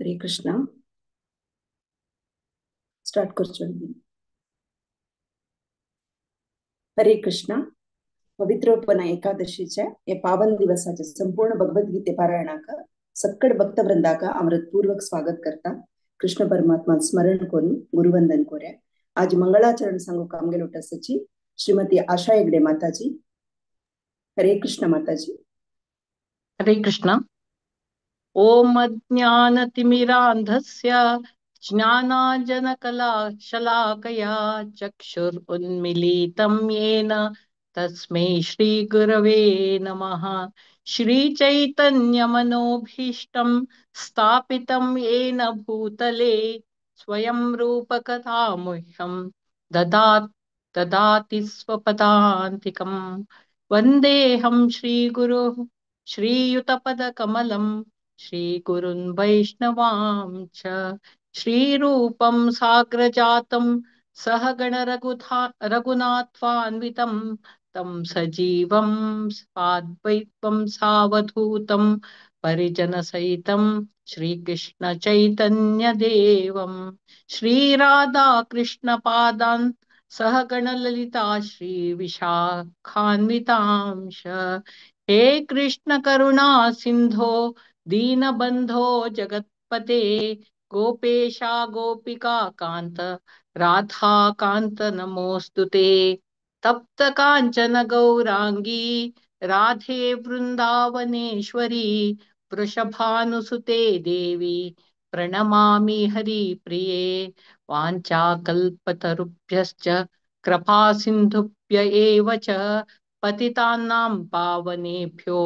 हरे Krishna. Start करचो। हरे कृष्णा। पवित्रोपना एकादशीच्या या पावन दिवसाचे संपूर्ण भगवद्गीते पारायणाक सक्कड भक्तवृंदाक अमृतपूर्वक स्वागत करता। कृष्ण परमात्मा स्मरण करून गुरुवंदन कोर्या। आज मंगलाचरण सांगू कामगे लोटसची श्रीमती आशा हेगडे माताजी। हरे कृष्ण माताजी। हरे कृष्ण। ओम अज्ञानतिमिरान्धस्य ज्ञानाञ्जनशलाकया चक्षुरुन्मीलितं येन तस्मै श्री गुरवे नमः। श्री चैतन्यमनोभीष्टं स्थापितं येन भूतले स्वयं रूपकथामुह्यं ददाति स्वपदान्तिकं। वन्देऽहं श्रीगुरुः श्रीयुतपदकमलं श्रीगुरुन् वैष्णवां च। श्रीरूपं साग्रजातं सहगण रघुनाथान्वितं तं सजीवं साद्वैतं सावधूतं परिजनसहितं श्रीकृष्ण चैतन्यदेवं। श्रीराधाकृष्णपादान् सहगण ललिता श्रीविशाखान्वितांश। हे कृष्ण करुणा सिन्धो दीनबन्धो जगत्पते गोपेशा गोपिका कांत राधा कांत नमोस्तुते। तप्त कांचन गौरांगी राधे वृंदावनेश्वरी वृषभानुसुते देवी प्रणमामि हरिप्रिये। वाञ्छाकल्पतरुभ्यश्च कृपा सिन्धुभ्य एव च पतितानां पावनेभ्यो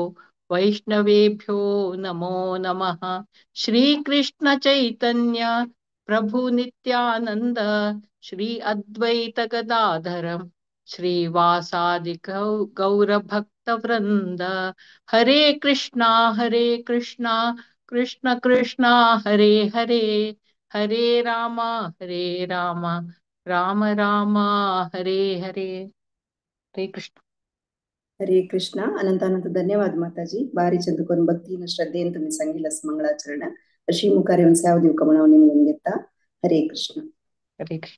वैष्णवेभ्यो नमो नमः। श्री कृष्ण चैतन्य प्रभु नित्यानंद श्री अद्वैत गदाधर श्रीवासादि गौर भक्त वृंद। हरे कृष्णा कृष्ण कृष्णा हरे हरे, हरे रामा राम राम हरे हरे। हरे कृष्ण। हरे कृष्ण। अनंत अनंत धन्यवाद माताजी। बारी चंदकोन भक्तीन श्रद्धेन तुम्ही सांगितलं मंगळाचरण अशी मुखार येऊन सेवा दिवका म्हणून निमून घेता। हरे कृष्ण। हरे कृष्ण।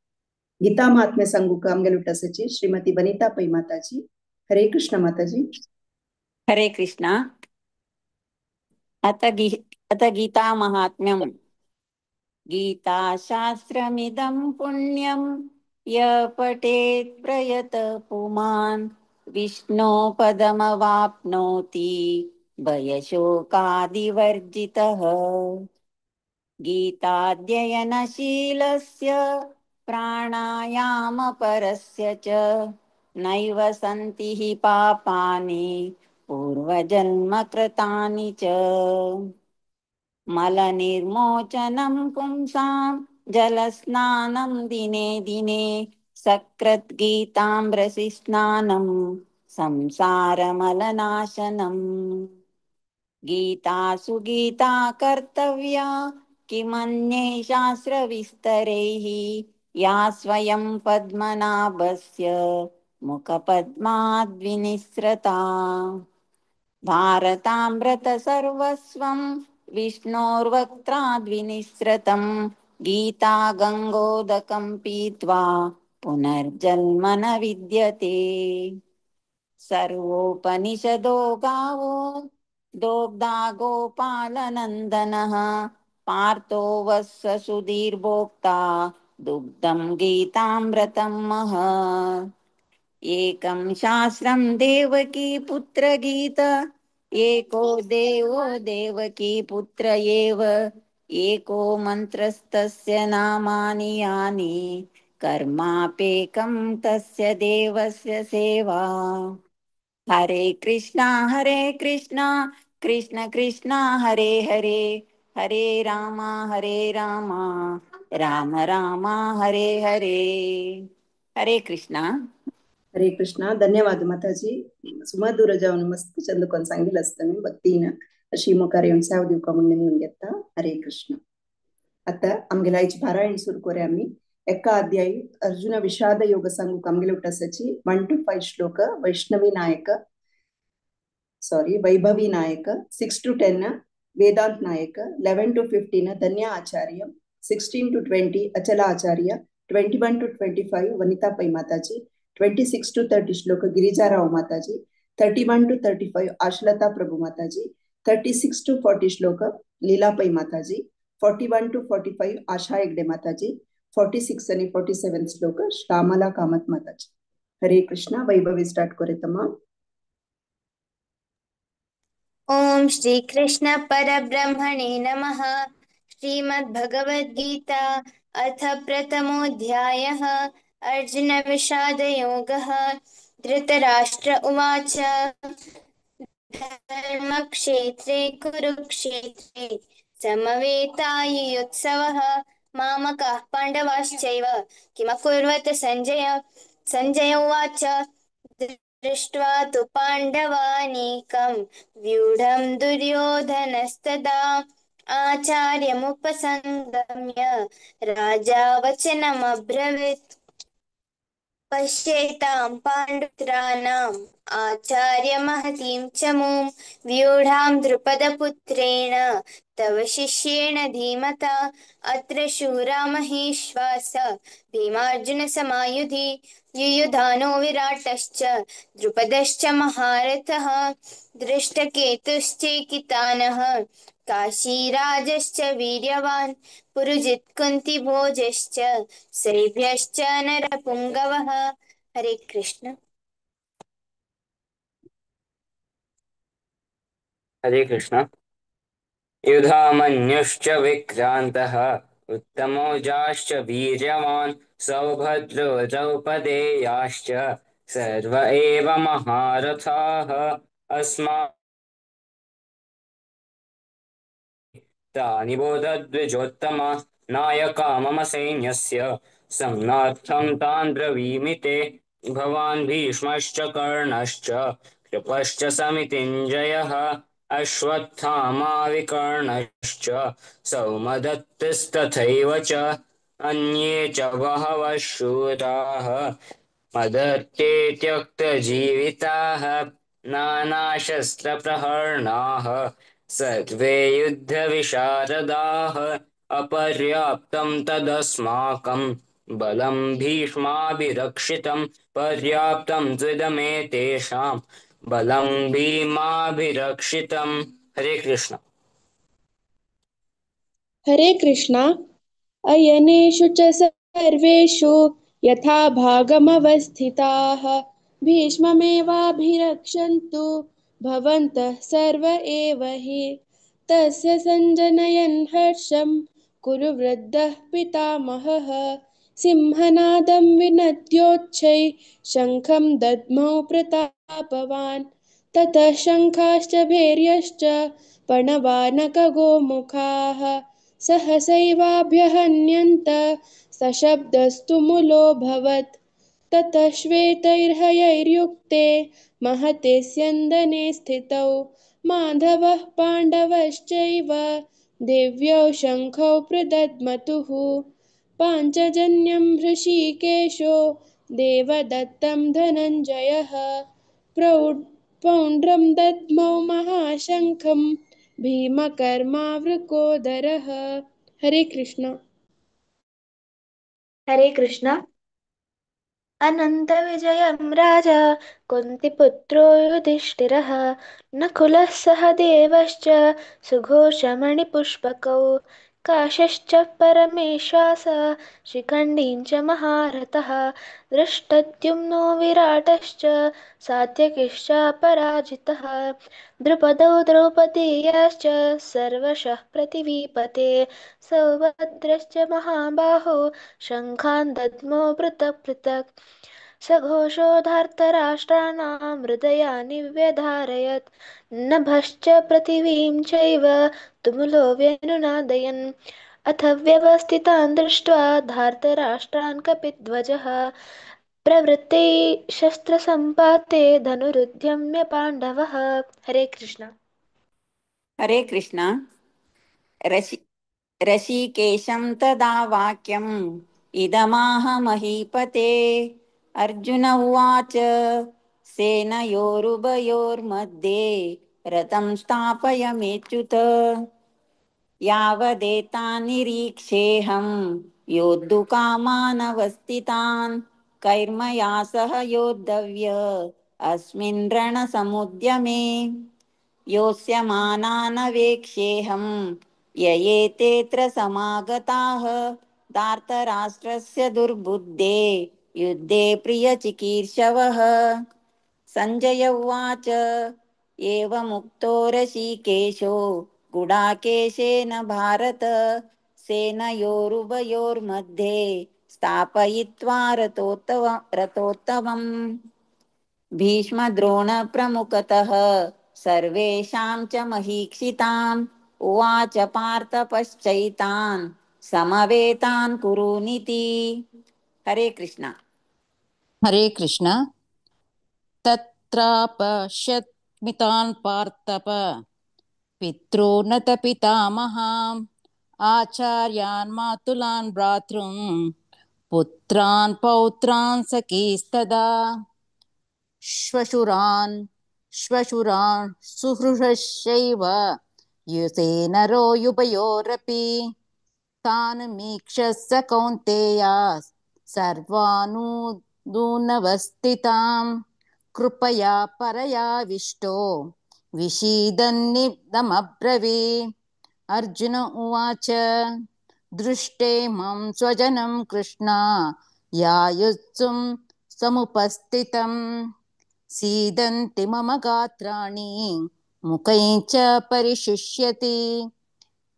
गीता महात्म्य सांगू का आमगे लुटासाची श्रीमती वनिता पै माताजी। हरे कृष्ण माताजी। हरे कृष्ण। अथ गीता महात्म्यम। गीता शास्त्रमिदं पुण्यं य पठेत् प्रयत पुमान् विष्णो पदमवाप्नोति भयशोकादिवर्जितः। गीताध्ययनशीलस्य प्राणायामपरस्य च नैव सन्ति हि पापानि पूर्वजन्मकृतानि च। मलनिर्मोचनं पुंसां जलस्नानं दिने दिने सकृद्गीताम्रसि स्नानं संसारमलनाशनम्। गीतासु गीता कर्तव्या किमन्ये शास्त्रविस्तरैः या स्वयं पद्मनाभस्य मुखपद्माद्विनिसृता। भारतामृतसर्वस्वं विष्णोर्वक्त्राद्विनिसृतं गीता गङ्गोदकं पीत्वा पुनर्जन्म न विद्यते। सर्वोपनिषदो गावो दोग्धा गोपालनन्दनः पार्थो वत्स सुधीर्भोक्ता दुग्धं गीतामृतं महत्। एकं शास्त्रं देवकी पुत्रगीता एको देवो देवकी पुत्र एव एको मन्त्रस्तस्य नामानि यानि कर्मापेकं तस्य देवस्य सेवा। हरे कृष्णा कृष्ण कृष्ण हरे हरे, हरे रामा राम राम हरे हरे। हरे कृष्णा। हरे कृष्णा। धन्यवाद माताजी। सुमधुर जाऊन मस्त चंदकोन सांगितलं असतं मी भक्तीन अशी मुखार येऊन सेवा दिवका म्हणून निमून घेता। हरे कृष्ण। आता आमगेला आयची पारायण सुरू करूया आमी। एका अध्यायी अर्जुन विषाद योग सांगू आमगेले उठासाची 1 to 5 श्लोक Vaishnavi Naik sorry Vaibhavi Naik 6 to 10 Vedant Nayak, 11 to 15 Dhanya Acharya, 16 to 20 Achala Acharya, 21 to 25 Vanita Pai Mataji, 26 to 30 Shloka Girija Rao Mataji, 31 to 35 Ashalata Prabhu Mataji, 36 to 40 Shloka Leela Pai Mataji, 41 to 45 Asha Hegde Mataji, 46 आणि 47 श्लोक श्यामला कामत माताजी. हरे Krishna. Vaibhavi start करेतमा. Om Shri Krishna परब्रह्मणे नमः. श्रीमद्भगवद्गीता अथ प्रथमोऽध्यायः. अर्जुन विषादयोगः. धृतराष्ट्र उवाच. धर्मक्षेत्रे कुरुक्षेत्रे समवेतायुयुत्सवः मामकाः पाण्डवाश्चैव किमकुर्वत संजय. संजय उवाच. दृष्ट्वा तु पाण्डवानीकं व्यूढं दुर्योधनस्तदा आचार्यमुपसंगम्य राजा वचनमब्रवीत्. पश्येतां पाण्डुत्राणाम् आचार्यमहतीं च मूं व्यूढां द्रुपदपुत्रेण तव शिष्येण धीमता. अत्र शूरा महेश्वास भीमार्जुनसमायुधि युयुधानो विराटश्च द्रुपदश्च महारथः दृष्टकेतुश्चेकितानः काशीराजश्च वीर्यवान् पुरुजित्कुन्तिभोजश्च सैभ्यश्च नरपुङ्गवः. हरे कृष्ण. हरे कृष्ण. युधामन्युश्च विक्रान्तः उत्तमौजाश्च वीर्यवान् सौभद्रो द्रौपदेयाश्च सर्व एव महारथाः. अस्मान् तानि बोधद्विजोत्तम नायका मम सैन्यस्य संज्ञार्थं तान् ब्रवीमि ते. भवान् भीष्मश्च कर्णश्च कृपश्च समितिञ्जयः अश्वत्थामा विकर्णश्च सौमदत्तिस्तथैव च अन्ये च बहवः शूराः मदर्थे त्यक्तजीविताः नानाशस्त्रप्रहरणाः सर्वे युद्धविशारदाः. अपर्याप्तं तदस्माकं बलं भीष्माभिरक्षितं पर्याप्तं त्विदमेतेषां बलं भीमाभिरक्षितं. हरे कृष्ण. हरे कृष्णा. अयनेषु च सर्वेषु यथा भागमवस्थिताः भीष्ममेवाभिरक्षन्तु भवन्तः सर्व एव हि. तस्य सञ्जनयन् हर्षं कुरु वृद्धः पितामहः. सिंहनादं विनद्योच्छै शङ्खं दद्मौ प्रतापवान्. ततः शङ्खाश्च भैर्यश्च पणवानकगोमुखाः सहसैवाभ्यहन्यन्त सशब्दस्तु मुलोऽभवत्. ततः श्वेतैर्हयैर्युक्ते महते स्यन्दने स्थितौ माधवः पाण्डवश्चैव दिव्यौ शङ्खौ प्रदद्मतुः. पाञ्चजन्यं हृषीकेशो देवदत्तं धनञ्जयः पौण्ड्रं दद्मौ महाशङ्खं भीमकर्मावृकोदरः. हरे कृष्ण. हरे कृष्ण. अनन्तविजयं राजा कुन्तिपुत्रो युधिष्ठिरः नकुलः सह देवश्च सुघोषमणिपुष्पकौ काशश्च परमेश्वास शिखण्डीं च महारथः दृष्टद्युम्नो विराटश्च सात्यकिश्चापराजितः द्रुपदौ द्रौपदेयाश्च सर्वशः पृथिवीपते सौभद्रश्च महाबाहो शङ्खान् दद्मौ पृथक् पृथक्. सघोषो धार्तराष्ट्राणां हृदयानि व्यधारयत् नभश्च पृथिवीं चैव तुमुलो व्यनुनादयन्. अथ व्यवस्थितान् दृष्ट्वा धार्तराष्ट्रान् कपिध्वजः प्रवृत्ते शस्त्रसम्पाते धनुरुद्यम्य पाण्डवः. हरे कृष्ण. हरे कृष्ण. रशि ऋषिकेशं तदा वाक्यम् इदमाह महीपते. अर्जुन उवाच. सेनयोरुभयोर्मध्ये रथं स्थापयमेच्युत. यावदेतान् निरीक्षेऽहं योद्धुकामानवस्थितान् कैर्मया सह योद्धव्य अस्मिन् रणसमुद्यमे। योत्स्यमानानवेक्षेऽहं ययेतेऽत्र समागताः धार्तराष्ट्रस्य दुर्बुद्धे युद्धे प्रियचिकीर्षवः। सञ्जय उवाच। एवमुक्तो ऋषिकेशो गुडाकेशेन भारत सेनयोरुभयोर्मध्ये स्थापयित्वा रथोत्तमम्। भीष्मद्रोणप्रमुखतः सर्वेषां च महीक्षिताम् उवाच पार्थ पश्चैतान् समवेतान् कुरुनिति। हरे कृष्ण। हरे कृष्ण। तत्रापश्यत्मितान् पार्थप पितॄनत पितामहाम् आचार्यान् मातुलान् भ्रातॄन् पुत्रान् पौत्रान् सखीस्तदा श्वशुरान् श्वशुरान् सुहृदश्चैव युसेनरो युभयोरपि तान् मीक्षः कौन्तेय सर्वानुदूनवस्थितां कृपया परयाविष्टो विषीदन्निदमब्रवी। अर्जुन उवाच। दृष्टे मां स्वजनं कृष्ण यायुत्सुं समुपस्थितं सीदन्ति मम गात्राणि मुखं च परिशुष्यति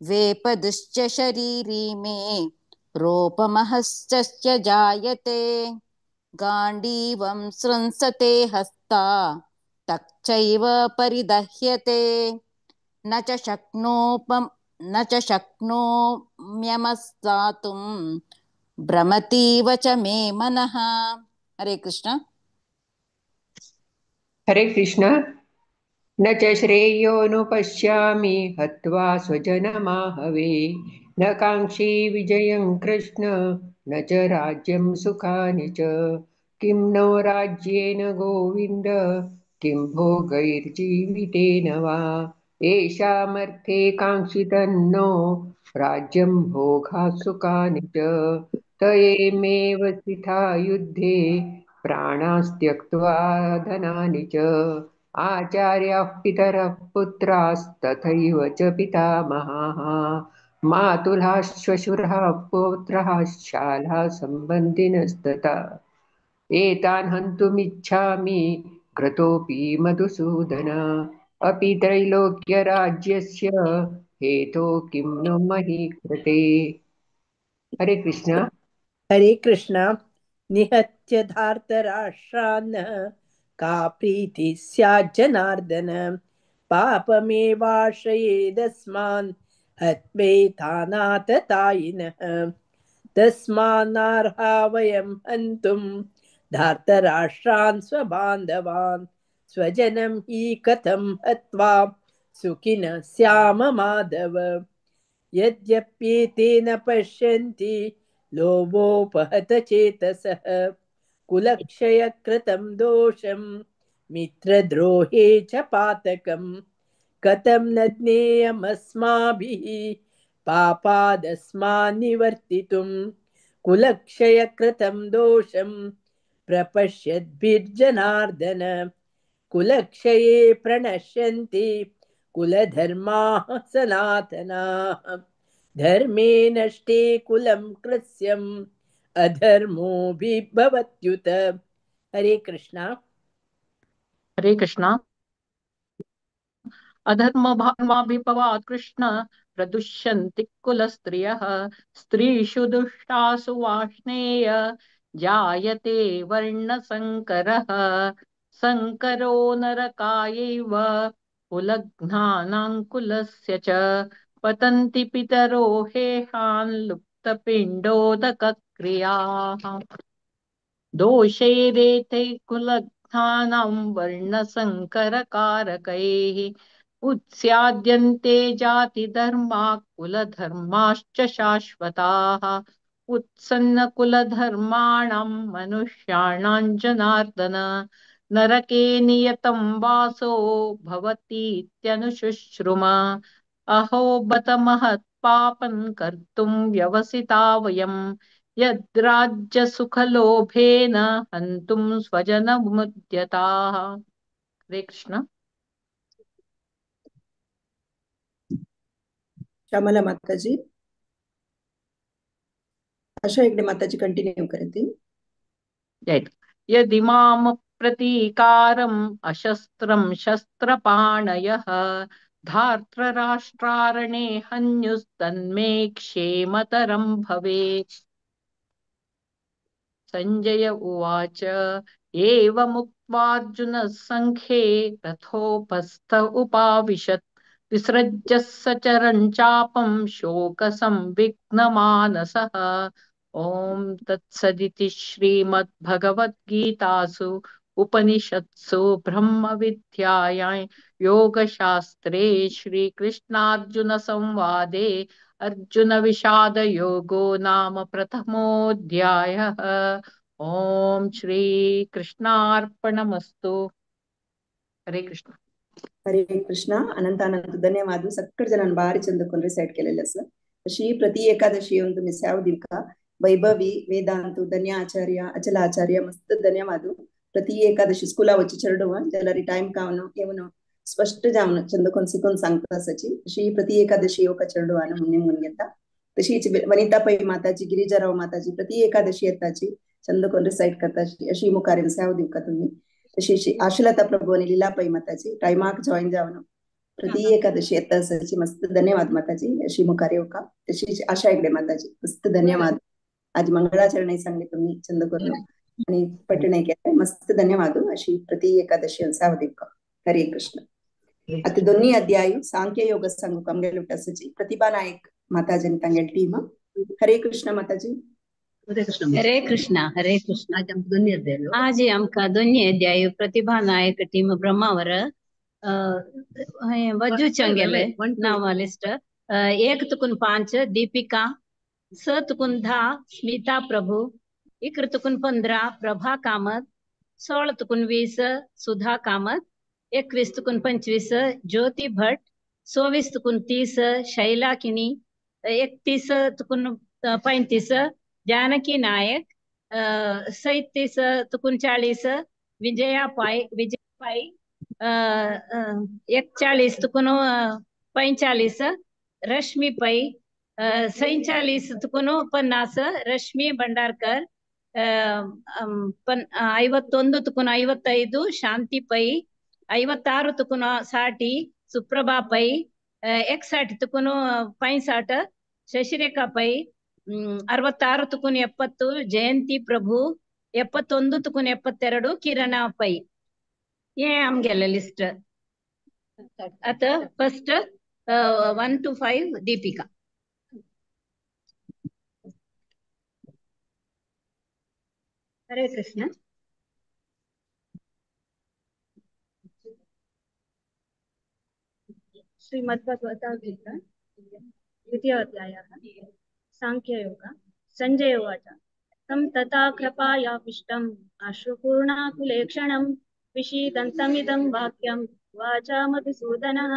वेपदुश्च शरीरी मे रोपमहश्च जायते गाण्डीवं स्रंसते हस्ता तच्चैव परिदह्यते न च शक्नोम्यमस्तातुं भ्रमतीव च मे मनः। हरे कृष्ण। हरे कृष्ण। न च श्रेयोनुपश्यामि हत्वा स्वजनमाहवे न काङ्क्षे विजयं कृष्ण न च राज्यं सुखानि च। किं नो राज्येन गोविन्द किं भोगैर्जीवितेन वा एषामर्थे काङ्क्षितन्नो राज्यं भोगात् सुखानि च। त एमेव स्थिता युद्धे प्राणास्त्यक्त्वा धनानि च। आचार्याः पितरः पुत्रास्तथैव च पितामहाः मातुलाः श्वशुराः पौत्राः शालाः सम्बन्धिनस्तथा। एतान् हन्तुमिच्छामि क्रतोऽपि मधुसूदन अपि त्रैलोक्यराज्यस्य हेतो किं नु मही कृते। हरे कृष्ण। हरे कृष्ण। निहत्य धार्तराष्ट्रान् का प्रीतिः स्यात् जनार्दन पापमेवाश्रयेदस्मान् हत्वेतानाततायिनः। तस्मान्नार्हा वयं हन्तुं धार्तराष्ट्रान् स्वबान्धवान् स्वजनं हि कथं हत्वा सुखिनः स्याम माधव। यद्यप्येते न पश्यन्ति लोभोपहत चेतसः कुलक्षयकृतं दोषं मित्रद्रोहे च पातकं कथं न ज्ञेयमस्माभिः पापादस्मान् निवर्तितुं कुलक्षयकृतं दोषं प्रपश्यद्भिर्जनार्दन। कुलक्षये प्रणश्यन्ति कुलधर्माः सनातनाः धर्मे नष्टे कुलं कृत्स्यम् अधर्मोऽभिभवत्युत। हरे कृष्णा। हरे कृष्णा। अधर्मभावाभिभवात् कृष्ण प्रदुष्यन्ति कुलस्त्रियः स्त्रीषु दुष्टासु वाष्णेय जायते वर्णसंकरः। संकरो नरकायैव कुलघ्नानां कुलस्य च पतन्ति पितरो हेहान् लुप्तपिण्डोदकक्रियाः। दोषैरेतैः कुलघ्नानां वर्णसंकरकारकैः उत्स्याद्यन्ते जातिधर्माः कुलधर्माश्च शाश्वताः। उत्सन्नकुलधर्माणां मनुष्याणां जनार्दन नरके नियतं वासो भवतीत्यनुशुश्रुमा। अहो बत महत् पापं कर्तुं व्यवसिता वयम् यद्राज्यसुखलोभेन हन्तुं स्वजनमुद्यताः। हरे कृष्ण। श्यामला माताजी, आशा हेगडे माताजी कंटिन्यू करतील। यदि माम प्रतीकारम् अशस्त्रं शस्त्रपाणयः धार्तराष्ट्रारणे हन्युस्तन्मे क्षेमतरं भवेत्। संजय उवाच एवमुक्त्वार्जुनः सङ्ख्ये रथोपस्थ उपाविशत् विसृज्य सचरं चापं शोकसंविघ्नमानसः। ॐ तत्सदिति श्रीमद्भगवद्गीतासु उपनिषत्सु ब्रह्मविद्यायां योगशास्त्रे श्रीकृष्णार्जुनसंवादे अर्जुनविषादयोगो नाम प्रथमोऽध्यायः। ॐ श्रीकृष्णार्पणमस्तु। हरे कृष्ण। हरे कृष्ण। अनंत अनंत धन्यवाद। सक्कड जणांनी भारी चंद कोण रिसाइट केलेलं असं। अशी प्रति एकादशी येऊन तुम्ही साव दिवका वैभवी वेदांतु धन्य आचार्य अचल आचार्य मस्त धन्यवाद। प्रति एकादशी स्कूला वची चेरडुव जाल्यार टाइम कावनो येवनो स्पष्ट जावन चंद कोण शिकून सांगता आसाची। अशी प्रति एकादशी येवका चेरडुवान मुन्ने म्हणून घेता। तशीच वनिता पै माताजी गिरिजाराव माताजी प्रति एकादशी येताची चंद कोण रिसाइट करताची अशी मुखार साव दिवका तुम्ही। तशी आशलता प्रभु आणि लीला पै माताजी टायमाक जॉईन जावन प्रति एकादशी येता आसाची मस्त धन्यवाद माताजी अशी मुखार येवका। तशीच आशा हेगडे माताजी मस्त धन्यवाद। आज मंगळाचरण सांगले तुम्ही चंद करून आणि पठण केले मस्त धन्यवाद। अशी प्रति एकादशी साव दिवका। हरे कृष्ण। आता दोन्ही अध्याय सांख्य योग सांगू आमगेले आसाची प्रतिभा नायक माताजी आणि तांगेले टीम। हरे कृष्ण माताजी। हरे कृष्ण। हरे कृष्ण। आज आमकां दोन्ही अध्याय प्रतिभा नायक टीम ब्रह्मावर वजू चंगेले नांव लिस्ट 1 तुकून 5 दीपिका, 6 तुकून 10 स्मिता प्रभु, 11 तुकून 15 प्रभा कामत, 16 तुकून 20 सुधा कामत, 21 तुकून 25 ज्योति भट्ट, 24 तुकून 30 शैला किणी, 31 तुकून 35 जानकी नायक, 37 तुकून 40 विजया पाई, 41 तुकून 45 रश्मी पै, 47 तुकून 50 रश्मी भंडारकर, 51 तुकून 55 शांती पै, 56 तुकून 60 सुप्रभा पै, 61 तुकून 65 शशिरेखा पै, 66 तुकून 70 जयंती प्रभु, 71 तुकून 72 किरण पै। ये आमगेले लिस्ट। आता first 1 to 5 Deepika. Hare Krishna. Shrimad Bhagavad Gita द्वितीय अध्यायः सांख्ययोग। संजय उवाच तं तथा कृपायाविष्टम् अश्रुपूर्णाकुलेक्षणं विषीदन्तमिदं वाक्यं वाचा मधुसूदनः।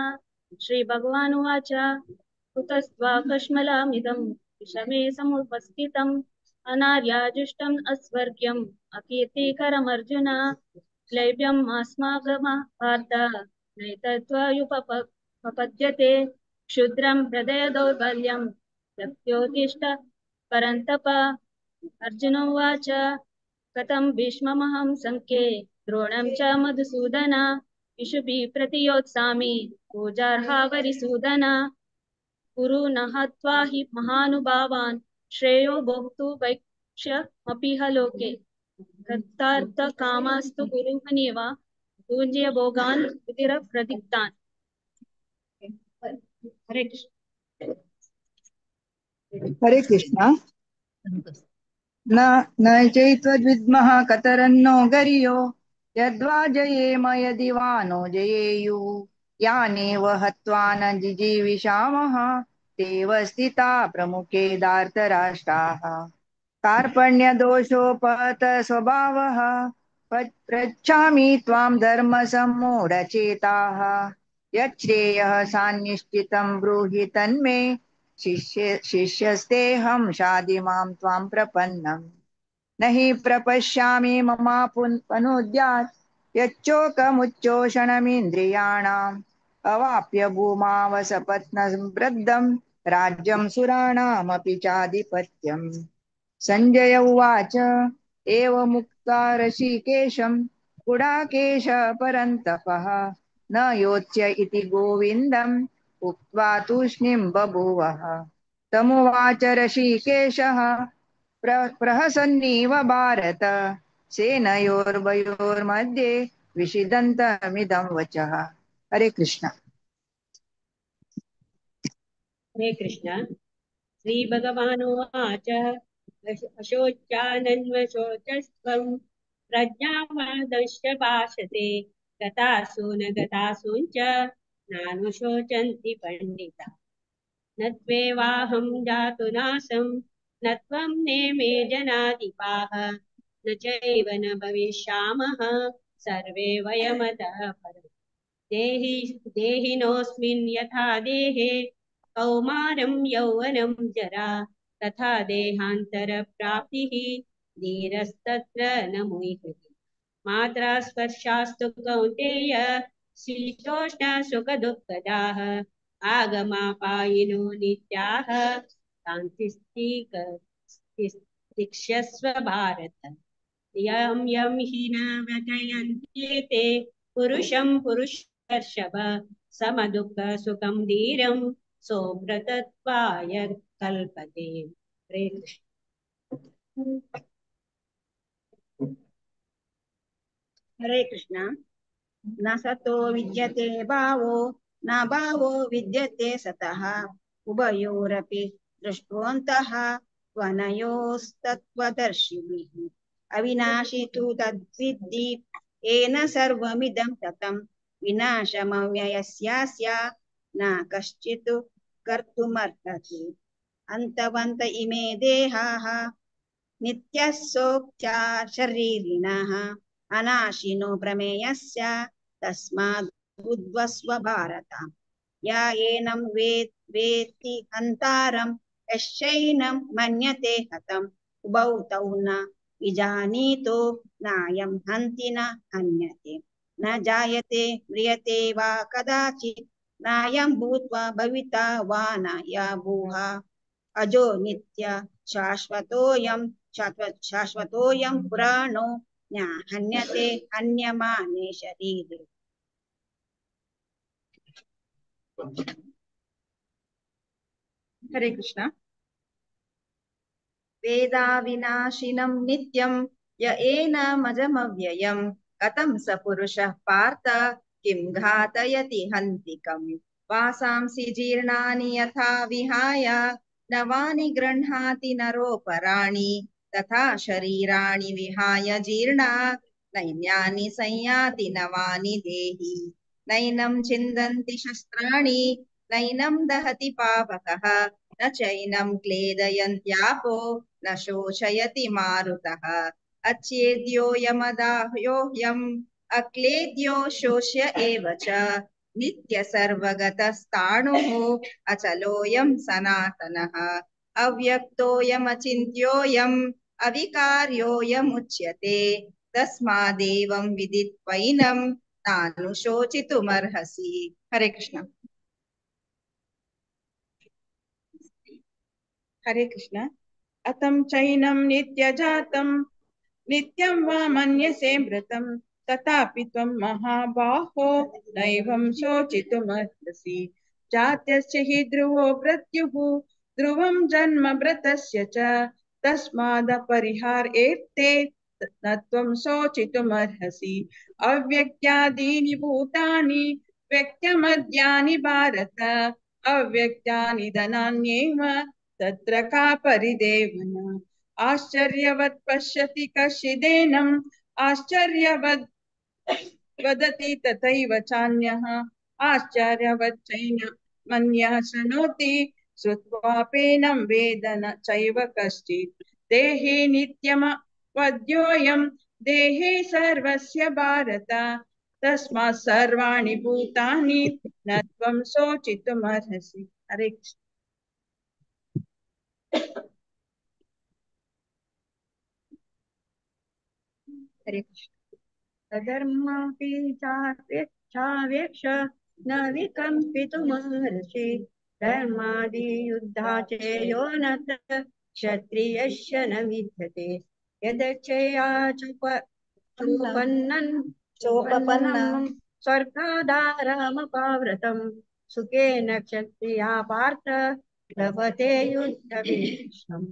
श्रीभगवानुवाच कुतस्त्वा कश्मलमिदं विषमे समुपस्थितम् अनार्याजुष्टम् अस्वर्ग्यम् अकीर्तिकरमर्जुन क्लैब्यम् अस्मागमः पार्थ नैतत्त्वयुपपद्यते क्षुद्रं हृदय दौर्बल्यं शक्त्योत्तिष्ठ परन्तप। अर्जुन उवाच कथं भीष्ममहं संख्ये द्रोणं च मधुसूदन इषुभिः प्रतियोत्सामि पूजार्हावरिसूदन। कुरु न हत्वा हि महानुभावान् श्रेयो भोक्तु वैक्ष्यमपिह लोके। कृतार्थकामास्तु गुरुहनेव पूज्य भोगान् रुधिरप्रदीप्तान्। हरे कृष्ण। हरे कृष्ण। न न चैत्वद्विद्मः कतरन्नो गरियो यद्वा जयेम यदि वा नो जयेयु यानेव हत्वा न जिजीविषामः तेव स्थिता प्रमुखे धार्तराष्ट्राः। कार्पण्यदोषोपहत स्वभावः पृच्छामि त्वां धर्मसम्मूढचेताः। यच्छ्रेयः सान्निश्चितं ब्रूहि तन्मे शिष्यस्तेऽहं शाधि मां त्वां प्रपन्नम्। न हि प्रपश्यामि ममापुनोद्यात् यच्चोकमुच्चोषणमिन्द्रियाणाम् अवाप्य भूमावसपत्नवृद्धं राज्यं सुराणामपि चाधिपत्यम्। संजय उवाच एवमुक्त्वा ऋषिकेशं गुडाकेश परन्तपः न योत्स्य इति गोविन्दम् उक्त्वा तूष्णीं बभूवः। तमुवाच ऋषिकेशः प्रहसन्निव भारत सेनयोर्वयोर्मध्ये विषिदन्तमिदं वचः। हरे कृष्ण। हरे कृष्ण। श्री भगवानुवाच अशोच्यानन्वशोचस्त्वं प्रज्ञावादश्च भाषते गतासु न गतासूञ्च नानुशोचन्ति पण्डिता। न त्वेवाहं जातु नासं न त्वं नेमे जनाधिपाः न चैव न भविष्यामः सर्वे वयमतः परम्। देहि देहिनोऽस्मिन् यथा देहे कौमारं यौवनं जरा तथा देहान्तरप्राप्तिः धीरस्तत्र न मुह्यति। मात्रा स्पर्शास्तु कौन्तेय शीतोष्णसुखदुःखदाः आगमापायिनो नित्याः तान्तिष्ठिक्ष्यस्व भारत। यं यं हि न व्यथयन्ते ते पुरुषं पुरुषर्षभ समदुःखसुखं धीरं सोव्रतत्वाय कल्पते। हरे कृष्ण। हरे कृष्ण। न सतो विद्यते भावो न भावो विद्यते सतः उभयोरपि दृष्ट्वोऽन्तः त्वनयोस्तत्त्वदर्शिभिः। अविनाशी तु तद्विद्धि येन सर्वमिदं ततं विनाशमव्ययस्यास्य न कश्चित् कर्तुमर्हति। अन्तवन्त इमे देहाः नित्यसोक्त्या शरीरिणः अनाशिनो प्रमेयस्य तस्माद् बुद्ध्वस्व भारत। या एनं वेत्ति हन्तारं यश्चैनं मन्यते हतम् उभौ तौ न विजानीतो नायं हन्ति न हन्यते। न जायते म्रियते वा कदाचित् नायं भूत्वा भविता वा न या भूः। अजो नित्य शाश्वतोऽयं शाश्वतोऽयं पुराणो न हन्यते हन्यमाने शरीरे। हरे कृष्ण। वेदाविनाशिनं नित्यं य एनमजमव्ययं कथं स पुरुषः पार्थ किं घातयति हन्तिकम्। वासांसि जीर्णानि यथा विहाय नवानि गृह्णाति नरोपराणि तथा शरीराणि विहाय जीर्णा नैन्यानि संयाति नवानि देहि। नैनं छिन्दन्ति शस्त्राणि नैनं दहति पावकः न चैनं क्लेदयन्त्यापो न शोषयति मारुतः। अच्छेद्योऽयमदाह्योऽयम् अक्लेद्यो शोष्य एव च नित्यसर्वगतस्ताणुः अचलोऽयं सनातनः। अव्यक्तोऽयमचिन्त्योऽयम् अविकार्योऽयमुच्यते तस्मादेवं विदित्वैनं नानुशोचितुमर्हसि। हरे कृष्ण। हरे कृष्ण। अतं चैनं नित्यजातं नित्यं वा मन्यसे मृतं तथापि त्वं महाबाहो नैवं शोचितुमर्हसि। जात्यस्य हि ध्रुवो मृत्युः ध्रुवं जन्म मृतस्य च तस्मादपरिहार एते न त्वं शोचितुमर्हसि। अव्यक्त्यादीनि भूतानि व्यक्तमद्यानि भारत अव्यक्तानि धनान्येव तत्र का परिदेवना। आश्चर्यवत् पश्यति कश्चिदेनम् आश्चर्यवत् वदति तथैव चान्यः आश्चर्यवच्चैनमन्यः शृणोति श्रुत्वापेनं वेद न चैव कश्चित्। देहे नित्यमवद्योऽयं देहे सर्वस्य भारत तस्मात् सर्वाणि भूतानि न त्वं शोचितुमर्हसि। हरे कृष्ण। हरे कृष्ण। तधर्मापि चावेक्ष न विकम्पितुमर्हसि धर्मादियुद्धाचेयो न क्षत्रियस्य न विद्यते। यदच्छया चोपन्नं स्वर्गादारामपाव्रतं सुखेन क्षत्रिया पार्थ लभते युद्धवीक्षम्।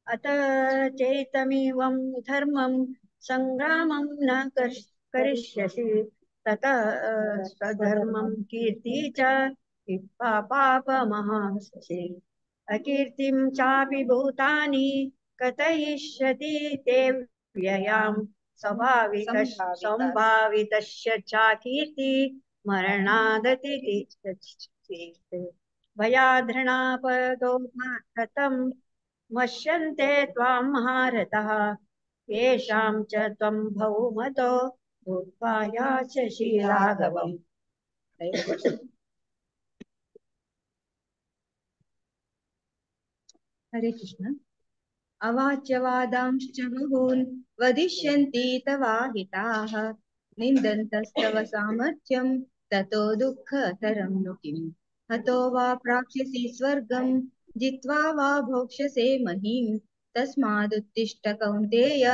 अत चैतमिवं धर्मं संग्रामं न करिष्यसि ततः स्वधर्मं कीर्ति च हित्वा पापमहासि। अकीर्तिं चापि भूतानि कथयिष्यति ते व्ययां संभावितस्य चाकीर्ति मरणादतिरिच्यते। भयाधृणापदो कथं मश्यन्ते त्वां महारथः येषां च त्वं भौमतो भूत्वा यास्यसि राघवम्। हरे कृष्ण। अवाच्यवादांश्च बहून् वदिष्यन्ति तवाहिताः निन्दन्तस्तव सामर्थ्यं ततो दुःखतरं नु किम्। हतो वा प्राप्स्यसि स्वर्गं जित्वा वा भोक्ष्यसे महीं तस्मादुत्तिष्ठ कौन्तेय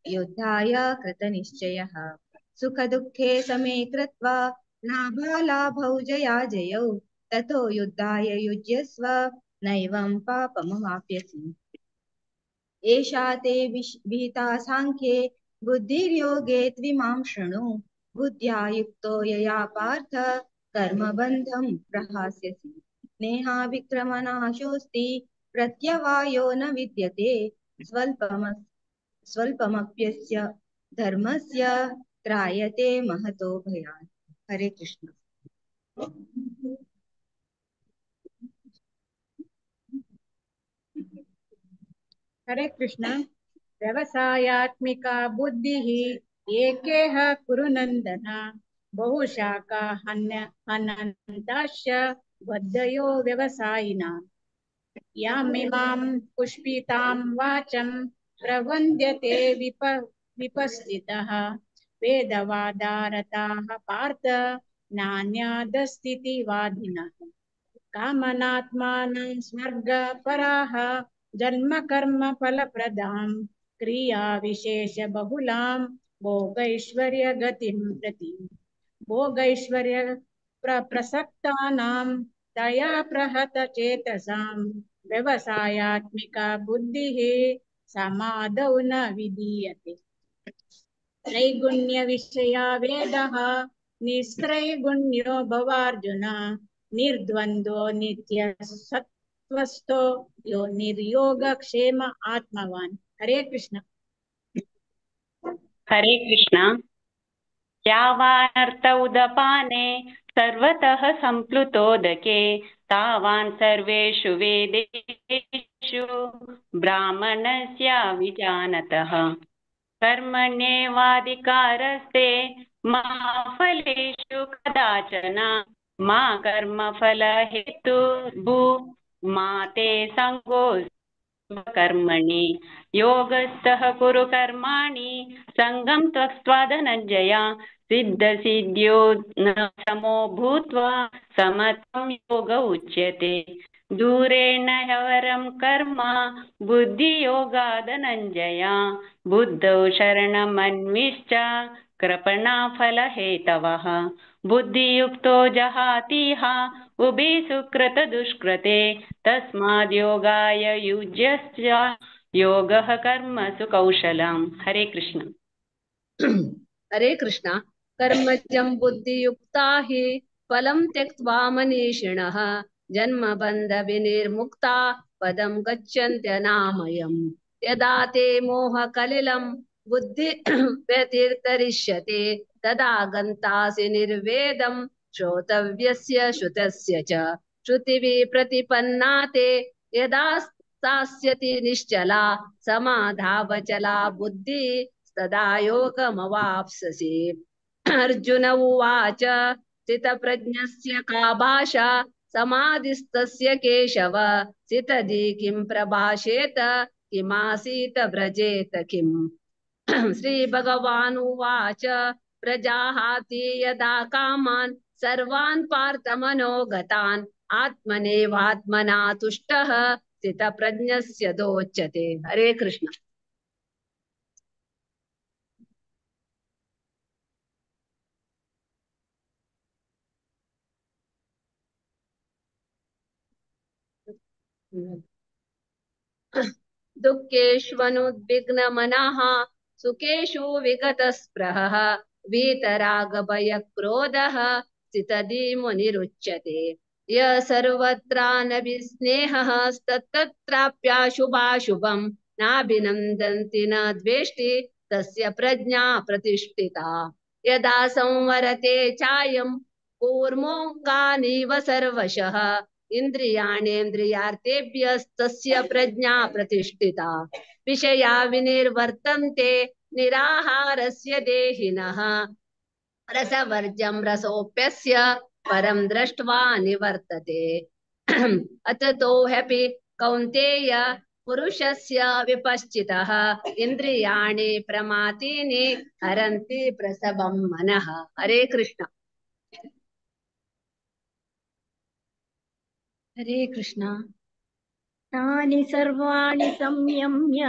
योद्धाय कृतनिश्चयः। सुखदुःखे समे कृत्वा लाभालाभौ जयाजयौ ततो युद्धाय युज्यस्व नैवं पापमवाप्यसि। एषा ते विहिता सांख्ये बुद्धिर्योगे त्विमां शृणु बुद्ध्या युक्तो यया पार्थ कर्मबन्धं प्रहास्यसि। नेहाविक्रमनाशोऽस्ति प्रत्यवायो न विद्यते स्वल्पमप्यस्य धर्मस्य त्रायते महतो भयात्। हरे कृष्ण। हरे कृष्ण। व्यवसायात्मिका बुद्धिः एकेह कुरु नन्दन बहुशाखा अनन्ताश्च बद्धयो व्यवसायिनां। यामिमां पुष्पितां वाचं प्रवन्द्यते विपस्थितः वेदवादारताः पार्थ नान्यादस्तिति वादिनः। कामनात्मानं स्वर्गपराः जन्म कर्म फलप्रदां क्रिया विशेष बहुलां भोगैश्वर्य गतिं प्रति। भोगैश्वर्य प्रसक्तानां तया प्रहत चेतसां व्यवसायात्मिका बुद्धिः समाधौ न विधीयते। त्रैगुण्य विषया वेदः निस्त्रैगुण्यो भवार्जुन निर्द्वन्द्वो नित्यसत्त्वस्थो यो निर्योगक्षेम आत्मवान्। हरे कृष्ण। हरे कृष्ण। यावानर्थ उदपाने सर्वतः सम्प्लुतोदके तावान् सर्वेषु वेदेषु ब्राह्मणस्य विजानतः। कर्मण्येवाधिकारस्ते मा फलेषु कदाचन मा कर्मफलहेतुर्भू मा ते सङ्गोऽस्त्वकर्मणि। योगस्थः कुरु कर्माणि सङ्गं त्यक्त्वा धनञ्जय सिद्धसिद्ध्यो न समो भूत्वा समत्वं योग उच्यते। दूरेण ह्यवरं कर्म बुद्धियोगादनञ्जय बुद्धौ शरणमन्विश्च कृपणाफलहेतवः। बुद्धियुक्तो जहातीह उभे सुकृतदुष्कृते तस्माद्योगाय युज्यश्च योगः कर्मसु कौशलम्। हरे कृष्ण। हरे कृष्ण। कर्मजं बुद्धियुक्ता हि फलं त्यक्त्वा मनीषिणः जन्मबन्ध विनिर्मुक्ता पदं गच्छन्त्यनामयम्। यदा ते मोहकलिलं बुद्धि व्यतितरिष्यते तदा गन्तासि निर्वेदं श्रोतव्यस्य श्रुतस्य च। श्रुतिभिः प्रतिपन्ना ते यदा स्थास्यति निश्चला समाधावचला बुद्धिः तदा योगमवाप्स्यसि। अर्जुन उवाच, स्थितप्रज्ञस्य का भाषा समाधिस्तस्य केशव, स्थितधि किं प्रभाषेत किमासीत व्रजेत किम्। श्री भगवानुवाच, प्रजाहाति यदा कामान् सर्वान् पार्थमनोगतान् आत्मनेवात्मना तुष्टः स्थितप्रज्ञस्य दोच्यते। हरे कृष्ण। दुःखेष्वनुद्विग्नमनः सुखेषु विगतस्पृहः वीतरागभयक्रोधः स्थितधि मुनिरुच्यते। य सर्वत्रानभिस्नेहः तत्तत्राप्याशुभाशुभं नाभिनन्दन्ति न द्वेष्टि तस्य प्रज्ञा प्रतिष्ठिता। यदा संवरते चायं कूर्मोऽङ्गानीव सर्वशः इन्द्रियाणेन्द्रियार्थेभ्यस्तस्य प्रज्ञा प्रतिष्ठिता। विषया विनिर्वर्तन्ते निराहारस्य देहिनः रसवर्जं रसोऽप्यस्य परं दृष्ट्वा निवर्तते। अततो ह्यपि कौन्तेय पुरुषस्य विपश्चितः इन्द्रियाणि प्रमातीनि हरन्ति प्रसवं मनः। हरे कृष्ण। हरे कृष्ण। तानि सर्वाणि संयम्य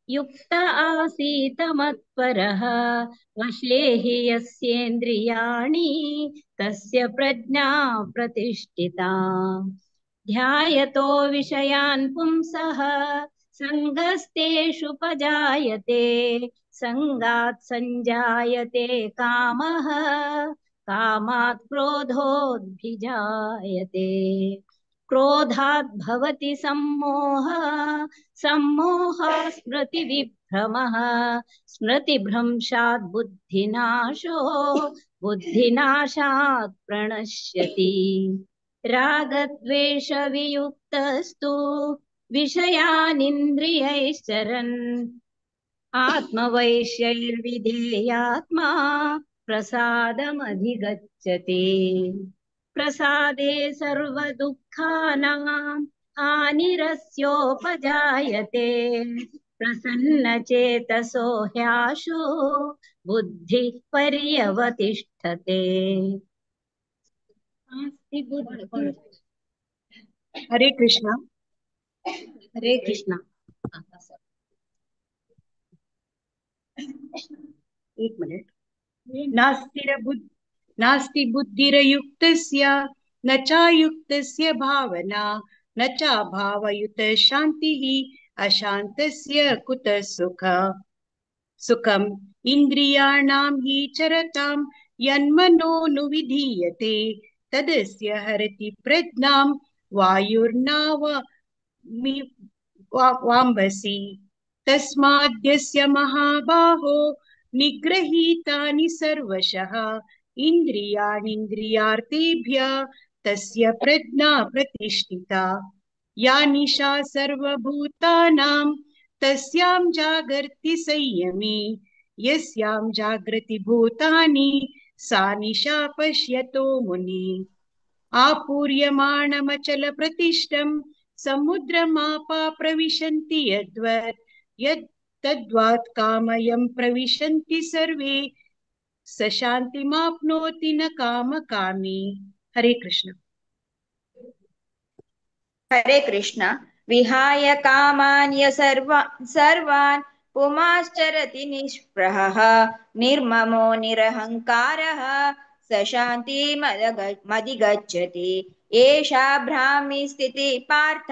युक्त आसीत मत्परः वशे हि यस्येन्द्रियाणि तस्य प्रज्ञा प्रतिष्ठिता। ध्यायतो विषयान् पुंसः सङ्गस्तेषुपजायते, सङ्गात् संजायते कामः, कामात् क्रोधोऽभिजायते, क्रोधात् भवति सम्मोहः, सम्मोहात् स्मृतिविभ्रमः, स्मृतिभ्रंशात् बुद्धिनाशो, बुद्धिनाशात् प्रणश्यति। रागद्वेषवियुक्तस्तु विषयानिन्द्रियैश्चरन् आत्मवैश्यैर्विधेयात्मा प्रसादमधिगच्छति। प्रसादे सर्वदुःखानां हानिरस्योपजायते, प्रसन्नचेतसो ह्याशु बुद्धिः पर्यवतिष्ठते। हरे कृष्णा। हरे कृष्णा। एक मिनट। नास्ति बुद्धिरयुक्तस्य न चायुक्तस्य भावना, न चाभावयुत शान्तिः अशान्तस्य कुतः सुखम्। इन्द्रियाणां हि चरतां यन्मनोनुविधीयते, तदस्य हरति प्रज्ञां वायुर्नाव वाम्बसि। तस्माद्यस्य महाबाहो निगृहीतानि सर्वशः इन्द्रियाणीन्द्रियार्थेभ्यः तस्य प्रज्ञा प्रतिष्ठिता। या निशा सर्वभूतानां तस्यां जागर्ति संयमी, यस्यां जागृति भूतानि सा निशा पश्यतो मुनि। आपूर्यमाणमचलप्रतिष्ठं समुद्रमापा प्रविशन्ति यद्वत्, यत् तद्वात् कामयं प्रविशन्ति सर्वे, स शान्तिमाप्नोति न कामकामी। हरे कृष्ण। हरे कृष्ण। विहाय कामान् य सर्वान् पुमाश्चरति निष्पृहः, निर्ममो निरहङ्कारः स शान्तिमधिगच्छति। एषा ब्राह्मी स्थितिः पार्थ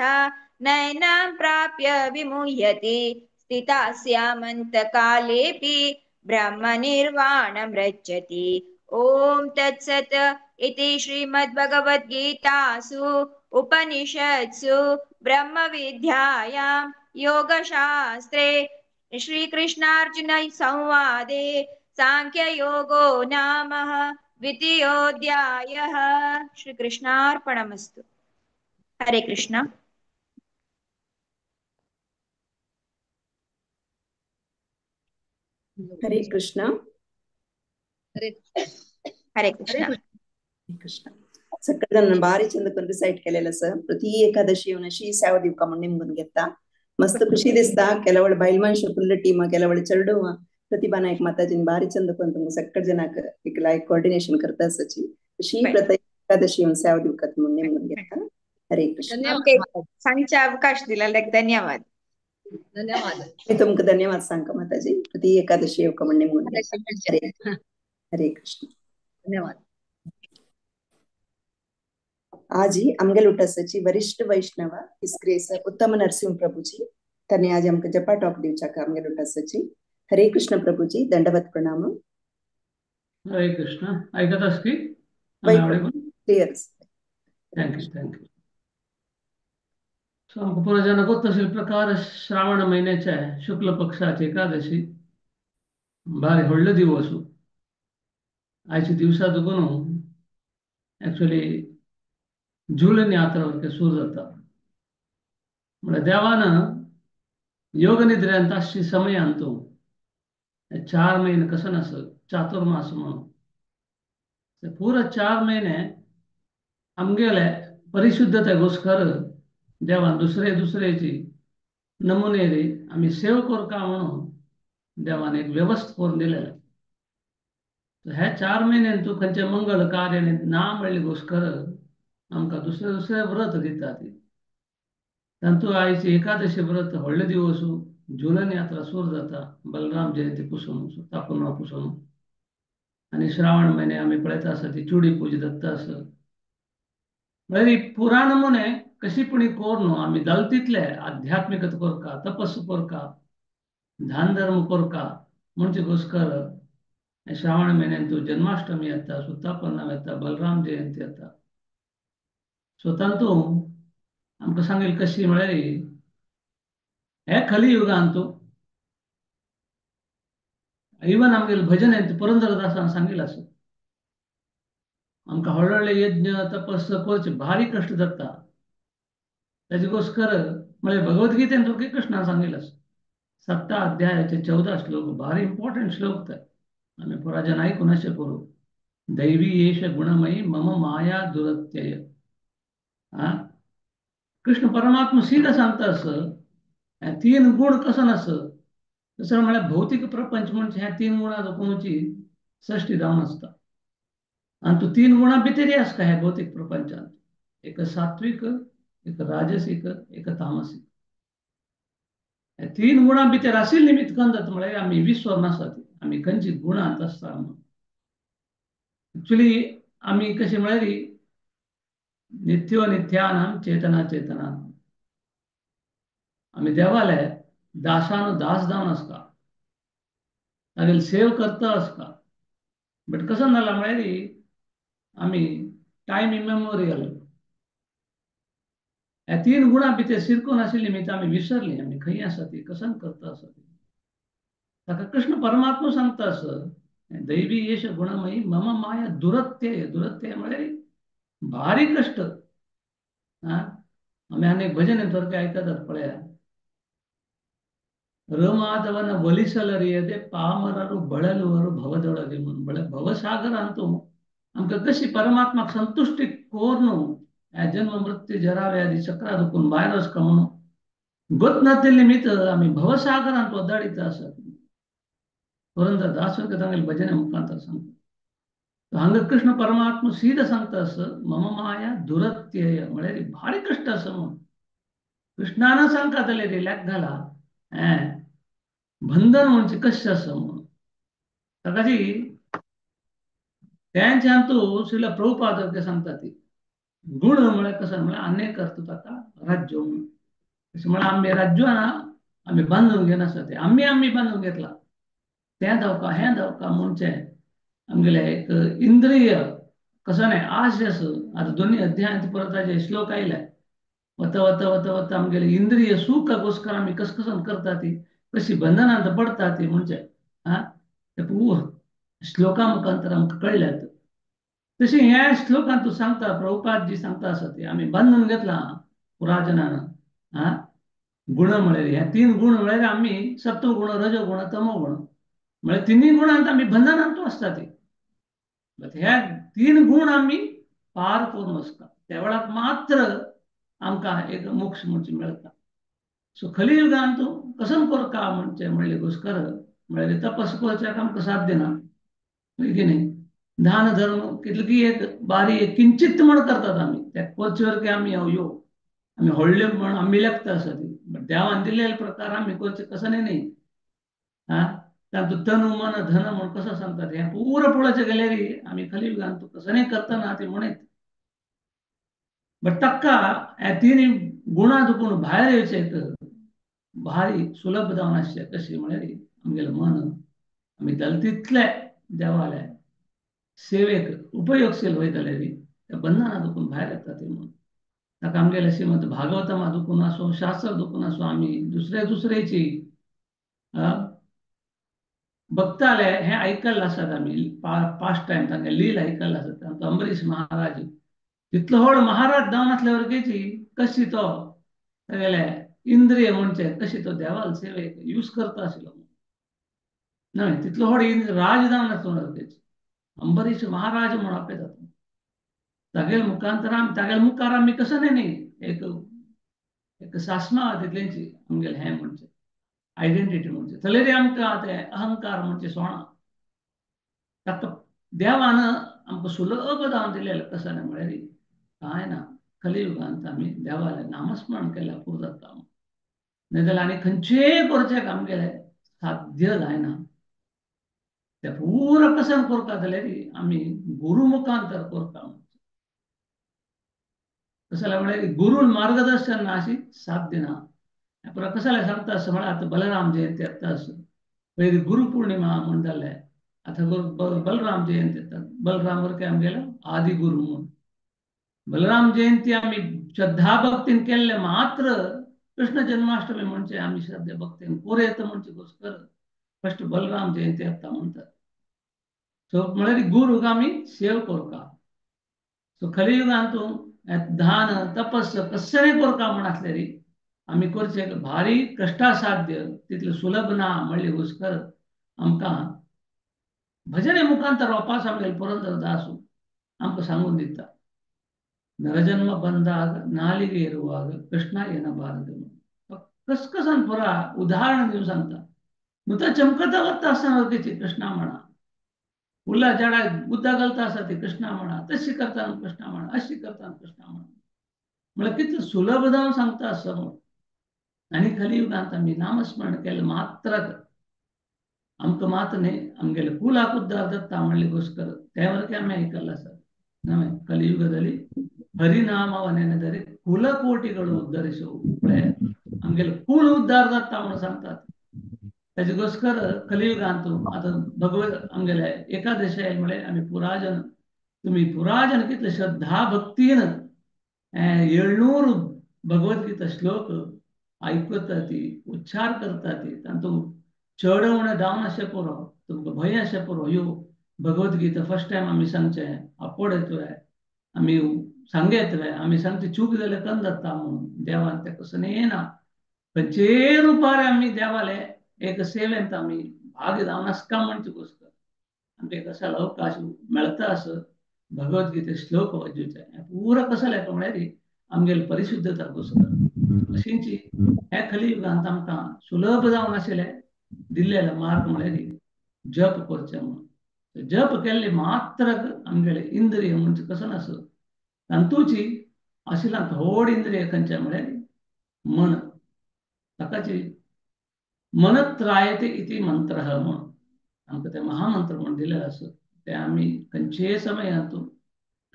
नैनां प्राप्य विमुह्यति, स्थितास्यामन्तकालेऽपि ब्रह्मनिर्वाणं रक्षति। ॐ तत्सत् इति श्रीमद्भगवद्गीतासु उपनिषत्सु ब्रह्मविद्यायां योगशास्त्रे श्रीकृष्णार्जुन संवादे सांख्ययोगो नाम द्वितीयोऽध्यायः। श्रीकृष्णार्पणमस्तु। हरे कृष्ण। हरे कृष्ण. हरे हरे कृष्ण. कृष्ण. सगळं भारी चंद करून रिसाइट केलेलं सर. प्रति एकादशी येवन अशी सेवा दिवका म्हणून निमगून घेता. मस्त खुशी दिसता. ಕೆಲವಳು ಬೈಲ್ ಮನುಷ್ಯ ಫುಲ್ ಟೀಮ್, ಕೆಲವಳು चेरडुव प्रतिभा नायक माताजीन भारी चंद करून तुमकां सगळे जणांक एक लायक कोऑर्डिनेशन करता सची अशी प्रति एकादशी येवन सेवा दिवका म्हणून निमगून घेता. हरे कृष्ण. सांगचा अवकाश दिला धन्यवाद. धन्यवाद. मी तुमकां धन्यवाद सांगता माताजी. प्रति एकादशी येवका म्हणून निमगून घेता. हरे कृष्ण. धन्यवाद. आज ही आमगेल उटासाची वरिष्ठ वैष्णव his grace उत्तम नरसिंह प्रभुजी त्यांनी आज आमकां जपा टॉक दिवच्याक आमगेल उटासाची. हरे कृष्ण प्रभुजी, दंडवत प्रणाम. हरे कृष्ण. ऐकत असती? Clear. Thank you thank you. So आमकां पुरा गोत अशे प्रकार श्रावण म्हयन्याच्या शुक्ल पक्षाची एकादशी भारी व्हडलो दिवस. आयच्या दिवसा देखून एक्चुअली झूलन यात्रा वरके सुरू जाता. म्हळ्यार देवान योग निद्रेंत आसची समय अंतू 4 महिने कसं नास चातुर्मास म्हणून पुरा 4 महिने आमगेले परिशुद्धतेगोस्कर देवान दुसरे दुसऱ्याची नमुने रे आमी सेव करका म्हणून देवान एक व्यवस्था करून दिलेले. ह्या 4 महिन्यान तूं खंयचे मंगल कार्य ना म्हणले गोस्कर आमकां दुसरे दुसरे व्रत दितात. तातूंत आयची एकादशी व्रत व्हडले दिवस झूलन यात्रा सुरू जाता बलराम जयंती पुसून तापुना पुसून. आनी श्रावण म्हयने आमी पळयता आसा ती चुडी पूजा दत्ता आसा. म्हळ्यार पुरा नमुने कशी पुणी कोर न्हू आमी जाल तितले आध्यात्मिकता करका, तपस करका, दान धर्म करका म्हणचे गोस्कर श्रावण म्हयन्यान तूं जन्माष्टमी येता, सुतापन्नाम येता, बलराम जयंती येता. सो तातूंत आमकां सांगेल कशी म्हळ्यार हे कलियुगांत इवन आमगेले भजन पुरंदरदासान सांगिल्लें आसा आमकां व्हडले व्हडले यज्ञ तपस करचे भारी कश्ट जाता. ताजे गोस्कर म्हळ्यार भगवद्गीतेन तुका कृष्णान सांगिल्लें आसा 7 अध्यायाचे 14 श्लोक भारी इम्पॉर्टंट श्लोक ते आमी पुरा जन आयकून अशें करूं. दैवी एष गुणमयी मम माया दुरत्यय. कृष्ण परमात्मा सीधा सांगता असं 3 गुण कसं नस दुसरं म्हळ्यार भौतिक प्रपंच म्हणजे ह्या 3 गुणां कोणाची सृष्टी जावन आसता आनी तूं 3 गुणां भितरी आसता ह्या भौतिक प्रपंचांत. एक सात्विक, एक राजसिक, एक तामसिक. ह्या 3 गुणां भितर आशिल्ले निमित्त कंदत म्हळ्यार आमी विसर नासतात आमी खंयची गुणांत आसता म्हणून. एक्चुअली आमी कशें म्हळ्यार नित्यो नित्यानाम चेतना चेतना आमी देवाले दासानु दास जावन आसता, तागेले सेव करता आसता. बट कसो जाला म्हळ्यार आमी टायम इमेमोरियल ह्या 3 गुणां भितर शिरकून आशिल्ली निमित्त आमी विसरली आमी खंय आसा ती कसन करता आसा ती. ताका कृष्ण परमात्मा सांगता आस दैवी येश गुणमयी मम माया दुरत्यय. दुरत्यय म्हळ्यार भारी कश्ट. आमी अनेक भजन सारके आयकतात पळया. ರಮಾದವನ ಒಲಿಸಲರಿಯದೆ ಪಾಮರರು ಬಳಲುವರು ಭವದೊಳಗೆ म्हणून. भवसागरांतू आमकां कशी परमात्माक संतुश्टी कोर न्हू ह्या जन्म मृत्यू जरा व्याधी चक्रा दुखून भायर वचका म्हणून गोत नातिल्ले निमित्त आमी भवसागरांत वदाडित आसात. पुरंदर दास तांगेले भजने मुखांतर सांगता. हांगा कृष्ण परमात्मा सीधा सांगता आस मम माया दुरत्यय म्हळ्यार भारी कश्ट आसा म्हणून. कृष्णान सांगता जाल्यार रिलॅक्स घाला बंधन म्हणजे कशें आसा म्हणून. ताका जी तेंच्यान तूं श्रील प्रभुपाद सांगता ती गुण म्हळ्यार कसो म्हळ्यार अनेक अर्थ ताका राज्य म्हणून. तशें म्हळ्यार आमी राज्यान आमी बांदून घेनासता ते आमी आमी बांदून घेतला तें धांवका हें धांवका म्हणचें आमगेलें एक इंद्रिय कसो न्हय आश आसा. आतां दोनी अध्यायांत परत ताजे श्लोक आयले वता वता वता वता आमगेले इंद्रिय सुखागोस्कर आमी कस कसन करता ती कशी बंधनांत पडटा ती म्हणजे आं ते पूर श्लोका मुखांतर आमकां कळ्ळ्यात. तशी ह्या श्लोकांत तूं सांगता प्रभुपाद जी सांगता आसा ती आमी बांदून घेतला पुराजनान आं गुण म्हळ्यार ह्या 3 गुण म्हळ्यार आमी सत्व गुण, रजो गुण, तमो गुण. म्हळ्यार तिनूय गुणांत आमी बंधनांतू आसता ती. बट ह्या तीन गुण आमी पार करून वचता त्या वेळार मात्र आमकां एक मोक्ष म्हणजे मेळटा. सो कलियुगांत कसम करका म्हणजे म्हणले गोस्कर म्हळ्यार तपस करच्याक आमकां साध्य ना, की न्ही? दान धर्म कितली एक बारी एक किंचित म्हण करतात आमी, त्या करचे की आमी यो आमी व्हडले म्हण आमी लेखता आसा ती, बट देवान दिल्ले प्रकार आमी करचे कसं न्ही. हा तातूंत तनु मन धन म्हण कसं सांगतात हें पुरो पळोवचें गेल्यार आमी कलियुगांत कसं न्ही करतना ती म्हणत. बट ताका ह्या तिनूय गुणां दुखून भायर येवचें एक भारी सुलभ जावन आसचें कशें म्हळ्यार आमगेलें मन आमी जालें तितलें देवाले सेवेक उपयोगशील वयतले त्या बंधना दुखून भायर येता ती म्हणून. ताका आमगेलें श्रीमद भागवतमा दुखून आसूं, शास्त्र दुखून आसूं, आमी दुसरे दुसरेची भक्ताले हें आयकल्लें आसात आमी पास्ट टायम तांगे लील आयकल्लें आसात. तांचो अंबरीश महाराज तितलो व्हड महाराज जावन आसल्या वरकेची कशी तो तागेले इंद्रिय म्हणजे कशी तो देवाल सेवेक यूज करता आशिल्लो न्हय, तितलो व्हड राज जावन आसलो वरकेची अंबरीश महाराज म्हूण आपयतात. तागेले मुखांतर तागेले मुखार आमी कसं न्ही एक एक सासमा तितल्यांची आमगेलें हें म्हणजे आयडेंटिटी म्हणजे थंय आमकां ते अहंकार म्हणजे सोणा ताका देवान आमकां सुलभ जावन दिलेलें कसं न्ही म्हळ्यार कांय ना. कलियुगांत आमी देवालें नामस्मरण केल्यार पुरो जाता, न्ही जाल्यार आनी खंयचेय करचें आमगेलें साध्य जायना. ते पुरो कसन करता जाल्यार आमी गुरू मुखांतर करता. कसं म्हळ्यार गुरून मार्गदर्शन ना अशी साध्य ना. पुरा कसाले सांगता असं म्हळ्यार आतां बलराम जयंती येता असो पयली गुरू पौर्णिमा म्हूण जालें, आतां बलराम जयंती येता. बलराम वरके आमगेलो आदि गुरू म्हूण बलराम जयंती आमी श्रद्धा भक्तीन केल्ले मात्र कृष्ण जन्माष्टमी म्हणजे आमी श्रद्धा भक्तीन कोर येता म्हणजे गोस्कर फस्ट बलराम जयंती येता म्हणटात. सो म्हळ्यार गुरूक आमी सेव करता. सो कलियुगांत दान तपस कसलें करता म्हण आसलें री आमी करचें भारी कश्टासाध्य तितलें सुलभ ना म्हणले गोस्कर आमकां भजने मुखांतर वापास आमगेले पुरंदर दासू आमकां सांगून दिता. ನರಜನ್ಮ ಬಂದಾಗ ನಾಲಿಗೆ ಇರುವಾಗ ಕೃಷ್ಣ ಏನಬಾರದು. ಕಸ್ಕಸನ್ ಪುರ ಉದಾಹರಣೆ दिवन सांगता. नुता चमकता वता आसतना वळखीची कृष्णा म्हणा, उल्ला झाडा गुद्दा घालता आसा ती कृष्णा म्हणा, तशी करता कृष्णा म्हणा, अशी करता कृष्णा म्हणा, म्हळ्यार कितलें सुलभ जावन सांगता असो म्हूण. आनी कलियुगांत आमी नामस्मरण केलें मात्र आमकां मात न्ही आमगेले कुलाक उद्धार जाता म्हणले गोस्कर ते वरके आमी आयकल्लें आसा. न्हय ಕಲಿಯುಗದಲ್ಲಿ ಹರಿನಾಮವ ನೆನೆದರೆ ಕುಲಕೋಟಿಗಳು ಉದ್ಧರಿಸುವು. आमगेले कुल उद्धार जाता म्हणून सांगतात. ताजेगोस्कर कलियुगांत आतां भगवत आमगेले एकादशी आयली म्हळ्यार आमी पुराजन तुमी पुराजन कितले श्रद्धा भक्तीन 700 भगवद्गीता श्लोक आयकता ती, उच्चार करता ती, तातूंत चड उणें जावन अशें पुरो, तुमकां भंय अशें पुरो. यो भगवद्गीता फर्स्ट टायम आमी सांगचें आपोड येतले आमी सांगेतले आमी सांगचे चूक जाल्यार कन जाता म्हणून देवान तें कसं येना. खंयचेय रुपार आमी देवाले एक सेवेंत आमी भाग जावन आसता म्हणचे गोश्ट आमकां एक असो अवकाश मेळटा असो भगवद्गीते श्लोक वाचूचे पुरो कसो म्हळ्यार आमगेली परिशुद्धता गोश्ट अशींची ह्या कलियुगांत आमकां सुलभ जावन आशिल्लें दिल्लेलो मार्ग म्हळ्यार जप करचें म्हणून. जप केल्ले मात्र आमगेले इंद्रिय म्हणजे कसो नासो तातूंची आशिल्ला व्हड इंद्रिय खंयचें म्हळ्यार मन. ताकाची मनत्रायते इति मंत्र म्हणून आमकां ते महामंत्र म्हणून दिलेलो आसा. ते आमी खंयचेय समयांतू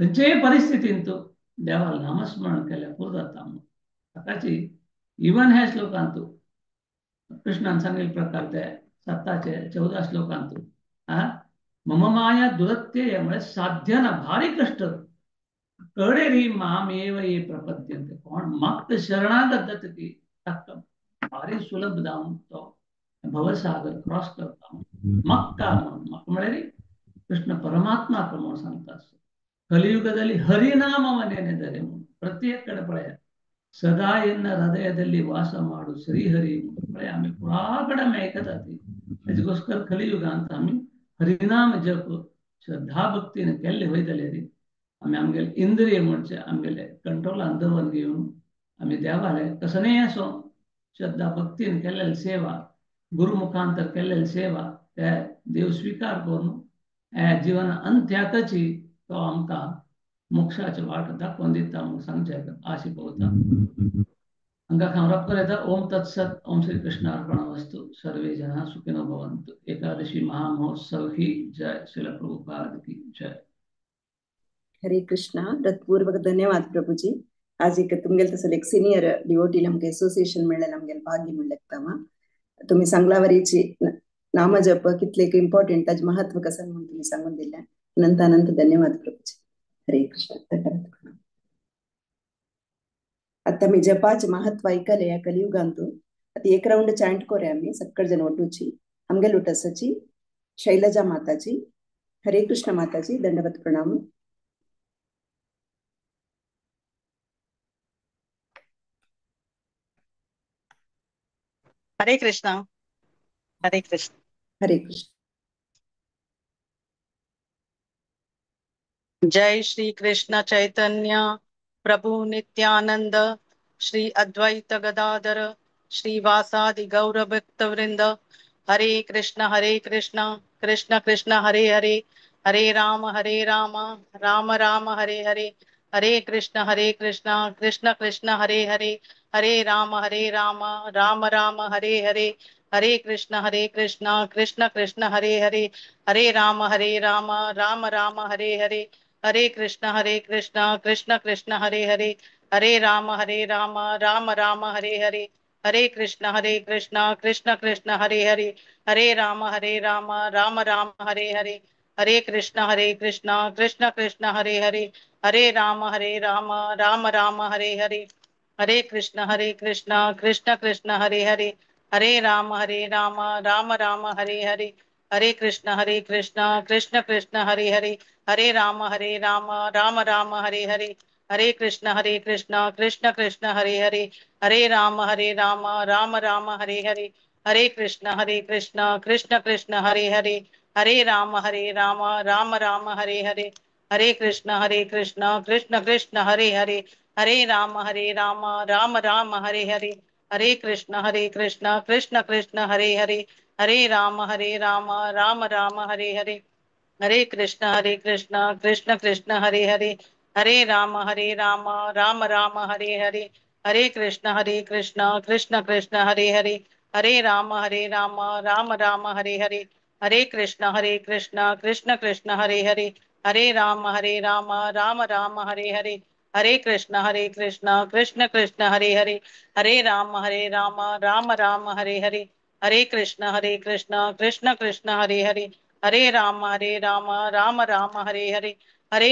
खंयचेय परिस्थितींतू देवाक नामस्मरण केल्यार पुरो जाता म्हणून. ताकाची इवन ह्या श्लोकांतू कृष्णान सांगिल्ले प्रकार ते 7 14 श्लोकांतू आ मम माया दुरत्यय म्हळ्यार साध्य ना भारी कश्ट कडेरी मामेव ये प्रपद्यन्ते कोण म्हाका शरणागत जाता ती ताका भारी सुलभ जावन तो भवसागर क्रॉस करता. मक्का म्हणून म्हाका म्हळ्यार कृष्ण परमात्मा म्हणून सांगता. ಕಲಿಯುಗದಲ್ಲಿ ಹರಿನಾಮವ ನೆನೆದರೆ म्हणून ಪ್ರತ್ಯೇಕ ಕಡೆ ಪಳೆಯ ಸದಾ ಎನ್ನ ಹೃದಯದಲ್ಲಿ ವಾಸ ಮಾಡು ಶ್ರೀಹರಿ ಪಳೆಯ ಆಮಿ ಪುರಾ ಕಡೆ ಆಯ್ಕತಾತಿ तेजकोस्कर कलियुगांत आमी हरिनाम जप श्रद्धा भक्तीन केल्ले वयतले रे आमी आमगेले इंद्रिय म्हणजे आमगेले कंट्रोलान दवर घेवन आमी देवाले कसनेय असो श्रद्धा भक्तीन केल्लेली सेवा गुरुमुखांतर केल्लेली सेवा ते देव स्वीकार करून जीवन अंत्याकची तो आमकां मोक्षाची वाट दाखोवन दिता म्हणून सांगचें आशे पळोवता. हांगा खामराप येता. ओम तत्सत. ओम श्री कृष्ण अर्पण वस्तु. सर्वे जना सुखिनो भवन्तु. एकादशी महामहोत्सव की जय. श्रील प्रभुपाद की जय. हरे कृष्णा. हृत्पूर्वक धन्यवाद प्रभुजी. आज एक तुमगेल तसं एक सिनियर डिवोटी नमगे असोसिएशन मेळ्ळें नमगेल भाग्य म्हणलें तुम्ही सांगलावरीची नामजप कितले इम्पॉर्टंट ताजें महत्व कसं म्हणून तुम्ही सांगून दिलें. अनंत अनंत धन्यवाद प्रभुजी. हरे कृष्ण. धन्यवाद. आता मी जपाचे महत्व ऐकले या कलियुगांतू. आता एक राउंड चांट कोरे आम्ही सक्कड जण ओटूची आमगे लुटसाची शैलजा माताजी. हरे कृष्ण माताजी. दंडवत प्रणाम. हरे कृष्णा. हरे कृष्ण. हरे कृष्ण. जय श्री कृष्ण चैतन्य प्रभु नित्यानंद श्री अद्वैत गदाधर श्री वासादि गौर भक्त वृंद. हरे कृष्ण कृष्ण कृष्ण हरे हरे, हरे राम राम राम हरे हरे. हरे कृष्ण कृष्ण कृष्ण हरे हरे, हरे राम राम राम हरे हरे. हरे कृष्ण कृष्ण कृष्ण हरे हरे, हरे राम राम राम हरे हरे. हरे कृष्ण कृष्ण कृष्ण हरे हरे, हरे राम राम राम हरे हरे. हरे कृष्ण कृष्ण कृष्ण हरे हरे, हरे राम राम राम हरे हरे. हरे कृष्ण कृष्ण कृष्ण हरे हरे, हरे राम राम राम हरे हरे. हरे कृष्ण कृष्ण कृष्ण हरे हरे, हरे राम राम राम हरे हरे. हरे कृष्ण कृष्ण कृष्ण हरे हरे, हरे राम राम राम हरे हरे. हरे कृष्ण कृष्ण कृष्ण हरे हरे, हरे राम राम राम हरे हरे. हरे कृष्ण कृष्ण कृष्ण हरे हरे, हरे राम राम राम हरे हरे. हरे कृष्ण कृष्ण कृष्ण हरे हरे, हरे राम राम राम हरे हरे. हरे कृष्ण कृष्ण कृष्ण हरे हरे, हरे राम राम राम हरे हरे. हरे कृष्ण कृष्ण कृष्ण हरे हरे, हरे राम राम राम हरे हरे. हरे कृष्ण कृष्ण कृष्ण हरे हरे, हरे राम राम राम हरे हरे. हरे कृष्ण कृष्ण कृष्ण हरे हरे, हरे राम राम राम हरे हरे. हरे कृष्ण कृष्ण कृष्ण हरे हरे, हरे राम राम राम हरे हरे. हरे कृष्ण कृष्ण कृष्ण हरे हरे, हरे राम राम राम हरे हरे. हरे कृष्ण कृष्ण कृष्ण हरे हरे, हरे राम राम राम हरे हरे. हरे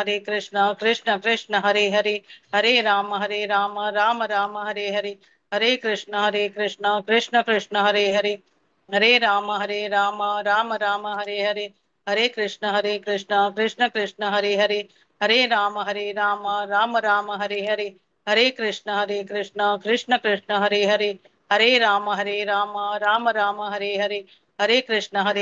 कृष्ण कृष्ण कृष्ण हरे हरे, हरे राम राम राम हरे हरे. हरे कृष्ण कृष्ण कृष्ण हरे हरे, हरे राम राम राम हरे हरे. हरे कृष्ण कृष्ण कृष्ण हरे हरे, हरे राम राम राम हरे हरे. हरे कृष्ण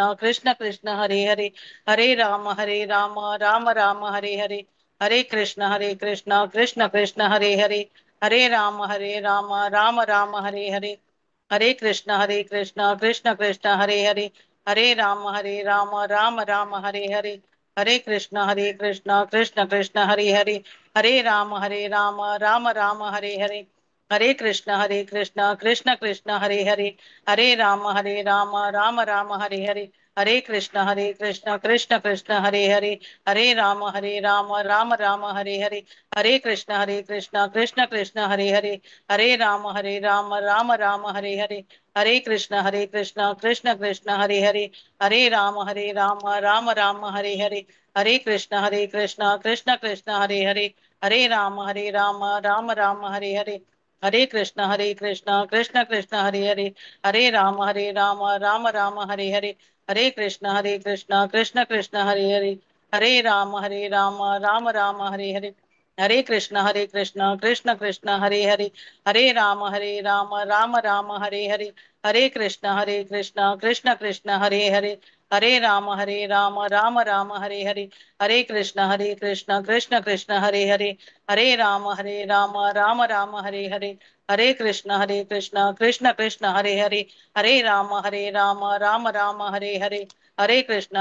कृष्ण कृष्ण हरे हरे, हरे राम राम राम हरे हरे. हरे कृष्ण कृष्ण कृष्ण हरे हरे, हरे राम राम राम हरे हरे. हरे कृष्ण कृष्ण कृष्ण हरे हरे, हरे राम राम राम हरे हरे. हरे कृष्ण कृष्ण कृष्ण हरे हरे, हरे राम राम राम हरे हरे. हरे कृष्ण कृष्ण कृष्ण हरे हरे, हरे राम राम राम हरे हरे. हरे कृष्ण कृष्ण कृष्ण हरे हरे, हरे राम राम राम हरे हरे. हरे कृष्ण कृष्ण कृष्ण हरे हरे, हरे राम राम राम हरे हरे. हरे कृष्ण कृष्ण कृष्ण हरे हरे, हरे राम राम राम हरे हरे. हरे कृष्ण कृष्ण कृष्ण हरे हरे, हरे राम राम राम हरे हरे. हरे कृष्ण कृष्ण कृष्ण हरे हरे, हरे राम राम राम हरे हरे. हरे कृष्ण कृष्ण कृष्ण हरे हरे, हरे राम राम राम हरे हरे. हरे कृष्ण कृष्ण कृष्ण हरे हरे, हरे राम राम राम हरे हरे। हरे कृष्ण कृष्ण कृष्ण हरे हरे, हरे राम राम राम हरे हरे। हरे कृष्ण कृष्ण कृष्ण हरे हरे, हरे राम राम राम हरे हरे। हरे कृष्ण कृष्ण कृष्ण हरे हरे, हरे राम राम राम हरे हरे। हरे कृष्ण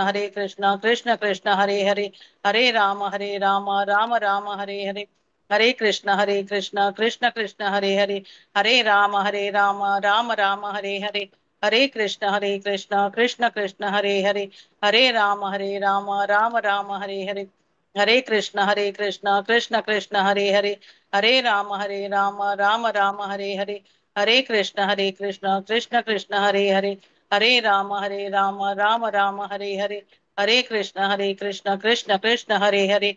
कृष्ण कृष्ण हरे हरे, हरे राम राम राम हरे हरे। हरे कृष्ण कृष्ण कृष्ण हरे हरे, हरे राम राम राम हरे हरे। हरे कृष्ण कृष्ण कृष्ण हरे हरे, हरे राम राम राम हरे हरे। हरे कृष्ण कृष्ण कृष्ण हरे हरे, हरे राम राम राम हरे हरे। हरे कृष्ण कृष्ण कृष्ण हरे हरे, हरे राम राम राम हरे हरे। हरे कृष्ण कृष्ण कृष्ण हरे हरे, हरे राम राम राम हरे हरे। हरे कृष्ण कृष्ण कृष्ण हरे हरे,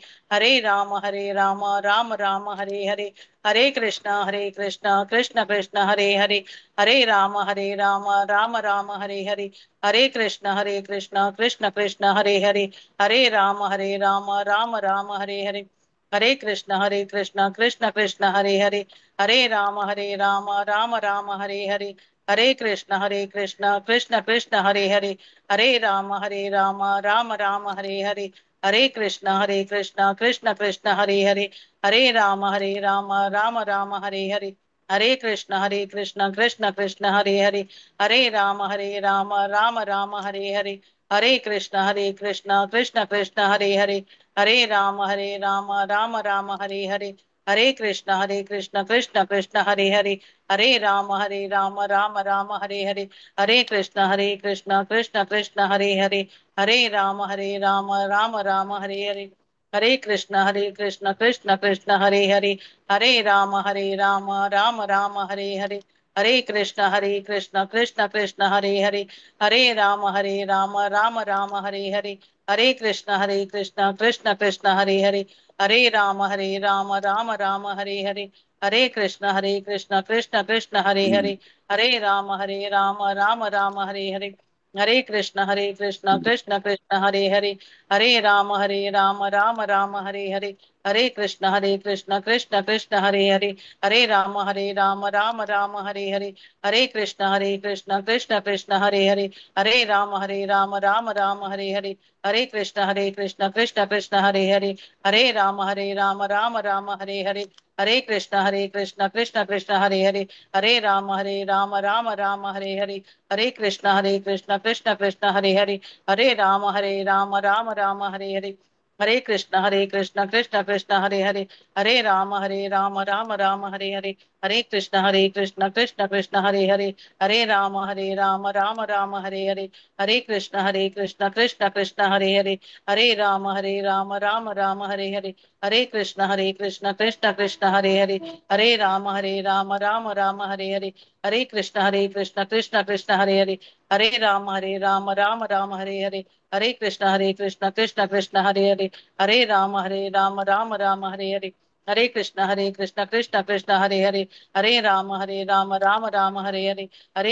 हरे राम राम राम हरे हरे। हरे कृष्ण कृष्ण कृष्ण हरे हरे, हरे राम राम राम हरे हरे। हरे कृष्ण कृष्ण कृष्ण हरे हरे, हरे राम राम राम हरे हरे। हरे कृष्ण कृष्ण कृष्ण हरे हरे, हरे राम राम राम हरे हरे। हरे कृष्ण कृष्ण कृष्ण हरे हरे, हरे राम राम राम हरे हरे। हरे कृष्ण कृष्ण कृष्ण हरे हरे, हरे राम राम राम हरे हरे। हरे कृष्ण कृष्ण कृष्ण हरे हरे, हरे राम राम राम हरे हरे। हरे कृष्ण कृष्ण कृष्ण हरे हरे, हरे राम राम राम हरे हरे। हरे कृष्ण कृष्ण कृष्ण हरे हरे, हरे राम राम राम हरे हरे। हरे कृष्ण कृष्ण कृष्ण हरे हरे, हरे राम राम राम हरे हरे। हरे कृष्ण कृष्ण कृष्ण हरे हरे, हरे राम राम राम हरे हरे। हरे कृष्ण कृष्ण कृष्ण हरे हरे, हरे राम राम राम हरे हरे। हरे कृष्ण कृष्ण कृष्ण हरे हरे, हरे राम राम राम हरे हरे। हरे कृष्ण कृष्ण कृष्ण हरे हरे, हरे राम राम राम हरे हरे। हरे कृष्ण कृष्ण कृष्ण हरे हरे, हरे राम राम राम हरे हरे। हरे कृष्ण कृष्ण कृष्ण हरे हरे, हरे राम राम राम हरे हरे। हरे कृष्ण कृष्ण कृष्ण हरे हरे, हरे राम राम राम हरे हरे। हरे कृष्ण कृष्ण कृष्ण हरे हरे, हरे राम राम राम हरे हरे। हरे कृष्ण कृष्ण कृष्ण हरे हरे, हरे राम राम राम हरे हरे। हरे कृष्ण कृष्ण कृष्ण हरे हरे, हरे राम राम राम हरे हरे। हरे कृष्ण कृष्ण कृष्ण हरे हरे, हरे राम राम राम हरे हरे। हरे कृष्ण कृष्ण कृष्ण हरे हरे, हरे राम राम राम हरे हरे। हरे कृष्ण कृष्ण कृष्ण हरे हरे, हरे राम राम राम हरे हरे। हरे कृष्ण कृष्ण कृष्ण हरे हरे, हरे राम राम राम हरे हरे। हरे कृष्ण कृष्ण कृष्ण हरे हरे, हरे राम राम राम हरे हरे। हरे कृष्ण कृष्ण कृष्ण हरे हरे, हरे राम राम राम हरे हरे। हरे कृष्ण कृष्ण कृष्ण हरे हरे, हरे राम राम राम हरे हरे। हरे कृष्ण कृष्ण कृष्ण हरे हरे, हरे राम राम राम हरे हरे। हरे कृष्ण कृष्ण कृष्ण हरे हरे, हरे राम राम राम हरे हरे। हरे कृष्ण कृष्ण कृष्ण हरे हरे, हरे राम राम राम हरे हरे।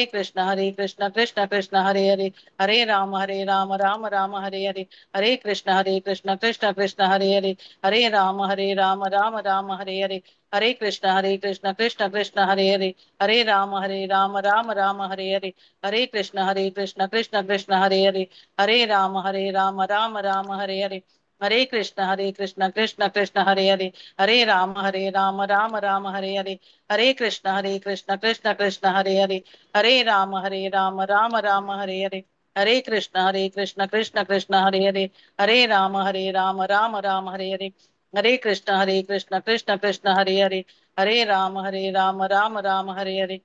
हरे कृष्ण कृष्ण कृष्ण हरे हरे, हरे राम राम राम हरे हरे। हरे कृष्ण कृष्ण कृष्ण हरे हरे, हरे राम राम राम हरे हरे। हरे कृष्ण कृष्ण कृष्ण हरे हरे, हरे राम राम राम हरे हरे। हरे कृष्ण कृष्ण कृष्ण हरे हरे, हरे राम राम राम हरे हरे।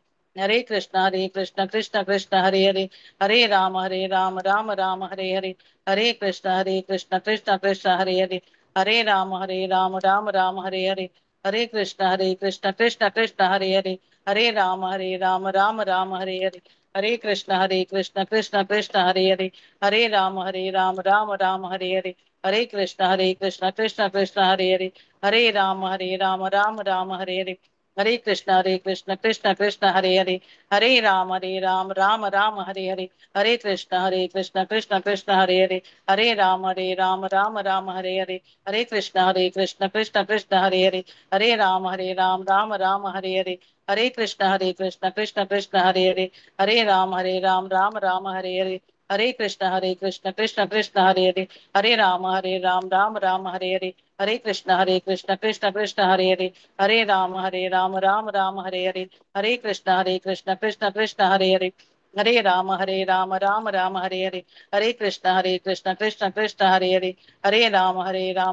हरे कृष्ण कृष्ण कृष्ण हरे हरे, हरे राम राम राम हरे हरे। हरे कृष्ण कृष्ण कृष्ण हरे हरे, हरे राम राम राम हरे हरे। हरे कृष्ण कृष्ण कृष्ण हरे हरे, हरे राम राम राम हरे हरे। हरे कृष्ण कृष्ण कृष्ण हरे हरे, हरे राम राम राम हरे हरे। हरे कृष्ण कृष्ण कृष्ण हरे हरे, हरे राम राम राम हरे हरे। हरे कृष्ण कृष्ण कृष्ण हरे हरे, हरे राम राम राम हरे हरे। हरे कृष्ण कृष्ण कृष्ण हरे हरे, हरे राम राम राम हरे हरे। हरे कृष्ण कृष्ण कृष्ण हरे हरे, हरे राम राम राम हरे हरे। हरे कृष्ण कृष्ण कृष्ण हरे हरे, हरे राम राम राम हरे हरे। हरे कृष्ण कृष्ण कृष्ण हरे हरे, हरे राम राम राम हरे हरे। हरे कृष्ण कृष्ण कृष्ण हरे हरे, हरे राम राम राम हरे हरे। हरे कृष्ण कृष्ण कृष्ण हरे हरे, हरे राम राम राम हरे हरे। हरे कृष्ण कृष्ण कृष्ण हरे हरे, हरे राम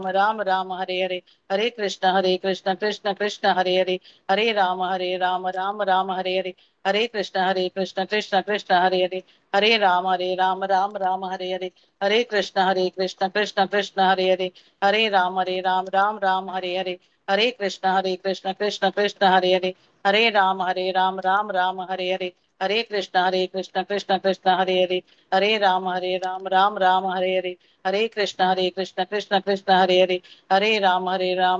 राम राम हरे हरे। हरे कृष्ण कृष्ण कृष्ण हरे हरे, हरे राम राम राम हरे हरे। हरे कृष्ण कृष्ण कृष्ण हरे हरे, हरे राम राम राम हरे हरे। हरे कृष्ण कृष्ण कृष्ण हरे हरे, हरे राम राम राम हरे हरे। हरे कृष्ण कृष्ण कृष्ण हरे हरे, हरे राम राम राम हरे हरे। हरे कृष्ण कृष्ण कृष्ण हरे हरे, हरे राम राम राम हरे हरे। हरे कृष्ण कृष्ण कृष्ण हरे हरे, हरे राम राम राम हरे हरे। हरे कृष्ण कृष्ण कृष्ण हरे हरे, हरे राम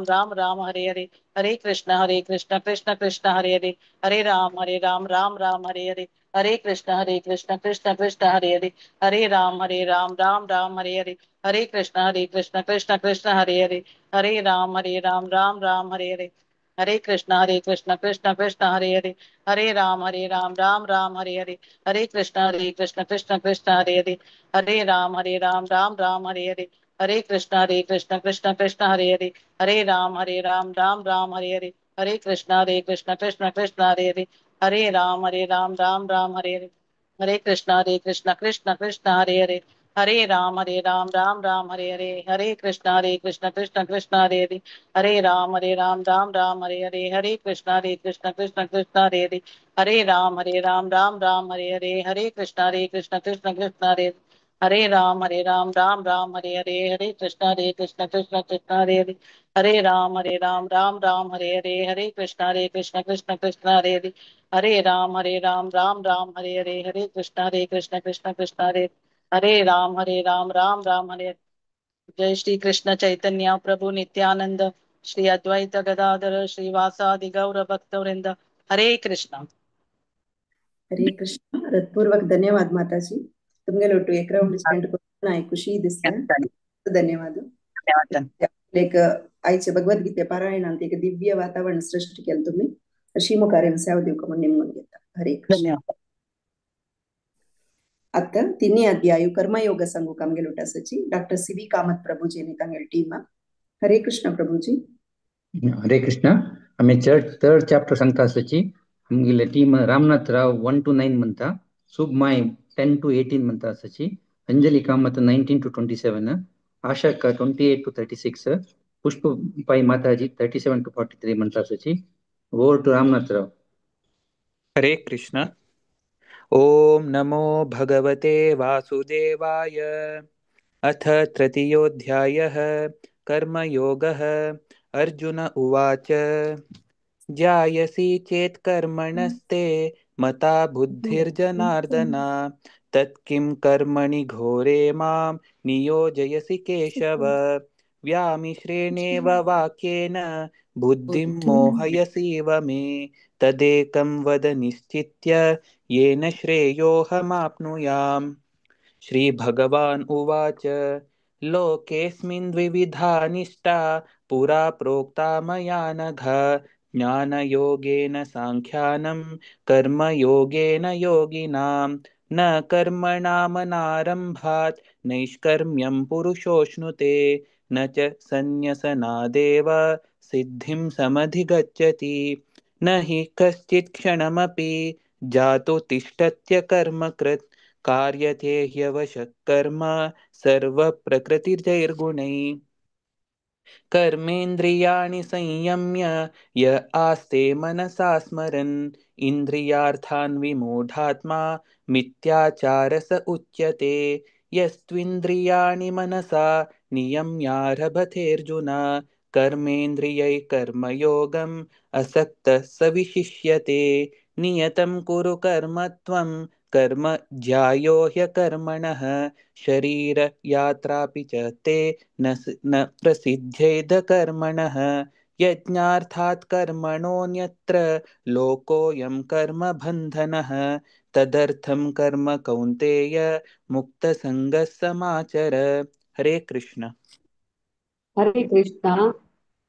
राम राम हरे हरे। हरे कृष्ण कृष्ण कृष्ण हरे हरे, हरे राम राम राम हरे हरे। हरे कृष्ण कृष्ण कृष्ण हरे हरे, हरे राम राम राम हरे हरे। हरे कृष्ण कृष्ण कृष्ण हरे हरे, हरे राम राम राम हरे हरे। हरे कृष्ण कृष्ण कृष्ण हरे हरे, हरे राम राम राम हरे हरे। हरे कृष्ण कृष्ण कृष्ण हरे हरे, हरे राम राम राम हरे हरे। हरे कृष्ण कृष्ण कृष्ण हरे हरे, हरे राम राम राम हरे हरे। हरे कृष्ण कृष्ण कृष्ण हरे हरे, हरे राम राम राम हरे हरे। हरे कृष्ण कृष्ण कृष्ण हरे हरे, हरे राम राम राम हरे हरे। हरे कृष्ण कृष्ण कृष्ण हरे हरे, हरे राम राम राम हरे हरे। हरे कृष्ण कृष्ण कृष्ण हरे, हरे राम राम राम हरे हरे। हरे कृष्ण कृष्ण कृष्ण हरे हरे, हरे राम राम राम हरे हरे। हरे कृष्ण कृष्ण कृष्ण हरे हरे, हरे राम राम राम हरे हरे। हरे कृष्ण कृष्ण कृष्ण हरे, हरे राम राम राम हरे। जय श्री कृष्ण चैतन्य प्रभु नित्यानंद श्री अद्वैत गदाधर श्रीवासादि गौर भक्तवृंद। हरे कृष्ण। हरे कृष्ण। हृदयपूर्वक धन्यवाद माताजी, तुमगेले ಒಟ್ಟು एक राउंड स्पेंड करून खुशी दिसले, धन्यवाद। एक आयचे भगवद्गीते पारायणांत एक दिव्य वातावरण सृष्टी केलं तुम्ही, अशी मुखार सेवा दिवका म्हणून निमून घेता। हरे कृष्ण। आता तिन्ही अध्याय कर्मयोग सांगू आमगेले उटासाची doctor C we Kamat Prabhuji आणि तांगेले टीम। हरे कृष्ण प्रभुजी। हरे कृष्ण। आम्ही थर्ड चॅप्टर सांगता आसाची आमगेले टीम रामनाथ राव 1 to 9 म्हणता, सुबमाय 10 to 18 म्हणता आसाची, Anjali Kamat 19 to 27, Ashakka 28 to 36, Pushpa Pai Mataji 37 to 43 म्हणता आसाची। Over to Ramnath Rao. Hare Krishna. ॐ नमो भगवते वासुदेवाय। अथ तृतीयोऽध्यायः कर्मयोगः। अर्जुन उवाच, ज्यायसि चेत् कर्मणस्ते मता बुद्धिर्जनार्दन, तत्किं कर्मणि घोरे मां नियोजयसि केशव। व्यामिश्रेणेव वाक्येन बुद्धिं मोहयसीव मे, तदेकं वद निश्चित्य येन श्रेयोऽहमाप्नुयाम्। श्रीभगवान् उवाच, लोकेऽस्मिन् द्विविधा निष्ठा पुरा प्रोक्ता मया नघ, ज्ञानयोगेन साङ्ख्यानं कर्मयोगेन योगिनां। न कर्मणामनारम्भात् नैष्कर्म्यं पुरुषोऽश्नुते, न च सन्न्यसनादेव सिद्धिं समधिगच्छति। न हि कश्चित् क्षणमपि जातु तिष्ठत्य कर्मकृत्, कार्यते ह्यवशः कर्म सर्वप्रकृतिर्जैर्गुणैः। कर्मेन्द्रियाणि संयम्य य आस्ते मनसा स्मरन्, इन्द्रियार्थान् विमूढात्मा मिथ्याचार स उच्यते। यस्त्विन्द्रियाणि मनसा नियम्यारभतेऽर्जुन, कर्मेन्द्रियै कर्मयोगम् असक्तः स विशिष्यते। नियतं कुरु कर्म त्वं कर्म ध्यायो ह्यकर्मणः, शरीर यात्रापि च ते न प्रसिद्ध्येद कर्मणः। यज्ञार्थात् कर्मणोऽन्यत्र लोकोऽयं कर्मबन्धनः। तदर्थं कर्म कौन्तेय मुक्तसङ्गः समाचर। हरे कृष्ण। हरे कृष्णा।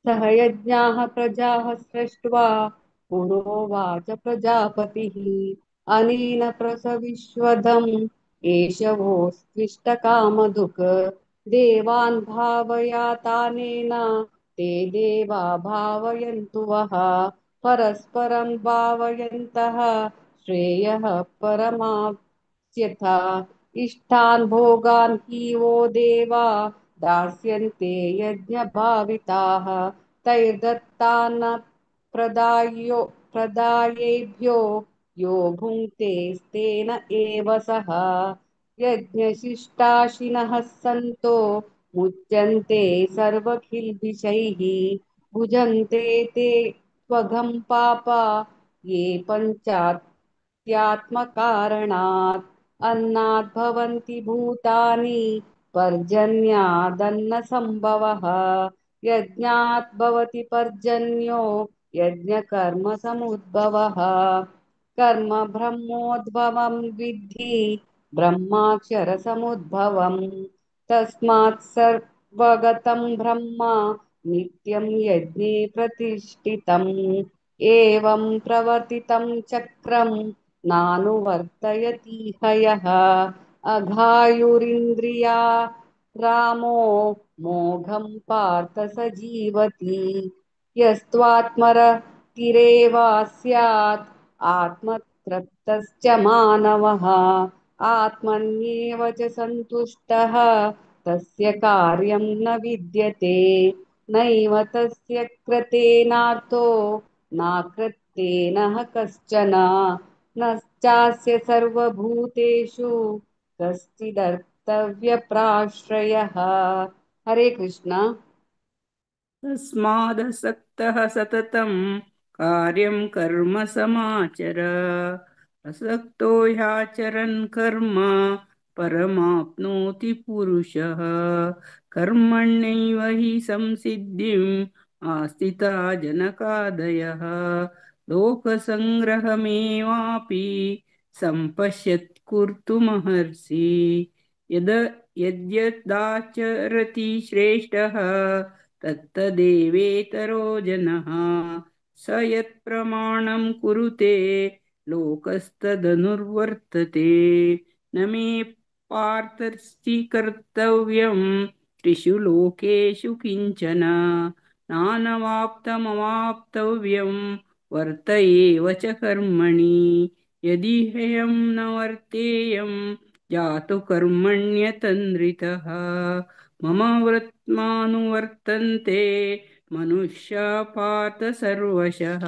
सह यज्ञाः प्रजाः सृष्ट्वा पुरोवाच प्रजापतिः अनेन प्रसविश्वदम् एष वोस्त्विष्टकामधुक् देवान् भावयातानेन ते देवा भावयन्तु वः परस्परं भावयन्तः श्रेयः परमाप्स्यथ। इष्टान् भोगान् हि वो देवा दास्यन्ते यज्ञभाविताः तैर्दत्तान् प्रदायो प्रदायेभ्यो यो भुङ्क्तेस्तेन एव सः। यज्ञशिष्टाशिनः सन्तो मुच्यन्ते सर्वकिल्बिषैः भुजन्ते ते त्वघं पापा ये पञ्चात्यात्मकारणात्। अन्नात् भवन्ति भूतानि पर्जन्यादन्नसम्भवः यज्ञात् भवति पर्जन्यो यज्ञकर्मसमुद्भवः। कर्म ब्रह्मोद्भवं विद्धि ब्रह्माक्षरसमुद्भवम् तस्मात् सर्वगतं ब्रह्म नित्यं यज्ञे प्रतिष्ठितम्। एवं प्रवर्तितं चक्रं नानुवर्तयति हयः। अघायुरिन्द्रिया रामो मोघं पार्थ स जीवति। यस्त्वात्मरतिरेव स्यात् आत्मतृप्तश्च मानवः आत्मन्येव च सन्तुष्टः तस्य कार्यं न विद्यते। नैव तस्य कृतेनार्थो नाकृतेन कश्चन नश्चास्य सर्वभूतेषु कश्चिदर्थव्यप्राश्रयः। हरे कृष्णा। तस्मादसक्तः सततं कार्यं कर्म समाचर। असक्तो ह्याचरन् कर्म परमाप्नोति पुरुषः। कर्मण्यैव हि संसिद्धिम् आस्थिता जनकादयः। लोकसङ्ग्रहमेवापि सम्पश्यत् कर्तुमर्हसि। यद यद्यदाचरति श्रेष्ठः तत्तदेवेतरो जनः। स यत्प्रमाणं कुरुते लोकस्तदनुवर्तते। न मे पार्थस्ति कर्तव्यं त्रिषु लोकेषु किञ्चन। नानवाप्तमवाप्तव्यं वर्त एव च कर्मणि। यदि ह्यहं न वर्तेयं जातु कर्मण्यतन्द्रितः। मम व्रत्मानुवर्तन्ते मनुष्या पार्थ सर्वशः।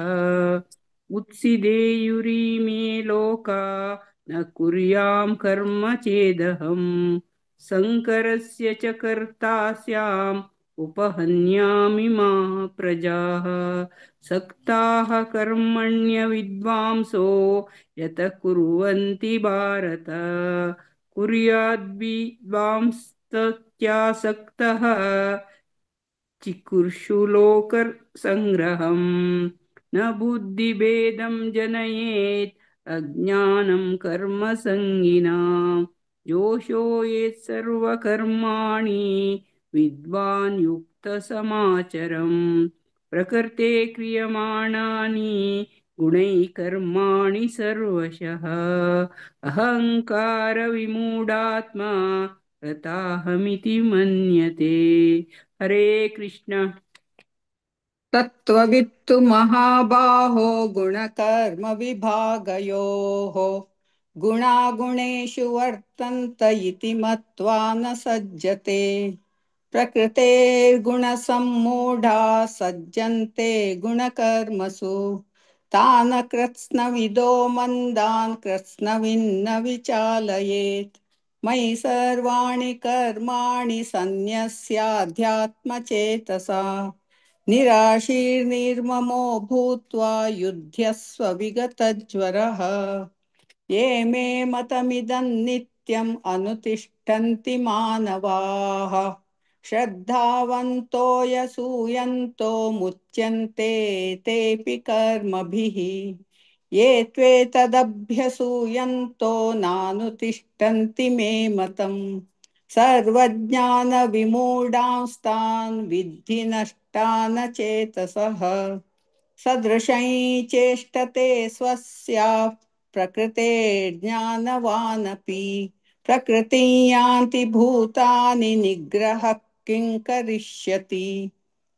उत्सिदेयुरीमे लोका न कुर्यां कर्म चेदहम्। शङ्करस्य च कर्ता स्याम् उपहन्यामि मा प्रजाः। सक्ताः कर्मण्यविद्वांसो यत कुर्वन्ति भारत। कुर्याद्विद्वांस्तत्यासक्तः चिकुर्षु लोकसङ्ग्रहम्। न बुद्धिभेदं जनयेत् अज्ञानं कर्मसङ्गिनां। जोषो येत् सर्वकर्माणि विद्वान् युक्तसमाचरम्। प्रकृते क्रियमाणानि गुणैः कर्माणि सर्वशः। अहङ्कारविमूढात्मा रताहमिति मन्यते। हरे कृष्ण। तत्त्ववित्तु महाबाहो गुणकर्मविभागयोः गुणागुणेषु वर्तन्त इति मत्वा न सज्जते। प्रकृतेर्गुणसम्मूढा सज्जन्ते गुणकर्मसु तान् कृत्स्नविदो मन्दान् कृत्स्नविन्न विचालयेत्। मयि सर्वाणि कर्माणि सन्न्यस्याध्यात्मचेतसा निराशीर्निर्ममो भूत्वा युध्यस्व विगतज्वरः। ये मे मतमिदं नित्यम् अनुतिष्ठन्ति मानवाः श्रद्धावन्तो यसूयन्तो मुच्यन्ते तेऽपि कर्मभिः। ये त्वेतदभ्यसूयन्तो नानुतिष्ठन्ति मे मतम्। सर्वज्ञानविमूढांस्तान् विद्धि नष्टान चेतसः। सदृशं चेष्टते स्वस्याः प्रकृतेर्ज्ञानवानपि। प्रकृतिं यान्ति भूतानि निग्रहः किं करिष्यति।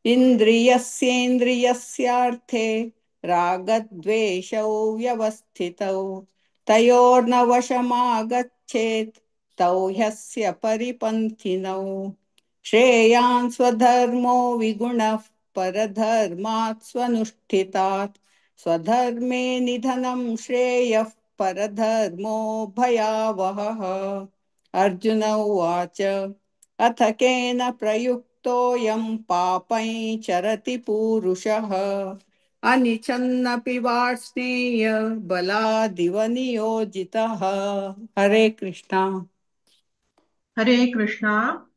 इन्द्रियस्येन्द्रियस्यार्थे रागद्वेषौ व्यवस्थितौ। तयोर्न वशमागच्छेत् तौ ह्यस्य परिपन्थिनौ। श्रेयान् स्वधर्मो विगुणः परधर्मात् स्वनुष्ठितात्। स्वधर्मे निधनं श्रेयः परधर्मो भयावहः। अर्जुन उवाच, अथ केन प्रयुक्तोऽयं पापं चरति पुरुषः। अनिच्छन्नपि वार्ष्णेय बलादिव नियोजितः। हरे कृष्णा। हरे कृष्णा।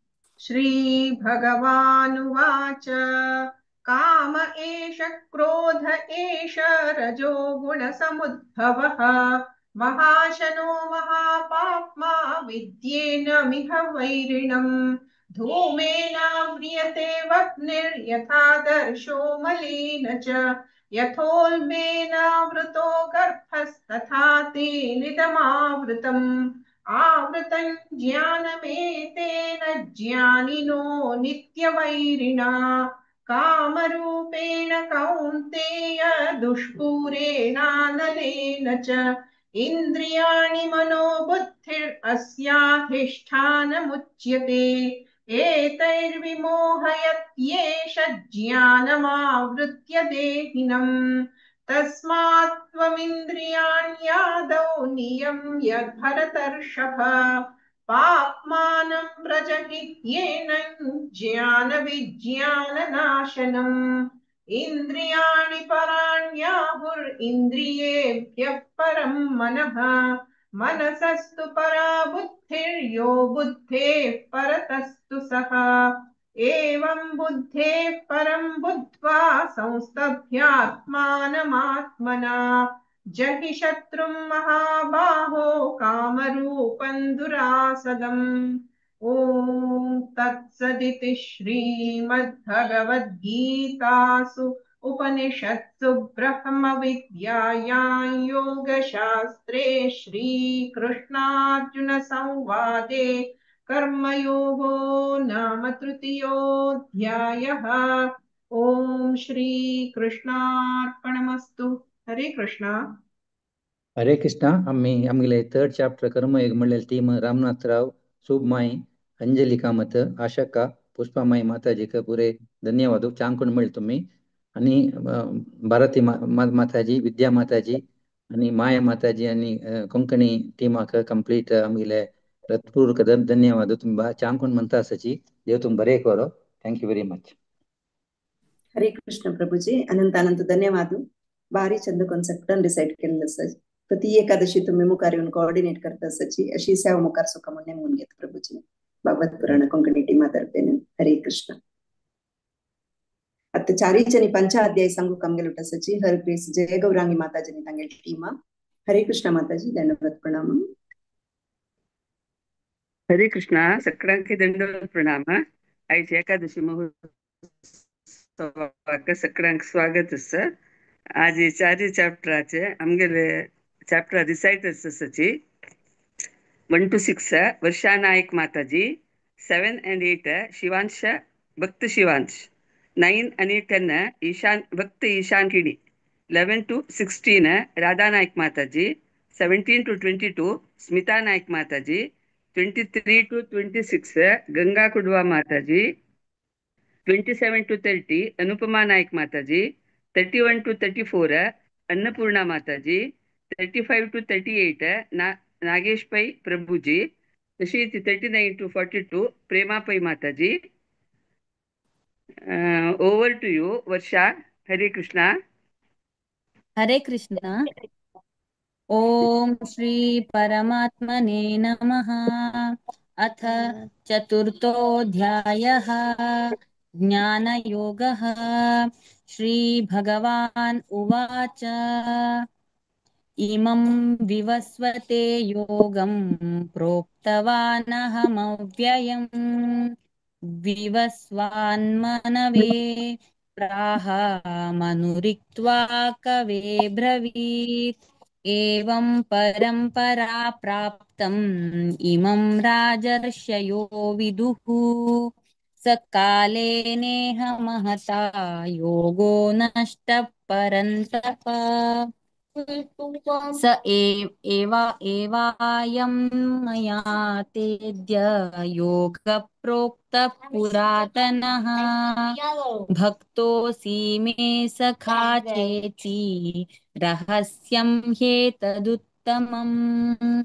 श्री भगवानुवाच, काम एष क्रोध एष रजो गुणसमुद्भवः। महाशनो महापाप्मा विद्येनमिह वैरिणम्। धूमेनाव्रियते वह्निर्यथा दर्शो मलेन च। यथोल्बेनावृतो गर्भस्तथा तेनिदमावृतम्। आवृतं ज्ञानमेतेन ज्ञानिनो नित्यवैरिणा। कामरूपेण कौन्तेय दुष्पूरेणानलेन च। इन्द्रियाणि मनो बुद्धिरस्याधिष्ठानमुच्यते। एतैर्विमोहयत्येष ज्ञानमावृत्य देहिनम्। तस्मात् त्वमिन्द्रियाण्यादौ नियम्य भरतर्षभ। पाप्मानं प्रजहित्येनं ज्ञानविज्ञाननाशनम्। इन्द्रियाणि पराण्याहुरिन्द्रियेभ्यः परं मनः। मनसस्तु परा बुद्धिर्यो बुद्धेः परतस्तु सः। एवं बुद्धेः परं बुद्ध्वा संस्तभ्यात्मानमात्मना। जहि शत्रुं महाबाहो कामरूपं दुरासदम्। ॐ तत्सदिति श्रीमद्भगवद्गीतासु उपनिषत्सु ब्रह्मविद्यायां योगशास्त्रे श्रीकृष्णार्जुनसंवादे कर्मयोगो नाम तृतीयोऽध्यायः। ॐ श्रीकृष्णार्पणमस्तु। हरे कृष्णा। हरे कृष्णा। आम्ही आमगेले थर्ड चॅप्टर कर्मयोग म्हणलेले टीम रामनाथ राव, सुबमाई, अंजली कामत, आशक्का, पुष्पामाई माताजीक पुरे धन्यवाद. चांकून मेळ तुम्ही. आणि भारती माताजी, विद्या माताजी आणि माया माताजी आणि कोंकणी टीमाक कंप्लीट आमगेले हृत्पूर्वक धन्यवाद. तुम्ही चांकून म्हणता आसाची. देव तुम बरे करो. Thank you very much. Hare Krishna Prabhuji, अनंत अनंत धन्यवाद. भारी चंद कॉन्सेप्टान डिसाइड केल्लें आसा. प्रति एकादशी तुम्ही मुखार येवन कोऑर्डिनेट करता आसाची. अशी सेवा मुखार सुखा म्हूण नेमून घेत प्रभुजी. भागवत पुराण कोंकणी टीमा तर्फेन. हरे कृष्ण. आता चारीच आणि पंचाध्याय सांगू आमगेले आसाची. हर ग्रेस जय गौरांगी माताजी तांगेली टीमा. हरे कृष्ण माताजी, दंडवत प्रणाम. हरे कृष्णा. सगळ्यांके दंडवत प्रणाम. आयची एकादशी महोत्सवाक सगळ्यांक स्वागत आसा. आज चारी चॅप्टराचे आमगेले चॅप्टर रिसायटर्स आसाची. 1 to 6 Varsha Naik Mataji, 7 and 8 Shivansh Bhakt Shivansh, 9 आणि 10 ईशान भक्त ईशान किणी, 11 to 16 Radha Naik Mataji, 17 to 22 Smita Naik Mataji, 23 to 26 Ganga Kudwa Mataji, 27 to 30 Anupama Naik Mataji, 31 to 34 Annapurna Mataji, 35 to 38 Nagesh Pai Prabhuji, तशीच 39 to 42 Prema Pai Mataji. Over to you Varsha. Hare Krishna. Hare Krishna. Om Shri परमात्मने नमः. अथ चतुर्थोऽध्यायः ज्ञानयोगः। श्रीभगवान् उवाच इमं विवस्वते योगं प्रोक्तवानहमव्ययम् विवस्वान्मनवे प्राह मनुरिक्त्वा कवे ब्रवीत्। एवं परम्परा प्राप्तम् इमं राजर्षयो विदुः सकाले नेह महता योगो नष्टः परन्तप। स एवायं मया तेद्य योगः प्रोक्तः पुरातनः भक्तोऽसि मे सखा चेति रहस्यं ह्येतदुत्तमम्।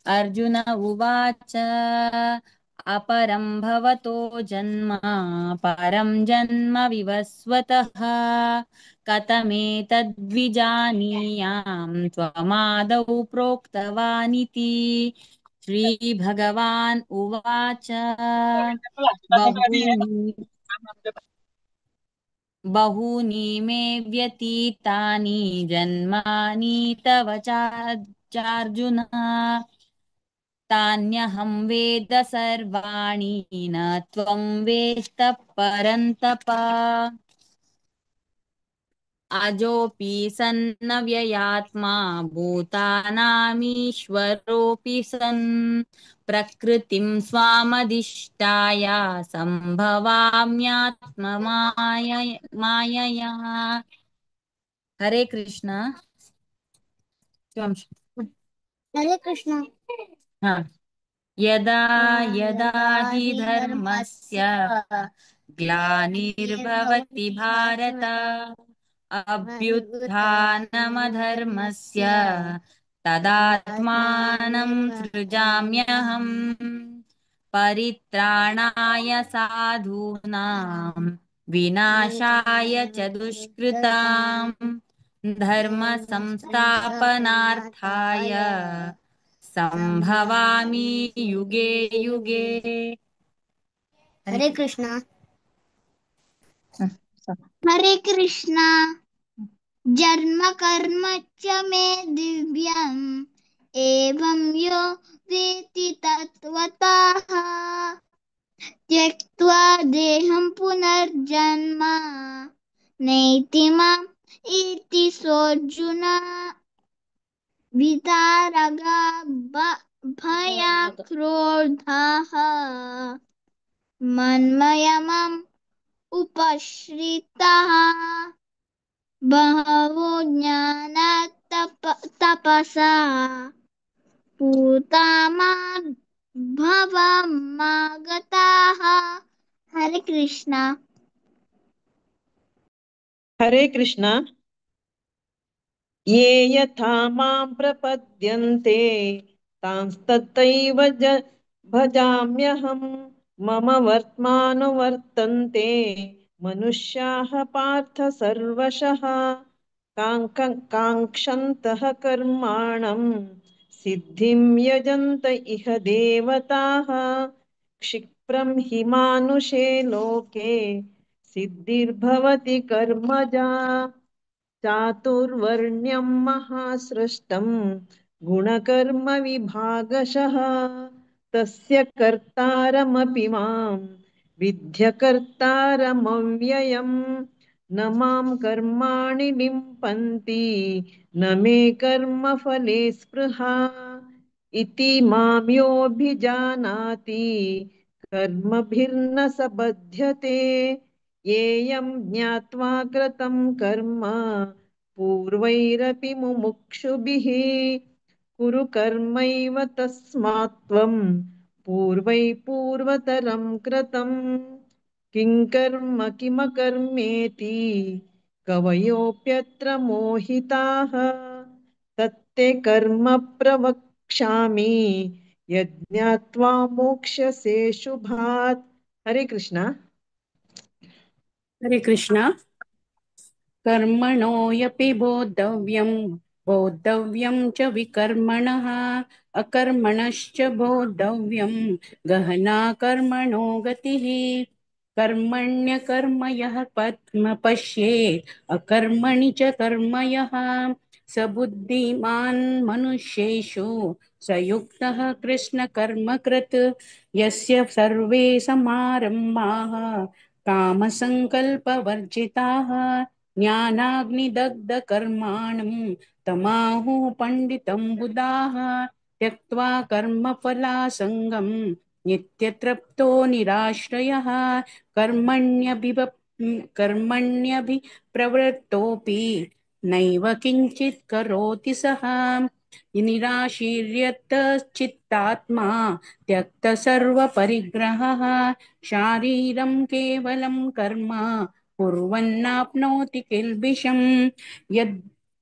अर्जुन उवाच अपरं भवतो जन्म परं जन्म विवस्वतः कथमेतद्विजानीयां त्वमादौ प्रोक्तवानिति। श्रीभगवान् उवाच बहूनि मे व्यतीतानि जन्मानि तव चार्जुन तान्यहं वेद सर्वाणि न त्वं वेत्त परन्तप। अजोऽपि सन्नव्ययात्मा भूतानामीश्वरोऽपि सन् प्रकृतिं स्वामधिष्ठाय संभवाम्यात्ममायया। हरे कृष्ण। हरे कृष्ण। हाँ, यदा यदा हि धर्मस्य ग्लानिर्भवति भारत अभ्युत्थानमधर्मस्य तदात्मानं सृजाम्यहम्। परित्राणाय साधूनां विनाशाय च दुष्कृतां धर्म संस्थापनार्थाय संभवामि युगे युगे। हरे कृष्णा। हरे कृष्णा। जन्म कर्म च मे दिव्यम् एवं यो वेत्ति तत्त्वतः त्यक्त्वा देहं पुनर्जन्म नैति माम् इति सोऽर्जुन। वितारगा भयाक्रोधाः मन्मयमम् उपश्रितः बहवो ज्ञानात् तपसा पूता भवमागताः। हरे कृष्णा। हरे कृष्णा। ये यथा मां प्रपद्यन्ते तांस्तथैव भजाम्यहं मम वर्त्मानुवर्तन्ते मनुष्याः पार्थ सर्वशः। काङ्क्षन्तः कर्माणं सिद्धिं यजन्त इह देवताः। क्षिप्रं हि मानुषे लोके सिद्धिर्भवति कर्मजा। चातुर्वर्ण्यं महासृष्टं गुणकर्म विभागशः तस्य कर्तारमपि मां विद्यकर्तारमव्ययम्। न मां कर्माणि लिम्पन्ति न मे कर्मफले स्पृहा। इति मां योऽभिजानाति कर्मभिर्न स बध्यते। येयं ज्ञात्वा कृतं कर्म पूर्वैरपि मुमुक्षुभिः कुरु कर्मैव तस्मात् त्वं पूर्वै पूर्वतरं कृतं। किं कर्म किमकर्मेति कवयोऽप्यत्र मोहिताः। तत्ते कर्म प्रवक्ष्यामि यज्ञात्वा मोक्ष्यसे शुभात्। हरे कृष्णा। हरे कृष्णा। कर्मणो यपि बोद्धव्यं बोद्धव्यं च विकर्मणः अकर्मणश्च बोद्धव्यं गहना कर्मणो गतिः। कर्मण्यकर्म यः पद्म पश्येत् अकर्मणि च कर्म यः स बुद्धिमान् मनुष्येषु स युक्तः कृष्णकर्मकृत्। यस्य सर्वे समारम्भाः कामसङ्कल्पवर्जिताः ज्ञानाग्निदग्धकर्माणं तमाहुः पण्डितं बुधाः। त्यक्त्वा कर्मफलासङ्गं नित्यतृप्तो निराश्रयः कर्मण्यभिप्रवृत्तोऽपि नैव किञ्चित् करोति सः। निराशीर्यत चित्तात्मा त्यक्त सर्वपरिग्रहः शारीरं केवलं कर्म कुर्वन्नाप्नोति किल्बिषम्। यद्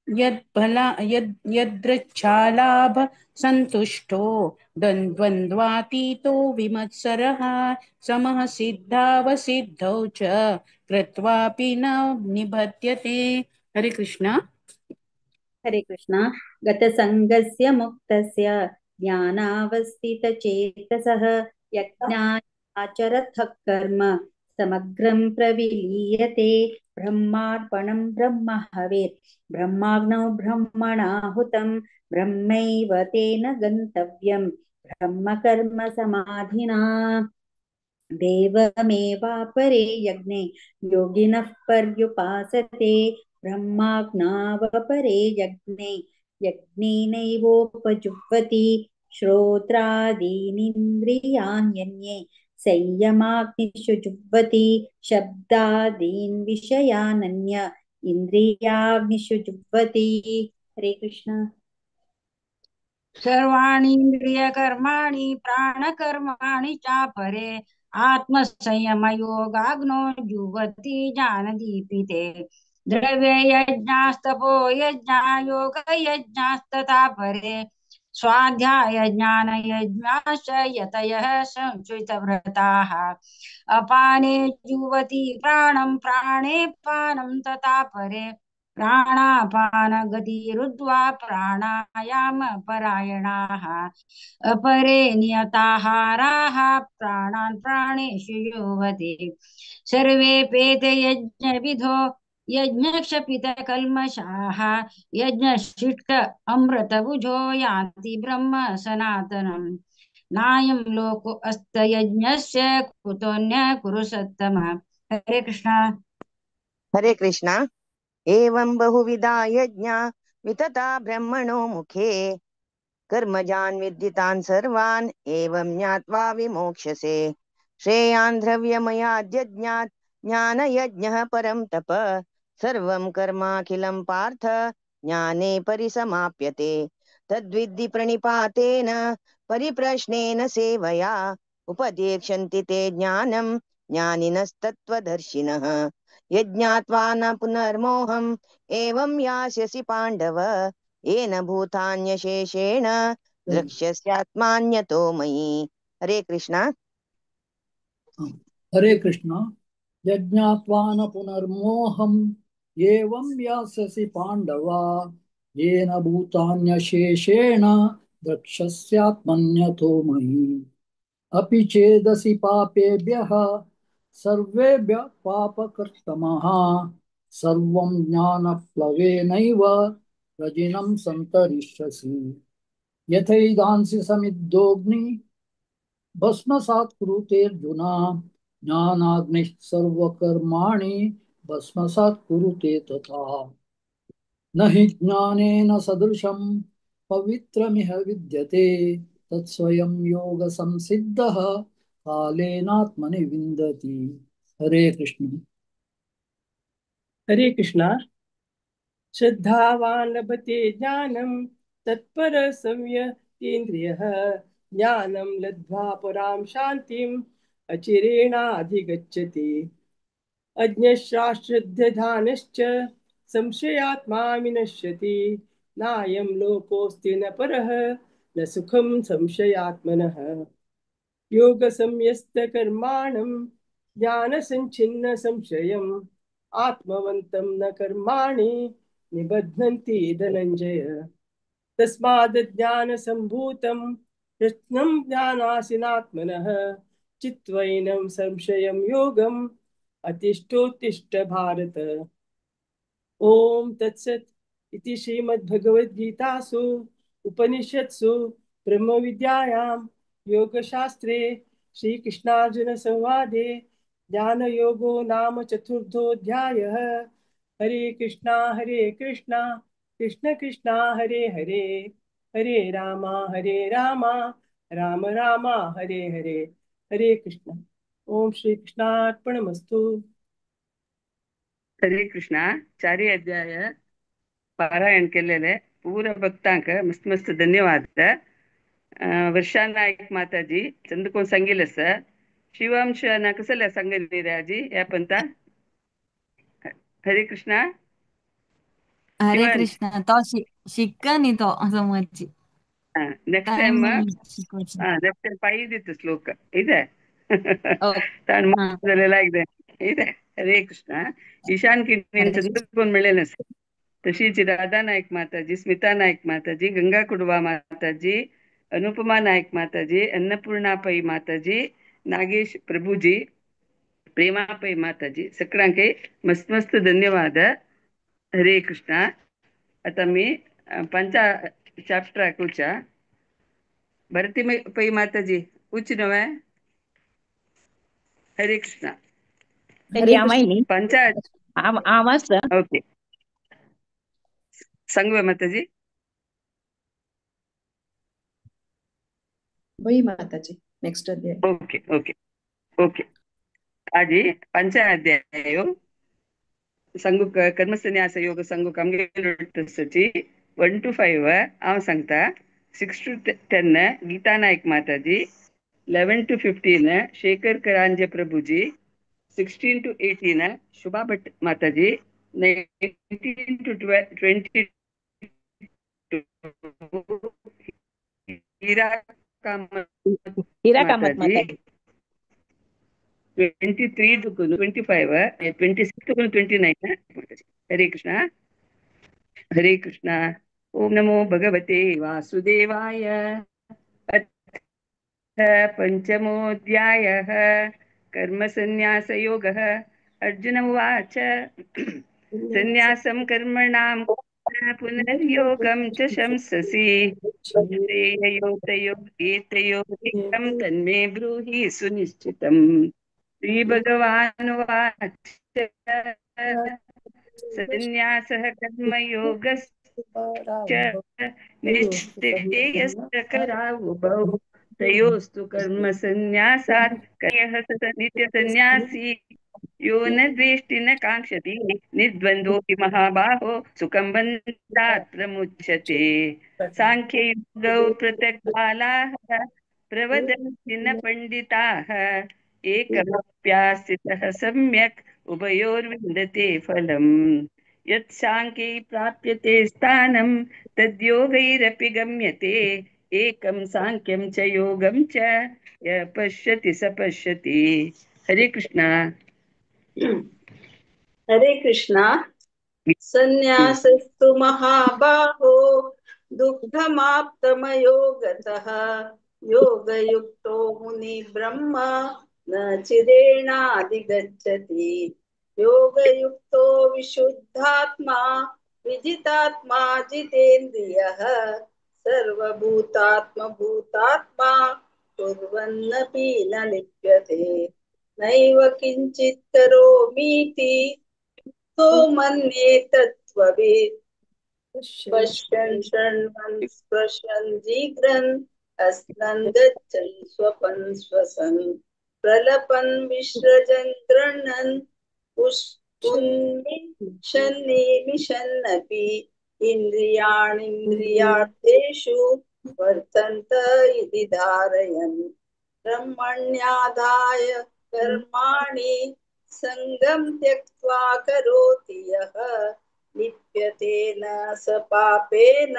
यद्फला यद् यदृच्छालाभ सन्तुष्टो द्वन्द्वातीतो विमत्सरः समः सिद्धावसिद्धौ च कृत्वापि न निबध्यते। हरे कृष्ण। हरे कृष्ण। गतसङ्गस्य मुक्तस्य ज्ञानावस्थितचेतसः यज्ञाचरथ कर्म समग्रं प्रविलीयते। ब्रह्मार्पणं ब्रह्म हवेत् ब्रह्माग्नौ ब्रह्मणाहुतं ब्रह्मैव तेन गन्तव्यं ब्रह्मकर्म समाधिना। देवमेवापरे यज्ञे योगिनः पर्युपासते ब्रह्माग्नावपरे यज्ञे यज्ञेनैवोपजुह्वति। श्रोत्रादीनिन्द्रियाण्यन्ये संयमाग्निषु जुह्वति शब्दादीन् विषयानन्य इन्द्रियाग्निषु जुह्वति। हरे कृष्ण। सर्वाणि इन्द्रियकर्माणि प्राणकर्माणि चापरे आत्मसंयमयोगाग्नो जुह्वति ज्ञानदीपिते। द्रव्ययज्ञास्तपो यज्ञा योगयज्ञास्तथा परे स्वाध्याय ज्ञानयज्ञाश्च यतयः संश्रितव्रताः। अपाने जुवति प्राणं प्राणे पानं तथा परे प्राणापानगतिरुद्ध्वा प्राणायाम परायणाः। अपरे नियताहाराः प्राणान् प्राणेषु युवति। सर्वे पेते यज्ञविधो यज्ञक्षपितकल्मषाः यज्ञशिष्ट अमृतभुजो यान्ति ब्रह्म सनातनम्। नायं लोको अस्तयज्ञस्य कुतोऽन्य कुरु सत्तमः। हरे कृष्ण। हरे कृष्ण। एवं बहुविधा यज्ञा वितता ब्रह्मणो मुखे कर्मजान् विद्युतान् सर्वान् एवं ज्ञात्वा विमोक्ष्यसे। श्रेयान् द्रव्यमयाद्यज्ञात् ज्ञानयज्ञः परं तप सर्वं कर्माखिलं पार्थ ज्ञाने परिसमाप्यते। तद्विद्धि प्रणिपातेन परिप्रश्नेन सेवया उपदेक्ष्यन्ति ते ज्ञानं ज्ञानिनस्तत्त्वदर्शिनः। यज्ञात्वा न पुनर्मोहम् एवं यास्यसि पाण्डव येन भूतान्यशेषेण द्रक्ष्यस्यात्मान्यतो मयि। हरे कृष्ण। हरे कृष्ण। यज्ञात्वा न पुनर्मोहम् एवं यास्यसि पाण्डव येन भूतान्यशेषेण द्रक्ष्यस्यात्मन्यतो मयि। अपि चेदसि पापेभ्यः सर्वेभ्यः पापकृत्तमः सर्वं ज्ञानप्लवेनैव रजिनं सन्तरिष्यसि। यथैदांसि समिद्धोऽग्नि भस्मसात् कुरुतेऽर्जुन ज्ञानाग्निः सर्वकर्माणि भस्मसात् कुरुते तथा। न हि ज्ञानेन सदृशं पवित्रमिह विद्यते तत्स्वयं योगसंसिद्धः कालेनात्मनि विन्दति। हरे कृष्ण। हरे कृष्ण। श्रद्धावान् लभते ज्ञानं तत्परः संयतेन्द्रियः ज्ञानं लब्ध्वा परां शान्तिम् अचिरेणाधिगच्छति। अज्ञश्राश्रद्धानश्च संशयात्मा विनश्यति। नायं लोकोऽस्ति न परः न सुखं संशयात्मनः। योगसंयस्तकर्माणं ज्ञानसञ्छिन्न संशयम् आत्मवन्तं न कर्माणि निबध्नन्ति धनञ्जय। तस्माद् ज्ञानसम्भूतं रत्नं ज्ञानासिनात्मनः चित्वैनं संशयं योगम् अतिष्ठोत्तिष्ठ भारत। ॐ तत्सत् इति श्रीमद्भगवद्गीतासु उपनिषत्सु ब्रह्मविद्यायां योगशास्त्रे श्रीकृष्णार्जुनसंवादे ज्ञानयोगो नाम चतुर्थोऽध्यायः। हरे कृष्णा कृष्ण कृष्णा हरे हरे, हरे रामा राम राम हरे हरे। हरे कृष्ण। ओम श्री कृष्णार्पणमस्तु। हरे कृष्णा। चारी अध्याय पारायण केलेले पूरा भक्तांक मस्त मस्त धन्यवाद। वर्षा नायक माताजी चंदकोण सांगितलं सर। शिवांश ना कसं सांगितले आजी या पंता। हरे कृष्णा। हरे शिवांश कृष्ण। तो शिक्का न्ही तो समजची नेक्स्ट टायम टाइम शिकवची। नेक्स्ट टाइम पायी दित श्लोक ಇದೆ ओके। ताण हा झालेला ಇದೆ। हरे कृष्णा। ईशान किन्नी हरे कृष्ण। चंद्रकोण मिळेल तशीच राधा नाईक माताजी, स्मिता नाईक माताजी, गंगा कुडवा माताजी, अनुपमा नाईक माताजी, अन्नपूर्णा पै माताजी, नागेश प्रभुजी, प्रेमा पै माताजी सगळ्यांके मस्त मस्त धन्यवाद। हरे कृष्णा। आता मी पंचा चॅप्टर उचा भरती पै माताजी उच्च नव्हे। हरे कृष्णा। हरे कृष्ण। पंचा आवाज ओके सांगूया माताजी। वही माताजी नेक्स्ट अध्याय। ओके ओके ओके आजी पंचाध्याय सांगू कर्मसन्यास योग सांगू आमगे 1 to 5 हांव सांगता। 6 to 10 Gita Naik Mataji, 11 to 15 Shekhar Karanje Prabhuji, 16 to 18 Shubha Bhat Mataji, 19 to 22 Hira Kamat Hira Kamat Mataji, Mataji, 23 to 25 26 to 29 Mataji. Hare Krishna. Hare Krishna. Om नमो भगवते वासुदेवाय। अथ पंचमोऽध्यायः कर्मसन्न्यासयोगः। अर्जुन उवाच सन्न्यासं कर्मणां पुनर्योगं च शंससि एतयोरेकं तन्मे ब्रूहि सुनिश्चितम्। श्रीभगवानुवाच सन्न्यासः कर्मयोगश्च निश्चयस्य करावुभौ तयोस्तु कर्म सन्न्यासात् यः स नित्यसन्न्यासी यो न द्वेष्टि न काङ्क्षति निर्द्वन्द्वो हि महाबाहो सुखं बन्धात् प्रमुच्यते। सांख्ययोगौ पृथक् बालाः प्रवदन्ति न पण्डिताः एकमप्यास्थितः सम्यक् उभयोर्विन्दते फलम्। यत् सांख्यै प्राप्यते स्थानं तद्योगैरपि गम्यते एकं सांख्यं च योगं च यः पश्यति स पश्यति। हरे कृष्णा। हरे कृष्णा। संन्यासस्तु महाबाहो दुःखमाप्तमयो गतः योगयुक्तो मुनि ब्रह्म न चिरेणाधिगच्छति। योगयुक्तो विशुद्धात्मा विजितात्मा जितेन्द्रियः सर्वभूतात्मभूतात्मा कुर्वन्नपि न लिप्यते। नैव किञ्चित् करोमीति तो मन्ये तत्त्ववित्। पश्यन् शृण्वन् स्पृशन् जिघ्रन् अस्नन् गच्छन् स्वपन् श्वसन् प्रलपन् विसृजन् गृह्णन् उन्मिषन्निमिषन्नपि इन्द्रियाणीन्द्रियार्थेषु वर्तन्त इति धारयन्। ब्रह्मण्यादाय कर्माणि सङ्गं त्यक्त्वा करोति यः लिप्यते न स पापेन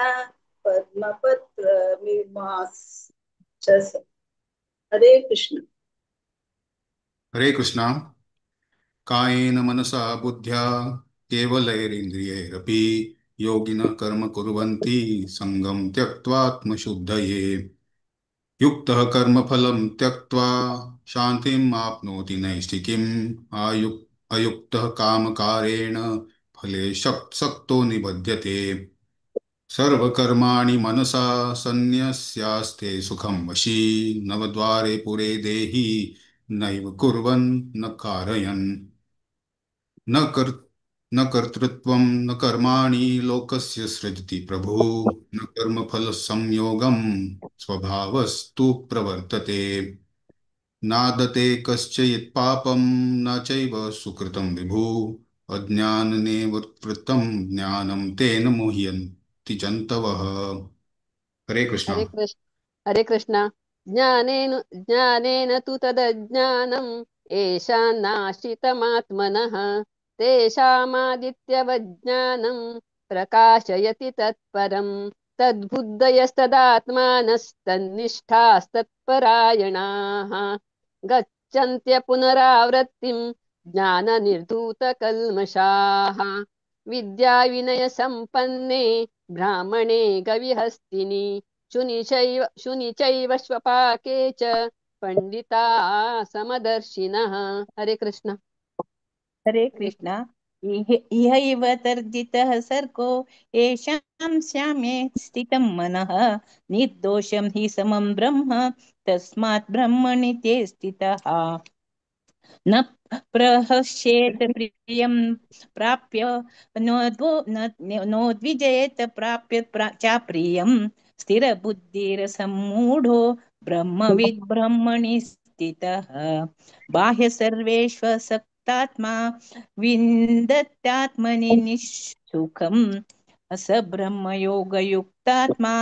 पद्मपत्रमिमास। हरे कृष्ण। हरे कृष्णा। कायेन मनसा बुद्ध्या केवलैरिन्द्रियैरपि योगिनः कर्म कुर्वन्ति सङ्गं त्यक्त्वात्मशुद्धये। युक्तः कर्मफलं त्यक्त्वा शान्तिम् आप्नोति नैष्ठिकीम्। अयुक्तः कामकारेण फले सक्तो निबध्यते। सर्वकर्माणि मनसा सन्न्यस्यास्ते सुखं वशी। नवद्वारे पुरे देहि नैव कुर्वन् न कारयन्। न कर्तृत्वं न कर्माणि लोकस्य सृजति प्रभुः। न कर्मफलसंयोगं स्वभावस्तु प्रवर्तते। नादते कश्चयित् पापं न चैव सुकृतं विभुः। अज्ञाननिवृत्तं ज्ञानं तेन मुह्यन्ति जन्तवः। हरे कृष्ण। हरे कृष्ण। हरे कृष्ण। ज्ञानेन ज्ञानेन तु तदज्ञानम् एषां नाशितमात्मनः तेषामादित्यवज्ञानं प्रकाशयति तत्परं तद्बुद्धयस्तदात्मानस्तन्निष्ठास्तत्परायणाः गच्छन्त्य पुनरावृत्तिं ज्ञाननिर्धूतकल्मषाः। विद्याविनयसम्पन्ने ब्राह्मणे गविहस्तिनि शुनि चैव श्वपाके च पण्डिता समदर्शिनः। हरे कृष्ण। हरे कृष्ण। इह इव तर्जितः सर्गो येषां श्यामे स्थितं मनः निर्दोषं हि समं ब्रह्म तस्मात् ब्रह्मणि ते स्थितः। न प्रहस्येत प्रियं प्राप्य नोद्विजयेत प्राप्य चाप्रियं स्थिरबुद्धिरसम्मूढो ब्रह्मविद् ब्रह्मणि स्थितः। बाह्य सर्वेष्वसक्तात्मा विन्दत्यात्मनि निःसुखं स ब्रह्मयोगयुक्तात्मा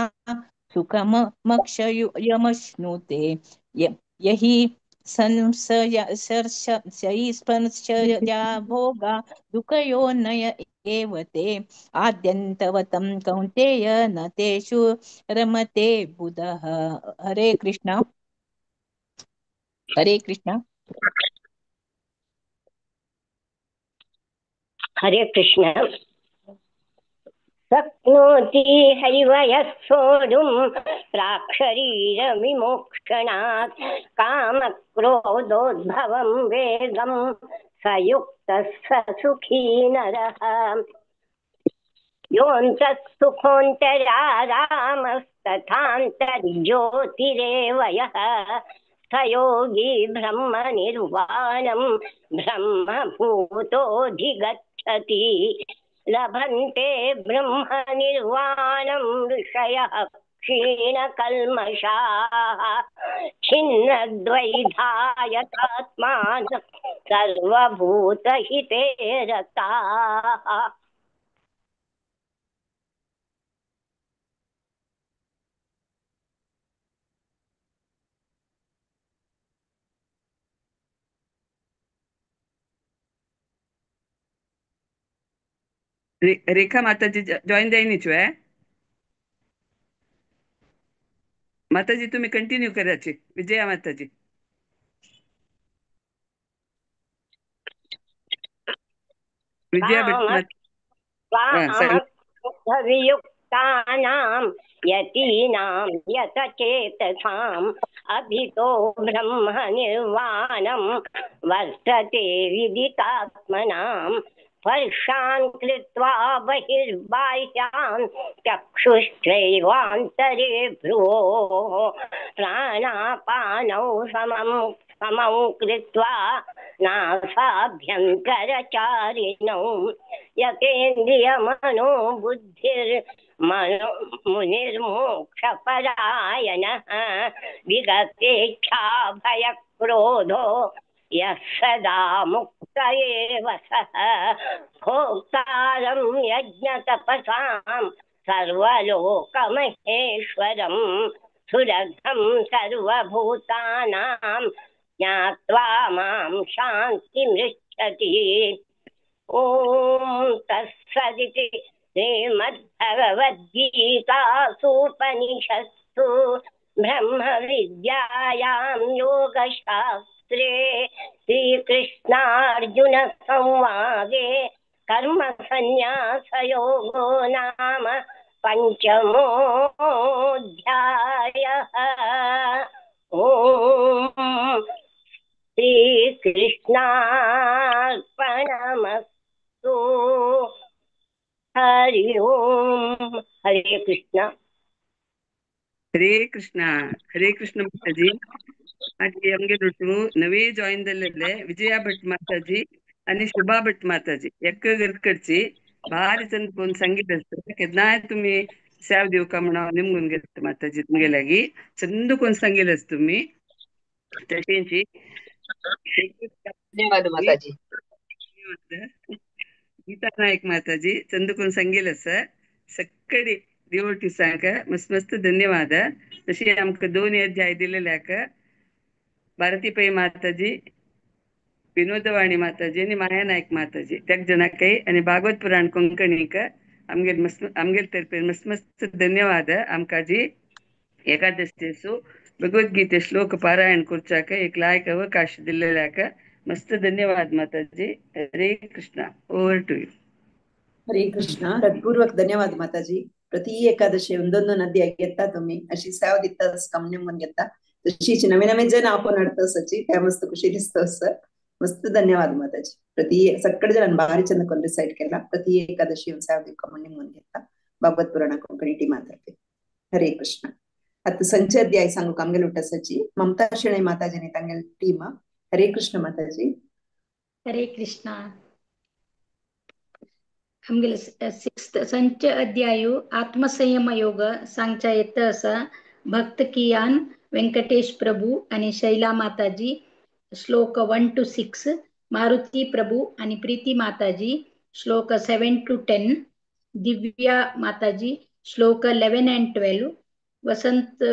सुखमक्षयमश्नुते। यहि संशया भोगा दुःखयोनय एव ते आद्यन्तवतं कौन्तेय न तेषु रमते बुधः। हरे कृष्ण। हरे कृष्ण। हरे कृष्ण। शक्नोति हैव यः सोढुं प्राक्शरीरविमोक्षणात् कामक्रोधोद्भवं वेगं स युक्तः स सुखी नरः। योऽन्तः सुखोऽन्तरारामस्तथान्तर्ज्योतिरेव यः स योगी ब्रह्मनिर्वाणं ब्रह्मभूतोऽधिगच्छति। लभन्ते ब्रह्मनिर्वाणं ऋषयः क्षीणकल्मषाः छिन्नद्वैधायतात्मानः सर्वभूतहिते रताः। रेखा माताजी जॉईन जायनीच आहे। माताजी तुम्ही कंटिन्यू करायची। विजया माताजी। विजया भट कामवियुक्तानां यतीनां यतचेतसाम् अभितो ब्रह्मनिर्वाणं वर्तते विदितात्मनाम्। स्पर्शान् कृत्वा बहिर्बाह्यान् चक्षुश्चैवान्तरे भ्रुवोः प्राणापानौ समं कृत्वा नासाभ्यन्तरचारिणौ यतेन्द्रियमनो बुद्धिर्मनो मुनिर्मोक्षपरायणः विगतेच्छाभयक्रोधो यः सदा मुक्त एव सः। भोक्तारं यज्ञतपसां सर्वलोकमहेश्वरं सुरघं सर्वभूतानां ज्ञात्वा मां शान्तिमृच्छति। ॐ तत्सदिति श्रीमद्भगवद्गीतासूपनिषत्सु ब्रह्मविद्यायां योगशास्त्रे श्रीकृष्णार्जुन संवादे कर्मसन्न्यासयोगो नाम पञ्चमोऽध्यायः। ॐ श्रीकृष्णार्पणमस्तु। हरि ओम। हरे कृष्ण। हरे कृष्ण। हरे कृष्ण माताजी। आज आमगे नवे जॉईन जाल्ले विजया भट माताजी आणि शुभा भट माताजी एक्क कडची भारी चंद कोण संगीत आसता केन्नाय तुमी सेव दिवका म्हणून निमगून घेता माताजी तुमगे लागीं चंद कोण सांगील आसा तुमी तशेंची। धन्यवाद माताजी। गीता नायक माताजी चंद कोण सांगील आसा सक्कडी डिवोटीसांक मस्त मस्त धन्यवाद। तशी आमकां दोन अध्याय दिलेल्याक भारती पै माताजी, विनोदवाणी माताजी आणि माया नायक माताजी त्याग जणाकय आणि भागवत पुराण कोंकणीक आमगेल मस्त आमगेल तर्फे मस्त मस्त धन्यवाद। आमकां जी एकादशीसु भगवद्गीते श्लोक पारायण करच्याक एक लायक अवकाश दिलेल्याक मस्त धन्यवाद माताजी। Hare Krishna. Over to you. Hare Krishna. हृदपूर्वक धन्यवाद माताजी। प्रति एकादशी ಒಂದೊಂದು नदी घेता तुम्ही अशी सेवा दिता कमने घेता तशीच नवे नवे जण आपण हाडता सची त्या मस्त खुशी दिसता सर। मस्त धन्यवाद माताजी। प्रति सगळे जण भारी चंद कोण रिसाइट केला प्रति एकादशी सेवा दिवका म्हणून घेता भागवत पुराण कोंकणी टीमातर्फे। हरे कृष्ण। आता संचय अध्याय सांगू आमगेल उठासाची ममता शेणै माताजी तांगेल टीम। हरे कृष्ण माताजी। हरे कृष्ण। आमगेले सिक्स्थ संच अध्याय आत्मसंयम योग सांगच्या येत असा भक्त कियान व्यंकटेश प्रभू आणि शैला माताजी श्लोक 1 to 6, Maruti प्रभू आणि प्रीती माताजी श्लोक 7 to 10, Divya Mataji श्लोक 11 and 12, वसंत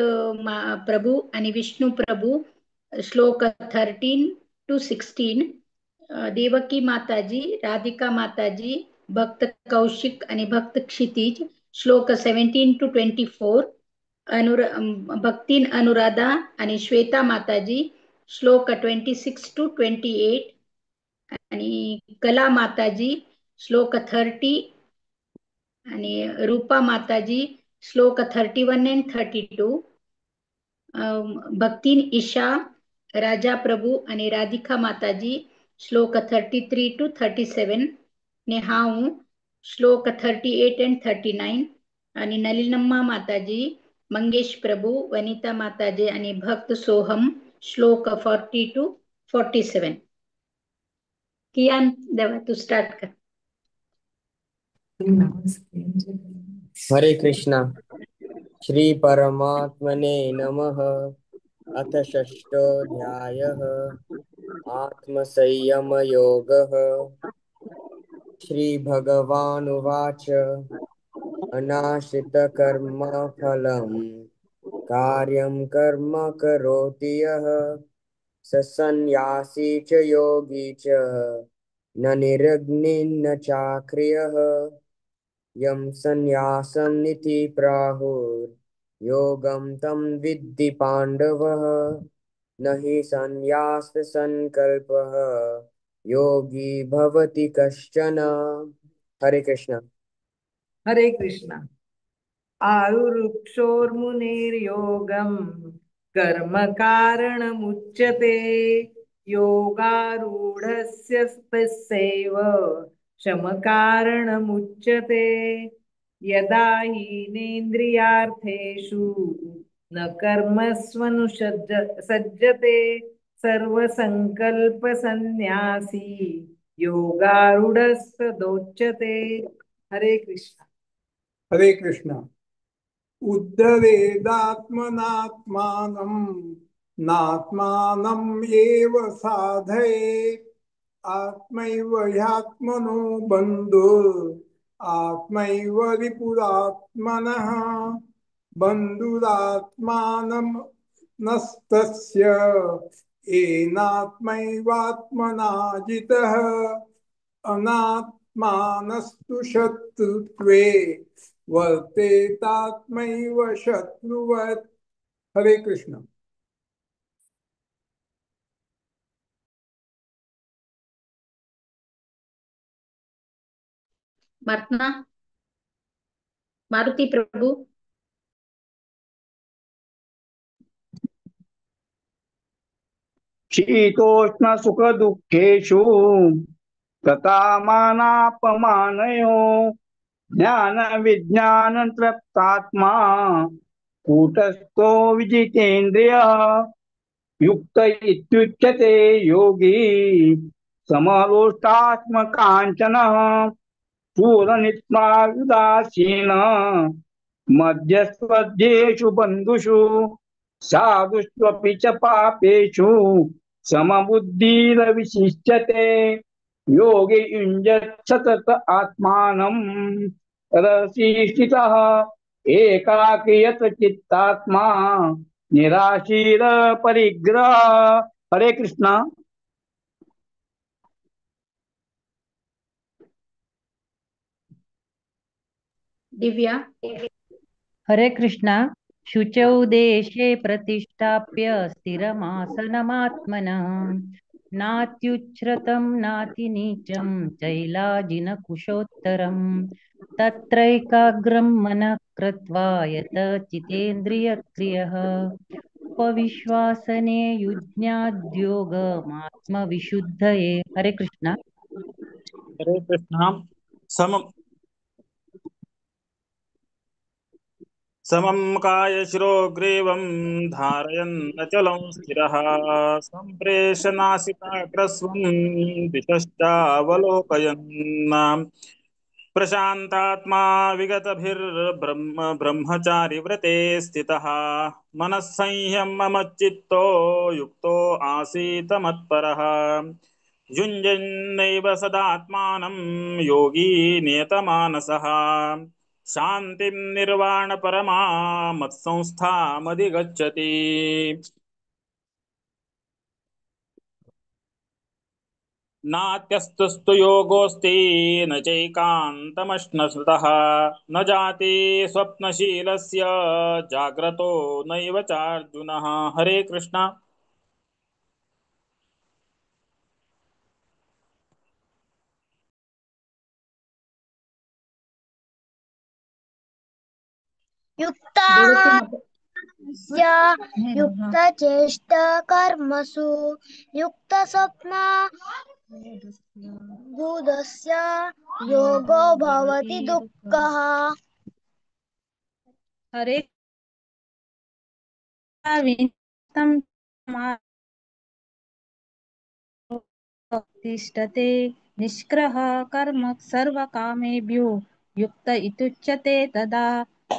प्रभू आणि विष्णू प्रभू श्लोक 13 to 16, Devaki Mataji, Radhika Mataji, भक्त कौशिक आणि भक्त क्षितिज श्लोक 17 to 24, भक्तीन अनुराधा आणि श्वेता माताजी श्लोक 26 to 28 आणि कला माताजी श्लोक 30 आणि रूपा माताजी श्लोक 31 and 32, भक्तीन ईशा, राजा प्रभू आणि राधिका माताजी श्लोक 33 to 37, नेहाऊ श्लोक 38 and 39 आणि नलिनम्मा माताजी, मंगेश प्रभू, वनिता माताजी आणि भक्त सोहम श्लोक 40 to 47। कियान देवा तू स्टार्ट कर। हरे कृष्णा। श्री परमात्मने नमः। अथ षष्ठोऽध्यायः आत्मसंयमयोगः। श्री भगवानुवाच अनाश्रितकर्मफलं कार्यं कर्म करोति यः स संन्यासी च योगी च न निरग्निर्न चाक्रियः। यं संन्यासं निति प्राहुर्योगं तं विद्धि पाण्डवः। न हि संन्याससङ्कल्पः योगी भवति कश्चन। हरे कृष्ण। हरे कृष्ण। आरुरुक्षोर्मुनेर्योगं कर्म कारणमुच्यते योगारूढस्य तस्यैव शमकारणमुच्यते। यदा हीनेन्द्रियार्थेषु न कर्मस्वनुसज्जते सर्वसङ्कल्पसन्न्यासी योगारूढस्तदोच्यते। हरे कृष्ण। हरे कृष्ण। उद्धरेदात्मनात्मानं नात्मानं एव साधयेत् आत्मैव ह्यात्मनो बन्धुर् आत्मैव रिपुरात्मनः बन्धुरात्मानं नस्तस्य येनात्मैवात्मना जितः अनात्मानस्तु शत्रुत्वे वर्तेतात्मैव शत्रुवत्। हरे कृष्ण। मार्तना, मारुती प्रभु। शीतोष्ण सुख दुःखेषु तथा मानापमानयो ज्ञान विज्ञान तृप्तात्मा कूटस्थो विजितेन्द्रियः युक्त इत्युच्यते योगी समलोष्टात्मकाञ्चनः शूरनित्वायुदासीन मध्यस्पद्येषु बन्धुषु साधुष्वपि च पापेषु समबुद्धिरविशिष्यते योगी युञ्जत् सतत आत्मानं रसिष्ठितः एकाकीयत चित्तात्मा निराशीर परिग्रह। हरे कृष्णा। दिव्या। हरे कृष्णा। शुचौ देशे प्रतिष्ठाप्य स्थिरमासनमात्मनः नात्युच्छ्रतं नातिनीचं चैलाजिनकुशोत्तरं तत्रैकाग्रं मनः कृत्वा यत चितेन्द्रियक्रियः उपविश्वासने युज्ञाद्योगमात्मविशुद्धये। हरे कृष्णा। हरे कृष्णा। समम समं कायशिरोग्रीवं धारयन् अचलं स्थिरः सम्प्रेषनासिकाग्रस्वं दिशश्चावलोकयन् प्रशान्तात्मा विगतभिर्ब्रह्म ब्रह्मचारि व्रते स्थितः मनःसंयम मम चित्तो युक्तो आसीत मत्परः युञ्जन्नैव सदात्मानं योगी नियतमानसः शांतिं निर्वाण परमा मत्संस्थामधिगच्छति। नात्यस्तस्तु योगोऽस्ति न चैकान्तमश्नश्रुतः न जाति स्वप्नशीलस्य जाग्रतो नैव चार्जुनः। हरे कृष्णा। युक्तचेष्ट कर्मसु युक्तस्वप्न बुधस्य योगो भवति दुःखः। हरे तिष्ठते निष्क्रह कर्म सर्वकामेभ्यो युक्त इत्युच्यते तदा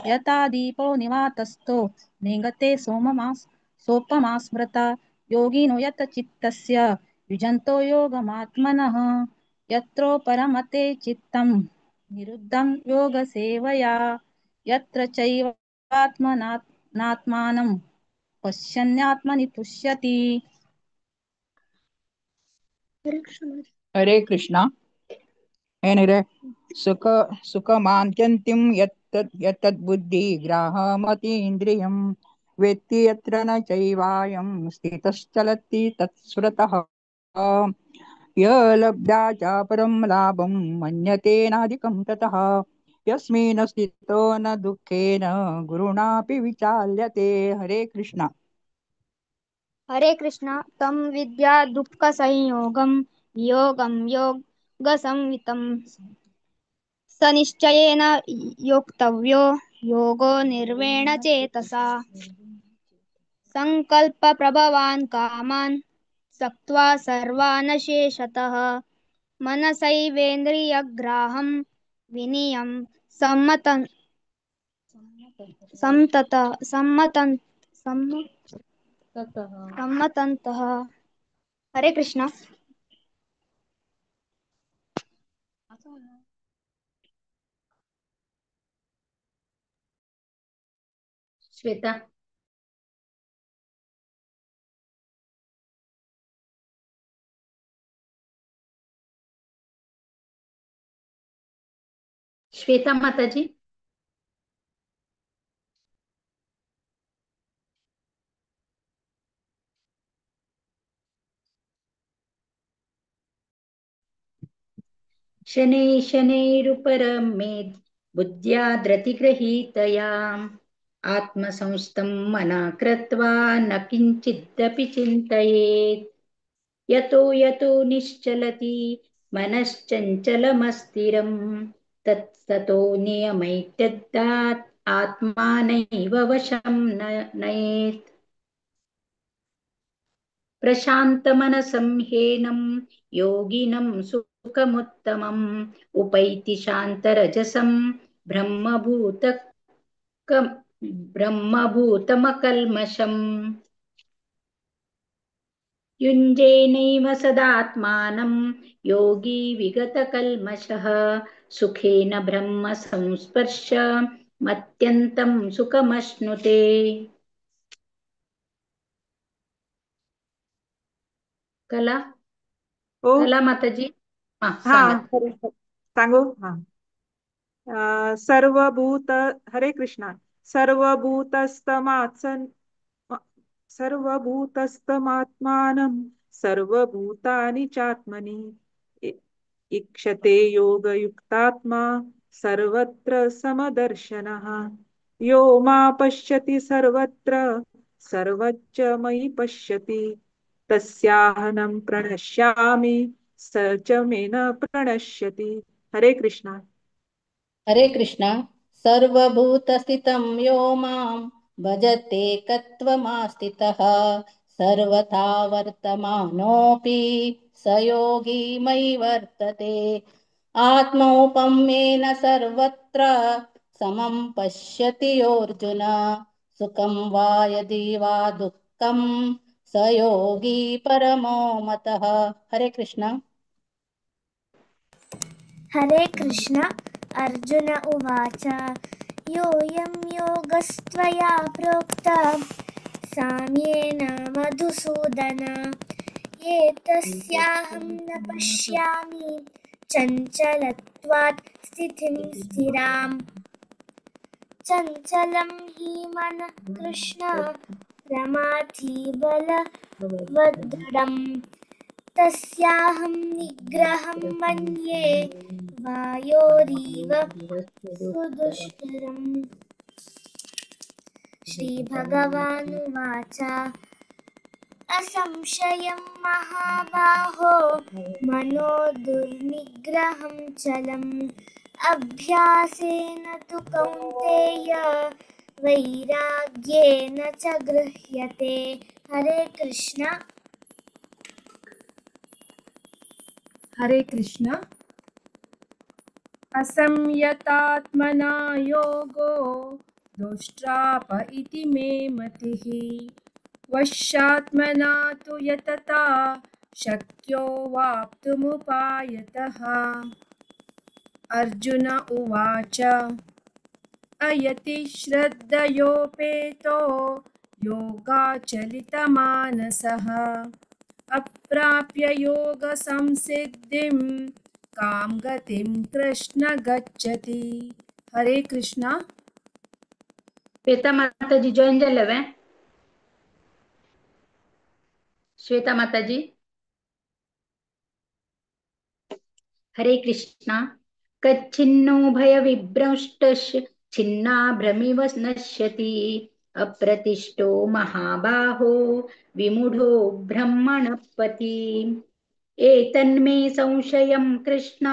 यथा दीपो निवातस्थो निगते सोपमा स्मृता योगिनो यत चित्तस्य युजन्तो योगमात्मनः यत्रो परमते चित्तं निरुद्धं योगसेवया यत्र चैवात्मनात्मानं पश्यन्यात्मनि तुष्यति। हरे कृष्णा। ಏನಿದೆ ಸುಖ ಸುಖಮಾಂತ್ಯಂತಿಂ ಯತ್ತದ್ ಯತ್ತದ್ಬುದ್ಧಿಗ್ರಾಹಮತೀಂದ್ರಿಯಂ ವೇತ್ತಿ ಯತ್ರ ನ ಚೈವಾಯಂ ಸ್ಥಿತಶ್ಚಲತಿ ತತ್ಸ್ವತಃ ಯ ಲಬ್ಧ್ವಾ ಚ ಪರಂ ಲಾಭಂ ಮನ್ಯತೆ ನಾಧಿಕಂ ತತಃ ಯಸ್ಮಿನ್ ಸ್ಥಿತೋ ನ ದುಃಖೇನ ಗುರುಣಾಪಿ ವಿಚಾಲ್ಯತೆ. ಹರೇ ಕೃಷ್ಣ. ಹರೇ ಕೃಷ್ಣ. ತಂ ವಿದ್ಯಾ ದುಃಖ ಸಂಯೋಗಂ ಯೋಗಂ ಯೋಗ ಸಂವಿತಂ ಸ ನಿಶ್ಚಯೇನ ಯೋಕ್ತವ್ಯೋ ಯೋಗೋ ನಿರ್ವೇಣ ಚೇತಸಾ ಸಂಕಲ್ಪ ಪ್ರಭವಾನ್ ಕಾಮಾನ್ ಸಕ್ತ್ವಾ ಸರ್ವಾನಶೇಷತಃ ಮನಸೈವೇಂದ್ರಿಯಗ್ರಾಹಂ ವಿನಿಯಂ ಸಮ್ಮತನ್ ಸಂತತ ಸಮ್ಮತನ್ ಸಮ್ಮತಂತಃ. ಹರೇ ಕೃಷ್ಣ. श्वेता। श्वेता माता जी। शनैः शनैरुपरमेद् बुद्ध्या धृतिगृहीतया। आत्मसंस्थं मनः कृत्वा न किञ्चिदपि चिन्तयेत्। यतो यतो निश्चलति मनश्चञ्चलमस्थिरं तत्ततो नियमैत्यदात् आत्मानैव वशं नयेत्। प्रशान्तमनसं हेनं योगिनं सुखमुत्तमम् उपैति शान्तरजसं ब्रह्मभूतमकल्मषम्। युञ्जेनैव सदात्मानं योगी विगतकल्मषः सुखेन ब्रह्म संस्पर्श मत्यन्तं सुखमश्नुते। कला ओ कला माताजी, हा हा सांगा। सांगू हा। सर्वभूत हरे कृष्णा। सर्वभूतस्तमात्सन् सर्वभूतस्थमात्मानं सर्वभूतानि चात्मनि ईक्षते योगयुक्तात्मा सर्वत्र समदर्शनः। यो मा पश्यति सर्वत्र सर्वच्च मयि पश्यति तस्याहनं प्रणश्यामि स च मे न प्रणश्यति। हरे कृष्णा। हरे कृष्णा। सर्वभूतस्थितं यो मां भजतेकत्वमास्थितः सर्वथा वर्तमानोऽपि स योगी मयि वर्तते। आत्मौपम्येन सर्वत्र समं पश्यति योऽर्जुन सुखं वा यदि वा दुःखं स योगी परमो मतः। हरे कृष्णा। हरे कृष्ण। अर्जुन उवाच, योऽयं योगस्त्वया प्रोक्त साम्येन मधुसूदन एतस्याहं न पश्यामि चञ्चलत्वात् स्थितिं स्थिराम्। चञ्चलं हि मनः कृष्ण प्रमाथि बलवदृढम् तस्याहं निग्रहं मन्ये वायोरिव सुदुष्करम्। श्रीभगवानुवाच, असंशयं महाबाहो मनो दुर्निग्रहं चलम् अभ्यासेन तु कौन्तेय वैराग्येन च गृह्यते। हरे कृष्ण। हरे कृष्ण। असंयतात्मना योगो दुष्ट्राप इति मे मतिः। वश्यात्मना तु यतता शक्यो वाप्तुमुपायतः। अर्जुन उवाच, अयति श्रद्धयोपेतो योगाचलितमानसः अप्राप्य योगसंसिद्धिं कां गतिं कृष्ण गच्छति। हरे कृष्णा। श्वेता माताजी जॉईन झाल्या व्हय? श्वेता माताजी, हरे कृष्णा। कच्छिन्नो भयविभ्रष्टश्च छिन्नाभ्रमिव नश्यति अप्रतिष्ठो महाबाहो विमूढो ब्रह्मणपति। एतन्मे संशयं कृष्ण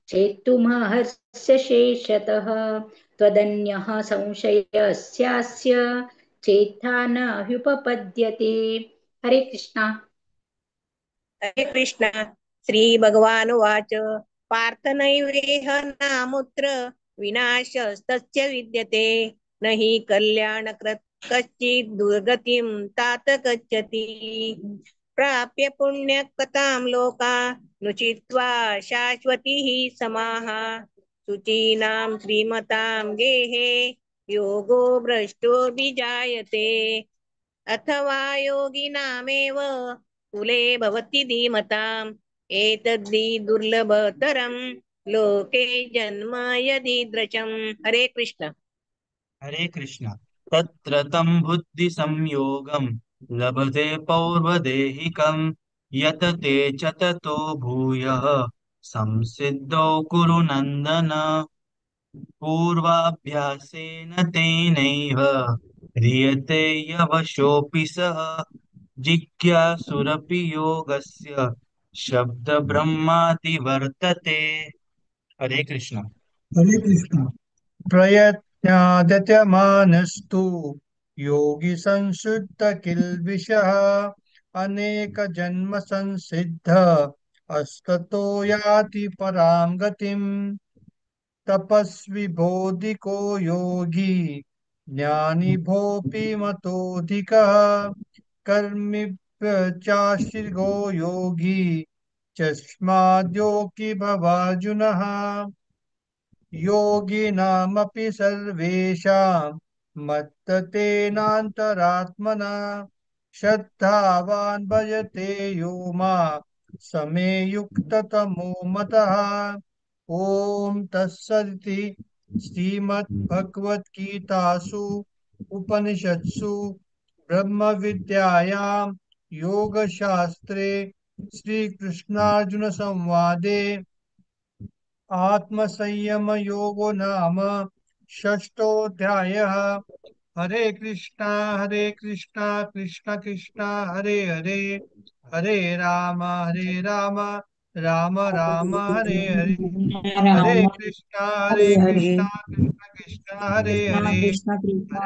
चेत्तुमहर्ष्य शेषतः त्वदन्यः संशयस्यास्य चेत्था न ह्युपपद्यते। हरे कृष्णा। हरे कृष्ण। श्री भगवानुवाच, पार्थ नैवेह नामुत्र विनाशस्तस्य विद्यते न हि कल्याणकृत् कश्चित् दुर्गतिं तात गच्छति। प्राप्य पुण्यकथां लोकानुचित्वा शाश्वतीः समाः शुचीनां श्रीमतां गेहे योगो भ्रष्टो विजायते। अथवा योगिनामेव कुले भवति धीमताम् एतद्धि दुर्लभतरं लोके जन्म यदीदृशम्। हरे कृष्ण। हरे कृष्ण। तत्र तं बुद्धि संयोगं लभते पौर्वदेहिकं यतते च ततो भूयः संसिद्धौ कुरु नन्दन। पूर्वाभ्यासेन तेनैव ह्रियते यवशोऽपि सः। जिज्ञासुरपि योगस्य शब्द ब्रह्माति वर्तते। हरे कृष्ण। हरे कृष्ण। प्रयत्नादत्यमानस्तु योगी संशुद्ध किल्बिषः अनेक जन्म संसिद्ध अस्ततो याति परां गतिम्। तपस्वी बोधिको योगी ज्ञानी भोपि मतोधिकः कर्मिभ्यचाशिर्गो योगी चस्माद्योगी भवार्जुनः। योगिनामपि सर्वेषां मत्ततेनान्तरात्मना श्रद्धावान् भजते यो मा समे युक्ततमो मतः। ॐ तत्सदिति श्रीमद्भगवद्गीतासु उपनिषत्सु ब्रह्मविद्यायां योगशास्त्रे श्रीकृष्णार्जुनसंवादे आत्मसंयमयोगो नाम षष्ठोऽध्यायः। हरे कृष्णा कृष्ण कृष्ण हरे हरे, हरे राम राम राम हरे हरे। हरे कृष्णा कृष्ण कृष्ण हरे हरे,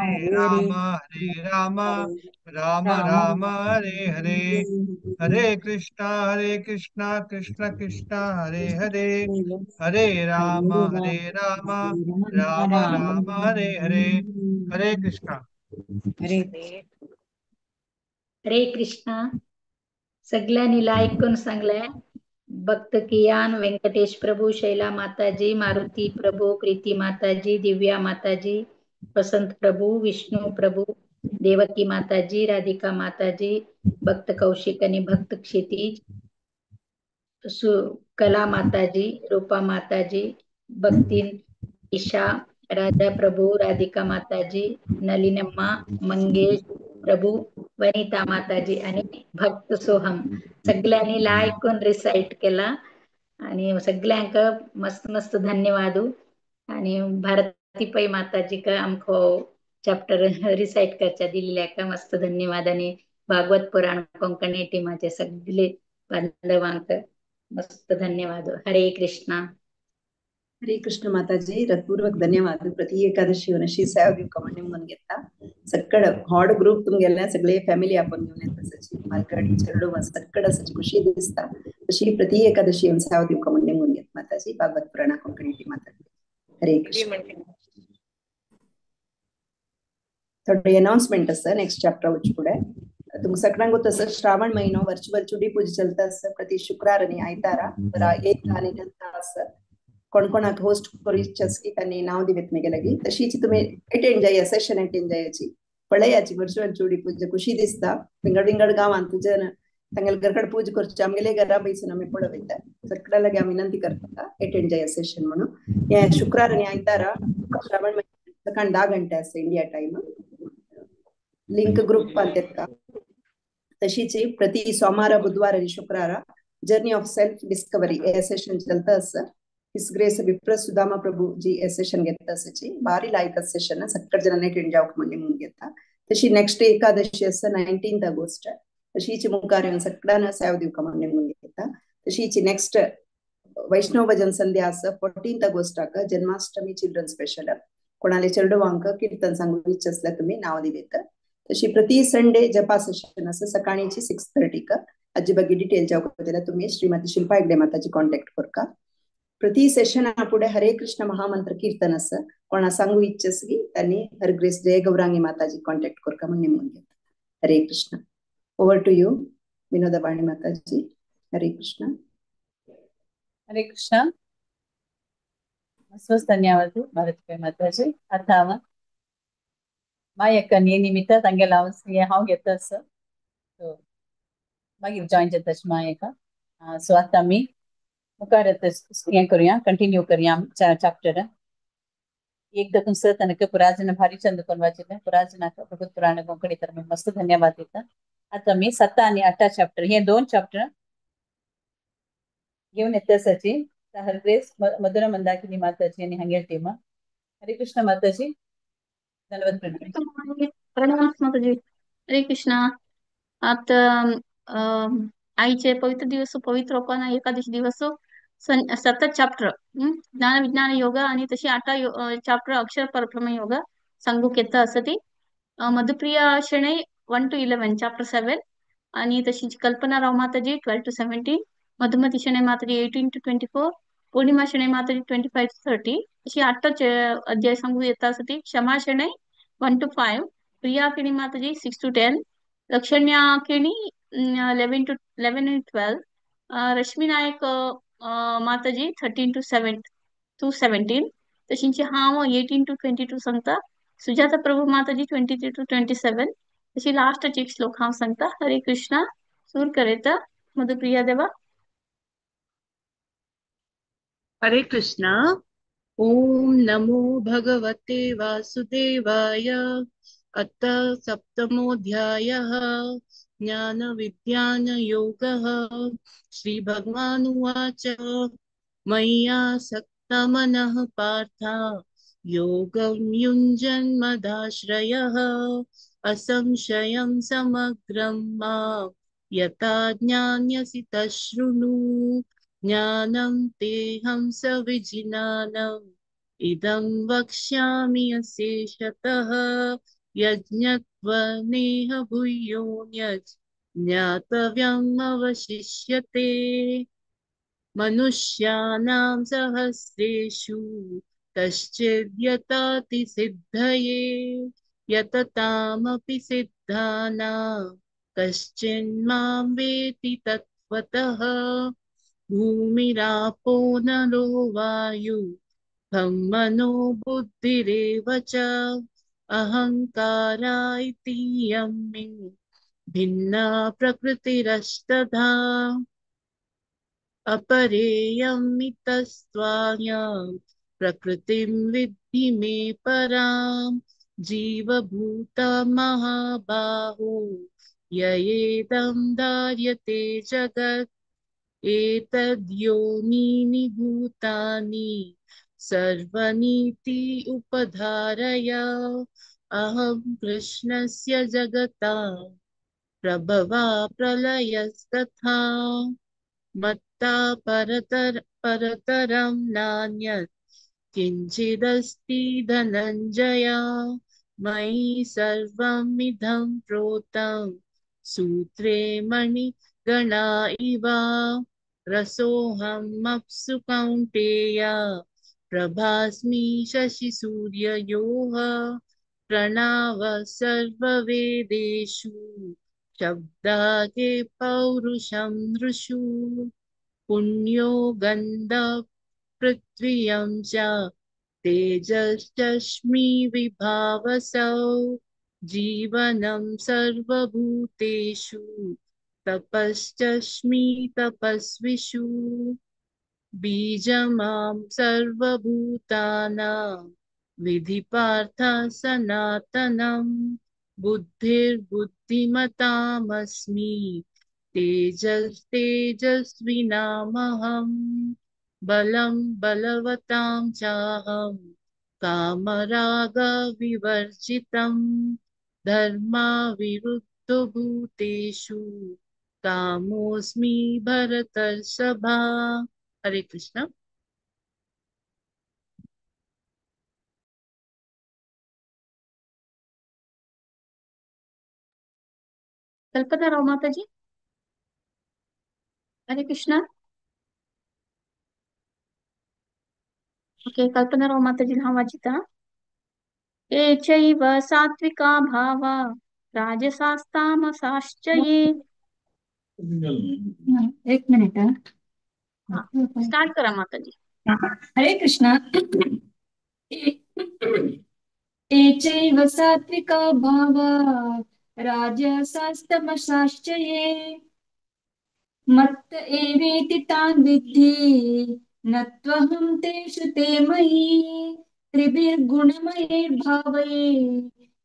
हरे राम राम राम हरे हरे। हरे कृष्णा कृष्ण कृष्ण हरे हरे, हरे राम राम राम हरे हरे। हरे कृष्णा। हरे कृष्णा। सगळ्यांनी लाईक करून सांगलाय। भक्त कियान, व्यंकटेश प्रभू, शैला माताजी, मारुती प्रभू, प्रीती माताजी, दिव्या माताजी, वसंत प्रभू, विष्णू प्रभू, देवकी माताजी, राधिका माताजी, भक्त कौशिक आणि भक्त क्षितिज, कला माताजी, रूपा माताजी, भक्ती ईशा, राजा प्रभू, राधिका माताजी, नलिनम्मा, मंगेश प्रभू, वनिता माताजी आणि भक्त सोहम सगळ्यांनी लाईक करून रिसाईट केला आणि सगळ्यांक मस्त मस्त धन्यवाद। आणि भारती पै माताजी का आमको चॅप्टर रिसाईट करच्या दिलेल्या का मस्त धन्यवाद। आणि भागवत पुराण कोंकणी टीमाचे सगळे बांधवांक मस्त धन्यवाद। हरे कृष्णा। हरे कृष्ण माताजी, हृदपूर्वक धन्यवाद। प्रति एकादशी अशी सेवा दिवका म्हणून मन घेता सगळं हॉड ग्रुप तुमगेले सगळे फॅमिली आपण घेऊन येता सची मालगाडी चेडू सगळं सची खुशी दिसता। अशी प्रति एकादशी येवन सेवा दिवका म्हणून मन घेत माताजी। भागवत पुराणा कोंकणी टीम माताजी। हरे कृष्ण। थोडे अनाउन्समेंट आसा नेक्स्ट चॅप्टर वचचे फुडें तुमकां सगळ्यांक गोत आसा श्रावण महिनो वर्चुअल चुडी पूजा चलता आसा प्रति शुक्रार आनी आयतारा 8 आनी 10 आसा। कोण कोणाक होस्ट करू इच्छा की त्यांनी नाव दिवेत मेगे लागी तशीच तुम्ही अटेंड जाय सेशन अटेंड जायची पळयाची वर्चुअल चुडी पूजा खुशी दिसता। विंगड विंगड गांवांत तुझ्या तांगेले घरकड पूजा करची आमगेले घरा बैसून आमी पळयता सगळ्या लागी आमी विनंती करता अटेंड जाय सेशन म्हणून। हे शुक्रार आनी आयतारा श्रावण महिन्यात सकाळ 10 घंटे आसा इंडिया टाइम। लिंक ग्रुपांत येता। तशीच प्रति सोमारा बुधवार आनी शुक्रारा जर्नी ऑफ सेल्फ डिस्कवरी हे सेशन चलता आसा। His grace विप्र सुदामा प्रभु जी हे सेशन घेता आसाची भारी लायक सेशन सगळे जणांनी अटेंड जावंक म्हणून घेता। तशी नेक्स्ट एकादशी आसा 19 ऑगस्ट तशीच मुखार येवन सगळ्यांना सेवा दिवका म्हणून घेता। तशीच नेक्स्ट वैष्णव भजन संध्या आसा 14 ऑगस्टाक जन्माष्टमी चिल्ड्रन स्पेशल कोणाले चेडवांक कीर्तन सांगू इच्छा आसल्यार तुमी नाव दिवेत। तशी प्रति संडे जपा सेशन आसा सकाळीची 6:30 हाजे ಬಗ್ಗೆ डिटेल जावंक जाल्यार तुमी श्रीमती शिल्पा हेगडे माताजी कॉन्टॅक्ट करका। प्रति सेशन पुढे हरे कृष्ण महामंत्र कीर्तन आसा कोणा सांगू इच्छा आसली त्यांनी हर ग्रेस जय गौरांगी माताजी कॉन्टॅक्ट करका म्हणून नेमून घेता। Hare Krishna. Over to you Vinodavani Mataji. Hare Krishna. Hare Krishna. मस्त धन्यवाद भारती माताजी। आतां हांव मायक निमित्त तांगेलो हांव हांव घेता आसा सो मागीर जॉयन जाता मायका। सो आतां आमी मुखार हें करुया कंटिन्यू करुया चॅप्टर एक दकून स तनक पुराजन भारी चंद कोण वाचिल्लें पुराजनाक भगवत पुराण कोंकणी तर मस्त धन्यवाद दिता। आतां आमी 7 आनी 8 चॅप्टर हे 2 चॅप्टर घेवन येता आसाची हरग्रेस मधुरा मंदाकिनी माताजी आनी हांगेर टीमा. हरे कृष्ण माताजी, धन्यवाद प्रणाम. प्रणाम माताजी. हरे कृष्णा. आता आईचे पवित्र दिवस पवित्र ओपन एकादशी दिवस 7 चॅप्टर ज्ञान विज्ञान योग आणि तशी 8 चॅप्टर अक्षर परब्रह्म योग सांगूक येता असं ती. मधुप्रिया शणै 1 to 11 chapter 7 आणि तशीच कल्पना राव माताजी 12 to 17, Madhumati Shenai Mataji 18 to 24, Purnima Shenai Mataji 25 to 30 अशी 8 अध्याय सांगू येता असं ती. क्षमा Shenoi 1 to 5, Priya Keni Mataji 6 to 10, Lakshanya Keni 11 and 12, Rashmi Naik Mataji 13 to 17, तशींची हांव 18 to 22 सांगता. सुजाता प्रभू माताजी 23 to 27, तशी लास्टाची एक श्लोक हांव सांगता. हरे कृष्णा. सूर करेता मधुप्रिया देवा. हरे कृष्णा. ओम नमो भगवते वासुदेवाय. अथ सप्तमोऽध्यायः ज्ञान विज्ञान योगः. श्री भगवानुवाच मय्यासक्तमनः पार्थ योगं युञ्जन्मदाश्रयः असंशयं समग्रं मां यथा ज्ञास्यसि तच्छृणु. ज्ञानं तेऽहं सविज्ञानम् इदं वक्ष्यामि अशेषतः. यज्ञत्वनेह भूयोऽन्यत् ज्ञातव्यम् अवशिष्यते. मनुष्याणां सहस्रेषु कश्चिद् यताति सिद्धये यततामपि सिद्धानां कश्चिन्मां वेति तत्त्वतः. भूमिरापो नलो वायु खं मनो बुद्धिरेव च अहंकारा इति यं मे भिन्ना प्रकृतिरष्टधा. अपरेयं इतस्त्वायां प्रकृतिं विद्धि मे परां. जीवभूता महाबाहो ययेदं धार्यते जगत्. एतद्योनीनि भूतानि सर्वनीति उपधारय. अहं कृष्णस्य जगता प्रभवा प्रलयस्तथा. मत्ता परतरं नान्यत् किञ्चिदस्ति धनञ्जय. मयि सर्वमिदं प्रोतं सूत्रे मणिगणा इव. रसोऽहमप्सु कौन्तेय प्रभास्मि शशिसूर्ययोः. प्रणव सर्ववेदेषु शब्दागे पौरुषं नृषु. पुण्यो गन्धः पृथ्व्यं च तेजश्चष्मि विभावसौ. जीवनं सर्वभूतेषु तपश्चष्मि तपस्विषु. बीजमां सर्वभूतानां विधि पार्थ सनातनं. बुद्धिर्बुद्धिमतामस्मि तेजस्तेजस्विनामहं. बलं बलवतां चाहं कामरागविवर्जितं. धर्माविरुद्धो भूतेषु कामोऽस्मि भरतर्षभा. हरे कृष्ण. कल्पना राव माताजी. हरे कृष्णा. ओके, कल्पना राव माताजी हांव वाचिता. ये चैव सात्विका भावा राजसास्तामसाश्च ये. एक मिनिट. हा, स्टार्ट करा माताजी. हरे कृष्णा. ये चैव सात्विका भावा राजसास्तमसाश्च ये. मत्त एवेति तान् विद्धि न त्वहं तेषु ते मयि. त्रिभिर्गुणमयैर्भावैः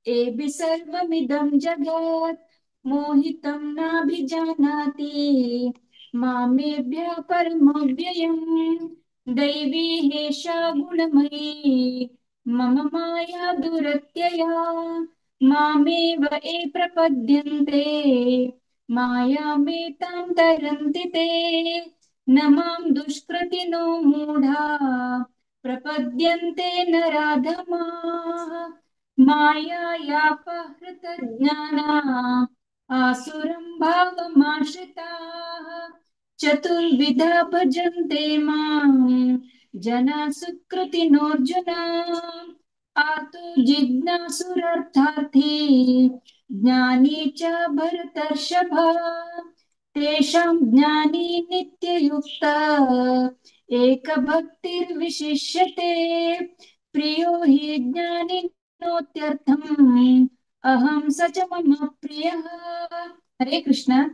एभि सर्वमिदं जगत् मोहितं नाभिजानाति. मामेभ्यः परमव्ययम्। दैवी ह्येषा गुणमयी मम माया दुरत्यया। मामेव ये प्रपद्यन्ते मायामेतां तरन्ति ते। न मां दुष्कृतिनो मूढा प्रपद्यन्ते नराधमाः। मायायापहृतज्ञाना आसुरं भावमाश्रिताः। चतुर्विधा भजन्ते मां जना सुकृतिनोऽर्जुन। आर्तो जिज्ञासुरर्थार्थी ज्ञानी च भरतर्षभ। तेषां ज्ञानी नित्ययुक्त एकभक्तिर्विशिष्यते। प्रियो हि ज्ञानिनोत्यर्थम् अहं स च मम प्रियः। हरे कृष्ण।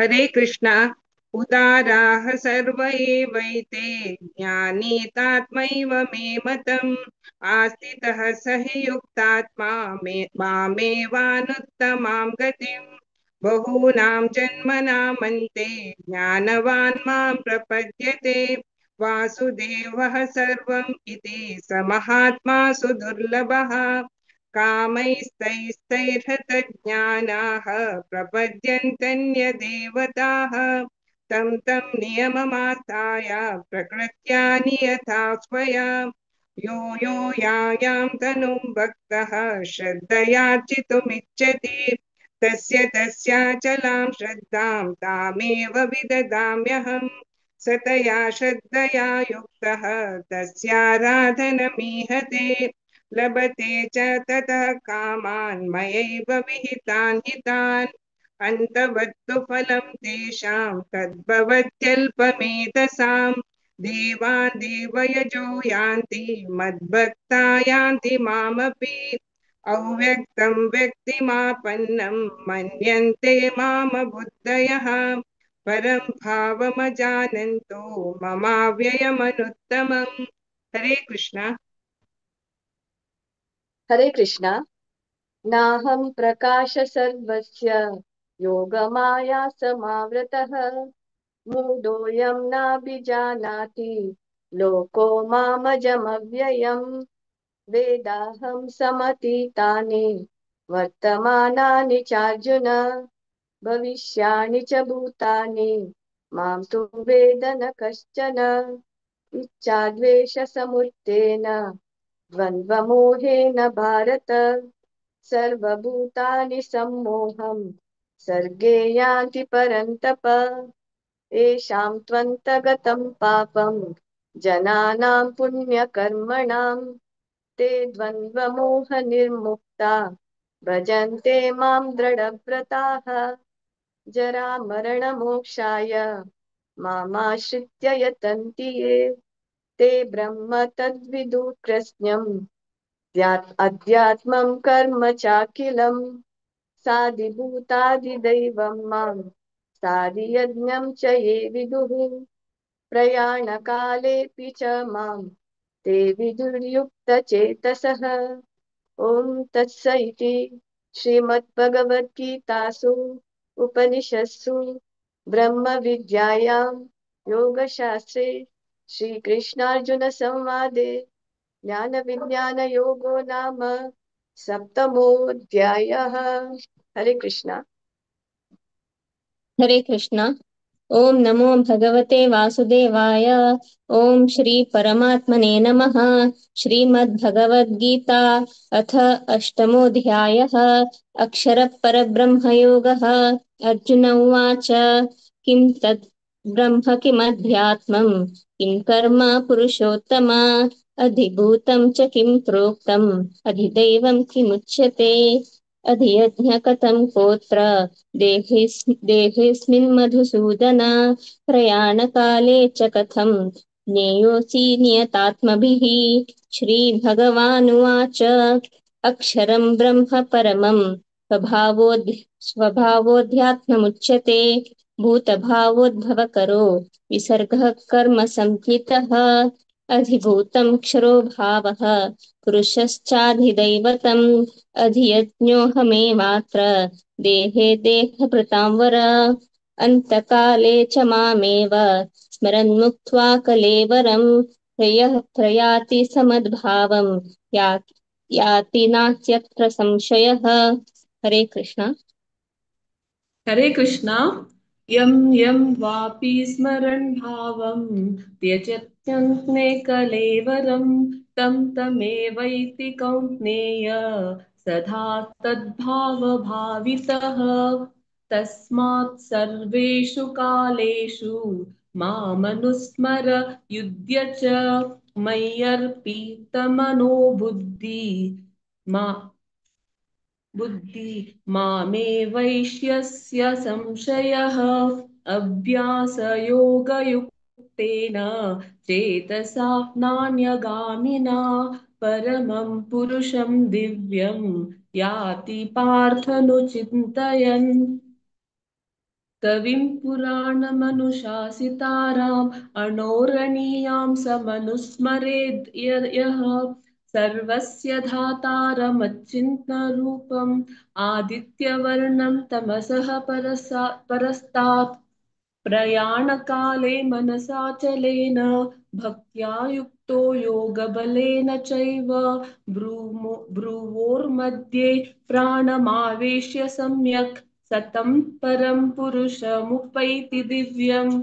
हरे कृष्ण। उदाराः सर्व एवैते ज्ञानी तात्मैव मे मतम्। आस्थितः स हि युक्तात्मा मे मामेवानुत्तमां गतिम्। बहूनां जन्मनामन्ते ज्ञानवान् मां प्रपद्यते। वासुदेवः सर्वम् इति स महात्मा सुदुर्लभः। कामैस्तैस्तैर्हतज्ञानाः प्रपद्यन्त्यन्यदेवताः। तं तं नियममास्थाय प्रकृत्या नियता स्वया। यो यो यायां तनुं भक्तः श्रद्धयार्चितुमिच्छति तस्य तस्याचलां श्रद्धां तामेव विददाम्यहम्। सतया श्रद्धया युक्तः तस्याराधनमीहते। लभते च ततः कामान् मयैव विहितान् हितान्। अन्तवत्तु फलं तेषां तद्भवत्यल्पमेधसां। देवान् देवयजो यान्ति मद्भक्ता यान्ति मामपि। अव्यक्तं व्यक्तिमापन्नं मन्यन्ते मामबुद्धयः। परं भावमजानन्तो ममाव्ययमनुत्तमम्। हरे कृष्णा। हरे कृष्णा। नाहं प्रकाश सर्वस्य योगमाया समावृतः। मूढोऽयं नाभिजानाति लोको मामजमव्ययम्। वेदाहं समतीतानि वर्तमानानि चार्जुन। भविष्याणि च भूतानि मां तु वेद न कश्चन। इच्छाद्वेषसमुत्थेन द्वन्द्वमोहेन भारत। सर्वभूतानि सम्मोहं सर्गे यान्ति परन्तप। येषां त्वन्तगतं पापं जनानां पुण्यकर्मणां ते द्वन्द्वमोहनिर्मुक्ता भजन्ते मां दृढव्रताः। जरामरणमोक्षाय मामाश्रित्य यतन्ति ये ते ब्रह्म तद्विदु कृत्स्नं अध्यात्मं कर्म चाखिलं। साधिभूतादिदैवं मां साधियज्ञं च ये विदुः। प्रयाणकालेऽपि च मां ते विदुर्युक्तचेतसः। ॐ तत्स इति श्रीमद्भगवद्गीतासु उपनिषत्सु ब्रह्मविद्यायां योगशास्त्रे श्रीकृष्णार्जुनसंवादे ज्ञानविज्ञानयोगो नाम सप्तमोऽध्यायः। हरे कृष्णा। हरे कृष्णा। ओम नमो भगवते वासुदेवाय। ओम श्री परमात्मने नमः। श्रीमद्भगवद्गीता अथ अष्टमोऽध्यायः। अक्षर परब्रह्मयोगः। अर्जुन उवाच, किं तत् ब्रह्म किमध्यात्मं किं कर्म पुरुषोत्तम। अधिभूतं च किं प्रोक्तम् अधिदैवं किमुच्यते। अधियज्ञ कथं कोत्र देहेऽस्मिन् मधुसूदन। प्रयाणकाले च कथं ज्ञेयोऽसि नियतात्मभिः। श्रीभगवानुवाच, अक्षरं ब्रह्म परमं स्वभावोऽध्यात्ममुच्यते। भूतभावोद्भवकरो विसर्गः कर्म संहितः। अधिभूतं क्षरो भावः पुरुषश्चाधिदैवतम्। अधियज्ञोऽहमेवात्र देहे देहभृतां वर। अन्तकाले च मामेव स्मरन्मुक्त्वा कलेवरं प्रयः प्रयाति समद्भावं याति नास्त्यत्र संशयः। हरे कृष्ण। हरे कृष्ण। यं यं वापि स्मरन् भावं त्यजत्यन्ते कलेवरं तं तमेवैति कौन्तेय सदा तद्भावभावितः। तस्मात् सर्वेषु कालेषु मामनुस्मर युध्य च मय्यर्पितमनो बुद्धि मा बुद्धि मामे वैश्यस्य संशयः। अभ्यासयोगयुक्तेन चेतसा नान्यगामिना परमं पुरुषं दिव्यं याति पार्थनुचिन्तयन्। कविं पुराणमनुशासिताराम् अणोरणीयां समनुस्मरेद् यः सर्वस्य धातारमच्चिन्तरूपम् आदित्यवर्णं तमसः परस्तात्। प्रयाणकाले मनसाचलेन भक्त्या युक्तो योगबलेन चैव ब्रुवोर्मध्ये प्राणमावेश्य सम्यक् सतं परं पुरुषमुपैति दिव्यम्।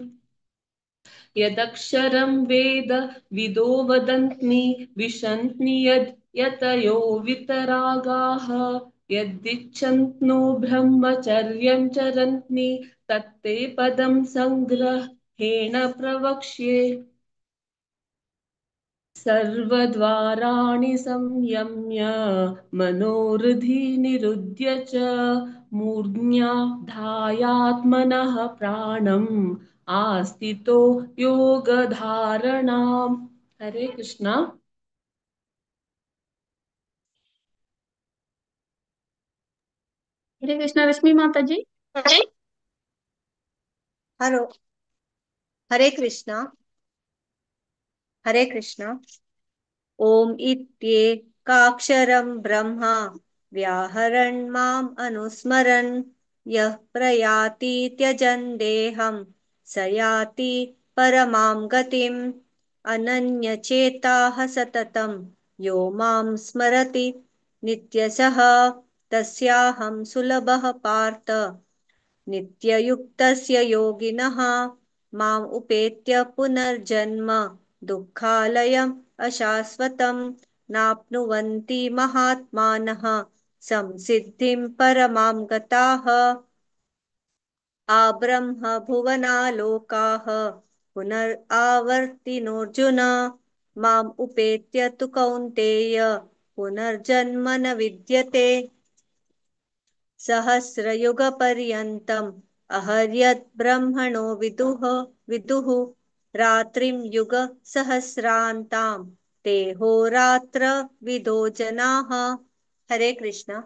यदक्षरं वेद विदो वदन्ति विशन्ति यद् यतयो वितरागाः यदिच्छन्तो ब्रह्मचर्यं चरन्ति तत्ते पदं संग्रहेण प्रवक्ष्ये। सर्वद्वाराणि संयम्य मनोहृदि निरुध्य च मूर्ध्या ध्यायात्मनः प्राणम् आस्थितो योगधारणाम्। हरे कृष्णा। हरे कृष्णा। रश्मि माता जी। हरो हरे कृष्णा। हरे कृष्णा। ओम इत्येकाक्षरं ब्रह्म व्याहरन् माम् अनुस्मरन् यः प्रयाति त्यजन् देहं स याति परमां गतिम्। अनन्यचेताः सततं यो मां स्मरति नित्यशः तस्याहं सुलभः पार्थ नित्ययुक्तस्य योगिनः। माम् उपेत्य पुनर्जन्म दुःखालयम् अशाश्वतं नाप्नुवन्ति महात्मानः संसिद्धिं परमां गताः। आब्रह्म भुवनालोकाः पुनरावर्तिनोऽर्जुन माम् उपेत्य तु कौन्तेय पुनर्जन्म न विद्यते। सहस्रयुगपर्यन्तम् अहर्यत् ब्रह्मणो विदुः विदुः रात्रिं युग सहस्रान्तां ते होरात्र विदो जनाः। हरे कृष्णा।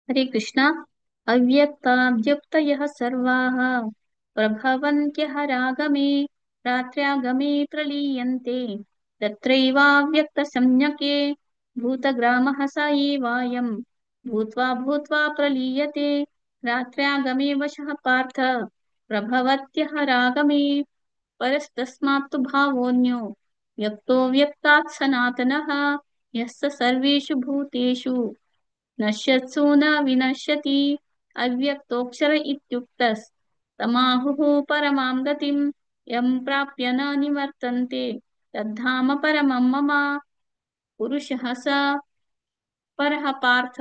हरे कृष्णा। अव्यक्ताव्यक्तयः सर्वाः प्रभवन्त्यहरागमे रात्र्यागमे प्रलीयन्ते तत्रैवाव्यक्तसंज्ञके भूतग्रामः स एवायं भूत्वा भूत्वा प्रलीयते रात्र्यागमे वशः पार्थ प्रभवत्यहरागमे। परस्तस्मात्तु भावोऽन्यो व्यक्तो व्यक्तात् सनातनः यः स सर्वेषु भूतेषु नश्यत्सु न विनश्यति। अव्यक्तोऽक्षर इत्युक्तस्तमाहुः परमां गतिं यं प्राप्य न निवर्तन्ते तद्धाम परमं मम। पुरुषः स परः पार्थ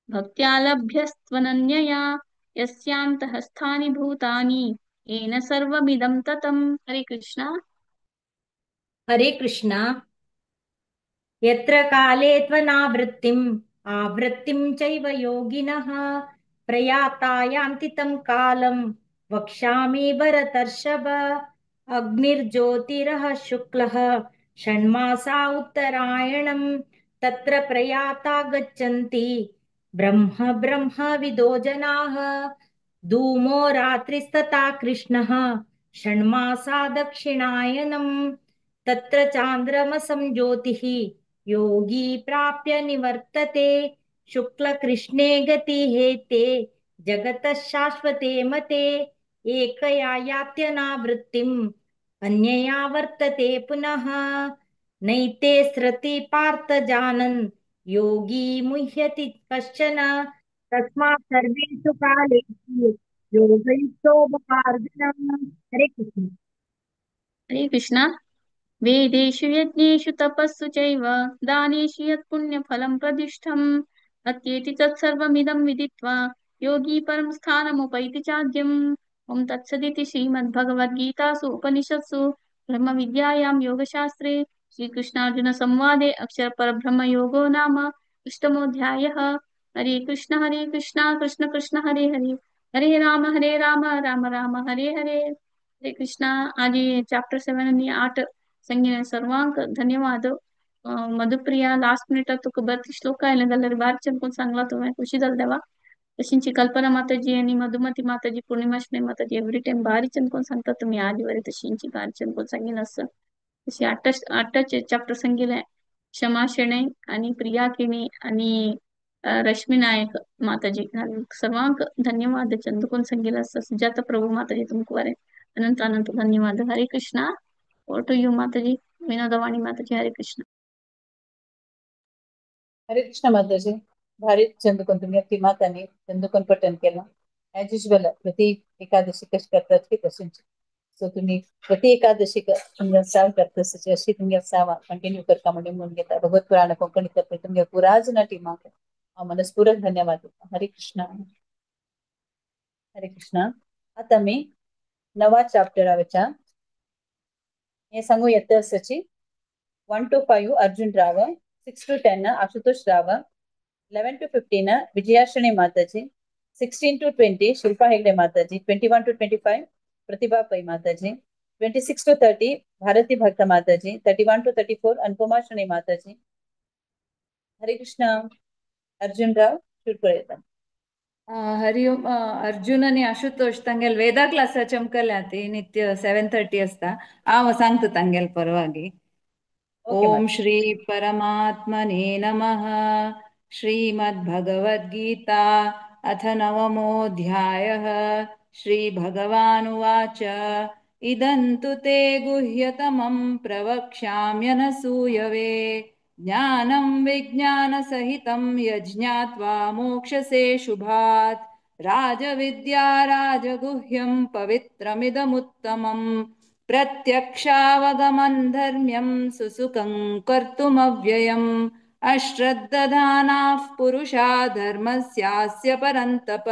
भक्त्या लभ्यस्त्वनन्यया यस्यान्तः स्थानि भूतानि येन सर्वमिदं ततम्। हरे कृष्णा। हरे कृष्णा। यत्र काले त्वनावृत्तिम् आवृत्तिं चैव योगिनः प्रयाता यान्ति तं कालं वक्ष्यामि भरतर्षभ। अग्निर्ज्योतिरः शुक्लः षण्मासा उत्तरायणं तत्र प्रयाता गच्छन्ति ब्रह्म ब्रह्मविदो जनाः। धूमो रात्रिस्तथा कृष्णः षण्मासा दक्षिणायनं तत्र चान्द्रमसं ज्योतिः योगी प्राप्य निवर्तते। शुक्लकृष्णे गतिहेते जगतः शाश्वते मते। एकया यात्यनावृत्तिम् अन्यया वर्तते पुनः। नैते स्रति पार्थ जानन् योगी मुह्यति कश्चन। तस्मात् सर्वेषु कालेषु योगयुक्तो भवार्जुन। हरे कृष्ण। हरे कृष्णा। वेदेषु यज्ञेषु तपस्सु चैव दानेषु यत्पुण्यफलं प्रतिष्ठम् अत्येति तत्सर्वमिदं विदित्वा योगी परं स्थानमुपैति चाद्यम्। ॐ तत्सदिति श्रीमद्भगवद्गीतासु उपनिषत्सु ब्रह्मविद्यायां योगशास्त्रे श्रीकृष्णार्जुन संवादे अक्षरपरब्रह्मयोगो नाम अष्टमोऽध्यायः। हरे कृष्ण कृष्ण कृष्ण हरे हरे, हरे राम राम राम हरे हरे। हरे कृष्णा। आज चॅप्टर 7 आणि 8 संगीने सर्वांक धन्यवाद। मधुप्रिया लास्ट मिनिटात तुका बरे श्लोक आयले जाल्यार बारीक चमकून सांगला तुवें, खुशी जाली देवा। तशींची कल्पना माताजी आणि मधुमती माताजी, पूर्णिमा शणे माताजी एव्हरी टाइम बारीक चमकून सांगता तुम्ही आज बरे तशींची बारीक चमकून सांगीन आसता। तशी आठच चॅप्टर सांगितले क्षमा शेणै आणि प्रिया किणी आणि रश्मी नायक माताजी सर्वांक धन्यवाद। चंदकोन सांगितलं असतं सुजाता प्रभू माताजी तुमक बरे अनंत अनंत धन्यवाद। Hare Krishna. Over to you Mataji, Vinodvani Mataji. Hare Krishna. Hare Krishna Mataji. भारी चंदकोन तुमगे टिमातांनी चंदकोन पठण केलां एज युजल प्रति एकादशी कशी करतात की तशीच। सो तुम्ही प्रति एकादशी तुमगे सेवा करता अशी तुमगे सेवा कंटिन्यू करता म्हणून घेता। भगवत पुराण कोंकणी तर्फे तुमगे पुराज ना टिमाक हांव मनस्पूर्वक धन्यवाद दिता। हरे कृष्णा। हरे कृष्णा। आता मी नवा चॅप्टर वचा हे सांगू येतं असची 1 to 5 Arjun Rao, 6 to 10 Ashutosh Rao, 11 to 15 Vijayashree Mataji, 16 to 20 Shilpa Hegde Mataji, 21 to 25 Pratibha Pai Mataji, 26 to 30 Bharati Bhakta Mataji, 31 to 34 Anupama Shree Mataji. Hare Krishna. Arjun Rao सुरू करूया. हरिओम। अर्जुन आणि आशुतोष तांगेल वेदा क्लासा चमकल्या ती नित्य 7:30 असता। हांव सांगता तांगेल परवागी। ओके ओम माता. श्री परमात्मने नमः। श्रीमद्भगवद्गीता अथ नवमोऽध्यायः। श्री भगवानुवाच। इदं तु ते गुह्यतमं प्रवक्ष्याम्यनसूयवे। ज्ञानं विज्ञानसहितं यज्ञात्वा मोक्षसे शुभात्। राजविद्या राजगुह्यं पवित्रमिदमुत्तमम्। प्रत्यक्षावगमन धर्म्यं सुसुखं कर्तुमव्ययम्। अश्रद्दधानाः पुरुषा धर्मस्यास्य परन्तप।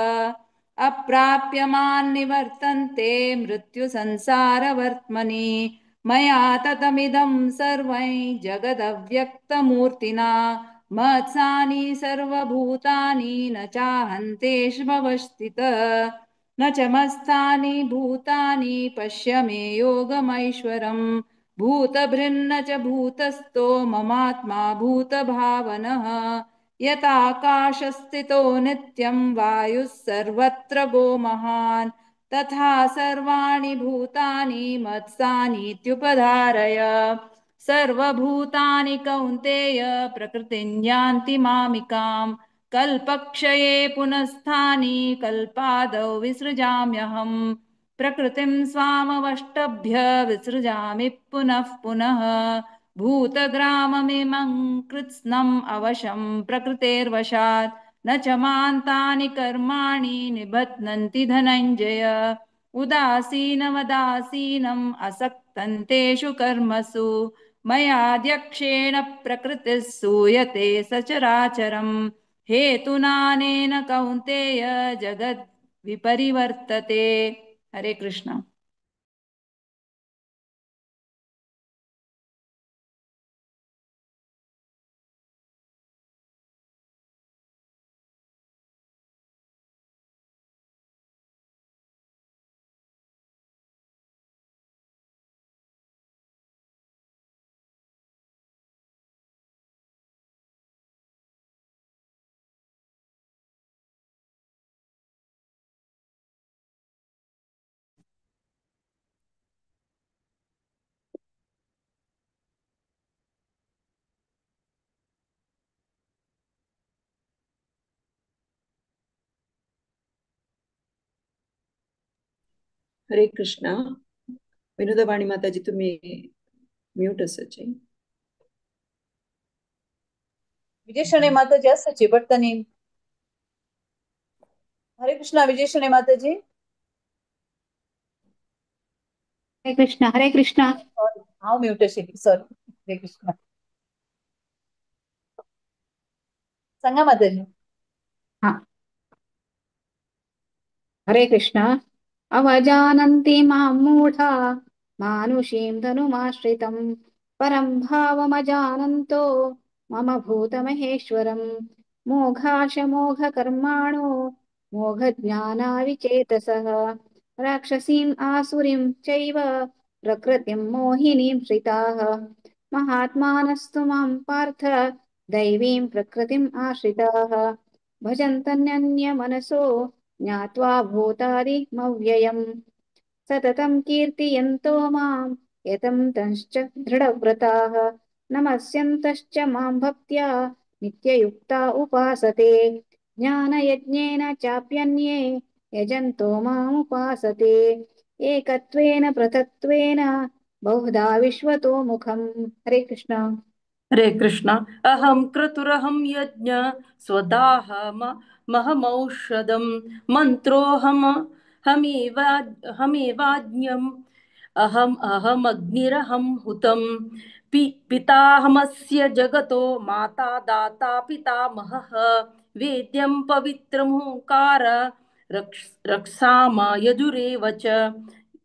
अप्राप्य मां निवर्तन्ते मृत्युसंसारवर्त्मनि। मया ततमिदं सर्वं जगदव्यक्तमूर्तिना। मत्सानि सर्वभूतानि न चाहन्तेष्ववस्थितः। न च मत्स्थानि भूतानि पश्य मे योगमैश्वरम्। भूतभृन्न च भूतस्थो ममात्मा भूतभावनः। यथाकाशस्थितो नित्यं वायुः सर्वत्र गो महान्। तथा सर्वाणि भूतानि मत्सानीत्युपधारय। सर्वभूतानि कौन्तेय प्रकृतिं यान्ति मामिकां। कल्पक्षये पुनस्थानि कल्पादौ विसृजाम्यहम्। प्रकृतिं स्वामवष्टभ्य विसृजामि पुनः पुनः। भूतग्राममिमं कृत्स्नम् अवशं प्रकृतेर्वशात्। न च मां तानि कर्माणि निबध्नन्ति धनञ्जय। उदासीनवदासीनम् असक्तं तेषु कर्मसु। मयाध्यक्षेण प्रकृतिः सूयते सचराचरम्। हेतुनानेन कौन्तेय जगद्विपरिवर्तते। हरे कृष्ण। हरे कृष्णा. विनोदवाणी माताजी तुम्ही म्यूट असायचे. विजय शणे माताजी असायची बट त्यांनी. हरे कृष्णा विजय शणे माताजी. हरे कृष्णा हरे कृष्णा. हांव म्यूट आशिल्ली, सॉरी. हरे कृष्णा. सांगा माताजी. हा, हरे कृष्णा. अवजानन्ति मां मूढा मानुषीं धनुमाश्रितं परं भावमजानन्तो मम भूतमहेश्वरं मोघाशमोघकर्माणो मोघज्ञानाविचेतसः राक्षसीं आसुरीं चैव प्रकृतिं मोहिनीं श्रिताः महात्मानस्तु मां पार्थ दैवीं प्रकृतिम् आश्रिताः भजन्तन्यन्यमनसो ज्ञात्वा भूतादिमव्ययम् सततं कीर्तयन्तो मां यतं तंश्च दृढव्रताः नमस्यन्तश्च मां भक्त्या नित्ययुक्ता उपासते ज्ञानयज्ञेन चाप्यन्ये यजन्तो मामुपासते एकत्वेन पृथक्त्वेन बहुधा विश्वतो मुखम्. हरे कृष्णा. हरे कृष्णा. अहं क्रतुरहं यज्ञ स्वदाह महमौषधं मन्त्रोऽहम हमेवाज्ञम् अहम् अहमग्निरहं हुतं पिताहमस्य जगतो माता दाता पितामहः वेद्यं पवित्रमोंकार रक्षाम यजुरेव च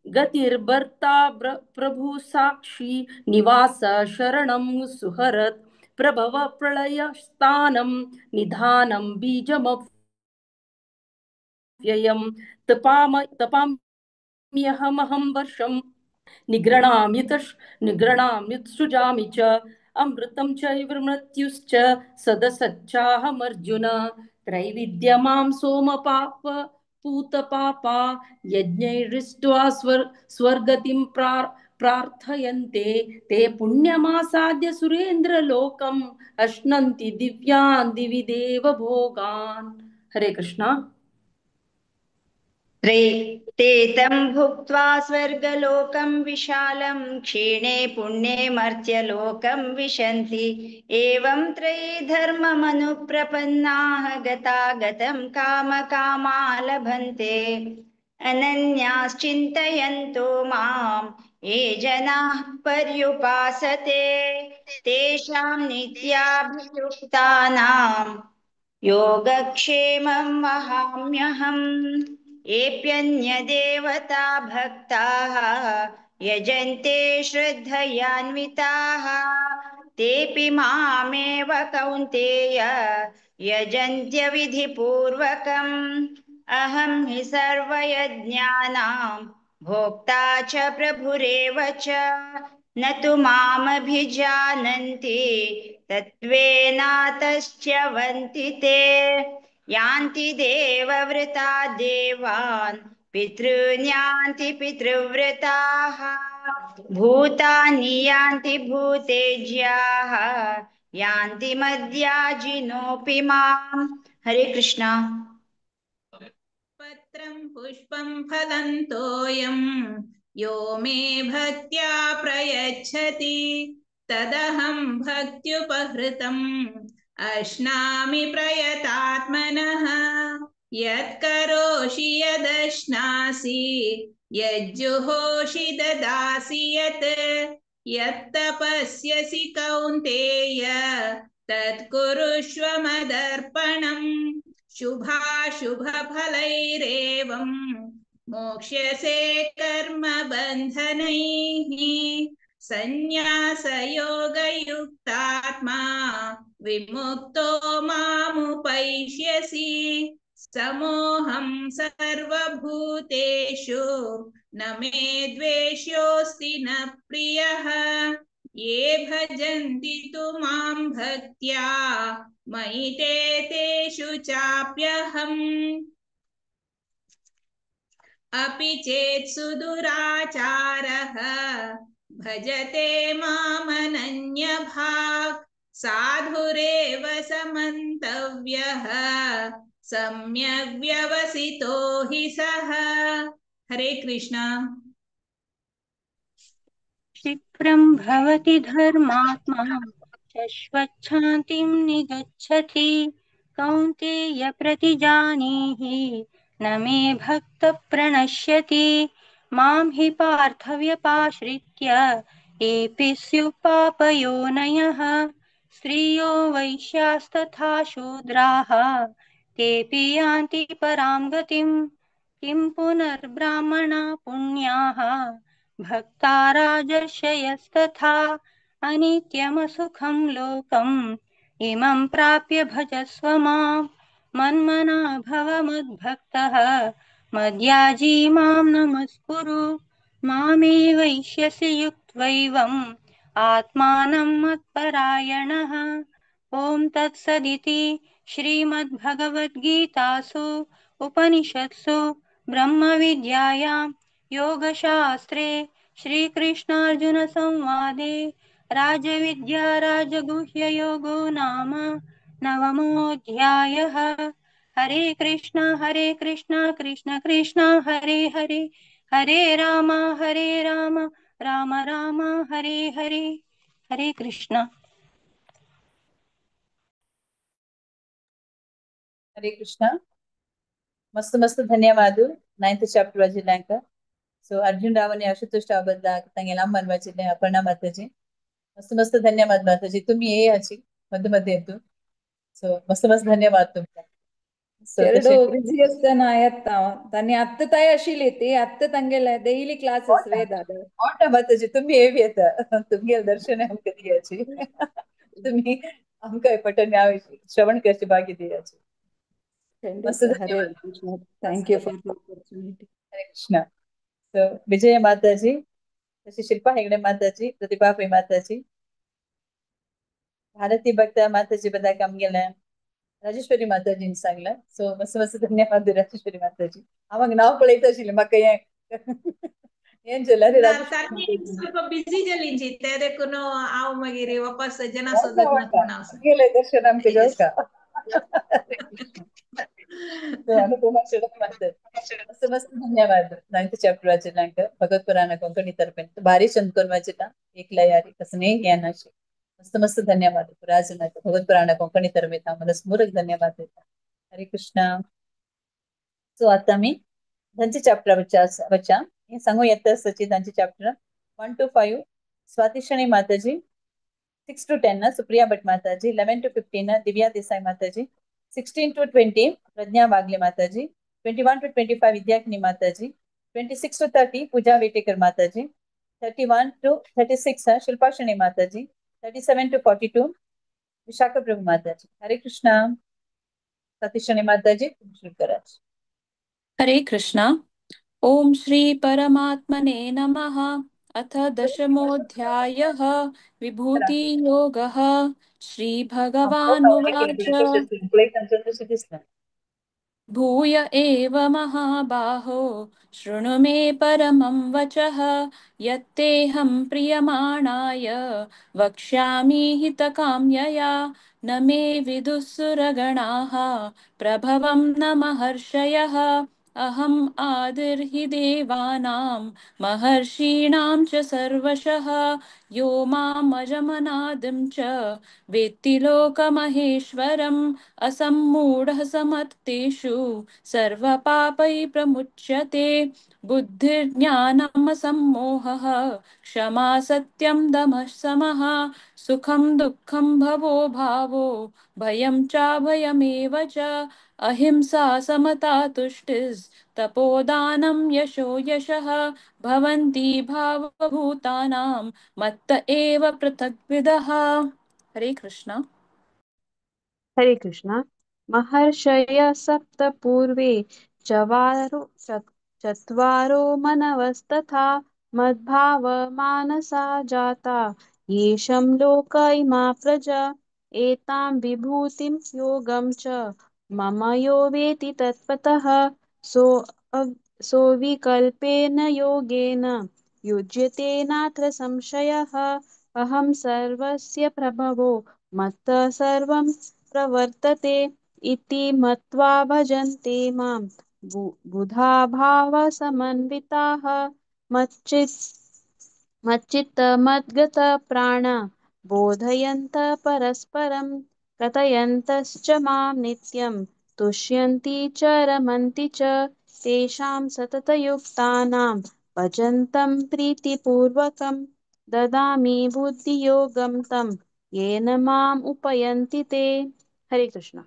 गतिर्भर्ता प्रभु साक्षी निवास शरणं सुहरत् प्रभव प्रलयस्थानं निधानं बीजमव्ययं तपाम्यहमहं वर्षं निगृह्णाम्युत्सृजामि च अमृतं चैव मृत्युश्च सदसच्चाहमर्जुन त्रैविद्यमां सोमपाप पूतपापा यज्ञैरिष्ट्वा स्वर्गतिं प्रार्थयन्ते ते पुण्यमासाद्य सुरेन्द्रलोकम् अश्नन्ति दिव्यान् दिवि देव भोगान्. हरे कृष्णा. ते तं भुक्त्वा स्वर्गलोकं विशालं क्षीणे पुण्ये मर्त्यलोकं विशन्ति एवं त्रयी धर्ममनुप्रपन्नाः गतागतं कामकामा लभन्ते अनन्याश्चिन्तयन्तो मां ये जनाः पर्युपासते तेषां नित्याभियुक्तानां योगक्षेमं वहाम्यहम्. एप्यन्यदेवता भक्ताः यजन्ते श्रद्धयान्विताः तेऽपि मामेव कौन्तेय यजन्त्यविधिपूर्वकम्. अहं हि सर्वयज्ञानां भोक्ता च प्रभुरेव च न तु मामभिजानन्ति तत्त्वेनातश्च्यवन्ति ते. यान्ति देवव्रता देवान् पितॄन् यान्ति पितृव्रताः भूतानि यान्ति भूतेज्याः यान्ति मद्याजिनोऽपि माम्. हरे कृष्णा. पत्रं पुष्पं फलं तोयं यो मे भक्त्या प्रयच्छति तदहं भक्त्युपहृतम् अश्नामि प्रयतात्मनः. यत्करोषि यदश्नासि यज्जुहोषि ददासि यत् यत्तपस्यसि कौन्तेय तत्कुरुष्व मदर्पणम्. शुभाशुभफलैरेवं मोक्ष्यसे कर्मबन्धनैः. सन्न्यासयोगयुक्तात्मा विमुक्तो मामुपैष्यसि. समोऽहं सर्वभूतेषु न मे द्वेष्योऽस्ति न प्रियः. ये भजन्ति तु मां भक्त्या मयि ते तेषु चाप्यहम्. अपि चेत् सुदुराचारः भजते मामनन्यभाक् साधुरेव समन्तव्यः सम्यग् व्यवसितो हि सः. हरे कृष्णा। क्षिप्रं भवति धर्मात्मा शश्वच्छान्तिं निगच्छति कौन्तेय प्रतिजानीहि न मे भक्त प्रणश्यति। मां हि पार्थव्यपाश्रित्य एपि स्युः पापयोनयः स्त्रियो वैश्यास्तथा शूद्राः तेऽपि यान्ति परां गतिं। किं पुनर्ब्राह्मणा पुण्याः भक्ता राजर्षयस्तथा अनित्यमसुखं लोकम् इमं प्राप्य भजस्व मां। मन्मना भव मद्भक्तः मद्याजी मां नमस्कुरु। मामे वैश्यसि युक्त्वैवम् आत्मानं मत्परायणः। ॐ तत्सदिति श्रीमद्भगवद्गीतासु उपनिषत्सु ब्रह्मविद्यायां योगशास्त्रे श्रीकृष्णार्जुनसंवादे राजविद्या राजगुह्ययोगो नाम नवमोऽध्यायः। हरे कृष्णा कृष्ण कृष्ण हरे हरे, हरे राम राम राम हरे हरे। हरे कृष्णा। हरे कृष्णा। मस्त मस्त धन्यवाद। नाइन्थ चॅप्टर वाचिल्ल्यांक। सो अर्जुन राव आणि आशुतोष राव बदलाक तांगेले अम्मान वाचिल्लें अपर्णा माताजी। मस्त मस्त धन्यवाद माताजी, तुम्ही ये याची मध्ये मध्ये येतो। सो मस्त मस्त धन्यवाद तुमका। सो चेरडो तशें बिझी असताना येता तांणी आत्तां ताय आशिल्ली ती आत्तां तांगेले डेली क्लासेस वेदात। ओटा माताजी तुम्ही येवी येता, तुमगेले दर्शन आमकां दियाची, तुम्ही आमकां पटन श्रवण करचे भाग्य दियाची। मस्त हरे धन्यवाद। Krishna. Thank you for the opportunity. Hare Krishna. So Vijaya Mataji, तशी शिल्पा हेगडे माताजी, प्रतिभा पै माताजी, भारती भक्त माताजी बदा काम गेले राजेश्वरी माताजीन सांगला। सो मस्त मस्त धन्यवाद राजेश्वरी माताजी। हांव हांगा नांव पळयता आशिल्लें, म्हाका हें हें जालें रे राजेश्वरी तांणी ಸ್ವಲ್ಪ बिझी जाली ते देखून हांव मागीर वापस जना सोदत ना कोण हांव। गेले दर्शन आमकां जावका। मस्त मस्त धन्यवाद। नाइन्थ चॅप्टर वाचिल्ल्यांक भगवत पुराण कोंकणी तर्फेन भारी चंद करून वाचिता एकल्या यारी कसं ज्ञान अशी। मस्त मस्त धन्यवाद पुराजनाक भगवत पुराण कोंकणी तर्फेन मनस्पूर्वक धन्यवाद देता। हरे कृष्णा। सो आता मी तांचे चॅप्टर वचा हे सांगू येता सची तांचे chapter 1 to 5 Swati Shenoy Mataji, 6 to 10 Supriya Bhat Mataji, 11 to 15 Divya Desai Mataji, 16 to 20 Pragya Wagle Mataji, 21 to 25 Vidyakini Mataji, 26 to 30 Pooja Vetekar Mataji, 31 to 36 Shilpa Shenoy Mataji, 37 to 42 Vishakha Prabhu Mataji. Hare Krishna. Satish Shenoy Mataji सुरू करा। हरे कृष्णा। ओम श्री परमात्मने नमः। अथ दशमोऽध्यायः विभूति योगः। श्री भगवानुवाच। भूय एव महाबाहो शृणु मे परमं वचः यत्तेऽहं प्रियमाणाय वक्ष्यामि हितकाम्यया। न मे विदुः सुरगणाः प्रभवं न महर्षयः। अहम् आदिर्हि देवानां महर्षीणां च सर्वशः। यो मामजमनादिं च वेत्ति लोकमहेश्वरम्। असम्मूढः समत्तेषु सर्वपापैः प्रमुच्यते। बुद्धिर्ज्ञानमसम्मोहः क्षमा सत्यं दमः समः। सुखं दुःखं भवो भावो भयं चाभयमेव च। अहिंसा समता तुष्टिस्तपोदानं यशो यशः भवन्ति भावभूतानां मत्त एव पृथग्विदः। हरे कृष्णा। हरे कृष्णा। महर्षय सप्त पूर्वे चवारो चत्वारो मनवस्तथा मद्भाव मानसा जाता येषं लोक इमा प्रजा एतां विभूतिं योगं च मम यो वेति तत्त्वतः सो सोविकल्पेन योगेन युज्यते नात्र संशयः। अहं सर्वस्य प्रभवो मत्तः सर्वं प्रवर्तते इति मत्वा भजन्ते मां बुधा भावसमन्विताः मच्चित् मच्चित्तमद्गतप्राण बोधयन्त परस्परं कथयन्तश्च मां नित्यं तुष्यन्ति च रमन्ति च तेषां सततयुक्तानां भजन्तं प्रीतिपूर्वकं ददामि बुद्धियोगं तं येन माम् उपयन्ति ते। हरे कृष्ण।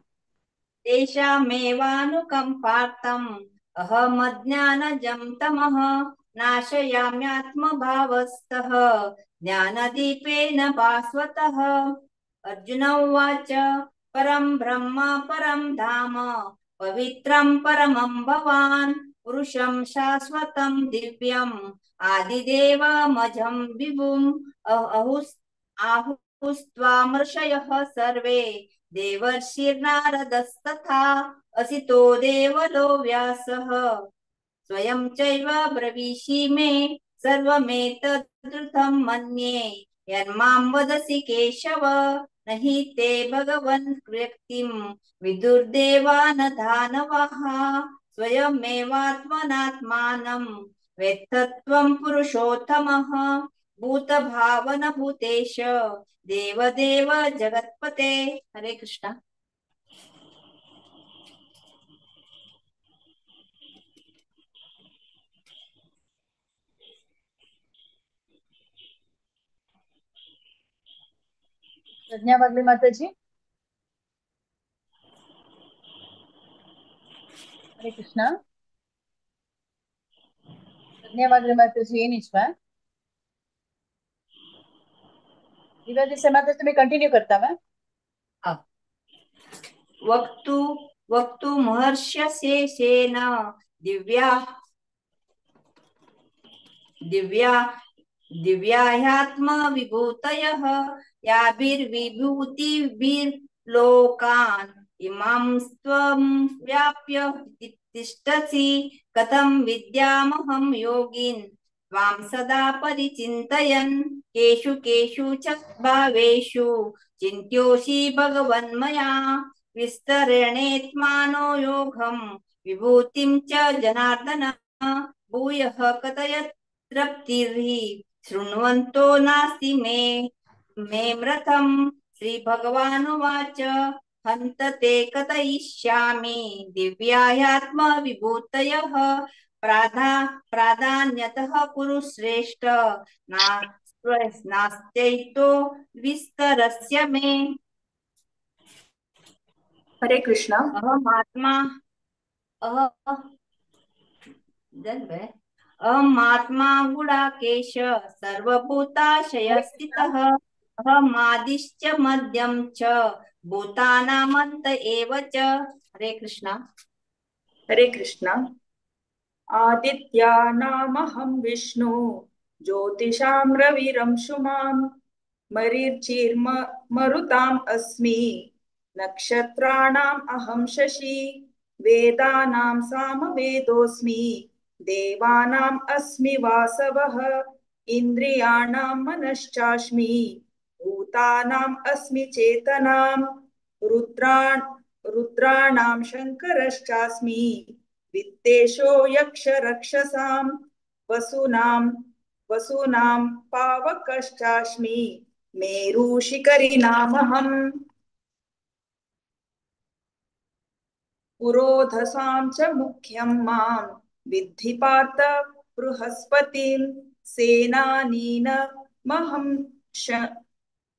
तेषामेवानुकम्पार्थम् अहमज्ञानजं तमः नाशयाम्यात्मभावस्तः ज्ञानदीपेन भास्वतः। अर्जुन उवाच परं ब्रह्म परं धाम पवित्रं परमं भवान् पुरुषं शाश्वतं दिव्यम् आदिदेवमजं विभुम् आहुस्त्वामर्षयः सर्वे देवर्षिर्नारदस्तथा असितो देवलो व्यासः स्वयं चैव ब्रवीषि मे सर्वमेतद्रुतं मन्ये यन्मां वदसि केशव न हि ते भगवन् व्यक्तिं विदुर्देवा न दानवाः स्वयमेवात्मनात्मानं वेत्थ त्वं पुरुषोत्तमः भूतभावन भूतेश देवदेव जगत्पते। हरे कृष्णा। प्रज्ञा वागले माताजी। हरे कृष्णा। प्रज्ञा वागले माताजी ये निश्वा दिव्या दिसे माता तुम्ही कंटिन्यू करता वा? वक्तु वक्तु महर्ष्यशेषेण दिव्या दिव्या दिव्याह्यात्म विभूतयः याभिर्विभूतिभिर्लोकान् इमां त्वं व्याप्य तिष्ठसि कथं विद्यामहं योगिन् त्वां सदा परिचिन्तयन् केषु केषु च भावेषु चिन्त्योषि भगवन्मया विस्तरणेत्मानो योगं विभूतिं च जनार्दन भूयः कथय तृप्तिर्हि शृण्वन्तो नास्ति मे मे मृतं। श्री भगवानुवाच हन्त ते कथयिष्यामि दिव्यायात्म विभूतयः प्राधान्यतः कुरु श्रेष्ठ नास्त्यैतो विस्तरस्य मे। हरे कृष्णा। अहमात्मा अहमात्मा गुडाकेश सर्वभूताशय स्थितः अहमादिश्च मध्यं च भूतानामन्त एव च। हरे कृष्णा। हरे कृष्णा। आदित्यानामहं विष्णु ज्योतिषां रविरंशुमां मरीचिर्म मरुताम् अस्मि नक्षत्राणाम् अहं शशि वेदानां सामवेदोऽस्मि देवानाम् अस्मि वासवः इन्द्रियाणां मनश्चास्मि भूतानाम् अस्मि चेतनां रुद्राणां शङ्करश्चास्मि वित्तेशो यक्षरक्षसां वसूनां वसूनां पावकश्चास्मि मेरुशिखरिणामहम् पुरोधसां च मुख्यं मां विद्धि पार्थ बृहस्पतिं सेनानीनमहं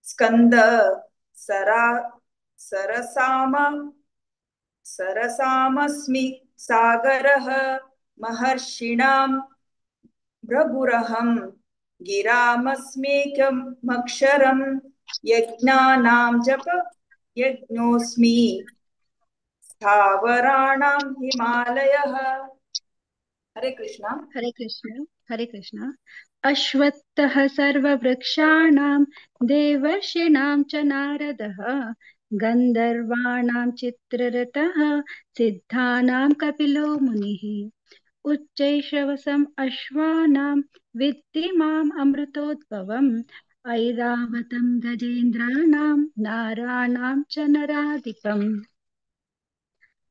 स्कन्द सरसाम सरसामस्मि सागरः महर्षीणां भृगुरहं गिरामस्मेकमक्षरं यज्ञानां जप यज्ञोऽस्मि स्थावराणां हिमालयः। हरे कृष्णा। हरे कृष्ण। हरे कृष्ण। अश्वत्थः सर्ववृक्षाणां देवर्षीणां च नारदः गन्धर्वाणां चित्ररथः सिद्धानां कपिलो मुनिः उच्चैश्रवसम् अश्वानां विद्धि माम् अमृतोद्भवम् ऐरावतं गजेन्द्राणां नाराणां च नराधिपम्।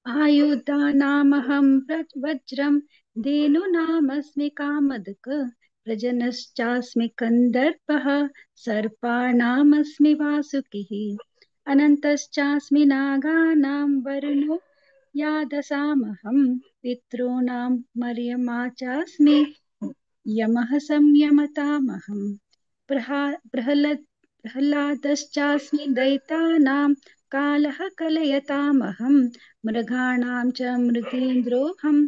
आयुधानामहं वज्रं धेनूनामस्मि कामदक प्रजनश्चास्मि कन्दर्पः सर्पाणामस्मि वासुकिः अनन्तश्चास्मि नागानां वरुणो यादसामहं पितॄणां मर्यमा चास्मि यमः संयमतामहं प्रह्लादश्चास्मि दैतानां कालः कलयतामहं मृगाणां च मृगेन्द्रोऽहं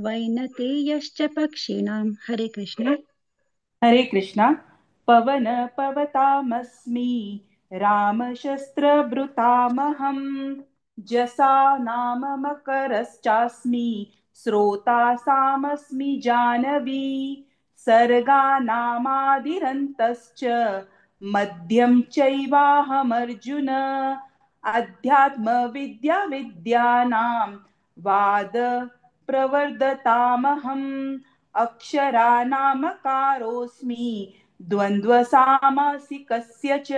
वैनतेयश्च पक्षिणां। हरे कृष्ण। हरे कृष्ण। पवन पवतामस्मि रामशस्त्रभृतामहं जसा नाम मकरश्चास्मि स्रोतासामस्मि जानवी सर्गानामादिरन्तश्च मध्यं चैवाहमर्जुन अध्यात्मविद्या विद्यानां वाद प्रवर्धतामहम् अक्षराणामकारोऽस्मि द्वन्द्वसामासिकस्य च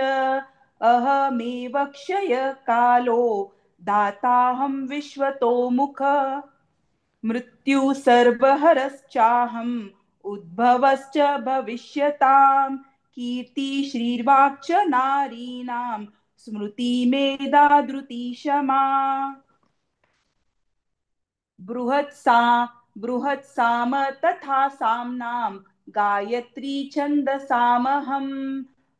अहमेव क्षयकालो दाताहं विश्वतोमुख मृत्यु सर्वहरश्चाहम् उद्भवश्च भविष्यतां कीर्तिश्रीर्वाक्च नारीणां स्मृतिमेधा धृतिः क्षमा। बृहत्साम तथा साम्नां गायत्री छन्दसामहं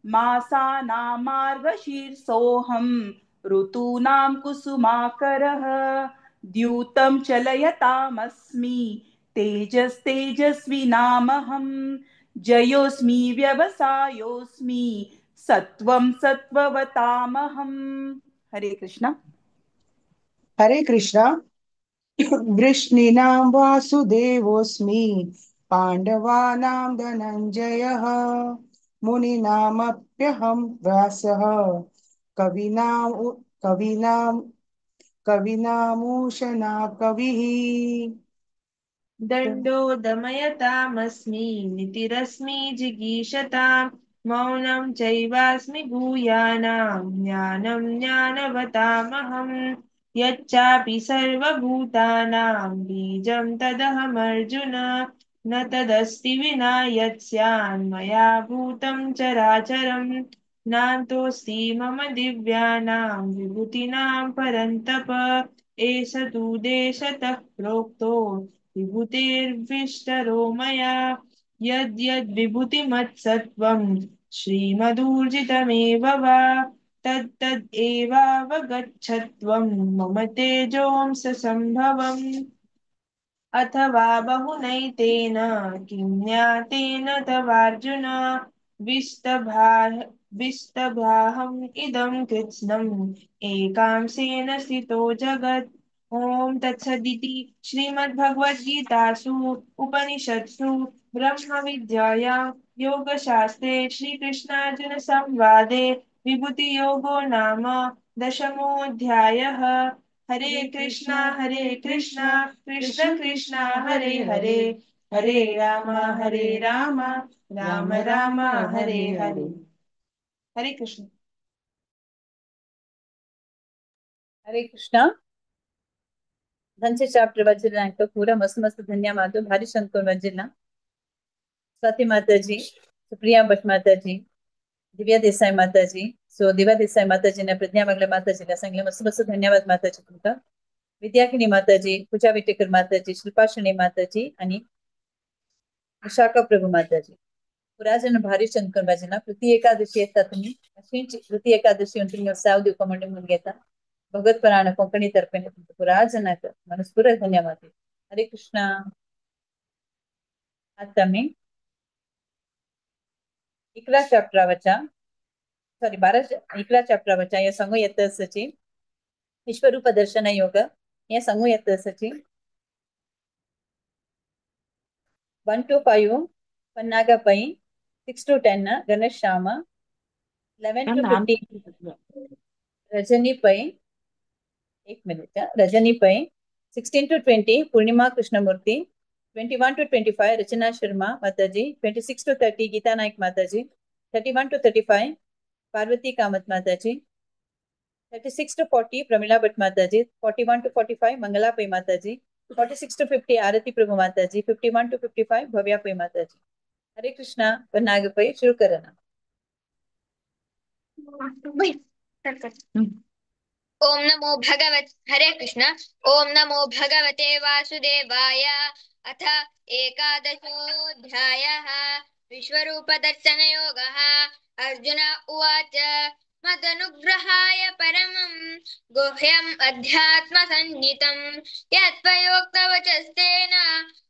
मासानां मार्गशीर्षोऽहं ऋतूनां कुसुमाकरः द्यूतं चलयतामस्मि तेजस्तेजस्विनामहं जयोऽस्मि व्यवसायोऽस्मि सत्वं सत्त्ववतामहम्। हरे कृष्ण। हरे कृष्ण। वृष्णीनां वासुदेवोऽस्मि पाण्डवानां धनञ्जयः मुनीनामप्यहं व्यासः कवीनां कवीनां कवीनामूषणा कविः। दण्डो दमयतामस्मि नितिरस्मि जिगीषतां मौनं चैवास्मि भूयानां ज्ञानं ज्ञानवतामहं यच्चापि सर्वभूतानां बीजं तदहमर्जुन न तदस्ति विना यत् स्यान्मया भूतं चराचरं नान्तोऽस्ति मम दिव्यानां विभूतीनां परन्तप एष तु देशतः प्रोक्तो विभूतिर्विष्टरो मया यद्यद्विभूतिमत्सत्त्वं श्रीमदूर्जितमेव वा तत्तदेवावगच्छत्वं मम तेजोंससम्भवम् अथवा बहुनैतेन किं ज्ञातेन तवार्जुन विस्तभाहम् इदं कृत्स्नम् एकांशेन स्थितो जगत्। ॐ तत्सदिति श्रीमद्भगवद्गीतासु उपनिषत्सु ब्रह्मविद्यायां योगशास्त्रे श्रीकृष्णार्जुनसंवादे विभूतियोगो नाम दशमोऽध्यायः। हरे कृष्णा कृष्ण कृष्ण हरे हरे हरे राम राम राम हरे हरे। हरे कृष्ण। हरे कृष्णा। धनचे चॅप्टर वाचिल्ला पूरा मस्त मस्त धन्यवाद भारी शंकर वाचिल्ला। स्वाति माताजी, सुप्रिया भट माताजी, दिव्या देसाई माताजी, सो दिव्या देसाई माताजीना प्रज्ञा बागले माताजीला सांगले मस्त मस्त धन्यवाद माताजी तुमका। विद्याकिनी माताजी, पूजा विटेकर माताजी, शिल्पा शणे माताजी आणि विशाखा प्रभू माताजी पुरा जण भारी शंकर वाचिल्ला। कृती एकादशी येता तुम्ही अशीच कृती एकादशी तुम्ही साव दिवपा म्हणून घेता भगत पराण कोंकणी तर्फे पुरा जणांक मनस्पूर्वक धन्यवाद। हरे कृष्णा। आता मी 11 चॅप्टरावरच्या सॉरी 11 चॅप्टरावरच्या या सांगू येत असची विश्वरूप दर्शन योग या सांगू येत असची 1 to 5 Pannaga Pai, 6 to 10 Ganesh Shyam, 11 to 15 Rajani Pai, एक minute Rajani Pai, 16 to 20 Purnima Krishnamurthy, 21 to 25 Rachana Sharma Mataji, 26 to 30 Geeta Naik Mataji, 31 to 35 Parvati Kamat Mataji, 36 to 40 Pramila Bhat Mataji, 41 to 45 Mangala Pai Mataji, 46 to 50 Arati Prabhu Mataji, 51 to 55 Bhavya Pai Mataji. Hare Krishna, Naga Pai, Shuru Karana. Om नमो भगवत हरे कृष्ण। ओम नमो भगवते वासुदेवाय। अथ एकादशोऽध्यायः विश्वरूपदर्शनयोगः। अर्जुन उवाच, मदनुग्रहाय परमं गुह्यम् अध्यात्मसंज्ञितं यत्त्वयोक्तवचस्तेन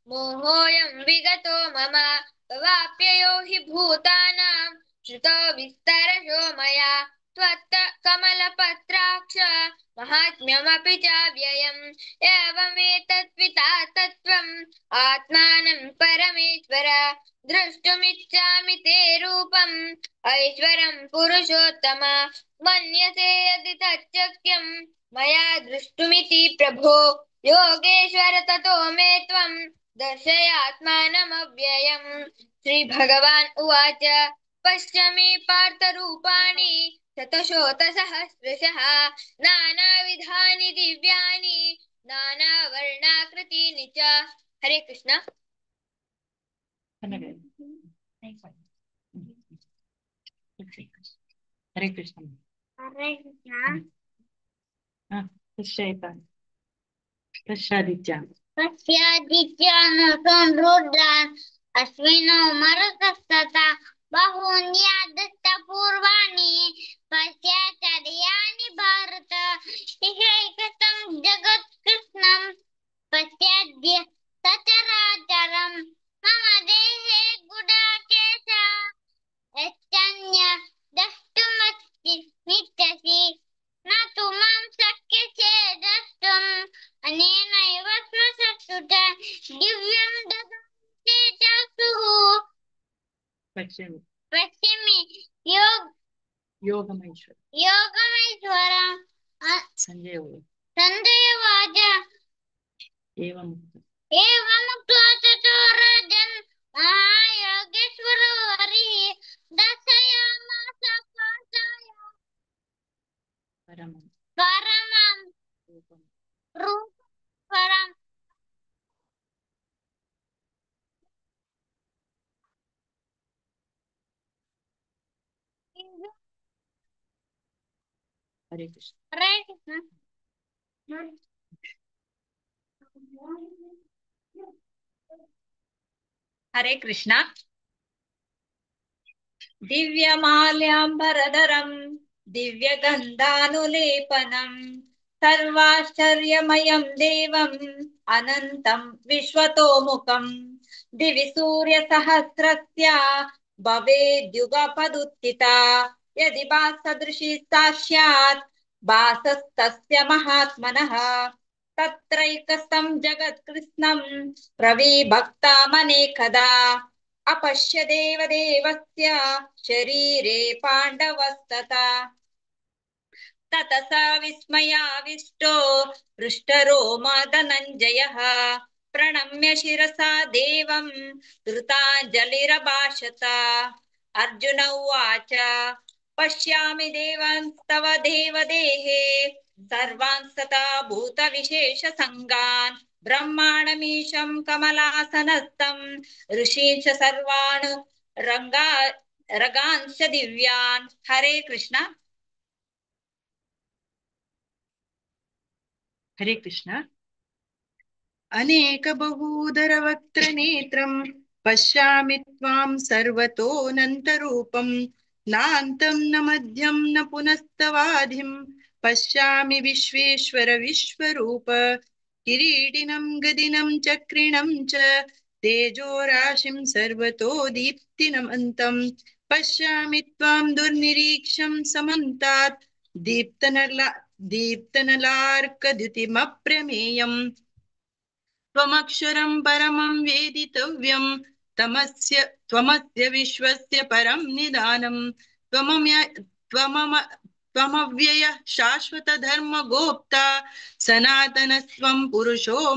मोहोऽयं विगतो मम। वाप्ययो हि भूतानां श्रुतो विस्तरशो मया। त्वत्त कमलपत्राक्ष महात्म्यमपि चाव्ययम्। एवमेतद्विता तत्त्वम् आत्मानं परमेश्वर। द्रष्टुमिच्छामि ते रूपम् ऐश्वरं पुरुषोत्तम। मन्यसे यदि तच्चक्यं मया द्रष्टुमिति प्रभो। योगेश्वर ततो मे त्वं दर्शयात्मानमव्ययम्। श्रीभगवान् उवाच, पश्य मे पार्थरूपाणि शतशोतसहस्रशः नानाविधानि दिव्यानि नानावर्णाकृतीनि च। हरे कृष्ण। हरे कृष्ण। हरे कृष्ण। पश्यादित्यान् पश्यादित्यान् रुद्रान् अश्विनो मरुतस्तथा बहून्यादत्तपूर्वाणि पश्याचर्याणि भारत। इहैकतं जगत्कृत्स्नं पश्याद्य सचराचरं। मम देहे गुडाकेश यच्चन्य द्रष्टुमस्ति नित्यसि। न तु मां शक्यसे द्रष्टुम् अनेनैव स्मशक्तुता दिव्यं ददाति चक्षुः। पश्यामि पश्यामि योगमैश्वर योगमैश्वरम्। संजय संजय उवाच, एवमुक्त्वा ततो राजन् महायोगेश्वरो हरिः दर्शयामास पार्थाय परमं परमं रूपं परम्। हरे कृष्ण। हरे कृष्ण। हरे कृष्ण। दिव्यमाल्याम्बरधरं दिव्यगन्धानुलेपनं सर्वाश्चर्यमयं देवम् अनन्तं विश्वतोमुखं। दिवि सूर्यसहस्रस्य भवेद्युगपदुत्थिता। यदि भासदृशी सा स्यात् भासस्तस्य महात्मनः। तत्रैकस्थं जगत्कृत्स्नं प्रविभक्तामनेकदा। अपश्य देवदेवस्य शरीरे पाण्डवस्तथा। ततसा विस्मयाविष्टो पृष्ठरोमा धनञ्जयः प्रणम्य शिरसा देवं कृताञ्जलिरभाषत। अर्जुन उवाच, पश्यामि देवांस्तव देवदेहे सर्वांस्तथा भूतविशेषसङ्गान्। ब्रह्माणमीशं कमलासनस्थं ऋषींश्च सर्वान् रगांश्च दिव्यान्। हरे कृष्ण। हरे कृष्ण। अनेक बहुधरवक्त्रनेत्रं पश्यामि त्वां सर्वतोऽनन्तरूपं। नान्तं न मध्यं न पुनस्तवाधिं पश्यामि विश्वेश्वर विश्वरूप। किरीटिनं गदिनं चक्रिणं च तेजोराशिं सर्वतो दीप्तिनमन्तं। पश्यामि त्वां दुर्निरीक्षं समन्तात् दीप्तनलार्कद्युतिमप्रमेयम्। त्वमक्षरं परमं वेदितव्यं त्वमस्य विश्वस्य परं निदानं। त्वमव्ययः शाश्वतधर्मगोप्ता सनातनस्त्वं पुरुषो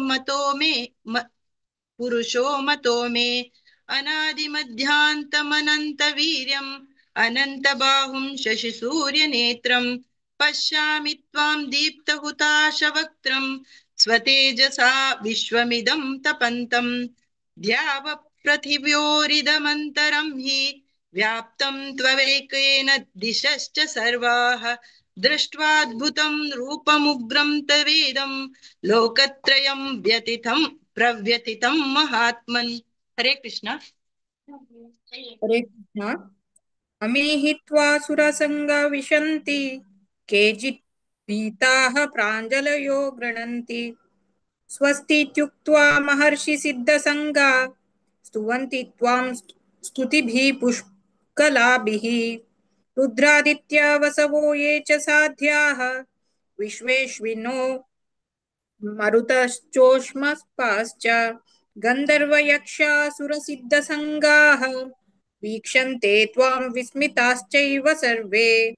मतो मे। अनादिमध्यान्तमनन्तवीर्यम् अनन्तबाहुं शशिसूर्यनेत्रं। पश्यामि त्वां दीप्तहुताशवक्त्रं स्वतेजसा विश्वमिदं तपन्तं। द्यावपृथिव्योरिदमन्तरं हि व्याप्तं त्वमेकेन दिशश्च सर्वाः। दृष्ट्वाद्भुतं रूपमुग्रं तवेदं लोकत्रयं व्यथितं प्रव्यथितं महात्मन्। हरे कृष्ण। हरे कृष्ण। अमीहि त्वा सुरसङ्गा विशन्ति केचित् भीताः प्राञ्जलयो गृह्णन्ति। स्वस्तीत्युक्त्वा महर्षिसिद्धसङ्गा स्तुवन्ति त्वां स्तुतिभिः पुष्कलाभिः। रुद्रादित्या वसवो ये च साध्याः विश्वेश्विनो मरुतश्चोष्मस्पाश्च गन्धर्वयक्षासुरसिद्धसङ्गाः वीक्षन्ते त्वां विस्मिताश्चैव सर्वे।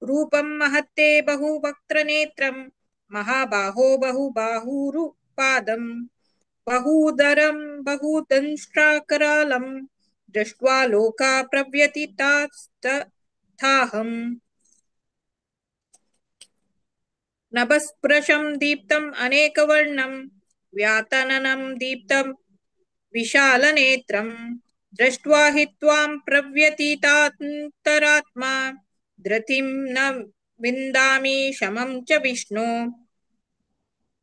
रूपं महत्ते बहुवक्त्रनेत्रं महाबाहो बहुबाहुरुपादं बहूदरं बहुदंष्ट्राकरालं दृष्ट्वा लोका प्रव्यथितास्तथाहम्। नभस्पृशं दीप्तम् अनेकवर्णं व्यातननं दीप्तं विशालनेत्रं दृष्ट्वा हि त्वां प्रव्यथितान्तरात्मा धृतिं न विन्दामि शमं च विष्णु।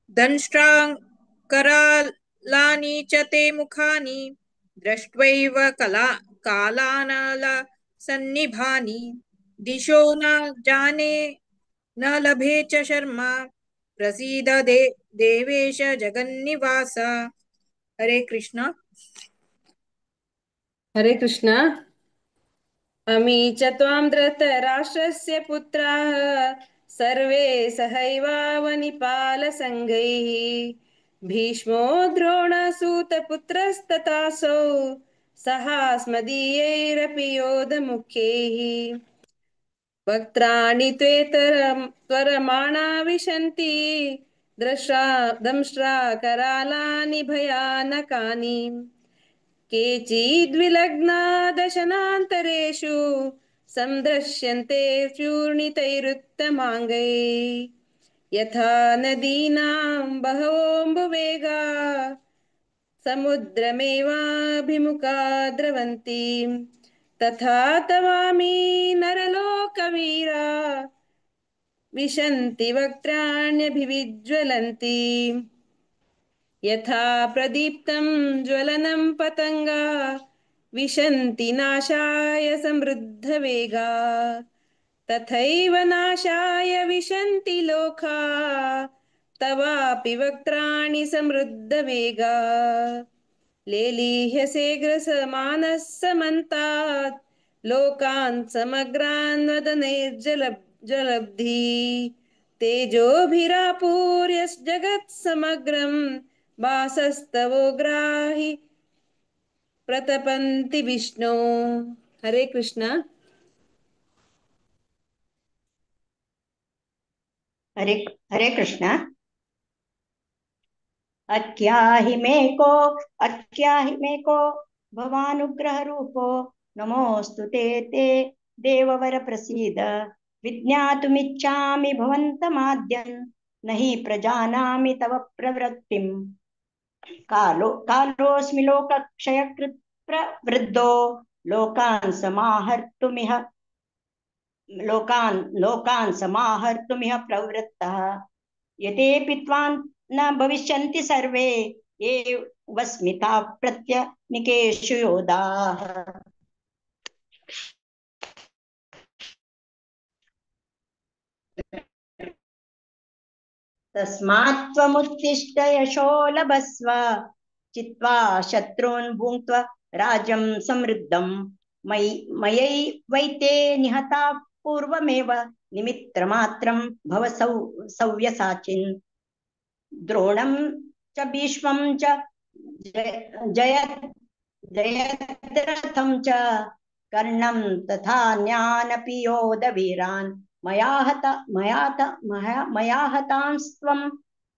दंष्ट्राकरालानि च ते मुखानि दृष्ट्वैव कालानलसन्निभानि। दिशो न जाने न लभे च शर्मा प्रसीद देवेश जगन्निवास। हरे कृष्ण। हरे कृष्ण। अमी च त्वां धृतराष्ट्रस्य पुत्राः सर्वे सहैवावनिपालसङ्घैः। भीष्मो द्रोणसूतपुत्रस्तथासौ सहास्मदीयैरपि योधमुख्यैः। वक्त्राणि त्वरमाणा विशन्ति दंष्ट्रा करालानि भयानकानि। केचिद्विलग्ना दशनान्तरेषु संदृश्यन्ते चूर्णितैरुत्तमाङ्गैः। यथा नदीनां बहवोऽम्बुवेगा समुद्रमेवाभिमुखा द्रवन्ति तथा तवामि नरलोकवीरा विशन्ति वक्त्राण्यभिविज्वलन्ति। यथा प्रदीप्तं ज्वलनं पतङ्गा विशन्ति नाशाय समृद्धवेगा तथैव नाशाय विशन्ति लोका तवापि वक्त्राणि समृद्धवेगा। लेलीह्यसेऽग्रसमानः समन्तात् लोकान् समग्रान् वदनैर्जलब्धि। तेजोभिरापूर्य जगत्समग्रं वासस्तवोग्राहि प्रतपन्ति विष्णो। हरे कृष्ण। हरे हरे कृष्ण। अख्याहि मे को अख्याहि मे को भवानुग्रह रूपो नमोस्तु ते ते देववर प्रसीद। विज्ञातुमिच्छामि भवन्तमाद्यं न हि प्रजानामि तव प्रवृत्तिम्। कालो कालोऽस्मि लोकक्षयकृत् प्रवृद्धो लोकान् समाहर्तुमिह लोकान् लोकान् समाहर्तुमिह प्रवृत्तः। यतेऽपि त्वां न भविष्यन्ति सर्वे ये वस्मिता प्रत्यनिकेषु योधाः। तस्मात् त्वमुत्तिष्ठ यशो लभस्व चित्वा शत्रून् भुङ्क्त्वा राज्यं समृद्धं। मयैवैते निहता पूर्वमेव निमित्तमात्रं भव सव्यसाचिन्। द्रोणं च भीष्मं च जयद्रथं च कर्णं तथा अन्यानपि योधवीरान्। मया हतांस्त्वं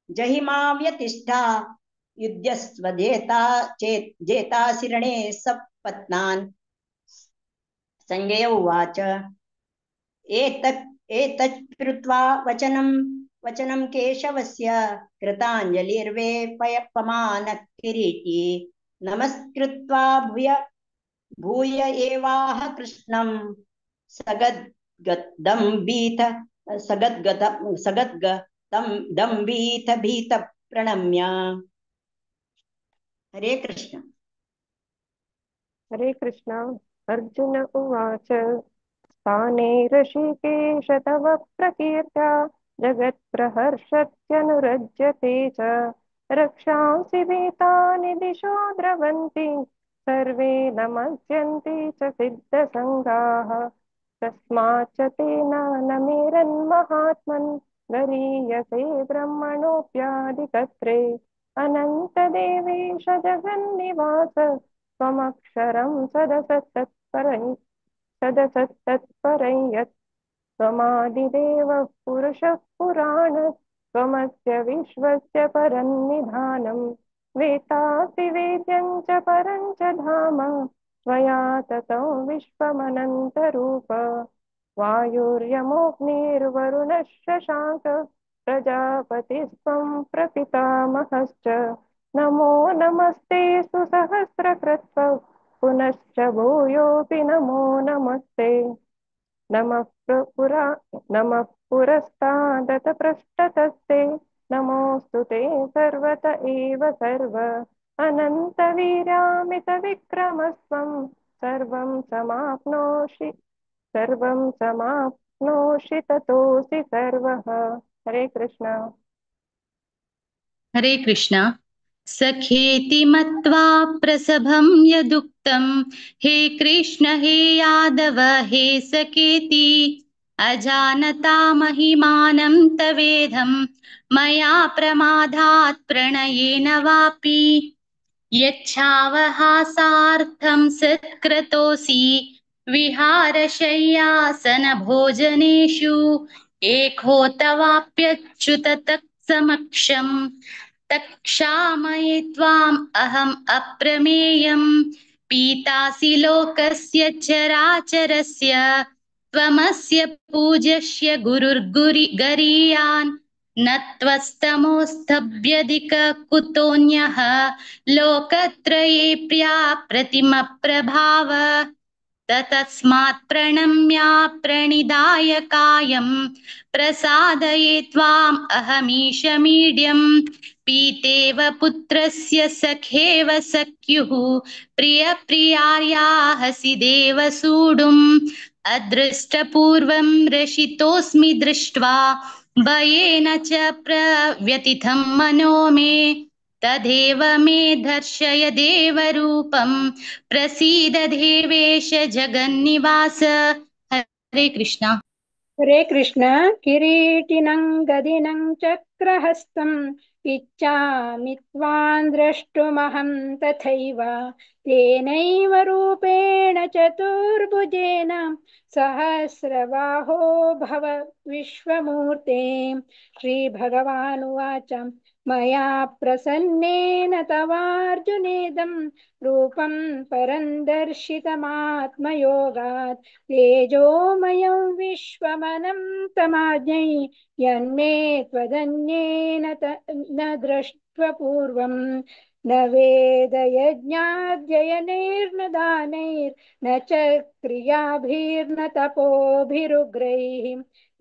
जहि मा व्यतिष्ठा युध्यस्व जेता चेत् जेतासि रणे सपत्नान्। संजय उवाच एतत् एतच्छ्रुत्वा वचनं वचनं केशवस्य कृताञ्जलिर्वेपमानः किरीटी नमस्कृत्वा भूय भूय एवाह कृष्णं सगद्गदं भीत सगद्गत सगद्गतं दम्भीत भीत प्रणम्य। हरे कृष्ण। हरे कृष्ण। अर्जुन उवाच स्थाने ऋषिकेश तव प्रकीर्त्या जगत्प्रहर्षत्यनुरज्यते च रक्षांसि भीतानि दिशो द्रवन्ति सर्वे नमस्यन्ति च सिद्धसङ्गाः तस्माच्च तेन नमेरन्महात्मन् गरीयसे ब्रह्मणोऽप्यादिकर्त्रे अनन्तदेवेश जगन्निवास त्वमक्षरं सदसत्तत्परं यत् त्वमादिदेवः पुरुषः पुराणः त्वमस्य विश्वस्य परं निधानं वेत्तासि वेद्यं च परं च धाम त्वया ततो विश्वमनन्तरूप वायुर्यमोऽग्निर्वरुणः शशाङ्क प्रजापतिस्त्वं प्रपितामहश्च नमो नमस्ते सुसहस्रकृत्व पुनश्च भूयोऽपि नमो नमस्ते नमः पुरा नमः पुरस्तादत पृष्ठतस्ते नमोऽस्तु ते सर्वत एव सर्व अनन्तवीर्यामितविक्रमस्त्वं सर्वं समाप्नोषि ततोऽसि सर्वः। हरे कृष्ण। हरे कृष्ण। सखेति मत्वा प्रसभं यदुक्तं हे कृष्ण हे यादव हे सखेति अजानता महिमानं तवेदं मया प्रमादात् प्रणयेन वापि यच्छावहासार्थं सत्क्रतोऽसि विहारशय्यासनभोजनेषु एको तवाप्यच्युत तत्समक्षं तक्षामये त्वाम् अहम् अप्रमेयं पीतासि लोकस्य चराचरस्य त्वमस्य पूज्यस्य गुरुर्गुरि गरीयान् न त्वस्तमोऽस्तभ्यधिक कुतोऽन्यः लोकत्रये प्रिया प्रतिमप्रभाव ततस्मात् प्रणम्या प्रणिधाय कायं प्रसादये त्वाम् अहमीशमीड्यं पीतेव पुत्रस्य सखेव सख्युः प्रियप्रियार्याहसि देव सूडुम् अदृष्टपूर्वं रषितोऽस्मि दृष्ट्वा भयेन च प्रव्यथितं मनो मे तदेव मे दर्शय देवरूपं प्रसीद देवेश जगन्निवास। हरे कृष्ण। हरे कृष्ण। किरीटिनं गदिनं चक्रहस्तम् इच्छामि त्वां द्रष्टुमहं तथैव तेनैव रूपेण चतुर्भुजेन सहस्रबाहो भव विश्वमूर्ते। श्रीभगवानुवाच मया प्रसन्नेन तवार्जुनेदं रूपं परं दर्शितमात्मयोगात् तेजोमयं विश्वमनन्तमाज्ञै यन्मे त्वदन्येन न दृष्ट्वपूर्वं न वेदयज्ञाध्ययनैर्न दानैर्न च क्रियाभिर्न तपोभिरुग्रैः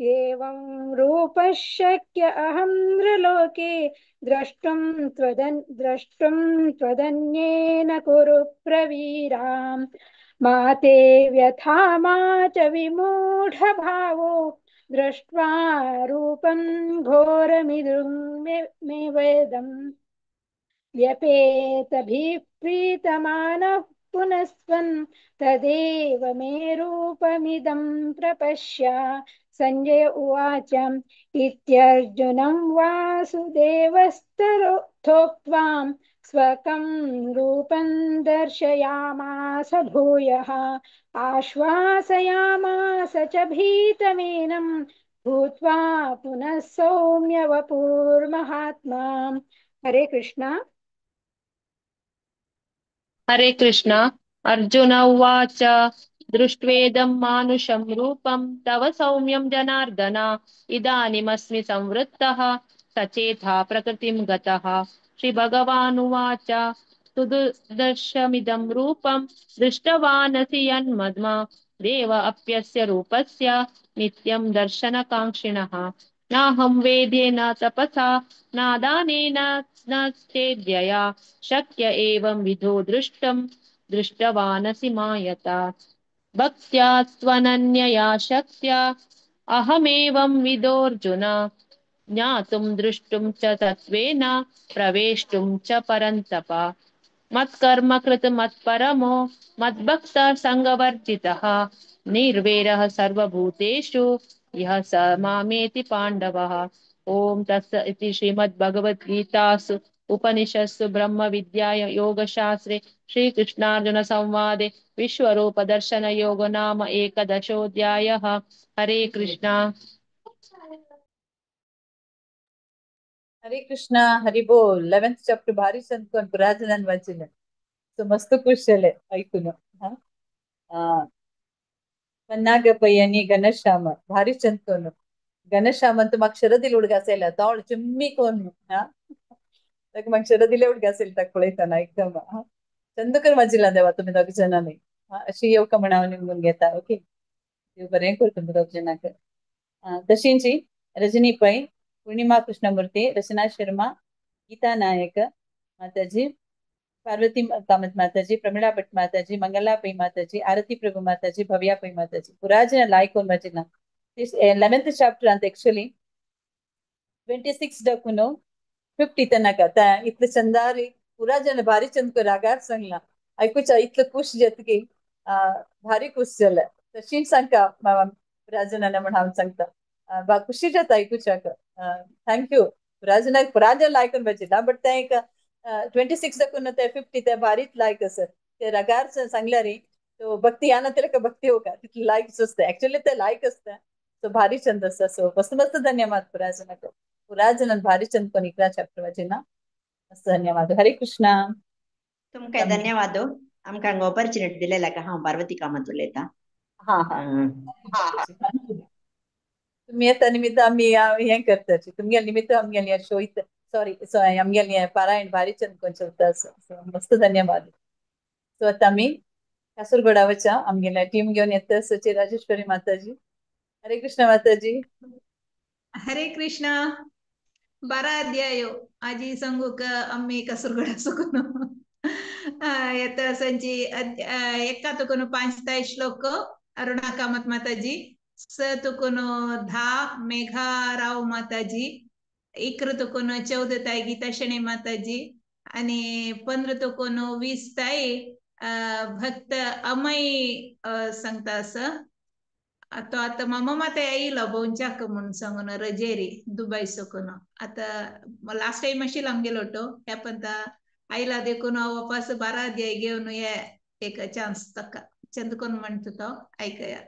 एवं रूपः शक्य अहं नृलोके द्रष्टुं त्वदन्येन कुरु प्रवीरां मा ते व्यथा मा च विमूढभावो दृष्ट्वा रूपं घोरमिदं मे वेदम् व्यपेतभिः प्रीतमानः पुनस्त्वं तदेव मे रूपमिदं प्रपश्य। सञ्जय उवाच इत्यर्जुनं वासुदेवस्तथोक्त्वां स्वकं रूपं दर्शयामास भूयः आश्वासयामास च भीतमेनं भूत्वा पुनः सौम्य वपुर्महात्मा। हरे कृष्ण। हरे कृष्ण। अर्जुन उवाच दृष्ट्वेदं मानुषं रूपं तव सौम्यं जनार्दन। इदानीमस्मि संवृत्तः सचेता प्रकृतिं गतः। श्रीभगवानुवाच सुदुर्दर्शमिदं रूपं दृष्टवानसि यन्मद्म देव अप्यस्य रूपस्य नित्यं दर्शनकाङ्क्षिणः। नाहं वेदेन तपसा न दानेन न चेद्यया शक्य एवं विधो दृष्टं दृष्टवानसि मायता। भक्त्या त्वनन्यया शक्त्या अहमेवं विदोऽर्जुन ज्ञातुं द्रष्टुं च तत्त्वेन प्रवेष्टुं च परन्तप। मत्कर्म कृत मत्परमो मद्भक्तः सङ्गवर्जितः निर्वैरः सर्वभूतेषु यः स मामेति पाण्डवः। ॐ तत्स इति श्रीमद्भगवद्गीतासु उपनिषत्सु ब्रह्मविद्याय योगशास्त्रे श्रीकृष्णार्जुन संवादे विश्वरूपदर्शनयोगो नाम एकदशोऽध्यायः। हरे कृष्णा। हरे कृष्णा हरि बोल। 11th chapter भारी संत कोण पुराजनान वाचिले सो मस्त खुश जाले ऐकून। पन्नाग पै आनी घनश्याम भारी चंद कोण घनश्याम अंत म्हाका शरद दिले उडगास येयला तोळ चिम्मी कोण हा ताका म्हाका शरद दिले उडगास येयला ताका पळयतना एकदम हा चंद कर वाचिला देवा तुमी दोग जाणांनी हा अशी येवका म्हण हांव निमगून घेता। ओके देव बरें कर तुमी दोग जाणांक। तशींची रजनी पै, पूर्णिमा कृष्णमूर्ती, रचना शर्मा, गीता नायक माताजी, पार्वती कामत माताजी, प्रमिळा भट माताजी, मंगला पै माताजी, आरती प्रभु माताजी, भव्या पै माताजी पुराजन लायक वाचिला 11th chapter अंत एक्चुअली 26 डकून 50 तनक इतले चंदारी पुराजन भारी चंद को रागार सांगला ऐकूच्या इतलं खुश जात की भारी खुश जाले तशीच सांगका पुराजनाना म्हण हांव सांगता खुशी जाता ऐकूच्याक। Thank you पुराजनाक पुराजन लायकून वाचिला बट तें एक 26 दाखून ते 50 ते भारीच लायक आसा ते रागार सांगल्यार तो भक्ती याना तेका भक्ती होका तितले लायक आसता एक्चुअली ते लायक आसता सो भारी चंद आसा। सो मस्त मस्त धन्यवाद पुराजनाक पुराजनान भारी चंद कोण 11 चॅप्टर वाचिना मस्त धन्यवाद। हरे कृष्णा। तुमकां धन्यवाद आमकां हांगा ऑपॉर्च्युनिटी दिलेला का हांव पार्वती कामत उलयता। हा हा तुमी येता निमित्त आमी हें करताची तुमगेले निमित्त आमगेले शो सॉरी आमगेले पारायण भारी चंद कोण चलता मस्त धन्यवाद। सो आतां आमी कासरगोडा वच्या आमगेल्या टीम घेवन येता सची राजेश्वरी माताजी। हरे कृष्ण माताजी। हरे कृष्णा। 12 अध्यायो आजी सांगूक आमी कासरगोडा सुकून येता संची एका तुकून 5 ताय श्लोक अरुणा कामत माताजी, स तुकून 10 मेघा राव माताजी, 11 तुकून 14 ताय गीता शणे माताजी आणि 15 तुकून 20 ताय भक्त अमय सांगता असं तो आता मामा माता येयलो भोंवच्याक म्हूण सांगून रजेरी दुबय सकून आता लास्ट टायम आशिल्लो आमगेलो तो ह्या पण आयला देखून हांव वापस 12 अध्याय घेवन हे एक चान्स ताका चंद कोण म्हणटा तो आयकया।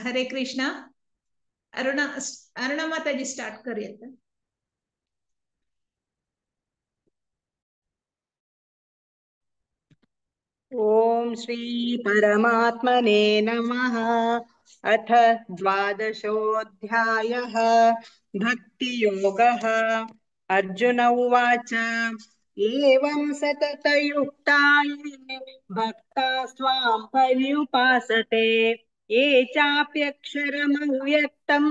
हरे कृष्णा। अरुणा अरुणा माताजी स्टार्ट करूया। ओम श्री परमात्मने नमः। अथ द्वादशोऽध्यायः भक्तियोगः। अर्जुन उवाच एवं सततयुक्ता ये भक्ता स्वां पर्युपासते ये चाप्यक्षरमव्यक्तं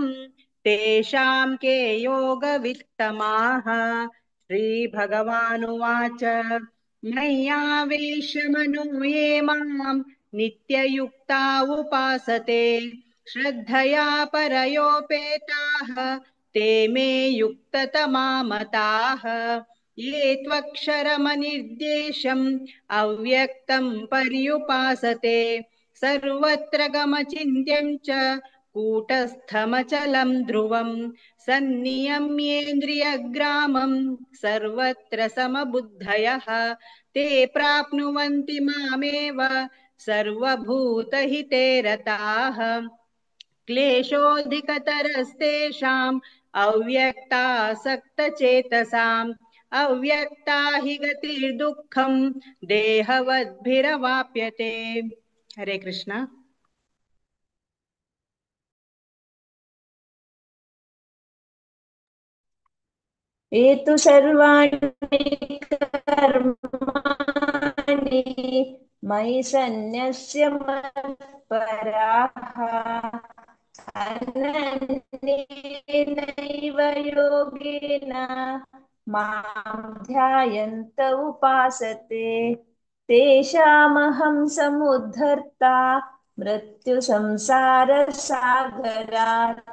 तेषां के योगवित्तमाः। श्री भगवानुवाच मय्यावेश मनो ये मां नित्ययुक्ता उपासते श्रद्धया परयोपेताः ते मे युक्ततमा मताः। ये त्वक्षरमनिर्देशम् अव्यक्तं पर्युपासते सर्वत्र गमचिन्त्यं च कूटस्थमचलं ध्रुवं सन्नियम्येन्द्रियग्रामं सर्वत्र समबुद्धयः ते प्राप्नुवन्ति मामेव सर्वभूतहिते रताः। क्लेशोऽधिकतरस्तेषाम् अव्यक्तासक्तचेतसाम् अव्यक्ता हि गतिर्दुःखं देहवद्भिरवाप्यते। हरे कृष्णा। ये तु सर्वाणि कर्माणि मयि सन्न्यस्य मत्पराः अनन्येनैव योगेन मां ध्यायन्त उपासते तेषामहं समुद्धर्ता मृत्युसंसारसागरात्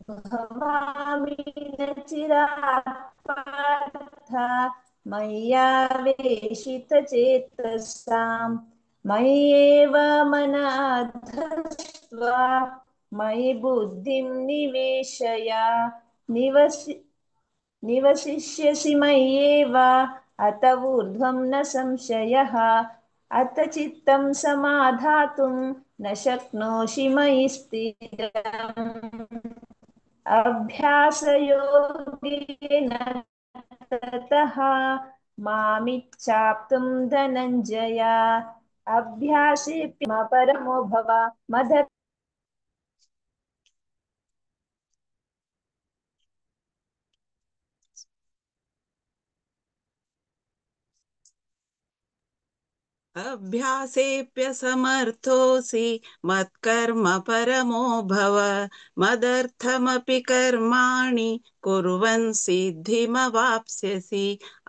भवामि न चिरात् पार्थ मय्यावेशितचेतसां मय्येव मनाधस्त्व मयि बुद्धिं निवेशय निवसिष्यसि मय्येव अत ऊर्ध्वं न संशयः अत चित्तं समाधातुं न शक्नोषि मयि स्थिरम् अभ्यासयोगेन ततः मामिच्छाप्तुं धनञ्जय अभ्यासेऽपि परमो भव मद। अभ्यासेऽप्यसमर्थोऽसि मत्कर्म परमो भव मदर्थमपि कर्माणि कुर्वन् सिद्धिमवाप्स्यसि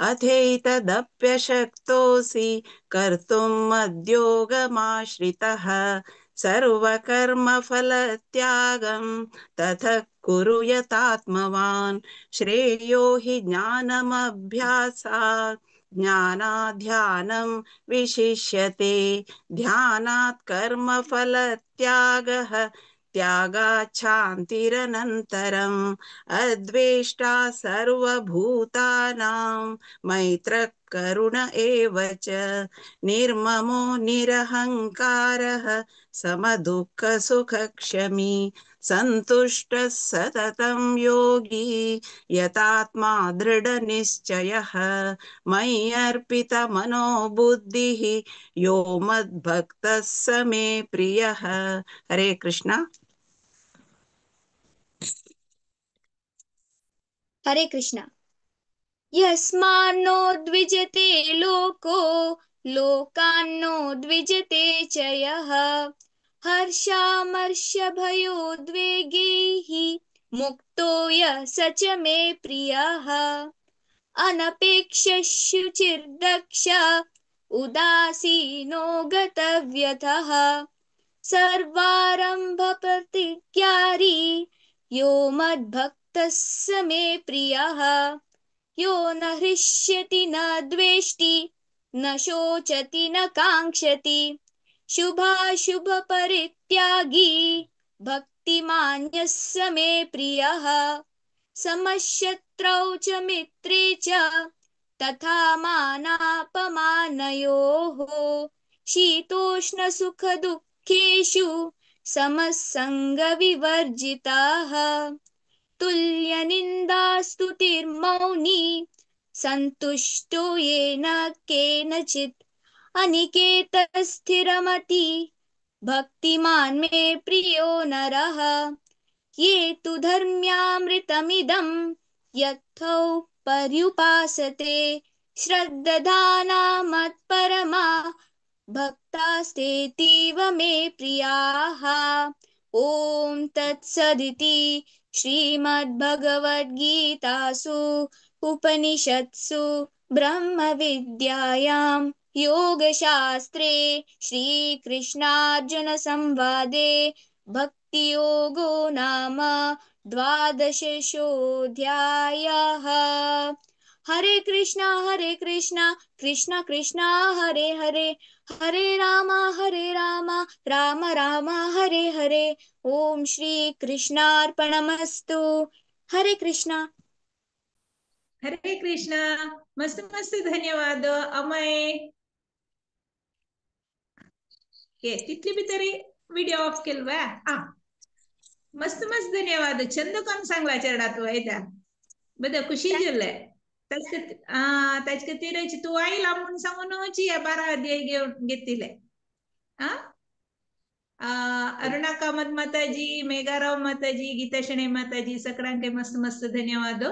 अथैतदप्यशक्तोऽसि कर्तुं मद्योगमाश्रितः सर्वकर्मफलत्यागं ततः कुरु यतात्मवान् श्रेयो हि ज्ञानमभ्यासात् ज्ञानाध्यानं विशिष्यते ध्यानात् कर्मफलत्यागः त्यागाच्छान्तिरनन्तरम् अद्वेष्टा सर्वभूतानां मैत्रः करुण एव च निर्ममो निरहङ्कारः समदुःखसुखक्षमी सन्तुष्टः सततं योगी यतात्मा दृढनिश्चयः मय्यर्पितमनोबुद्धिः यो मद्भक्तः स मे प्रियः। हरे कृष्णा। हरे कृष्णा। यस्मान्नो द्विजते लोको लोकान्नो द्विजते च यः हर्षामर्षभयोद्वेगैः मुक्तो यः स च मे प्रियः। अनपेक्षशुचिर्दक्ष उदासीनो गतव्यथः सर्वारम्भप्रतिज्ञारी यो मद्भक्तः स मे प्रियः। यो न हृष्यति न द्वेष्टि न शोचति न काङ्क्षति शुभाशुभपरित्यागी भक्तिमान्यः स मे प्रियः। समशत्रौ च मित्रे च तथा मानापमानयोः शीतोष्णसुखदुःखेषु समसङ्गविवर्जिताः। तुल्यनिन्दास्तुतिर्मौनी सन्तुष्टो येन केनचित् अनिकेतस्थिरमति भक्तिमान् मे प्रियो नरः। ये तु धर्म्यामृतमिदं यत्थौ पर्युपासते श्रद्दधाना मत्परमा भक्तास्तेतीव मे प्रियाः। ॐ तत्सदिति श्रीमद्भगवद्गीतासु उपनिषत्सु ब्रह्मविद्यायां योगशास्त्रे श्रीकृष्णार्जुनसंवादे भक्तियोगो नाम द्वादशोऽध्यायः। हरे कृष्णा कृष्णा कृष्णा हरे हरे हरे राम राम राम हरे हरे। ओम श्री कृष्णार्पणमस्तु। हरे कृष्णा। हरे कृष्णा। मस्त मस्त धन्यवाद अमय। तितली भितर व्हिडिओ ऑफ केलो वा? मस्त मस्त धन्यवाद। छंद कोण सांगला चेरडा तूं येता बरें खुशी जालें ताचे खातीर तूं आयला म्हूण सांगून ह्या 12 अध्याय घेवन घेतिले। अरुणा कामत माताजी, मेघाराव माताजी, गीता शणे माताजी सगळ्यांक मस्त मस्त धन्यवाद।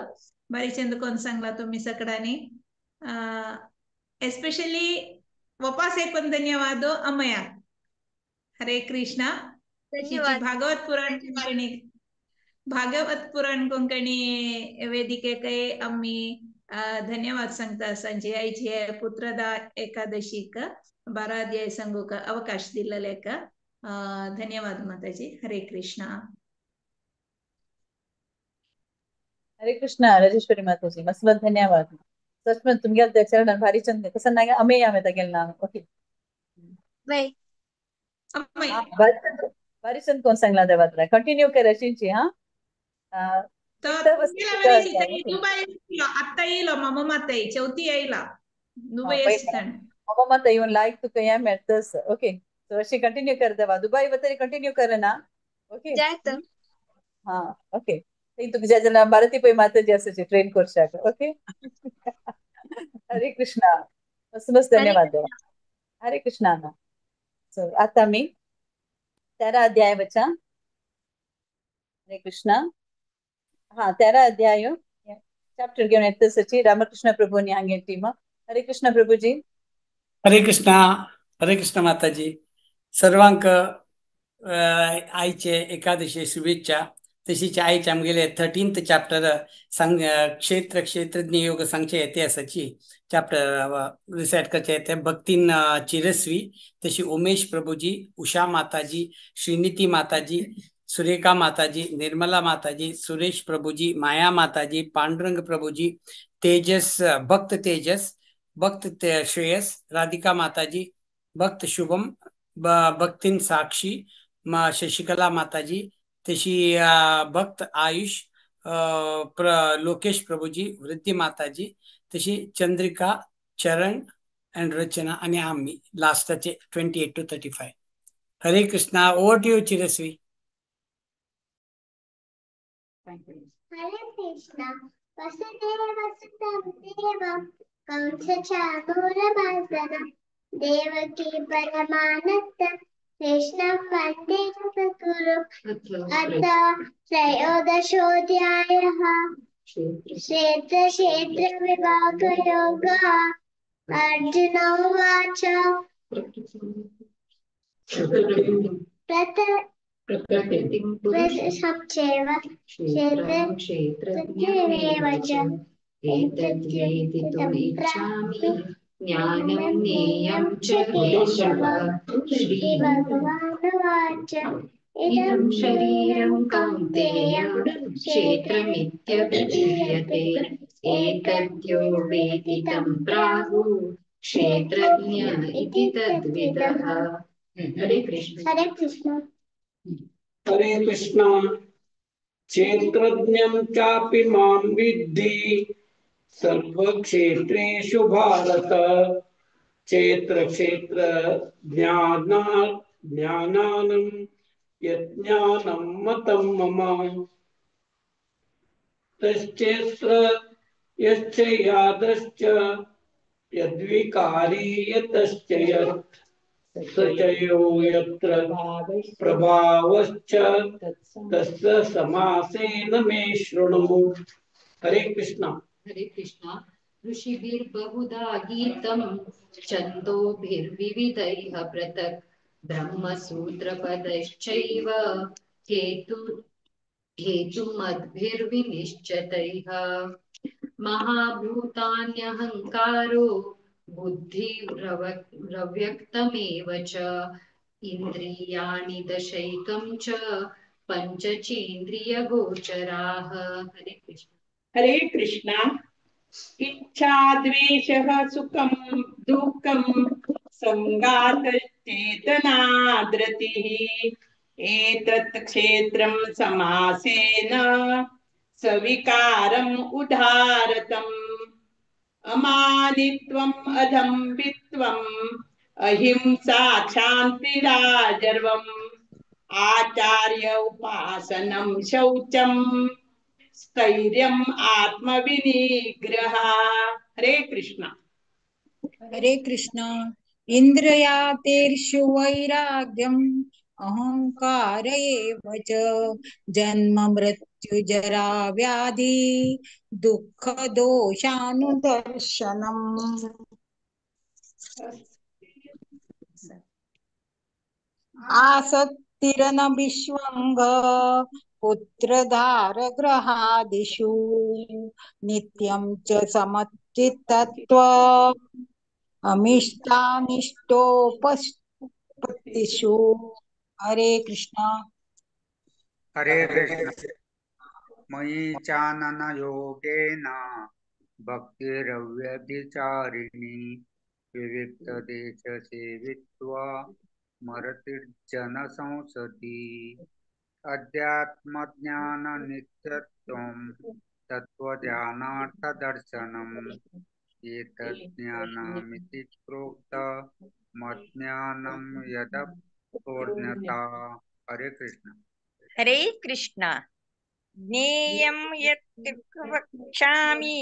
बारीक चंद कोण सांगला तुम्ही सकडांनी. एस्पेशली वपास एक पण धन्यवाद अमया. हरे कृष्णा. धन्यवाद. भागवत पुराण कोंकणी, भागवत पुराण कोंकणी वेदिकेक आम्ही धन्यवाद सांगता. सांजे आयची पुत्रदा एकादशीक 12 अध्याय सांगूक अवकाश दिल्लेक धन्यवाद माताजी. हरे कृष्णा. हरे कृष्णा राजेश्वरी माताजी, मस्त मस्त धन्यवाद. सच तुमगे चरण भारी चंद कसं नाही अमेय आम्ही गेल ना. ओके बाय. भारी चंद कोण सांगला देवातला कंटिन्यू कर अशींची. हा आत्ता येईल मामा माताई चौथी येईला दुबई. मामा माता येऊन लायक तुका हें मेळटस. ओके सो अशी कंटिन्यू कर देवा. दुबई वतरी कंटिन्यू कर ना. ओके हा ओके. तुका जे जाल्यार भारती पय माताजी आसाची ट्रेन करशाक. ओके हरे कृष्णा. मस्त मस्त धन्यवाद देवा. हरे कृष्णा. सो आता आमी 13 अध्याय वचा. हरे कृष्णा. हा 13 अध्याय चॅप्टर घेऊन येत सची रामकृष्ण प्रभूंनी हांगे टीम. हरे कृष्ण प्रभूजी. हरे कृष्णा. हरे कृष्ण माताजी. सर्वांक आयचे एकादशी शुभेच्छा. तशीच आयचे आमगेले 13th chapter सांग क्षेत्र क्षेत्रज्ञ योग सांगचे येते आसाची चॅप्टर रिसायट करचे येते. भक्तीन चिरस्वी तशी उमेश प्रभूजी, उषा माताजी, श्रीनिती माताजी, सुरेखा माताजी, निर्मला माताजी, सुरेश प्रभुजी, माया माताजी, पांडुरंग प्रभुजी, तेजस भक्त तेजस, भक्त श्रेयस, राधिका माताजी, भक्त शुभम, भक्तिन साक्षी, शशिकला माताजी, तशी भक्त आयुष, लोकेश प्रभुजी, वृद्धी माताजी, तशी चंद्रिका, चरण अँड रचना आणि आम्ही लास्टाचे 28 to 35. Hare Krishna. Over to you Chirasvi. Hare Krishna. Vasudeva Devam कंसचाणूरमर्दनं Devaki परमानन्दं कृष्णं वन्दे जगद्गुरुम्. अथ त्रयोदशोऽध्यायः. क्षेत्र क्षेत्र विभागयोगः. अर्जुन उवाच. प्रथमचैव क्षेत्रज्ञमेव च एतद्वेदितुमिच्छामि ज्ञानं ज्ञेयं च केशव. श्रीभगवानुवाच. इदं शरीरं कौन्तेय क्षेत्रमित्यभिधीयते. एतद्यो वेति तं प्राहुः क्षेत्रज्ञ इति तद्विदः. हरे कृष्ण. हरे कृष्ण. हरे कृष्ण. क्षेत्रज्ञं चापि मां विद्धि सर्वक्षेत्रेषु भारत. क्षेत्र क्षेत्र ज्ञानानं यज्ञानं मतं मम. तश्चेत्र यश्च यादश्च यद्विकारी यतश्च यत् स च यो यत्र प्रभावश्च तस्य समासेन मे शृणु. हरे कृष्ण. हरे कृष्ण. ऋषिभिर्बहुधा गीतं छन्दोभिर्विविधैः पृथक् ब्रह्मसूत्रपदैश्चैव हेतुमद्भिर्विनिश्चितैः. महाभूतान्यहङ्कारो बुद्धिरव्यक्तमेव च इन्द्रियाणि दशैकं च पञ्चचेन्द्रियगोचराः. हरे कृष्ण. हरे कृष्ण. इच्छा द्वेषः सुखं दुःखं संघातश्चेतना धृतिः एतत् क्षेत्रं समासेन सविकारम् उदारतम्. अमानित्वम् अदम्भित्वम् अहिंसा क्षान्तिराजर्वम् आचार्य उपासनं शौचं स्थैर्यम् आत्मविनिग्रह. हरे कृष्ण. हरे कृष्ण. इंद्रियातेषु वैराग्यम् अहंकार एव च जन्म मृत्यु मृत्यु जरा व्याधि दुःख दोषानुदर्शनम्। आसक्तिरनभिष्वङ्ग पुत्रधारग्रहादिषु नित्यं च समचित्तत्व अमिष्टानिष्टोपपत्तिषु। हरे कृष्णा। हरे कृष्ण। मयि चानन योगेन भक्तिरव्यभिचारिणी विविक्त देश सेवित्वा मरतिर्जन संसदि अध्यात्मज्ञान नित्यत्वं तत्त्वज्ञानार्थदर्शनम् एतज्ज्ञानमिति प्रोक्तमज्ञानं यदपूर्णता। हरे कृष्ण। हरे कृष्ण। ज्ञेयं यत् वक्ष्यामि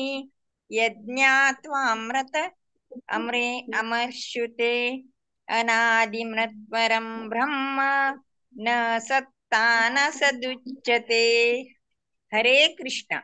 यज्ञात्वामृत अमरे अमर्षुते अनादिमृत्वरं ब्रह्म न सत्ता न सदुच्यते। हरे कृष्ण।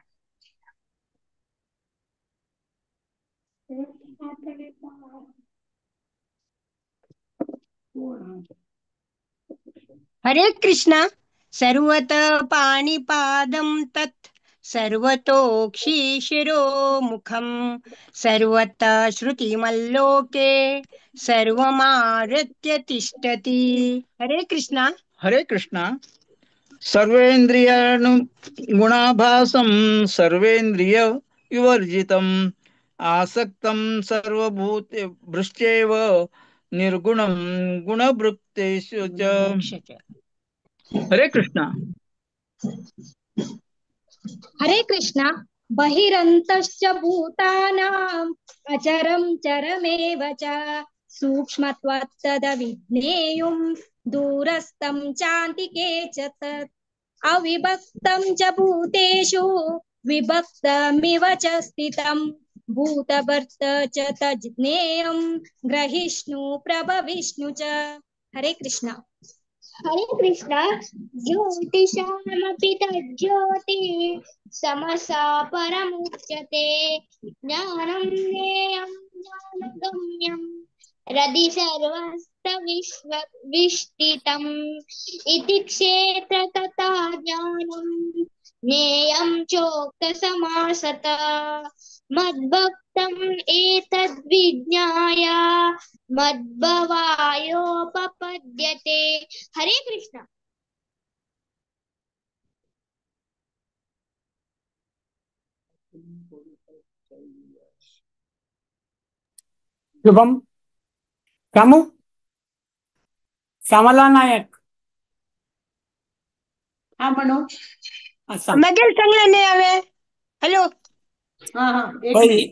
हरे कृष्णा। सर्वतः पाणिपादं तत् सर्वतोक्षिशिरोमुखं सर्वतः श्रुतिमल्लोके सर्वमावृत्य तिष्ठति। हरे कृष्णा। हरे कृष्णा। सर्वेन्द्रियाणुगुणाभासं सर्वेन्द्रिय विवर्जितम् आसक्तं सर्वभूतभृश्चैव निर्गुणं गुणभृक्तेषु च। हरे कृष्णा। हरे कृष्णा। बहिरन्तश्च भूतानाम् अचरं चरमेव च सूक्ष्मत्वात् तदविज्ञेयुं दूरस्थं चान्तिके च तत् अविभक्तं च भूतेषु विभक्तमिव च स्थितं भूतभर्त च तज्ज्ञेयं ग्रहिष्णु प्रभविष्णु च। हरे कृष्णा। हरे कृष्णा। ज्योतिषामपि तज्ज्योति समसा परमुच्यते ज्ञानं ज्ञेयं ज्ञानगम्यं हृदि सर्वस्तविश्वविष्टितम् इति क्षेत्र तथा ज्ञानं ज्ञेयं चोक्त समासत मद्भक्तम् एतद्विज्ञाय मद्भवायोपपद्यते। हरे कृष्ण। शुभम कामू श्यामला नायक। हा म्हणू सांग। मागील सांगले नाही हांवें। हॅलो। हा हा एक पळय मिनिट।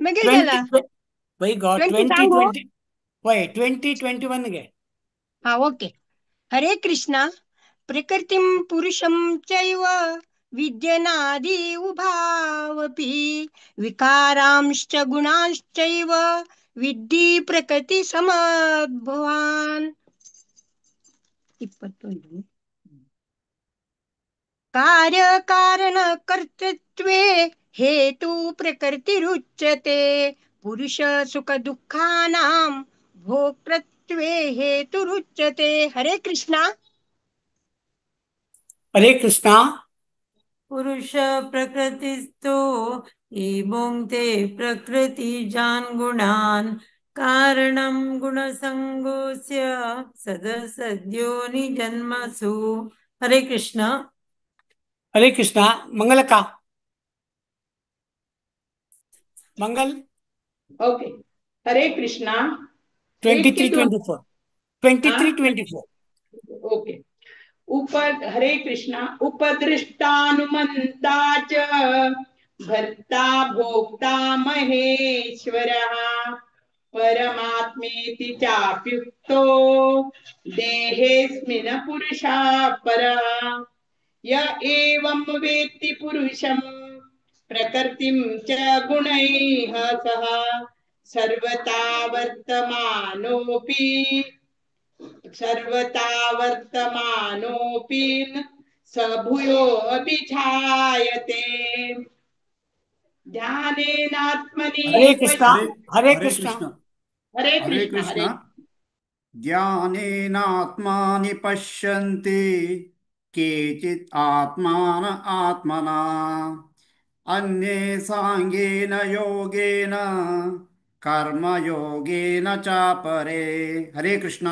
मागील जाला पळय गो 20 ट्वेंटी सांगू। ट्वेंटी पळय 2021 गे। हा ओके। हरे कृष्णा। प्रकृतिं पुरुषं चैव विद्यनादि उभावपि विकारांश्च गुणांश्चैव विद्धि प्रकृति समद्भवान्। 21. कार्य कारण कर्तृत्वे हेतु प्रकृतिरुच्यते पुरुष सुख दुःखानां भोक्तृत्वे हेतुरुच्यते। हरे कृष्णा। हरे कृष्णा। पुरुष प्रकृतिस्थो भुङ्क्ते प्रकृतिजान् गुणान् कारणं गुणसङ्गोऽस्य सदसद्यो निजन्मसु। हरे कृष्ण। हरे कृष्णा। मंगल का मंगल। ओके। हरे कृष्णा। 23 24 23 हा 24। ओके। उप हरे कृष्णा। उपदृष्टानुमन्ता च भर्ता भोक्ता महेश्वरः परमात्मेति चाप्युक्तो देहेऽस्मिन् पुरुषः परः। य एवं वेत्ति पुरुषं प्रकृतिं च गुणैः सह सर्वथा वर्तमानोऽपि स भूयो अभिजायते। ध्यानेनात्मनि हरे कृष्णा, हरे हरे कृष्णा। कृष्ण। हरे हरे कृष्ण हरे कृष्ण। ज्ञानेनात्मानि पश्यन्ति केचित् आत्मान आत्मना, अन्ये साङ्गेन योगेन कर्मयोगेन चापरे। हरे कृष्ण।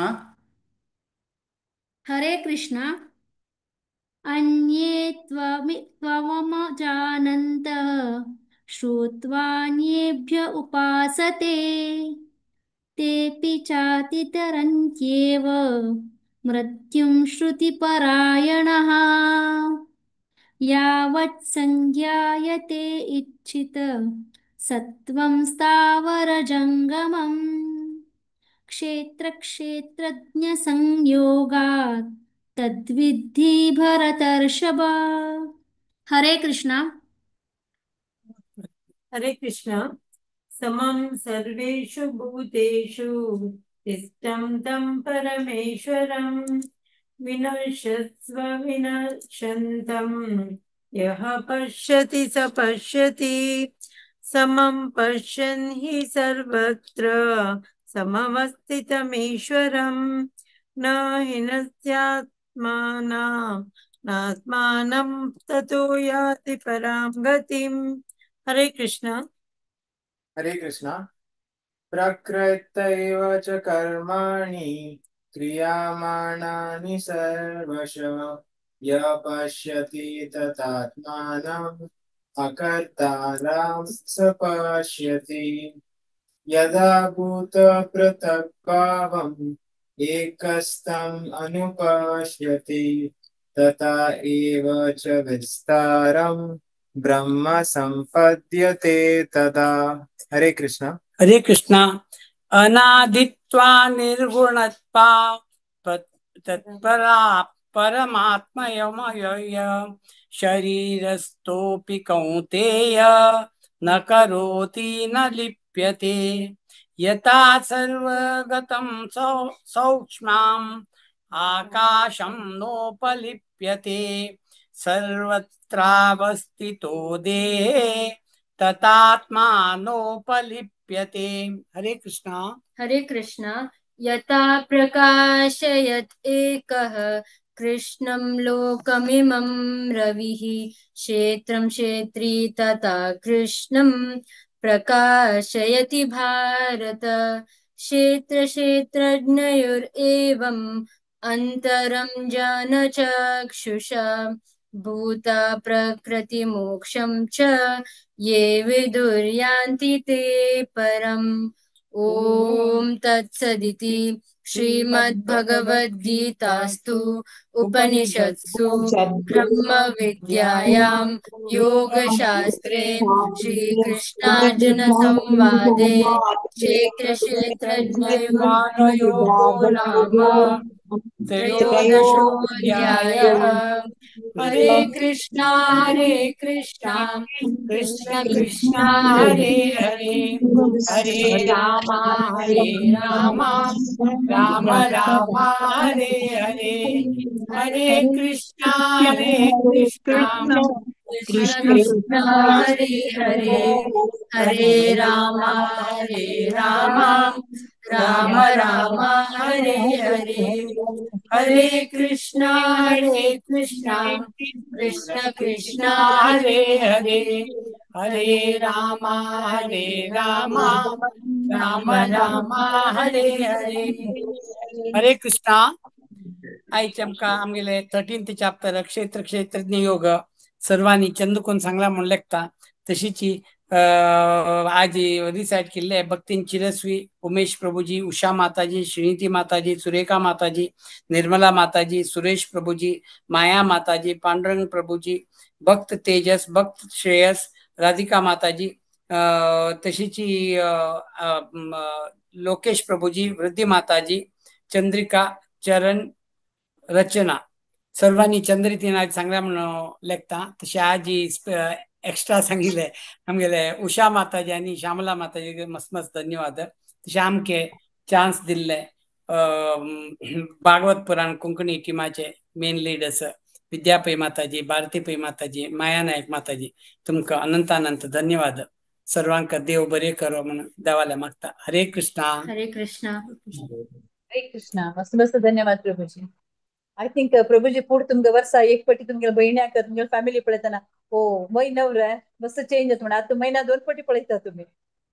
हरे कृष्ण। अन्ये त्वमजानन्तः श्रुत्वान्येभ्य उपासते, तेऽपि चातितरन्त्येव मृत्युं श्रुतिपरायणः। यावत् संज्ञायते इच्छित सत्त्वं स्थावरजङ्गमम् क्षेत्रक्षेत्रज्ञसंयोगात् तद्विद्धि भरतर्षभ। हरे कृष्णा। हरे कृष्ण। समं सर्वेषु भूतेषु तिष्ठं तं परमेश्वरं विनश्यस्व विनश्यन्तं यः पश्यति स पश्यति। समं पश्यन् हि सर्वत्र समवस्थितमीश्वरं न हिनस्यात्मानं नात्मानं ततो याति परां गतिम्। हरे कृष्ण। हरे कृष्ण। प्रकृतैव च कर्माणि क्रियमाणानि सर्वशः य पश्यति तदात्मानम् अकर्तारं स पश्यति। यदा भूतपृथक्भावम् एकस्थम् अनुपश्यति तथा एव च विस्तारं ब्रह्म संपद्यते तदा। हरे कृष्ण। हरे कृष्ण। अनादित्वा निर्गुणत्वा तत्परा परमात्मयमय शरीरस्थोऽपि कौन्तेय न करोति न लिप्यते। यथा सर्वगतं सौक्ष्माम् आकाशं नोपलिप्यते सर्वत्रावस्थितो देहे तथात्मा नोपलिप्यते। हरे कृष्णा। हरे कृष्णा। यथा प्रकाशयत् एकः कृष्णं लोकमिमं रविः क्षेत्रं क्षेत्री तथा कृष्णं प्रकाशयति भारत। क्षेत्र क्षेत्रज्ञयोरेवम् अन्तरं जानचक्षुषा भूता प्रकृतिमोक्षं च ये विदुर्यान्ति ते परम्। ॐ तत्सदिति श्रीमद्भगवद्गीतास्तु उपनिषत्सु ब्रह्मविद्यायां योगशास्त्रे श्रीकृष्णार्जुनसंवादे क्षेत्रक्षेत्रज्ञयोगो नाम त्रयोदशोऽध्यायः। हरे कृष्णा हरे कृष्णा कृष्ण कृष्णा हरे हरे हरे राम राम राम हरे हरे हरे कृष्णा कृष्ण कृष्ण हरे हरे हरे राम राम राम हरे हरे हरे कृष्णा कृष्ण कृष्ण हरे हरे हरे राम राम राम हरे हरे। हरे कृष्णा। आयचे आमकां आमगेले 13th chapter क्षेत्र क्षेत्रज्ञ योग सर्वांनी चंदूकोन सांगला म्हणून लेखता तशीची आज रिसायट केल्ले भक्तीन चिरस्वी उमेश प्रभुजी, उषा माताजी, श्रीनीती माताजी, सुरेखा माताजी, निर्मला माताजी, सुरेश प्रभुजी, माया माताजी, पांडुरंग प्रभुजी, भक्त तेजस, भक्त श्रेयस, राधिका माताजी, तशीची लोकेश प्रभुजी, वृद्धी माताजी, चंद्रिका, चरण, रचना सर्वांनी चंद्रितीन आज सांगल्या म्हणून लेखता। तशें आज एक्स्ट्रा सांगिल्ले आमगेले उषा माताजी आनी श्यामला माताजी मस्त मस्त धन्यवाद। तशें आमके चान्स दिल्ले भागवत पुराण कोंकणी टिमाचे मेन लिडर्स विद्या पै माताजी, भारती पै माताजी, माया नायक माताजी, तुमकां अनंत अनंत धन्यवाद. सर्वांक देव बरे करो म्हणून देवाला मागता. हरे कृष्णा. हरे कृष्णा. हरे कृष्णा. मस्त मस्त धन्यवाद प्रभूजी. I think Prabhuji पुढ तुमकां वर्सा एक पटी तुमगे भयण्याक तुमगे फॅमिली पळयतना हो म्हयनो रे मस्त चेंज जाता म्हणून आतां म्हयन्या दोन पटी पळयता तुमी.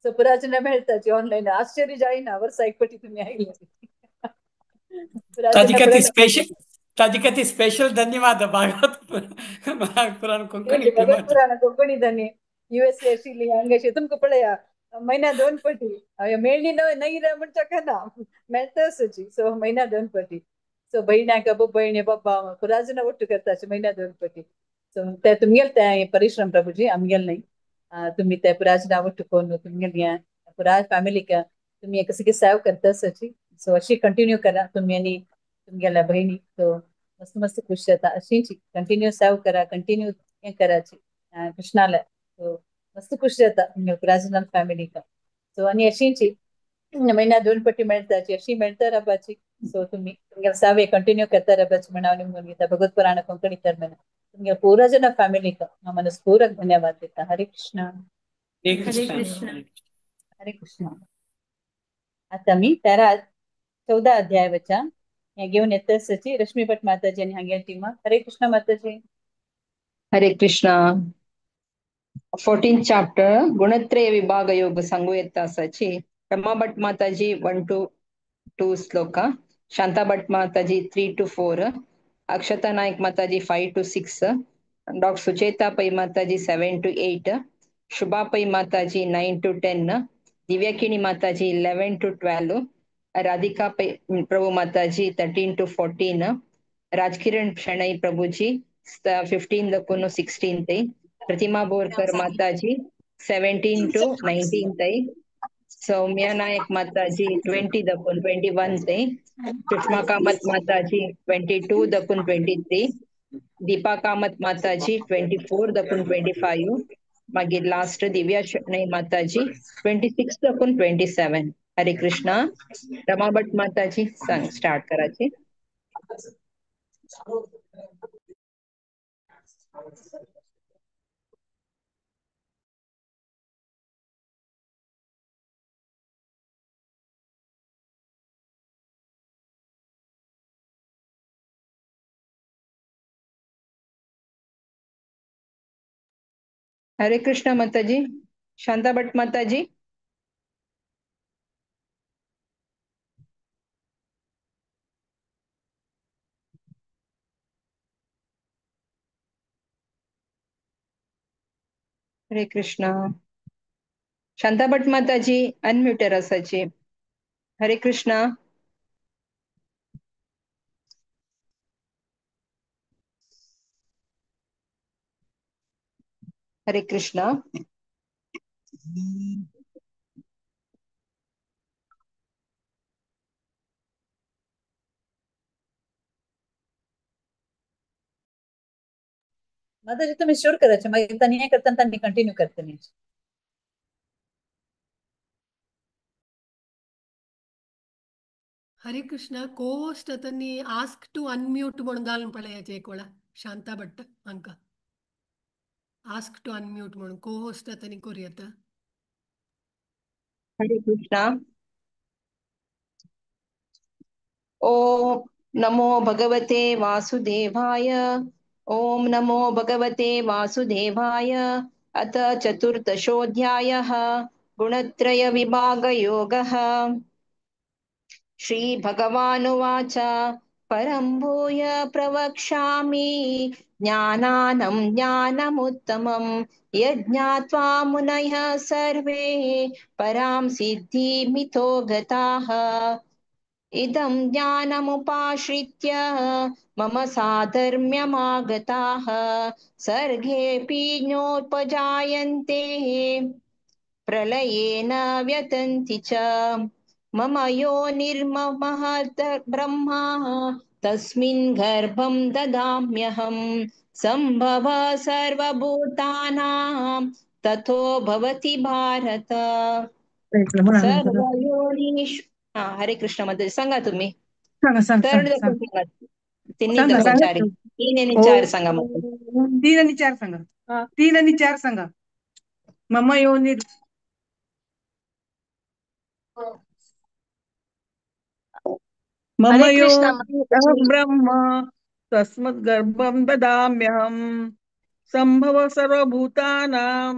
सो पुराजना मेळटा ऑनलायन आश्चर्य जायना वर्सा एक पटी तुमी आयले. ताजी खातीर स्पेशल, ताजी खातीर स्पेशल धन्यवाद. भागवत पुराण कोंकणी, भगवत पुराण कोंकणी धनी युएसए आशिल्ली हांगा अशें तुमकां पळया म्हयन्या दोन पटी मेळ्ळी न्हय रे म्हण शकना, मेळटा असची. सो म्हयन्या दोन पटी. सो भयण्याक भयणी बाबा पुराजना ಒಟ್ಟು करता म्हयन्या दोन पटी. सो ते तुमगेल ते परिश्रम प्रभुजी, आमगेल न्हय. तुम्ही ते पुराजना ಒಟ್ಟು कोन्न तुमगेल पुरा फॅमिलीक तुम्ही कसं सेव करता असची. सो अशी कंटिन्यू करा तुम्ही आनी तुमगेल्या भयणी. सो मस्त मस्त खुश जाता. अशीच कंटिन्यू सेव करा, कंटिन्यू हें कराची कृष्णाला. सो मस्त खुश जाता तुमगे पुराजना फॅमिलीक. सो आनी अशीच म्हयन्या दोन पटी मेळटाची अशी मेळटा रावपाची. सो तुम्ही तुमगे सेवे कंटिन्यू करता रावपाची म्हणून हांव निमगून घेता. भगवत पुराण कोंकणी तर म्हणून तुमगे पुरा जन फॅमिलीक हांव मनस्पूर्वक धन्यवाद दिता. हरे कृष्णा. हरे हरे कृष्णा. कृष्ण. हरे कृष्णा. आता आमी 13-14 अध्याय वचा हें घेवन येता आसाची रश्मी भट माताजी आनी हांगेल्या टिमाक. हरे कृष्णा माताजी. हरे कृष्णा. 14th chapter गुणत्रय विभाग योग सांगू येता आसाची. रमा भट माताजी 1 to 2 shloka, Shanta Bhat Mataji 3 to 4, Akshata Naik Mataji 5 to 6, doctor Sucheta Pai Mataji 7 to 8, Shubha Pai Mataji 9 to 10, Divyakini Mataji 11 to 12, Radhika Pai Prabhu Mataji 13 to 14, Rajkiran Shenoy Prabhuji 15 दकून 16 तै, प्रतिमा बोरकर माताजी 17 to 19 तै, सौम्या नायक माताजी 20 दकून 21 तै, सुषमा कामत माताजी 22 दकून 23, दीपा कामत माताजी 24 दकून 25, मागीर last Divya Shenoi माताजी 26 दकून 27. हरे कृष्णा. रमा भट माताजी सांग स्टार्ट कराची. हरे कृष्णा माताजी. शांता भट माताजी. हरे कृष्णा. शांता भट माताजी अनम्युटर असाची. हरे कृष्णा. हरे कृष्णा. माताजी तुम्ही शूर करायचे मागीर तांणी हें करतना तांणी कंटिन्यू करतली. हरे कृष्णा. को-होस्ट आतांनी आस्क टू अनम्यूट म्हणून घालून पळयाचे एक वेळा शांता भट्ट हांकां आस्क टू अनम्यूट म्हणून को-होस्ट आतांनी करूं येता. हरे कृष्णा. ओम नमो भगवते वासुदेवाय. ओम नमो भगवते वासुदेवाय. अथ चतुर्दशोऽध्यायः गुणत्रय विभागयोगः. श्री भगवानुवाच. परं भूय प्रवक्ष्यामि ज्ञानानं ज्ञानमुत्तमं यज्ञात्वा मुनयः सर्वे परां सिद्धिमितो गताः. इदं ज्ञानमुपाश्रित्य मम साधर्म्यमागताः सर्गेऽपि नोपजायन्ते प्रलयेन व्यतन्ति च. मम यो निर्ममः ब्रह्मा तस्मिन् गर्भं ददाम्यहं सम्भव सर्वभूतानां ततो भवति भारत. सर्वयोनिषु. हा, हरे कृष्ण मध्ये सांगा तुम्ही. सांगा सांग थर्ड सांग दाखवून सांगा. तिन्ही सांगा दाखवून सांगा चारी. 3 आणि 4 सांगा माता. 3 आणि 4 सांगा. 3 आणि 4 सांगा. मम योनी मम हरे कृष्ण योनिरहं ब्रह्म तस्मद्गर्भं ददाम्यहं संभव सर्वभूतानां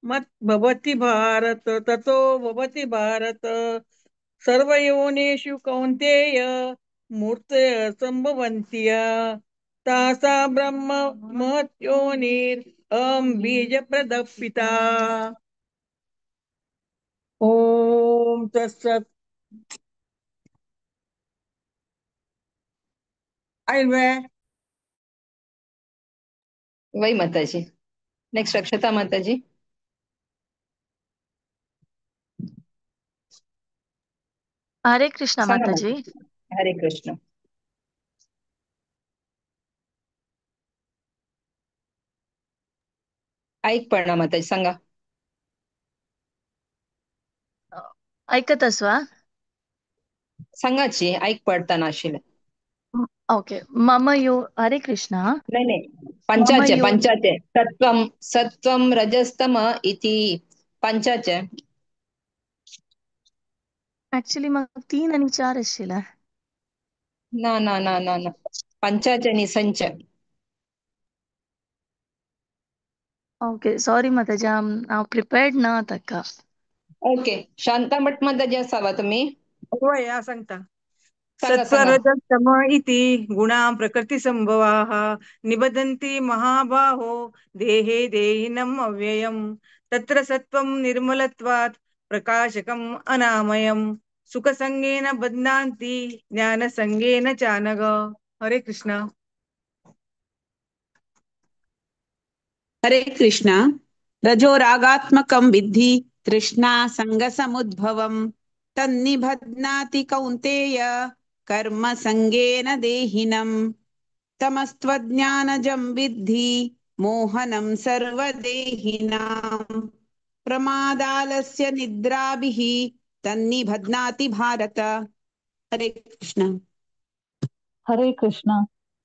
मत् भवति भारत ततो भवति भारत. सर्वयोनिषु कौन्तेय मूर्तयः संभवन्ति तासा ब्रह्म महद्योनिरहं बीजप्रदः पिता. ओम तत्सत्. वही माताजी. नेक्स्ट अक्षता माताजी. हरे कृष्णा सांगा माताजी. माताजी. हरे कृष्ण. ऐक पण माताजी सांगा. ऐकत असवा. सांगाची ऐक पडताना आशिल्लें. ओके. मम यो हरे कृष्णा. नाही नाही, मम पंचाचे यो पंचाचे सत्वम सत्वम रजस्तम इति पंचाचे. ऍक्च्युली मग 3 आणि 4 आशिल्लें. ना ना ना ना ना, पंचाचे आणि संच. ओके सॉरी माताजी, हांव प्रिपेर्ड ना ताका. ओके, शांता भट माताजी असावा तुम्ही. वय हा सांगता. सांगा सांगा. सत्त्वरजस्तम इति गुणा प्रकृतिसंभवाः निबध्नन्ति महाबाहो देहे देहिनम् अव्ययम्. तत्र सत्त्वं निर्मलत्वात् प्रकाशकम् अनामयम् सुखसंगेन बध्नान्ति ज्ञानसंगेन चानघ. हरे कृष्णा. हरे कृष्णा. रजो रागात्मकं विद्धि तृष्णा संगसमुद्भवं तन्निबध्नाति कौन्तेय कर्म संगेन देहिनं. तमस्त्वज्ञानजं विद्धि मोहनं सर्वदेहिनां प्रमादालस्य निद्राभिः तन्निबध्नाति भारत. हरे कृष्ण. हरे कृष्ण.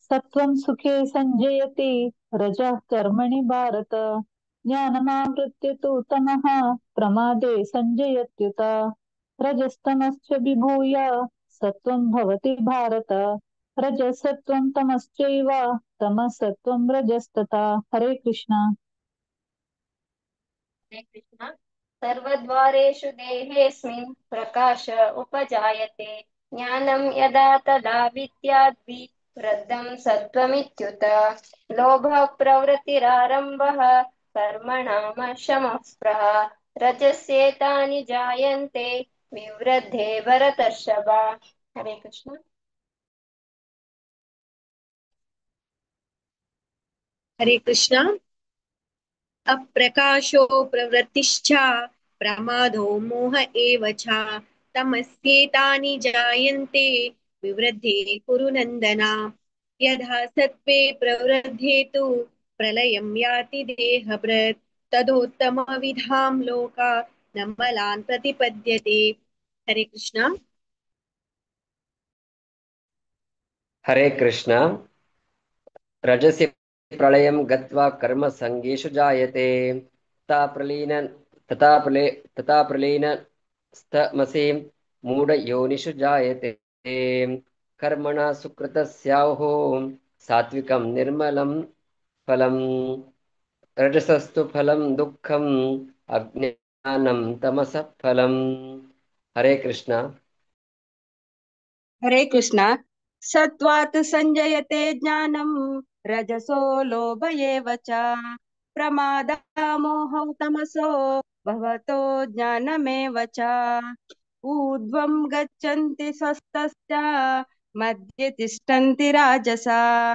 सत्वं सुखे संजयति रजः कर्मणि भारत ज्ञानमावृत्य तु तमः प्रमादे संजयत्युत रजस्तमश्च विभूय सत्वं भवति भारत रजसत्वं तमश्चैव तमसत्वं रजस्तथा. हरे कृष्ण. हरे कृष्ण. सर्वद्वारेषु देहेऽस्मिन् प्रकाश उपजायते ज्ञानं यदा तदा विद्याद्वि वृद्धं सत्त्वमित्युत लोभः प्रवृत्तिरारम्भः कर्मणाम शमस्पृह रजस्येतानि जायन्ते विवृद्धे भरतर्षभ. हरे कृष्ण. हरे कृष्णा. अप्रकाशो प्रवृत्तिश्च प्रमादो मोह एव च तमस्येतानि जायन्ते विवृद्धे कुरु नन्दना. यथा सत्त्वे प्रवृद्धे तु प्रलयं याति देहभृत् तदोत्तमविधां लोका नमलान् प्रतिपद्यते. हरे कृष्णा. हरे कृष्ण. रजसि प्रलयं गत्वा कर्मसङ्गेषु जायते तथा प्रलीन तथा प्रले तथा प्रलीन स्तमसि मूढयोनिषु जायते. कर्मणा सुकृतस्याहो सात्विकं निर्मलं फलं रजसस्तु फलं दुःखम् अज्ञानं तमसः फलम्. हरे कृष्ण. हरे कृष्णा. सत्त्वात् संजयते ज्ञानं रजसो लोभ एव च प्रमादामोहौ तमसो भवतो ज्ञानमेव च ऊर्ध्वं गच्छन्ति स्वस्थस्य मध्ये तिष्ठन्ति राजसा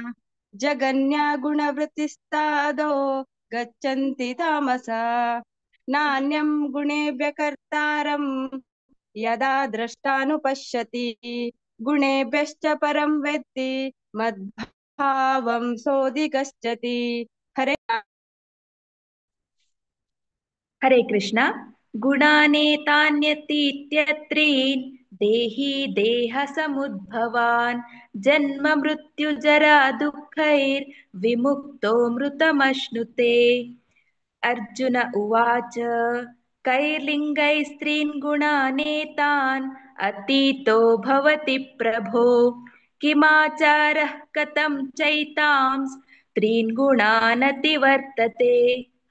जगन्या गुणवृत्तिस्तादो गच्छन्ति तामसा. नान्यं गुणेभ्य कर्तारं यदा द्रष्टानुपश्यति गुणेभ्यश्च परं वेत्ति मद्भावं सोऽधिगच्छति. हरे हरे कृष्ण. गुणानेतान्यतीत्यत्रीन् देही देहसमुद्भवान् जन्म मृत्युजरा दुःखैर्विमुक्तो मृतमश्नुते। अर्जुन उवाच कैर्लिङ्गैस्त्रीन् गुणानेतान् अतीतो भवति प्रभो किमाचारः कथं चैतां त्रीन् गुणानतिवर्तते।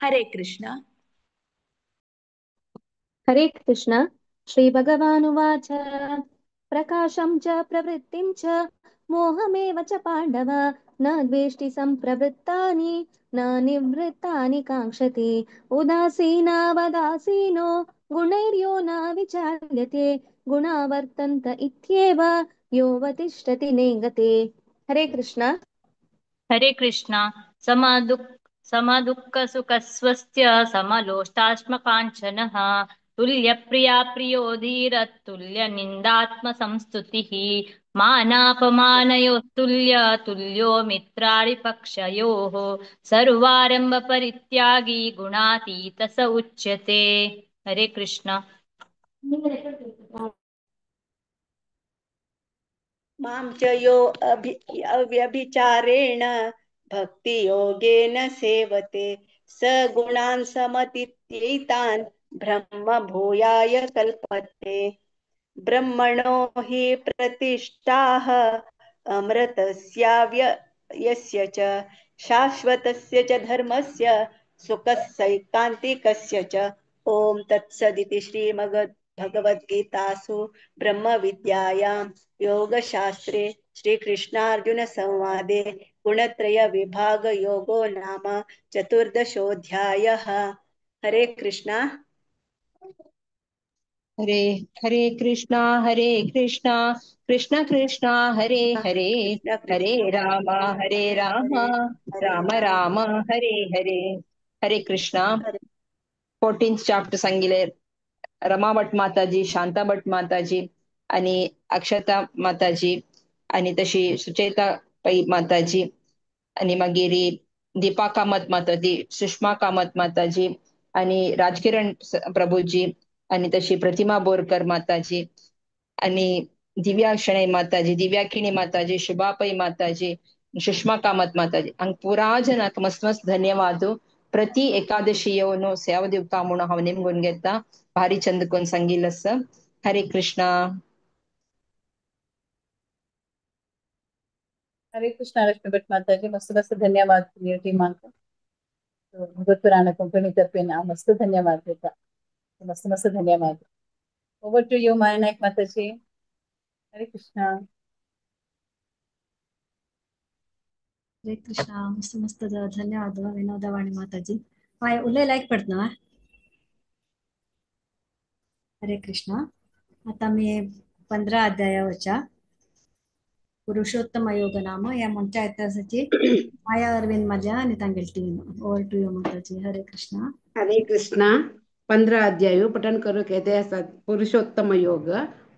हरे कृष्ण। हरे कृष्ण। श्री भगवानुवाच प्रकाशं च प्रवृत्तिं च मोहमेव च पाण्डव न द्वेष्टि सम्प्रवृत्तानि न निवृत्तानि काङ्क्षति उदासीनावदासीनो गुणैर्यो न विचाल्यते गुणावर्तन्त इत्येव योऽवतिष्ठति नेङ्गते। हरे कृष्ण। हरे कृष्ण। समदुःखसुखस्वस्थ्य समलोष्टाश्मकाञ्चनः तुल्यप्रिया प्रियो धीरतुल्यनिन्दात्मसंस्तुतिः मानापमानयोस्तुल्य तुल्यो मित्रारिपक्षयोः सर्वारम्भपरित्यागी गुणातीत स उच्यते। हरे कृष्ण। मां च यो अव्यभिचारेण भक्तियोगेन सेवते स गुणान् समतीत्यैतान् ब्रह्म भूयाय कल्पते। ब्रह्मणो हि प्रतिष्ठाः अमृतस्याव्ययस्य च शाश्वतस्य च धर्मस्य सुखस्यैकान्तिकस्य च। ॐ तत्सदिति श्रीमद्भगवद्गीतासु ब्रह्मविद्यायां योगशास्त्रे श्रीकृष्णार्जुनसंवादे गुणत्रयविभागयोगो नाम चतुर्दशोऽध्यायः। हरे कृष्णा। हरे हरे कृष्णा कृष्ण कृष्ण हरे हरे हरे राम राम राम हरे हरे। हरे कृष्णा। 14th chapter सांगिले रमा भट माताजी, शांता भट माताजी आणि अक्षता माताजी आणि तशी सुचेता पै माताजी आणि मागीर दीपा कामत माताजी, सुषमा कामत माताजी आणि राजकिरण प्रभूजी आणि तशी प्रतिमा बोरकर माताजी आणि दिव्या शणै माताजी, दिव्या किणी माताजी, शुभा पै माताजी, सुषमा कामत माताजी हांगा पुरा जनाक मस्त मस्त धन्यवाद। प्रति एकादशी येवन सेवा दिवता म्हणून हांव निमगून घेता। भारी चंद कोण सांगिल्लें आसा। हरे कृष्णा। हरे कृष्णा। लक्ष्मी भट माताजी मस्त मस्त धन्यवाद टीमाक भगवत पुराण कंपनी तर्फेन मस्त धन्यवाद देता। मस्त मस्त धन्यवाद। Over to you Maya Naik Mataji. Hare Krishna. Hare Krishna. मस्त मस्त धन्यवाद विनोदवाणी माताजी। हाय उलय लायक पडना। हरे कृष्णा। आता मी 15 अध्यायावरच्या पुरुषोत्तम योग नाम या म्हणच्या इतिहासाची माया अरविंद माझ्या आणि तांगेल team. Over to you Mataji. Hare Krishna. Hare Krishna. 15 अध्याय पठन करूंक येते आसात। पुरुषोत्तम योग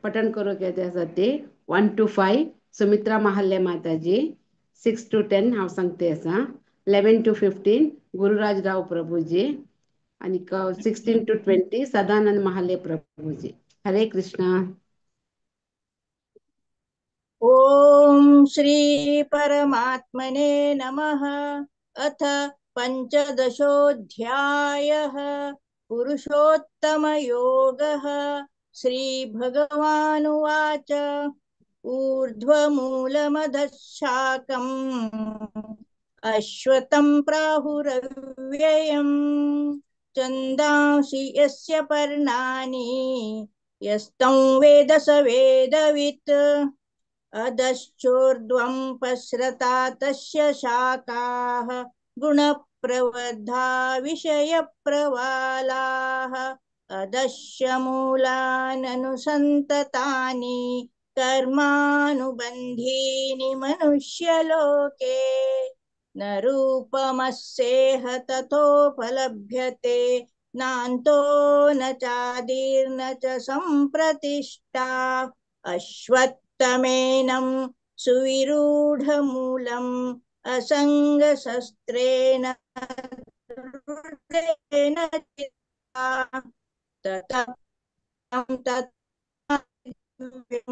पठन करूंक येते आसात ते 1 to 5 Sumitra Mahalle Mataji, 6 to 10 हांव सांगते आसा, 11 to 15 Gururaj Rao Prabhuji आनी 16 to 20 Sadanand Mahalle Prabhuji. Hare Krishna. ॐ श्री परमात्मने नमः। अथ पञ्चदशोऽध्यायः पुरुषोत्तमयोगः। श्री भगवानुवाच ऊर्ध्वमूलमधः शाकम् अश्वत्थं प्राहुरव्ययम् छन्दांसि यस्य पर्णानि यस्तं वेद स वेदवित्। अधश्चोर्ध्वं पसरता तस्य शाखाः गुणप्रवृद्धा विषयप्रवालाः अधश्च मूलाननुसन्ततानि कर्मानुबन्धीनि मनुष्यलोके। न रूपमस्येह ततोपलभ्यते नान्तो न चादिर्न च सम्प्रतिष्ठा। अश्वत्थमेनं सुविरूढमूलम् असङ्गशस्त्रेण दृढेन चित्वा ततः तत् Hare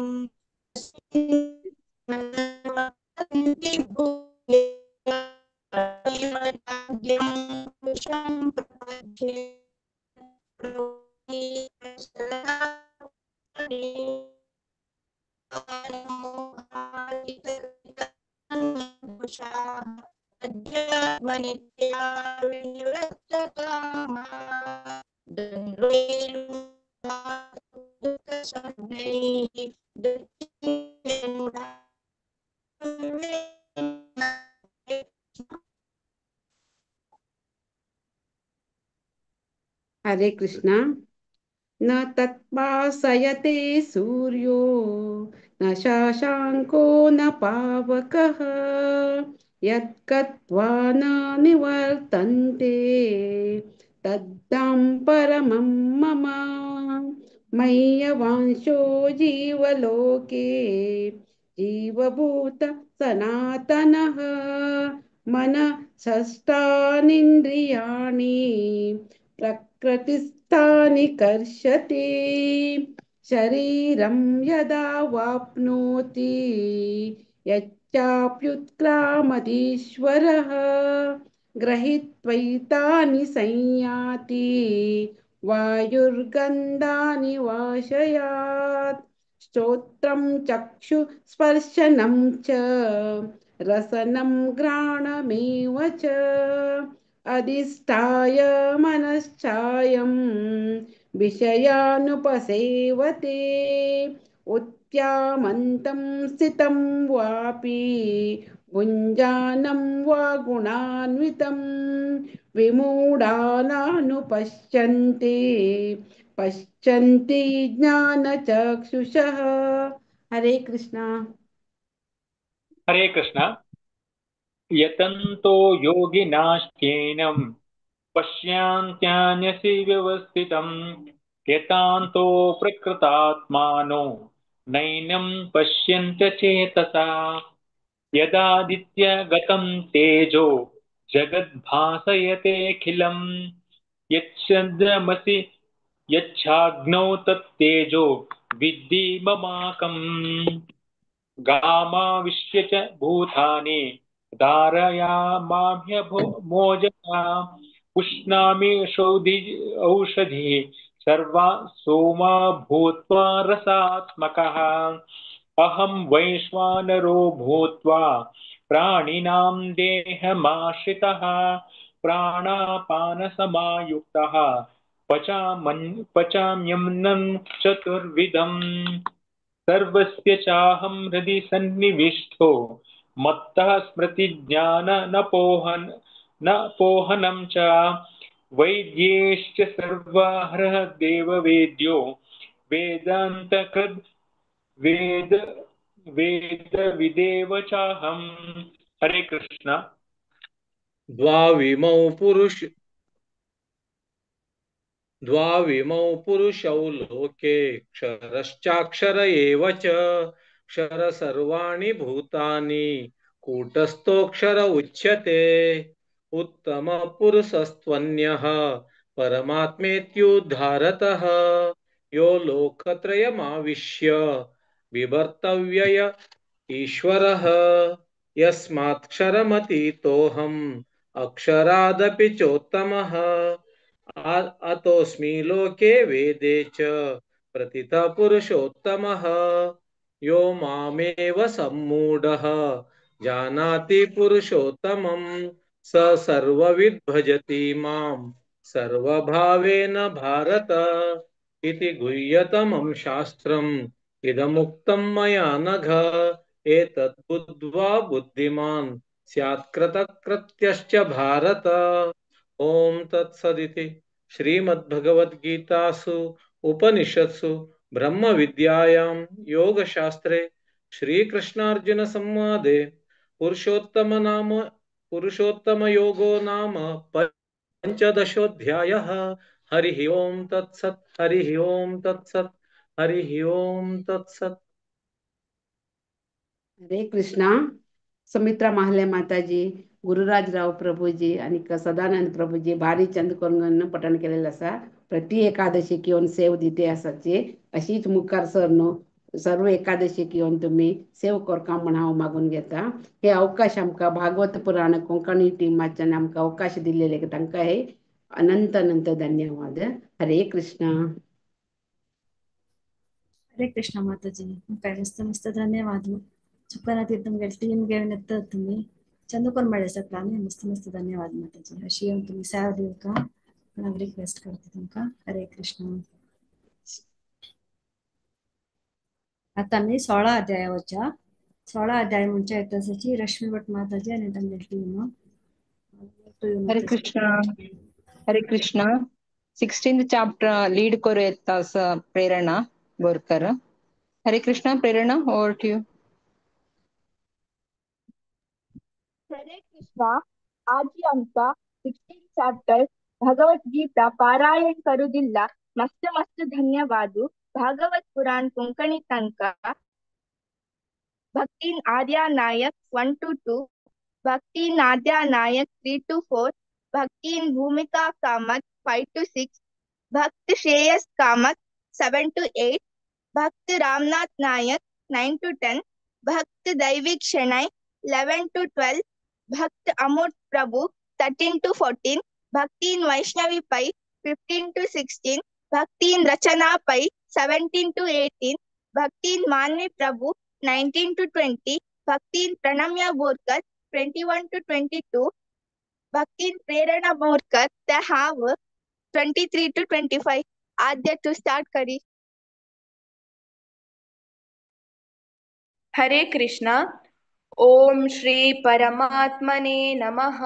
Krishna. न तत्पासयते सूर्यो न शशाङ्को न पावकः यद्गत्वा न निवर्तन्ते तद्धाम परमं मम। मय्यवांशो जीवलोके जीवभूत सनातनः मन षष्ठानीन्द्रियाणि प्रकृतिस्थानि कर्षति। शरीरं यदा वाप्नोति यच्चाप्युत्क्रामतीश्वरः गृहीत्वैतानि संयाति वायुर्गन्धानि वाशयात्। श्रोत्रं चक्षु स्पर्शनं च रसनं घ्राणमेव च अधिष्ठाय मनश्चायं विषयानुपसेवते। उत्यामन्तं स्थितं वापि भुञ्जानं वा गुणान्वितं विमूढानानुपश्यन्ति पश्यन्ति ज्ञानचक्षुषः। हरे कृष्णा। हरे कृष्ण। यतन्तो योगिनाश्चेनं पश्यान्त्यान्यसि व्यवस्थितं यतान्तो प्रकृतात्मानो नैनं पश्यन्त चेतसा। यदादित्यगतं तेजो जगद्भासयतेऽखिलं यच्चन्द्रमसि यच्छाग्नौ तत्तेजो विद्धि ममाकम्। गामाविश्य च भूतानि धारयामाभ्यभो मोजसा पुष्णामि औषधिः सर्वा सोमा भूत्वा रसात्मकः। अहं वैश्वानरो भूत्वा प्राणिनां देहमाश्रितः प्राणापानसमायुक्तः पचाम्यन्नं चतुर्विधम्। सर्वस्य चाहं हृदि सन्निविष्टो मत्तः स्मृतिज्ञान न पोहनं च। वैद्येश्च सर्वहरः देववेद्यो वेदान्तकृद् वेद वेदविदेव चाहं। हरे कृष्ण। द्वाविमौ पुरुषौ लोके क्षरश्चाक्षर एव च। क्षर सर्वाणि भूतानि कूटस्थोऽक्षर उच्यते। उत्तम पुरुषस्त्वन्यः परमात्मेत्युद्धारतः। यो लोकत्रयमाविश्य बिभर्तव्यय ईश्वरः। यस्मात्क्षरमतीतोऽहम् अक्षरादपि चोत्तमः। अतोऽस्मि लोके वेदे च प्रतितः पुरुषोत्तमः। यो मामेव सम्मूढः जानाति पुरुषोत्तमं स सर्वविद् भजति मां सर्वभावेन भारत इति गुह्यतमं शास्त्रम् इदमुक्तं मया नघ। एतद् बुद्ध्वा बुद्धिमान् स्यात् कृतकृत्यश्च भारत। ॐ तत्सदिति श्रीमद्भगवद्गीतासु उपनिषत्सु ब्रह्मविद्यायां योगशास्त्रे श्रीकृष्णार्जुनसंवादे पुरुषोत्तमयोगो नाम पञ्चदशोऽध्यायः। हरिः ओं तत्सत्। हरिः ओं तत्सत्। हरिः ओं तत्सत्। हरे कृष्णा। सुमित्रा महाले माताजी, गुरुराज राव प्रभूजी आणि सदानंद प्रभूजी भारी चंद करून पठण केलेलं आसा। प्रति एकादशीक येवन सेव दिते आसाची अशीच मुखार सर न्हू सर्व एकादशीक येवन तुमी सेव करका म्हण हांव मागून घेता. हे अवकाश आमकां भागवत पुराण कोंकणी टिमाच्यान आमकां अवकाश दिल्लेले तांकां हे अनंत अनंत धन्यवाद. हरे कृष्णा. हरे कृष्ण माताजी, काय मस्त मस्त धन्यवाद. चुकना तुमगे टीम घेवन येतात तुम्ही चंदूकर मळे सकला न्ही, मस्त मस्त धन्यवाद माताजी. अशी येवन तुमी सेवा दिवका म्हण हांव रिक्वेस्ट करता तुमकां. हरे कृष्ण. आतां आमी 16 अध्याय वच्या. 16 अध्याय म्हणजे येताची रश्मी भट माताजी आनी तांगे टीम. हरे कृष्ण. हरे कृष्ण. 16th chapter lead करू येता Prerana Borkar. Hare Krishna Prerana, over to you. Hare Krishna. आजी आमकां 16 चॅप्टर भगवत गीता पारायण करू दिल्ला मस्त मस्त धन्यवाद. भागवत पुराण कोंकणी तांकां Bhaktin Arya Nayak 1 to 2, Bhaktin Adya Nayak 3 to 4, Bhaktin Bhumika Kamath 5 to 6, Bhakt Shreyas Kamath 7 to 8, Bhakt Ramnath Nayak 9 to 10, Bhakt Daivik Shenoy 11 to 12, Bhakt Amod Prabhu 13 to 14, Bhaktin Vaishnavi Pai 15 to 16, Bhaktin Rachana Pai 17 to 18, Bhaktin Manvi Prabhu 19 to 20, Bhaktin Pranamya Borkar 21 to 22, Bhaktin Prerana Borkar ते हांव 23 to 25. Aadya to start करी. हरे कृष्णा. ओम श्री परमात्मने नमः.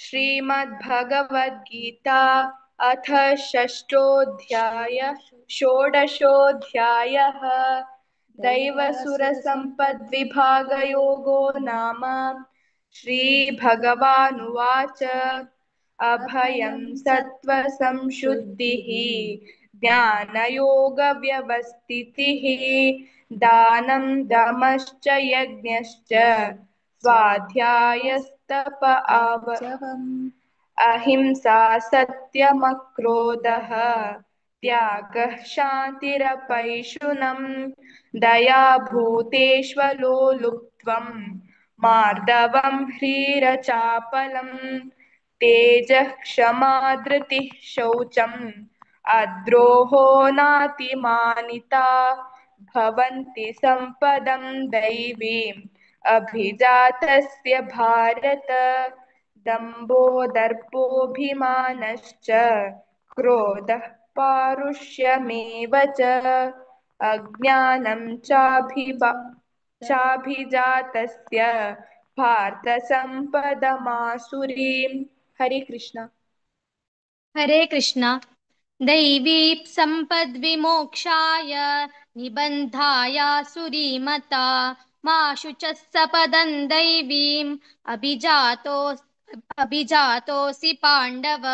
श्रीमद्भगवद्गीता अथ षष्ठोऽध्याय षोडशोऽध्यायः. दैवसुरसम्पद्विभागयोगो नाम. श्रीभगवानुवाच. अभयं सत्त्वसंशुद्धिः ज्ञानयोगव्यवस्थितिः दानं दमश्च यज्ञश्च स्वाध्यायस्तप आव अहिंसा सत्यमक्रोधः त्यागः शान्तिरपैशुनं दया भूतेष्वलोलुप्त्वं मार्दवं ह्रीरचापलं तेजः क्षमा धृतिः शौचं अद्रोहो नातिमानिता भवन्ति सम्पदं दैवीम् अभिजातस्य भारत. दम्भो दर्पोऽभिमानश्च क्रोधः पारुष्यमेव च अज्ञानं चाभिजातस्य पार्थ सम्पदमासुरीम्. हरे कृष्ण. हरे कृष्ण. दैवी सम्पद्विमोक्षाय निबन्धायासुरीमता मा शुचः सपदं दैवीम् अभिजातोऽसि पाण्डव.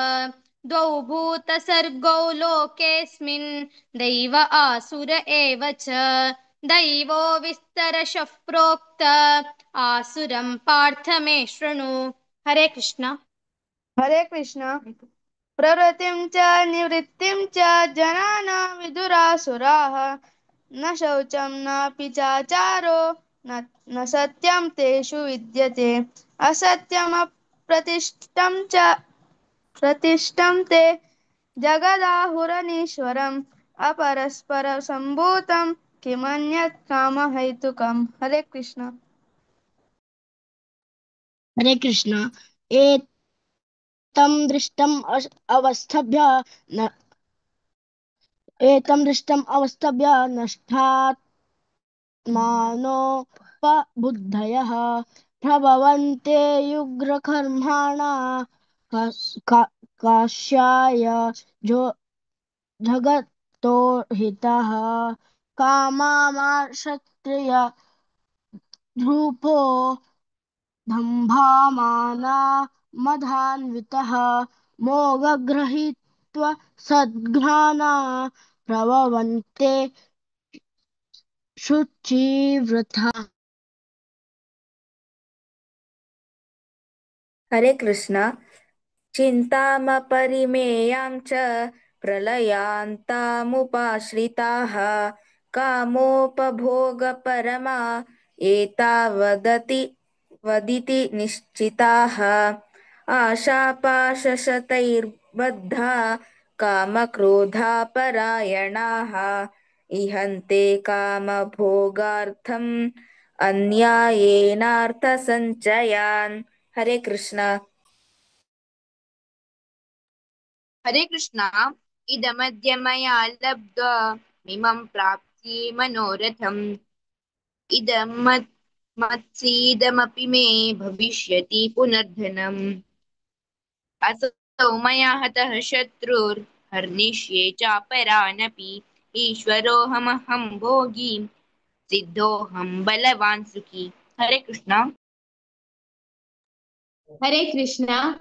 द्वौ भूतसर्गौ लोकेऽस्मिन् दैव आसुर एव च. दैवो विस्तरशः प्रोक्त आसुरं पार्थ मे शृणु. हरे कृष्ण. हरे कृष्ण. प्रवृत्तिं च निवृत्तिं च जनाना विदुरासुराः न शौचं नापि चाचारो न सत्यं तेषु विद्यते. असत्यमप्रतिष्ठं च प्रतिष्ठं ते जगदाहुरनीश्वरम् अपरस्परसम्भूतं किमन्यत् कामहेतुकम्. हरे कृष्ण. हरे कृष्ण. एतं दृष्टम् अवस्थभ्य न एतं दृष्टम् अवस्थभ्य नष्टात्मानोपबुद्धयः प्रभवन्ते युग्रकर्माणा काश्याय जगतो हितः कामामाशस्त्रिय ध्रुपो दम्भामाना मदान्वितः मोघगृहीत्वा सद्घ्राणा प्रभवन्ते शुचिव्रता. हरे कृष्ण. चिन्तामपरिमेयां च प्रलयान्तामुपाश्रिताः कामोपभोगपरमा एतावदति वदिति निश्चिताः। आशापाशशतैर्बद्धा कामक्रोधापरायणाः इहन्ते कामभोगार्थम् अन्यायेनार्थसञ्चयान्। हरे कृष्ण। हरे कृष्णा। इदमद्य मया लब्ध्वा मिमं प्राप्स्ये मनोरथम्। इदं मत्सीदमपि मे भविष्यति पुनर्धनम्। असौ मया हतः शत्रुर्हर्निष्ये चापरानपि। ईश्वरोऽहमहं भोगी सिद्धोऽहं बलवान् सुखी। हरे कृष्णा। हरे कृष्णा।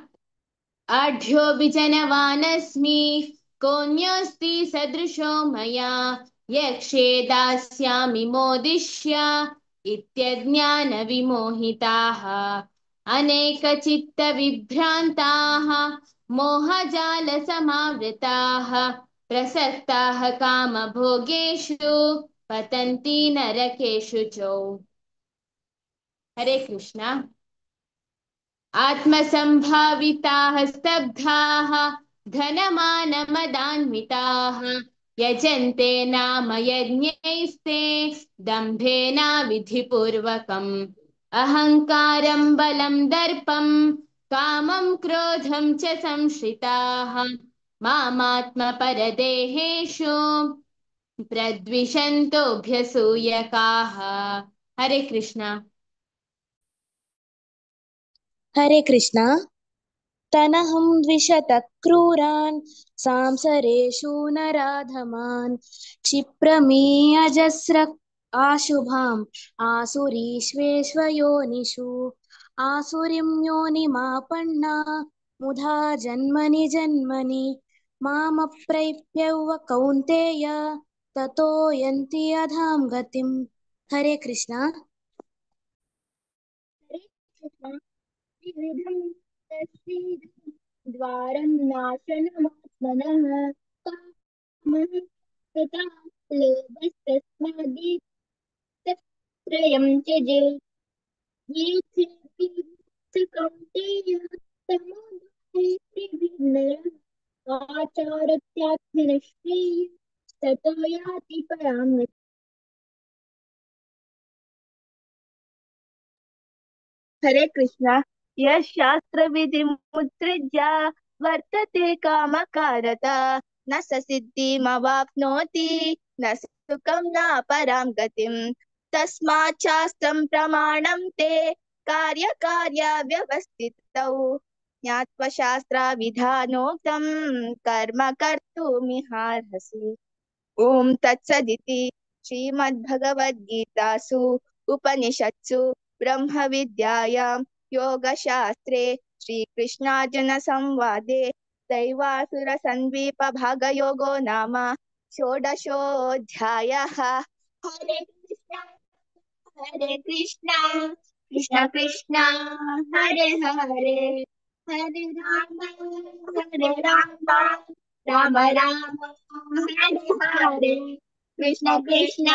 आढ्यो विजनवानस्मि कोऽन्योऽस्ति सदृशो मया। यक्षे दास्यामि मोदिष्य इत्यज्ञानविमोहिताः। अनेकचित्तविभ्रान्ताः मोहजालसमावृताः प्रसक्ताः कामभोगेषु पतन्ति नरकेषु च। हरे कृष्णा। आत्मसंभाविताः स्तब्धाः धनमानमदान्विताः यजन्ते नाम यज्ञैस्ते दम्भेनाविधिपूर्वकम्। अहङ्कारं बलं दर्पं कामं क्रोधं च संश्रिताः मामात्मपरदेहेषु प्रद्विषन्तोऽभ्यसूयकाः। हरे कृष्णा। हरे कृष्णा। तनहं द्विषतः क्रूरान् सांसरेषु नराधमान् क्षिप्रमे अजस्र आशुभाम् आसुरीष्वेष्वयोनिषु। आसुरीं योनिमापन्ना मुधा जन्मनि जन्मनि मामप्रैप्यव कौन्तेय ततो यन्ति अधां गतिम्। हरे कृष्णा। हरे कृष्णा। त्रिविधं तस्येदं द्वारं नाशनमात्मनः कामः तथा लोभस्तस्मादित्रयं त्यजेत्। ये चेति च कौन्तेय तमोदुःखे त्रिविधनरः आचारत्यात्मनः श्रेयः ततो याति परां गतिम्। हरे कृष्णा। यः शास्त्रविधिमुत्सृज्य वर्तते कामकारता न स सिद्धिमवाप्नोति न सुखं न परां गतिम्। तस्मात् शास्त्रं प्रमाणं ते कार्यकार्यव्यवस्थितौ ज्ञात्वा शास्त्रविधानोक्तं कर्म कर्तुमिहार्हसि। ॐ तत्सदिति श्रीमद्भगवद्गीतासु उपनिषत्सु ब्रह्मविद्यायां योगशास्त्रे श्रीकृष्णार्जुनसंवादे दैवासुरसन्द्वीपभागयोगो नाम षोडशोऽध्यायः। हरे कृष्णा हरे कृष्णा कृष्ण कृष्ण हरे हरे हरे राम राम राम हरे हरे कृष्ण कृष्ण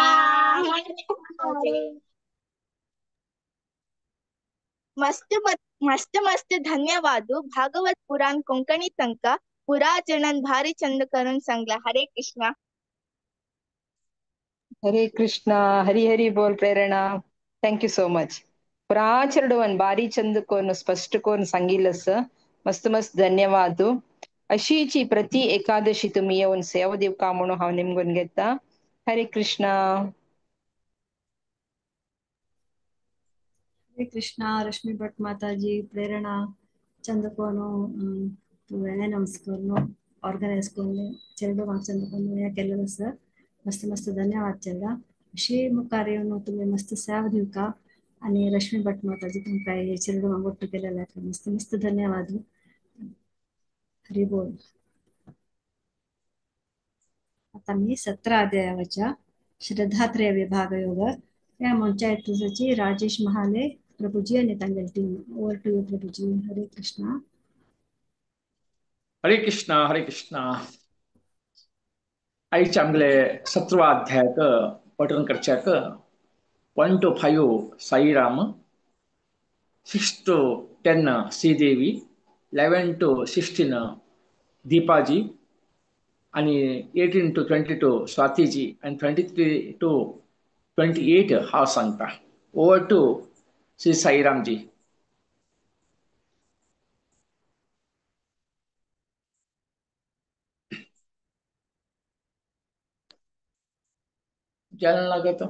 हरे हरे। मस्त मस्त मस्त धन्यवाद। भागवत पुराण कोंकणी तंका पुरा जनन भारी चंद करून सांगला। हरे कृष्णा। हरे कृष्णा। हरी हरी बोल Prerana. Thank you so much. पुरा बारी चंद कोन स्पष्ट कोन सांगितलंस। मस्त मस्त धन्यवाद। अशीची प्रति एकादशी तुम्ही येऊन सेवा दिवका म्हणून हांव निमगून घेता। हरे कृष्णा। हरे कृष्णा। रश्मि भट माताजी प्रेरणा चंदकोनो नमस्कार ऑर्गनाइज करून चेरडो चंदकोनो या केलेलं सर मस्त मस्त धन्यवाद चेरडा। अशी मुखार येवन तुम्ही मस्त सेवा दिवका आणि रश्मि भट माताजी तुमका हे चेरडो ಒಟ್ಟು केलेलं मस्त मस्त धन्यवाद। हरी बोल। आता मी 17 अध्यायाच्या श्रद्धात्रय विभागयोग या मंचायतीची राजेश महाले प्रभुजी आणि तांगेल team. Over to you Prabhuji. Hare Krishna. Hare Krishna Hare Krishna. आयच्या आमगेले 17 अध्यायात पठन करच्याक 1 to 5 Sairam, 6 to 10 Sridevi, 11 to 16 Deepaji आनी 18 to 22 स्वातीजी आनी 23 to 28 हांव सांगता. ओवर टू श्री साईरामजी. जायला लागत.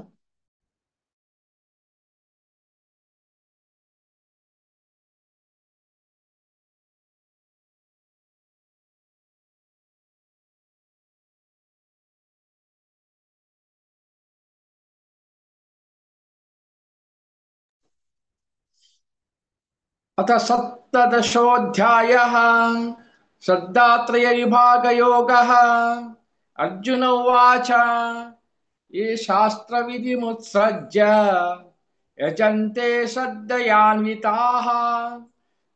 अथ सप्तदशोऽध्यायः श्रद्धात्रयविभागयोगः. अर्जुन उवाच, ये शास्त्रविधिमुत्सृज्य यजन्ते श्रद्धयान्विताः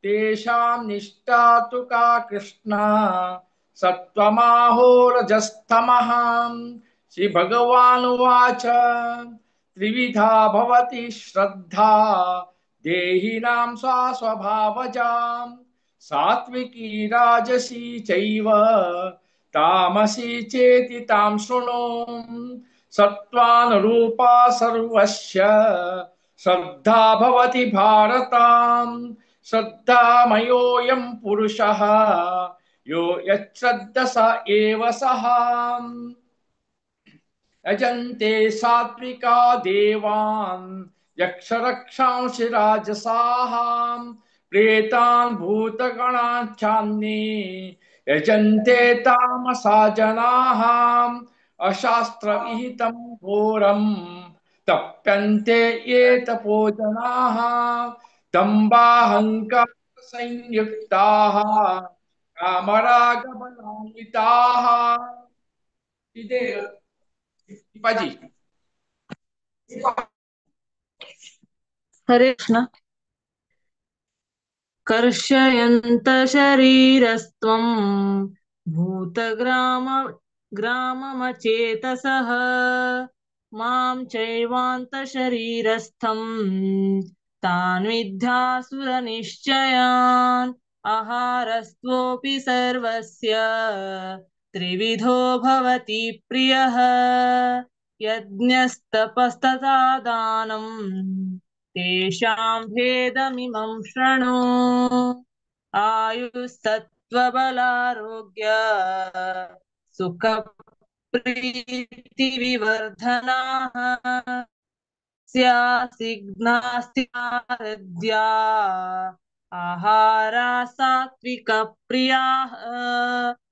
तेषां निष्ठा तु का कृष्ण सत्त्वमाहोरजस्तमः. श्रीभगवानुवाच, त्रिविधा भवति श्रद्धा देहिनां सा स्वभावजां, सात्विकी राजसी चैव तामसी चेति तां शृणु. सत्त्वानुरूपा सर्वस्य श्रद्धा भवति भारतां, श्रद्धामयोऽयं पुरुषः यो यच्छ्रद्ध स एव सः. यजन्ते सात्विका देवान् यक्षरक्षांसि राजसाः प्रेतान् भूतगणाच्छान्ये यजन्ते तामसा जनाः. अशास्त्रविहितं घोरं तप्यन्ते ये तपो जनाः दम्भाहङ्कारसंयुक्ताः कामरागबलान्विताः. दीपाजी. हरे कृष्ण. कर्षयन्त शरीरस्त्वं भूतग्राम ग्राममचेतसः मां चैवान्तशरीरस्थं तान् विद्यासुरनिश्चयान्. आहारस्त्वोऽपि सर्वस्य त्रिविधो भवति प्रियः, यज्ञस्तपस्तथा दानं तेषां भेदमिमं शृणु. आयुस्तत्त्वबलारोग्य सुखप्रीतिविवर्धनाः स्यासिघ्नास्तिहृद्या आहारा सात्विकप्रियाः.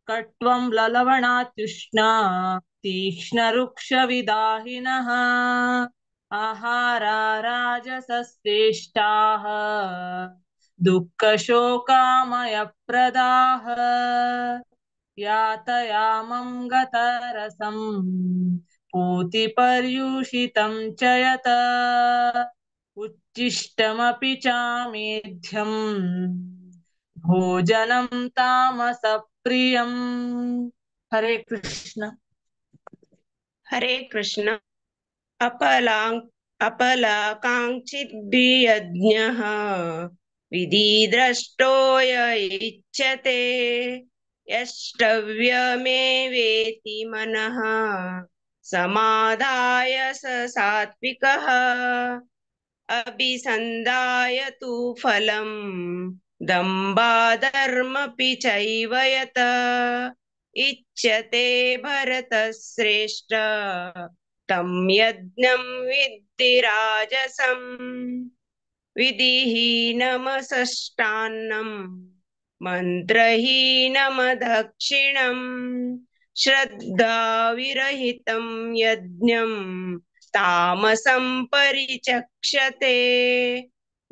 कट्वं ललवणात्युष्णा तीक्ष्णरुक्षविदाहिनः आहारा राजसश्रेष्ठाः दुःखशोकामयप्रदाः. यातयामं गतरसं पूतिपर्युषितं च यत् उच्छिष्टमपि चामेध्यं भोजनं तामसप्रियम्. हरे कृष्ण. हरे कृष्ण. अपलाकाङ्क्षिद्भियज्ञः विधिद्रष्टो य इच्छते यष्टव्यमेवेति मनः समादाय स सात्विकः. अभिसन्धाय तु फलं दम्भाधर्मपि चैव यत् इच्छते भरतश्रेष्ठ तं यज्ञं विद्धि राजसं. विधिहीनमसष्टान्नं मन्त्रहीनमदक्षिणं श्रद्धाविरहितं यज्ञं तामसं परिचक्षते.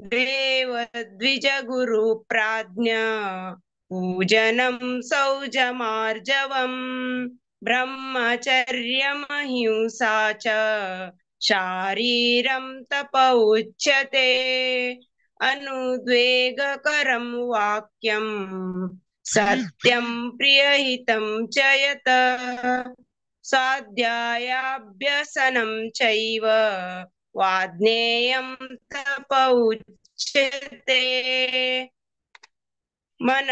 देवद्विजगुरुप्राज्ञा पूजनं सौजमार्जवं ब्रह्मचर्यमहिंसा च शारीरं तप उच्यते. अनुद्वेगकरं वाक्यं सत्यं प्रियहितं च यत् स्वाध्यायाभ्यसनं चैव वाज्ञेयं तप उच्यते। मन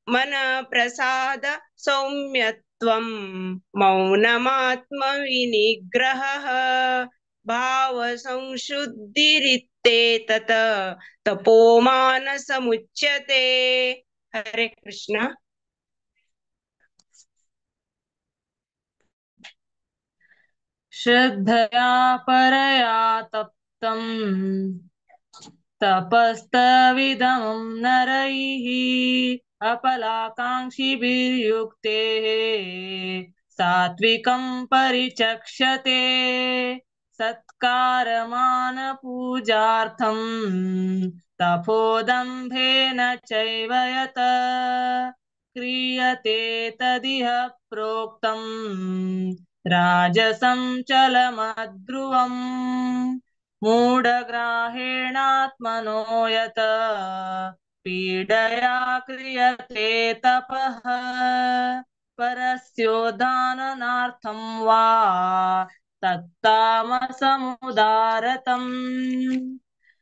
मन प्रसाद सौम्यत्वं मौनमात्मविनिग्रहः भाव संशुद्धिरित्येतत् तपो मानसमुच्यते। हरे कृष्ण। श्रद्धया परया तप्तं तपस्तविदं नरैः अपलाकाङ्क्षिभिर्युक्तेः सात्विकं परिचक्षते। सत्कारमानपूजार्थं तपोदम्भेन चैव यत् क्रियते तदिह प्रोक्तं राजसं चलमध्रुवम्। मूढग्राहेणात्मनो यत् पीडया क्रियते तपः परस्योदाननार्थं वा तत्तामसमुदारतम्।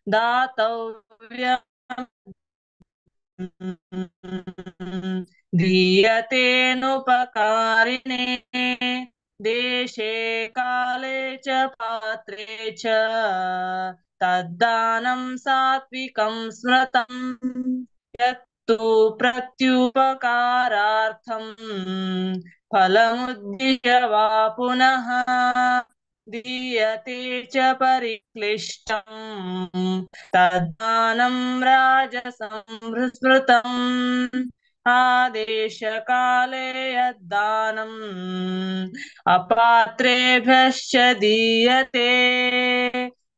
दातव्यं दीयतेऽनुपकारिणे देशे काले च पात्रे च तद्दानं सात्विकं स्मृतं। यत्तु प्रत्युपकारार्थं फलमुद्दिश्य वा पुनः दीयते च परिक्लिष्टं तद्दानं राजसं स्मृतम्। आदेशकाले यद्दानम् अपात्रेभ्यश्च दीयते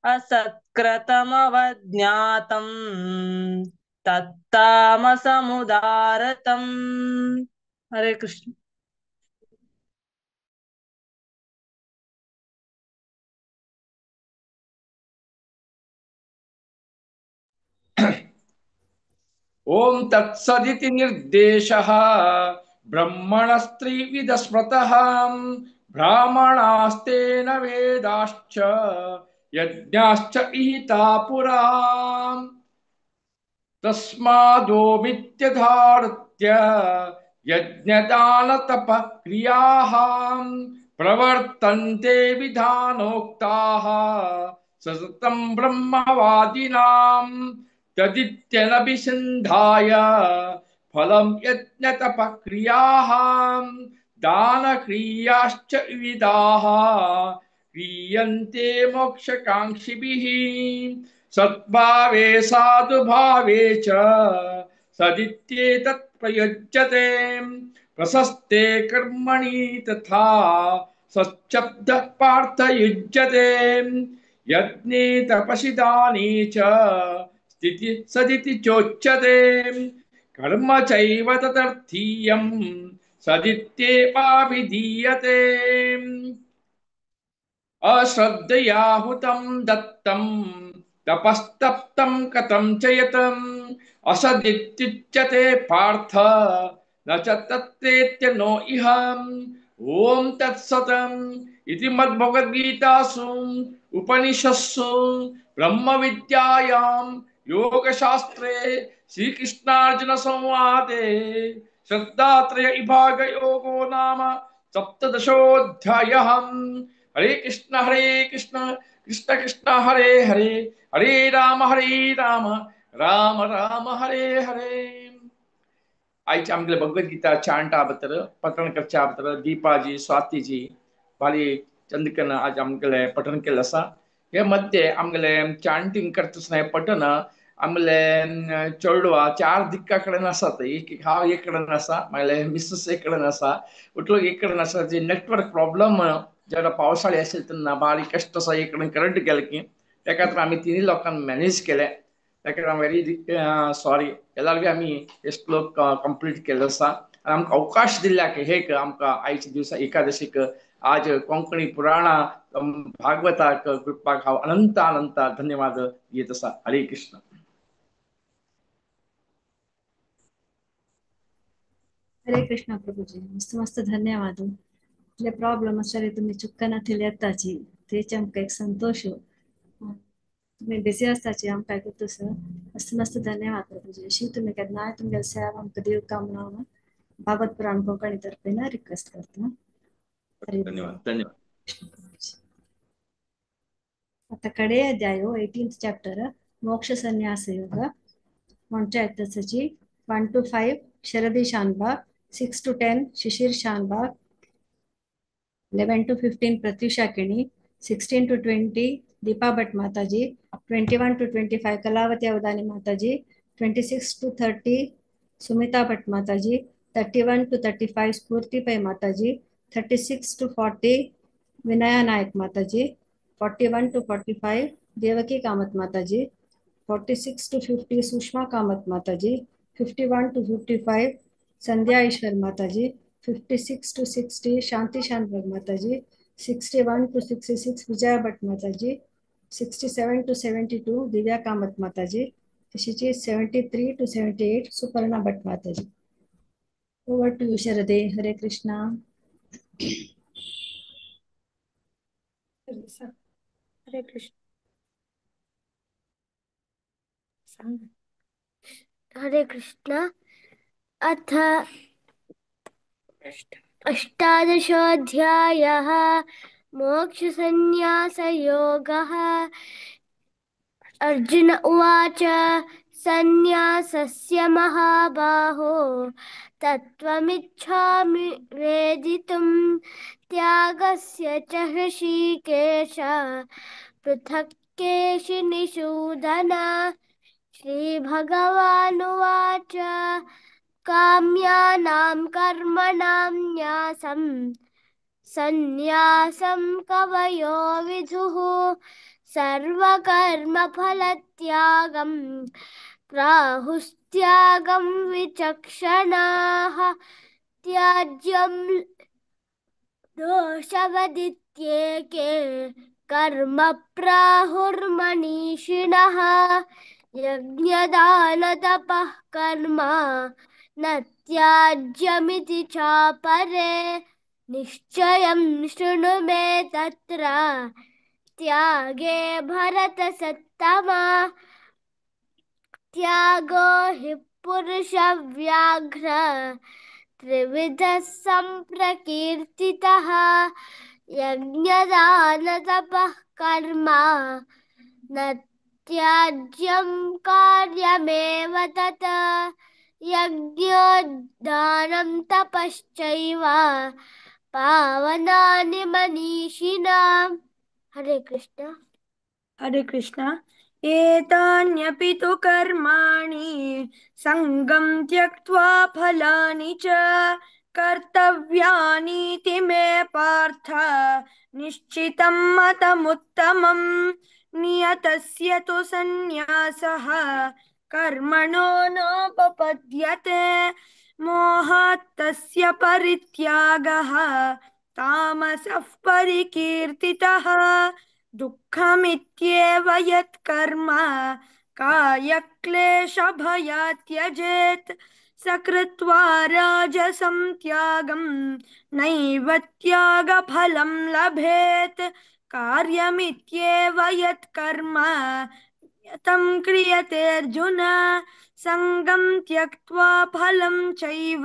असत्कृतमवज्ञातं तत्तामसमुदारतम्। हरे कृष्ण। ओम तत्सदिति निर्देशः ब्रह्मणस्त्रिविधस्मृतः ब्राह्मणास्तेन वेदाश्च यज्ञाश्च इहिता पुरा। तस्मादोमित्यधारत्य यज्ञदानतपः क्रियाः प्रवर्तन्ते विधानोक्ताः सततं ब्रह्मवादिनां। तदित्यनभिसन्धाय फलं यज्ञतपक्रियाः दानक्रियाश्च विविधाः क्रियन्ते मोक्षकाङ्क्षिभिः। सद्भावे साधुभावे च सदित्येतत् प्रयुज्यते। प्रशस्ते कर्मणि तथा सच्छब्दः पार्थ युज्यते। यज्ञे तपसि दाने च स्थिति सदिति चोच्यते। कर्म चैव तदर्थीयं सदित्येवाभिधीयते। अश्रद्धया हुतं दत्तं तपस्तप्तं कथं च यतम् असदित्युच्यते पार्थ न च तत्प्रेत्य नो इह। ओम तत्सतम् इति मद्भगवद्गीतासु उपनिषत्सु ब्रह्मविद्यायां योगशास्त्रे श्रीकृष्णार्जुन संवादे श्रद्धात्रय विभागयोगो नाम सप्तदशोऽध्यायः। हरे कृष्ण कृष्ण कृष्ण हरे हरे, हरे राम राम राम हरे हरे। आयज आमगेले भगवद्गीता चांटा बद्दल पठन करच्या बद्दल दीपाजी स्वातीजी भारी चंदकन आज आमगेले पठन केल्लें आसा। हे मध्ये आमगेले चांटींग करता आसतना हें पठन आमगेले चेडवां चार दिक्का कडेन आसात। एक हांव एक कडेन आसा, मागीर मिसेस एक कडेन आसा, उटलो एक कडेन आसा। जे नेटवर्क प्रॉब्लम जेन्ना पावसाळी आशिल्ले तेन्ना बारीक कश्ट आसा, एक कडेन करंट गेले की तेका खातीर आमी तिनूय लोकांक मॅनेज केलें। ताका हांव व्हेरी सॉरी। जाल्यार आमी हे श्लोक कंप्लीट केल्लो आसा आनी आमकां अवकाश दिल्ल्याक हेक आमकां आयच्या दिवसा एकादशीक आज कोंकणी पुराणां भागवताक ग्रुपाक हांव अनंत अनंत धन्यवाद दियत आसा। हरे कृष्ण। हरे कृष्णा प्रभुजी, मस्त मस्त धन्यवाद। इतले प्रॉब्लम आसल्यार तुमी चुकना थंय येताची तेच आमकां एक संतोश. तुमी बिजी आसताची आमकां आयकता सर. मस्त मस्त धन्यवाद प्रभुजी. अशी तुमी केन्नाय तुमगे सेवा आमकां दिवका म्हणून हांव भागवत पुराण कोंकणी तर्फेन रिक्वेस्ट करता. हरी बोल. धन्यवाद धन्यवाद. आता कडे अध्याय 18th chapter मोक्ष संन्यास योग म्हणच्या येताची 1 to 5 Sharadi Shanbhag, 6 to 10 Shishir Shanbhag, 11 to 15 Pratyusha Kini, 16 to 20 Deepa Bhat Mataji, 21 to 25 Kalavati Avadhani Mataji, 26 to 30 Sumita Bhat Mataji, 31 to 35 Spoorthi Pai Mataji, 36 to 40 Vinaya Nayak Mataji, 41 to 45 Devaki Kamath Mataji, 46 to 50 Sushma Kamath Mataji, 51 to 55 Sandhya Ishwar Mataji, 56 to 60 Shanti Shanbhag Mataji, 61 to 66 Vijaya Bhat Mataji, 67 to 72 Divya Kamath Mataji, तशीच 73 to 78 Suparna Bhat Mataji. Over to you Sharade. Hare Krishna. Hare Krishna. सांग. हरे कृष्ण. अथ अष्टादशोऽध्यायः मोक्षसंन्यासयोगः. अर्जुन उवाच, संन्यासस्य महाबाहो तत्त्वमिच्छामि वेदितुं, त्यागस्य च हृषीकेश पृथक् केशिनिषूदन. श्रीभगवानुवाच, काम्यानां कर्मणां न्यासं सन्न्यासं कवयो विदुः, सर्वकर्मफलत्यागं प्राहुस्त्यागं विचक्षणाः, त्याज्यं दोषवदित्येके कर्म प्राहुर्मनीषिणः, यज्ञदानतपः कर्म न त्याज्यमिति चापरे, निश्चयं शृणु मे तत्र त्यागे भरतसत्तमा, त्यागो हि पुरुषव्याघ्र त्रिविधः सम्प्रकीर्तितः, यज्ञदानतपः कर्म न त्याज्यं कार्यमेव तत्, यज्ञोदानं तपश्चैव पावनानि मनीषिणाम्. हरे कृष्ण. हरे कृष्ण. एतान्यपि तु कर्माणि सङ्गं त्यक्त्वा फलानि च कर्तव्यानीति मे पार्थ निश्चितं मतमुत्तमम्. नियतस्य तु सन्न्यासः कर्मणो नोपपद्यते, मोहात् तस्य परित्यागः तामसः परिकीर्तितः. दुःखमित्येव यत्कर्म कायक्लेशभयात् त्यजेत्, स कृत्वा राजसं त्यागं नैव त्यागफलं लभेत्. कार्यमित्येव यत्कर्म तं क्रियते अर्जुन, सङ्गं त्यक्त्वा फलं चैव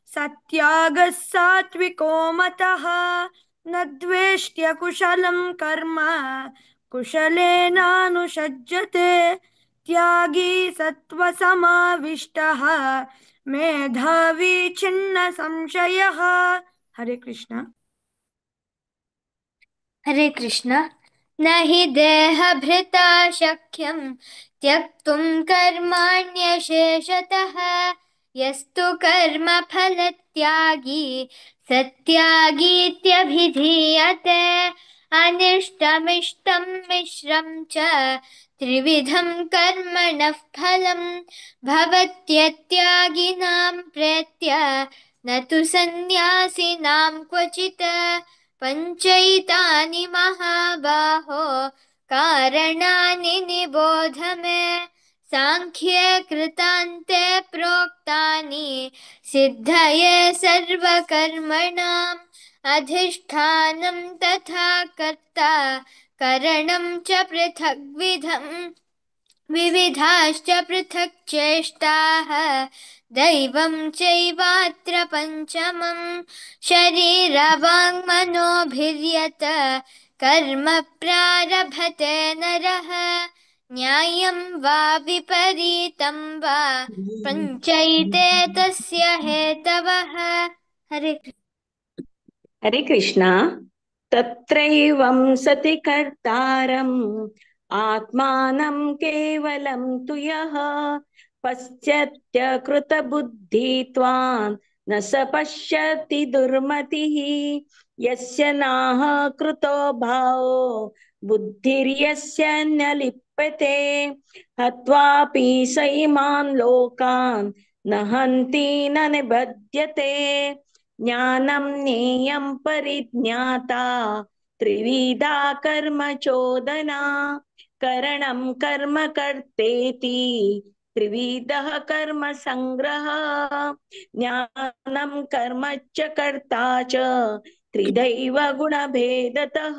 सत्यागः सात्विको मतः. न द्वेष्ट्य कुशलं कर्म कुशलेनानुषज्यते, त्यागी सत्त्वसमाविष्टः मेधावी छिन्न संशयः. हरे कृष्ण. हरे कृष्ण. न हि देहभृता शक्यं त्यक्तुं कर्माण्यशेषतः, यस्तु कर्मफलत्यागी सत्यागीत्यभिधीयते. अनिष्टमिष्टं मिश्रं च त्रिविधं कर्मणः फलं भवत्यत्यागिनां प्रेत्य न तु सन्न्यासिनां क्वचित्. पञ्चैतानि महाबाहो कारणानि निबोध मे, साङ्ख्ये कृतान्ते प्रोक्तानि सिद्धये सर्वकर्मणाम्. अधिष्ठानं तथा कर्ता करणं च पृथग्विधम् विविधाश्च पृथक् चेष्टाः दैवं चैवात्र पञ्चमं शरीरवाङ्मनोभिर्यत् कर्म प्रारभते नरः न्यायं वा विपरीतं वा पञ्चैते तस्य हेतवः। हरे हरे कृष्णा। तत्रैवं सति कर्तारम् आत्मानं केवलं तु यः पश्यत्य कृतबुद्धित्वान् न स पश्यति दुर्मतिः। यस्य नाह कृतो भावो बुद्धिर्यस्य न लिप्यते। हत्वापि स इमान् लोकान् न हन्ति न निबध्यते। ज्ञानं ज्ञेयं परिज्ञाता त्रिविधा कर्म चोदना। करणं कर्म कर्तेति त्रिविधः कर्म संग्रह। ज्ञानं कर्म च कर्ता च त्रिदैव गुणभेदतः।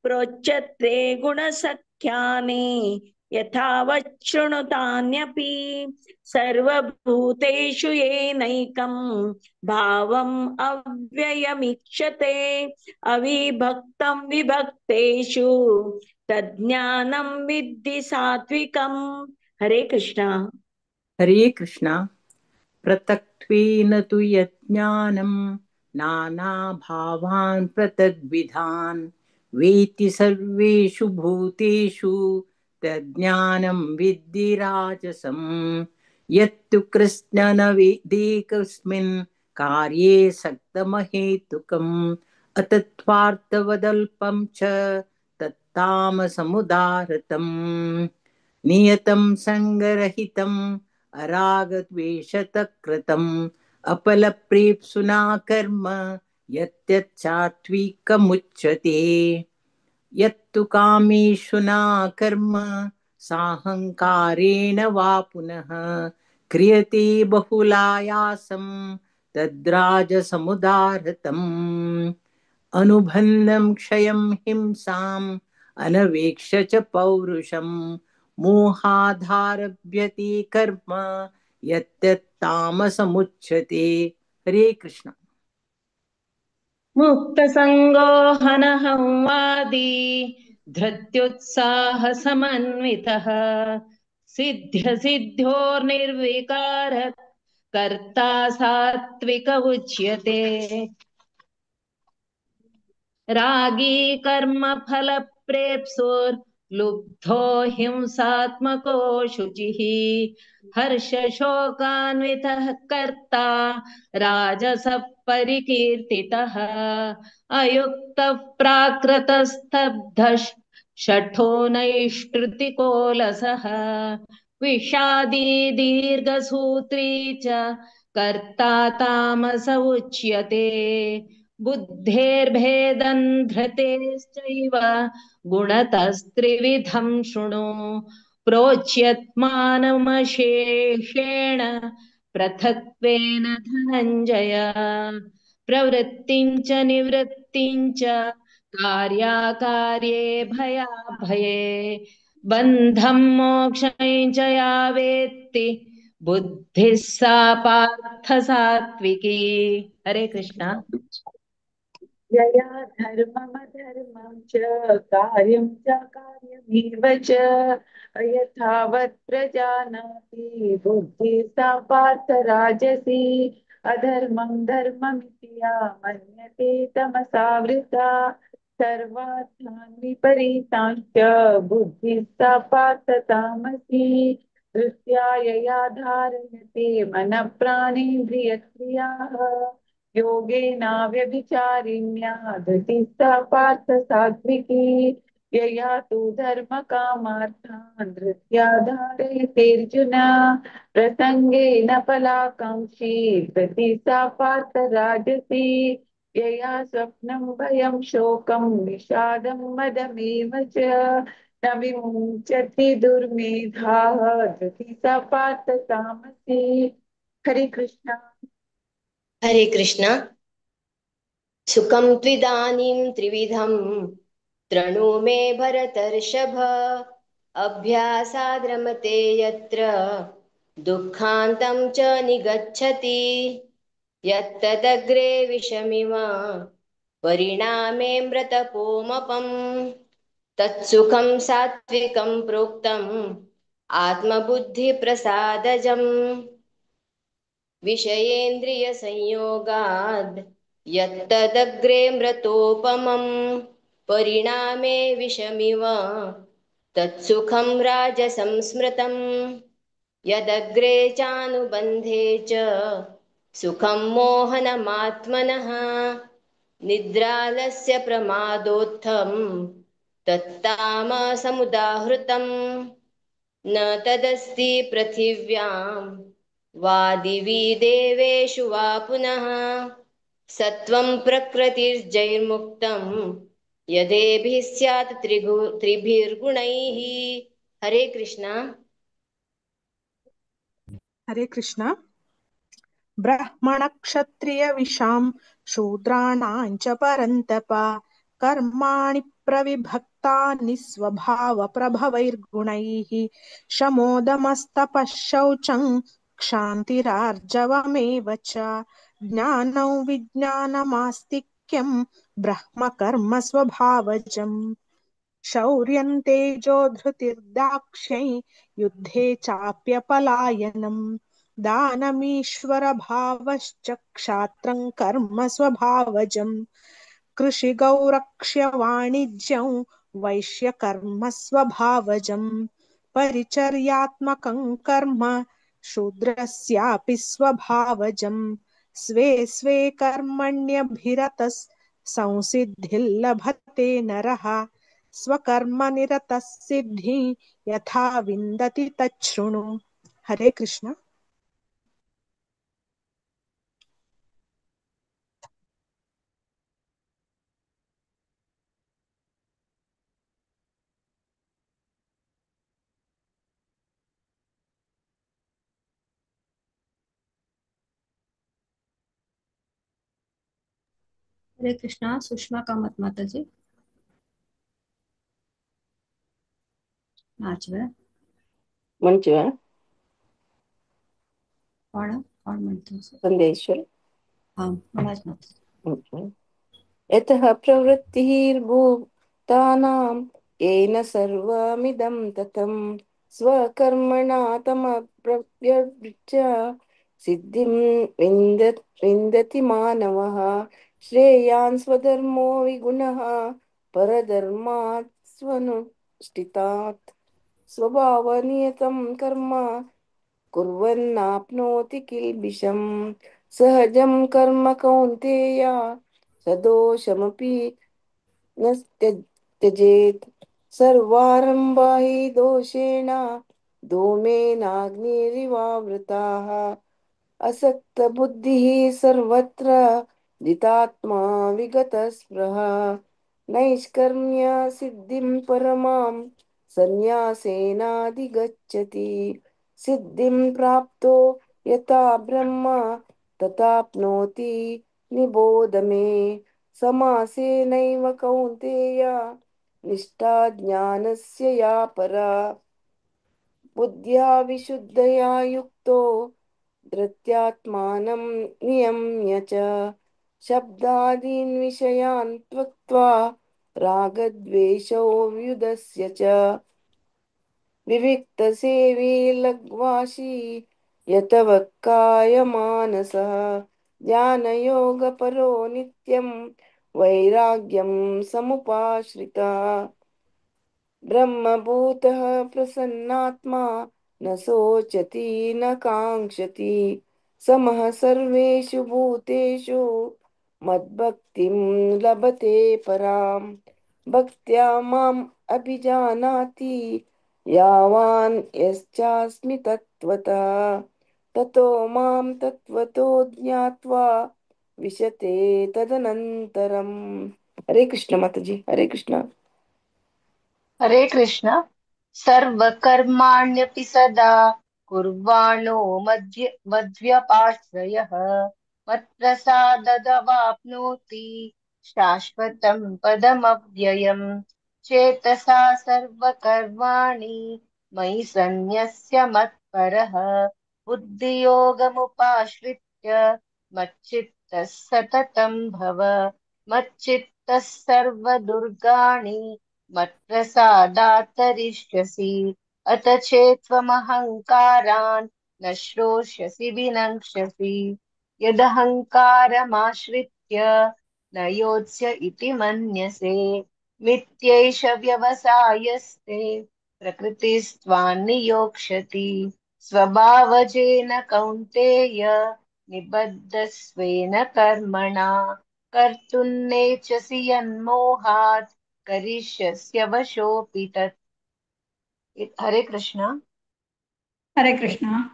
प्रोच्यते गुणसख्याने यथावत् शृणुतान्यपि। सर्वभूतेषु येनैकं भावम् अव्ययमीक्षते। अविभक्तं विभक्तेषु तज्ज्ञानं विद्धि सात्विकम्। हरे कृष्णा। हरे कृष्णा। पृथक्त्वेन तु यज्ञानं नानाभावान् पृथग्विधान् वेत्ति सर्वेषु भूतेषु तज्ज्ञानं विद्धि राजसं। यत्तु कृष्ण न वेदेकस्मिन् कार्ये सक्तमहेतुकम् अतत्त्वार्थवदल्पं च तत्तामसमुदाहृतम्। नियतं सङ्गरहितम् अरागद्वेषतकृतम् अपलप्रेप्सुना कर्म यत्यच्चात्विकमुच्यते। यत्तु कामेषु न कर्म साहङ्कारेण वा पुनः क्रियते बहुलायासं तद्राजसमुदाहृतम्। अनुबन्धं क्षयं हिंसाम् अनवेक्ष्य च पौरुषं मोहाधारभ्यते कर्म यत्यत्तामसमुच्यते। हरे कृष्ण। मुक्तसङ्गो हनहं वादी धृत्युत्साहसमन्वितः सिद्ध्यसिद्ध्योर्निर्विकारः कर्ता सात्विक उच्यते। रागी कर्मफलप्रेप्सुर्लुब्धो हिंसात्मको शुचिः हर्षशोकान्वितः कर्ता राजसः परिकीर्तितः। अयुक्तः प्राकृतस्तब्धः षठो नैष्कृतिकोलसः विषादी दीर्घसूत्री च कर्ता तामस उच्यते। बुद्धेर्भेदं धृतेश्चैव गुणतस्त्रिविधं शृणु। प्रोच्यत्मानमशेषेण पृथक्त्वेन धनञ्जय। प्रवृत्तिं च निवृत्तिं च कार्याकार्ये भयाभये बन्धं मोक्षं च या वेत्ति बुद्धिः सा पार्थ सात्विकी। हरे कृष्णा। यया धर्ममधर्मं च कार्यं च कार्यमेव च अयथावत् प्रजानाति बुद्धिः सा पार्थ राजसी। अधर्मं धर्ममिति या मन्यते तमसावृता सर्वार्थान् विपरीतांश्च बुद्धिः सा पार्थ तामसी। दृष्ट्या यया धारयते मनः प्राणेन्द्रियक्रियाः योगेनाव्यभिचारिण्या धृतिः सा पार्थ सात्विकी। यया तु धर्मकामार्थान् धृत्या धारयतेऽर्जुन प्रसङ्गेन फलाकाङ्क्षी धृतिः सा पार्थ राजसी। यया स्वप्नं भयं शोकं विषादं मदमेव च न विमुञ्चति दुर्मेधाः धृतिः सा पार्थ तामसी। हरे कृष्णा। हरे कृष्णा। सुखं त्विदानीं त्रिविधं तृणु मे भरतर्षभ। अभ्यासाद्रमते यत्र दुःखान्तं च निगच्छति। यत्तदग्रे विषमिव परिणामे मृतपोमपम् तत्सुखं सात्विकं प्रोक्तम् आत्मबुद्धिप्रसादजम्। विषयेन्द्रियसंयोगाद् यत्तदग्रे मृतोपमं परिणामे विषमिव तत्सुखं राजसंस्मृतम्। यदग्रे चानुबन्धे च सुखं मोहनमात्मनः निद्रालस्य प्रमादोत्थं तत्तामसमुदाहृतम्। न तदस्ति पृथिव्यां वा दिवि देवेषु वा पुनः सत्त्वं प्रकृतिर्जैर्मुक्तं यदेभिः स्यात् त्रिभिर्गुणैः। हरे कृष्णा। हरे कृष्णा। ब्राह्मणक्षत्रियविषां शूद्राणां च परन्तप कर्माणि प्रविभक्तानि स्वभावप्रभवैर्गुणैः। शमोदमस्तपः शौचं क्षान्तिरार्जवमेव च ज्ञानं विज्ञानमास्तिक्यं ब्रह्मकर्म स्वभावजम्। शौर्यं तेजो धृतिर्दाक्ष्यै युद्धे चाप्यपलायनं दानमीश्वरभावश्च क्षात्रं कर्म स्वभावजम्। कृषिगौरक्ष्य वाणिज्यं वैश्यकर्म स्वभावजम्। परिचर्यात्मकं कर्म शूद्रस्यापि स्वभावजम्। स्वे स्वे कर्मण्यभिरतः संसिद्धिर्लभते नरः। स्वकर्मनिरतः सिद्धि यथा विन्दति तच्छृणु। हरे कृष्ण। हरे कृष्णा। सुषमा कामत माता जी नाचवे ಮಂಜುವ कोण कोण म्हणतो? संदेश्वर। हाँ मनाज माता। यतः प्रवृत्तिर्भूतानां येन सर्वमिदं ततं स्वकर्मणा तमप्रव्यवृत्य सिद्धिं विन्दति मानवः। श्रेयान् स्वधर्मो विगुणः परधर्मात् स्वनुष्ठितात्। स्वभावनियतं कर्म कुर्वन्नाप्नोति किल्बिषम्। सहजं कर्म कौन्तेय सदोषमपि न त्यजेत्। सर्वारम्भा हि दोषेण धूमेनाग्निरिवावृताः। असक्तबुद्धिः सर्वत्र जितात्मा विगतस्पृहः। नैष्कर्म्य सिद्धिं परमां सन्न्यासेनाधिगच्छति। सिद्धिं प्राप्तो यथा ब्रह्म तथाप्नोति निबोध मे। समासेनैव कौन्तेय निष्ठा ज्ञानस्य या परा। बुद्ध्या विशुद्धया युक्तो धृत्यात्मानं नियम्य च शब्दादीन् विषयान् त्यक्त्वा रागद्वेषौ व्युदस्य च। विविक्तसेवी लघ्वाशी यतवक्कायमानसः। ज्ञानयोगपरो नित्यं वैराग्यं समुपाश्रितः। ब्रह्मभूतः प्रसन्नात्मा न शोचति न काङ्क्षति। समः सर्वेषु भूतेषु मद्भक्तिं लभते पराम्। भक्त्या माम् अभिजानाति यावान् यश्चास्मि तत्त्वतः। ततो मां तत्त्वतो ज्ञात्वा विशते तदनन्तरम्। हरे कृष्ण माताजी। हरे कृष्ण। हरे कृष्ण। सर्वकर्माण्यपि सदा कुर्वाणो मद्व्यपाश्रयः मत्प्रसाददवाप्नोति शाश्वतं पदमव्ययम्। चेतसा सर्वकर्माणि मयि सन्न्यस्य मत्परः बुद्धियोगमुपाश्रित्य मच्चित्तः सततं भव। मच्चित्तः सर्वदुर्गाणि मत्प्रसादात् तरिष्यसि। अत चेत्त्वमहङ्कारान् न श्रोष्यसि विनङ्क्ष्यसि। यदहङ्कारमाश्रित्य न योत्स्य इति मन्यसे। मिथ्यैष व्यवसायस्ते प्रकृतिस्त्वां नियोक्ष्यति। स्वभावजेन कौन्तेय निबद्धस्वेन कर्मणा। कर्तुन्नेच्छसि यन्मोहात् करिष्यस्य वशोऽपि तत्। हरे कृष्णा। हरे कृष्ण।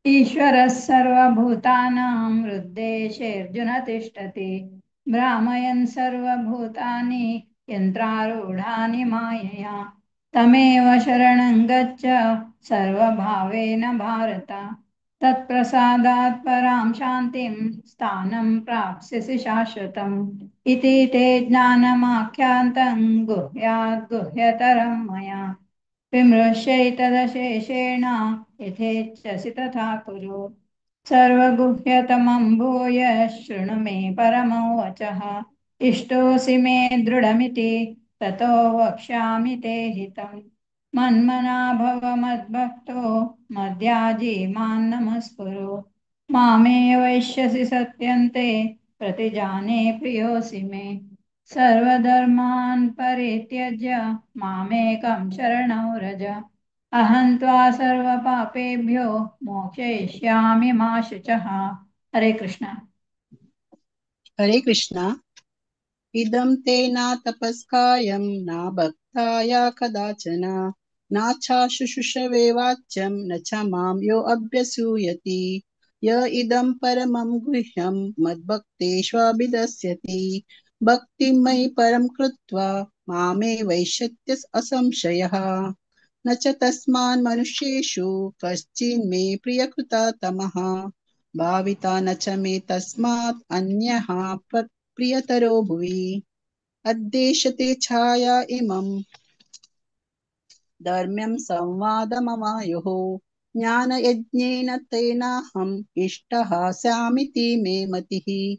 ईश्वरः सर्वभूतानां हृद्देशेऽर्जुन तिष्ठति। भ्रामयन् सर्वभूतानि यन्त्रारूढानि मायया। तमेव शरणं गच्छ सर्वभावेन भारत। तत्प्रसादात् परां शान्तिं स्थानं प्राप्स्यसि शाश्वतम्। इति ते ज्ञानमाख्यान्तं गुह्याद् गुह्यतरं मया। विमृश्यैतदशेषेण यथेच्छसि तथा कुरु। सर्वगुह्यतमं भूयः शृणु मे परमं वचः। इष्टोऽसि मे दृढमिति ततो वक्ष्यामि ते हितम्। मन्मना भव मद्भक्तो मद्याजी मां नमस्कुरु। मामे वैश्यसि सत्यन्ते प्रतिजाने प्रियोऽसि मे। सर्वधर्मान् परित्यज्य मामेकं शरणं व्रज। अहं त्वा सर्वपापेभ्यो मोक्षयिष्यामि मा शुचः। हरे कृष्ण। हरे कृष्ण। इदं ते न तपस्कायं न भक्ताय कदाचन न चाशुशुषवे वाच्यं न च मां यो अभ्यसूयति। य इदं परमं गुह्यं मद्भक्तेष्वभिदस्यति। भक्तिं मयि परं कृत्वा मामे वैश्यत्य असंशयः। न च तस्मान् मनुष्येषु कश्चिन्मे प्रियकृततमः। भाविता न च मे तस्मात् अन्यः प्रियतरो भुवि। अद्देशते छाया इमं धर्म्यं संवादममायुः। ज्ञानयज्ञेन तेनाहम् इष्टः स्यामिति मे मतिः।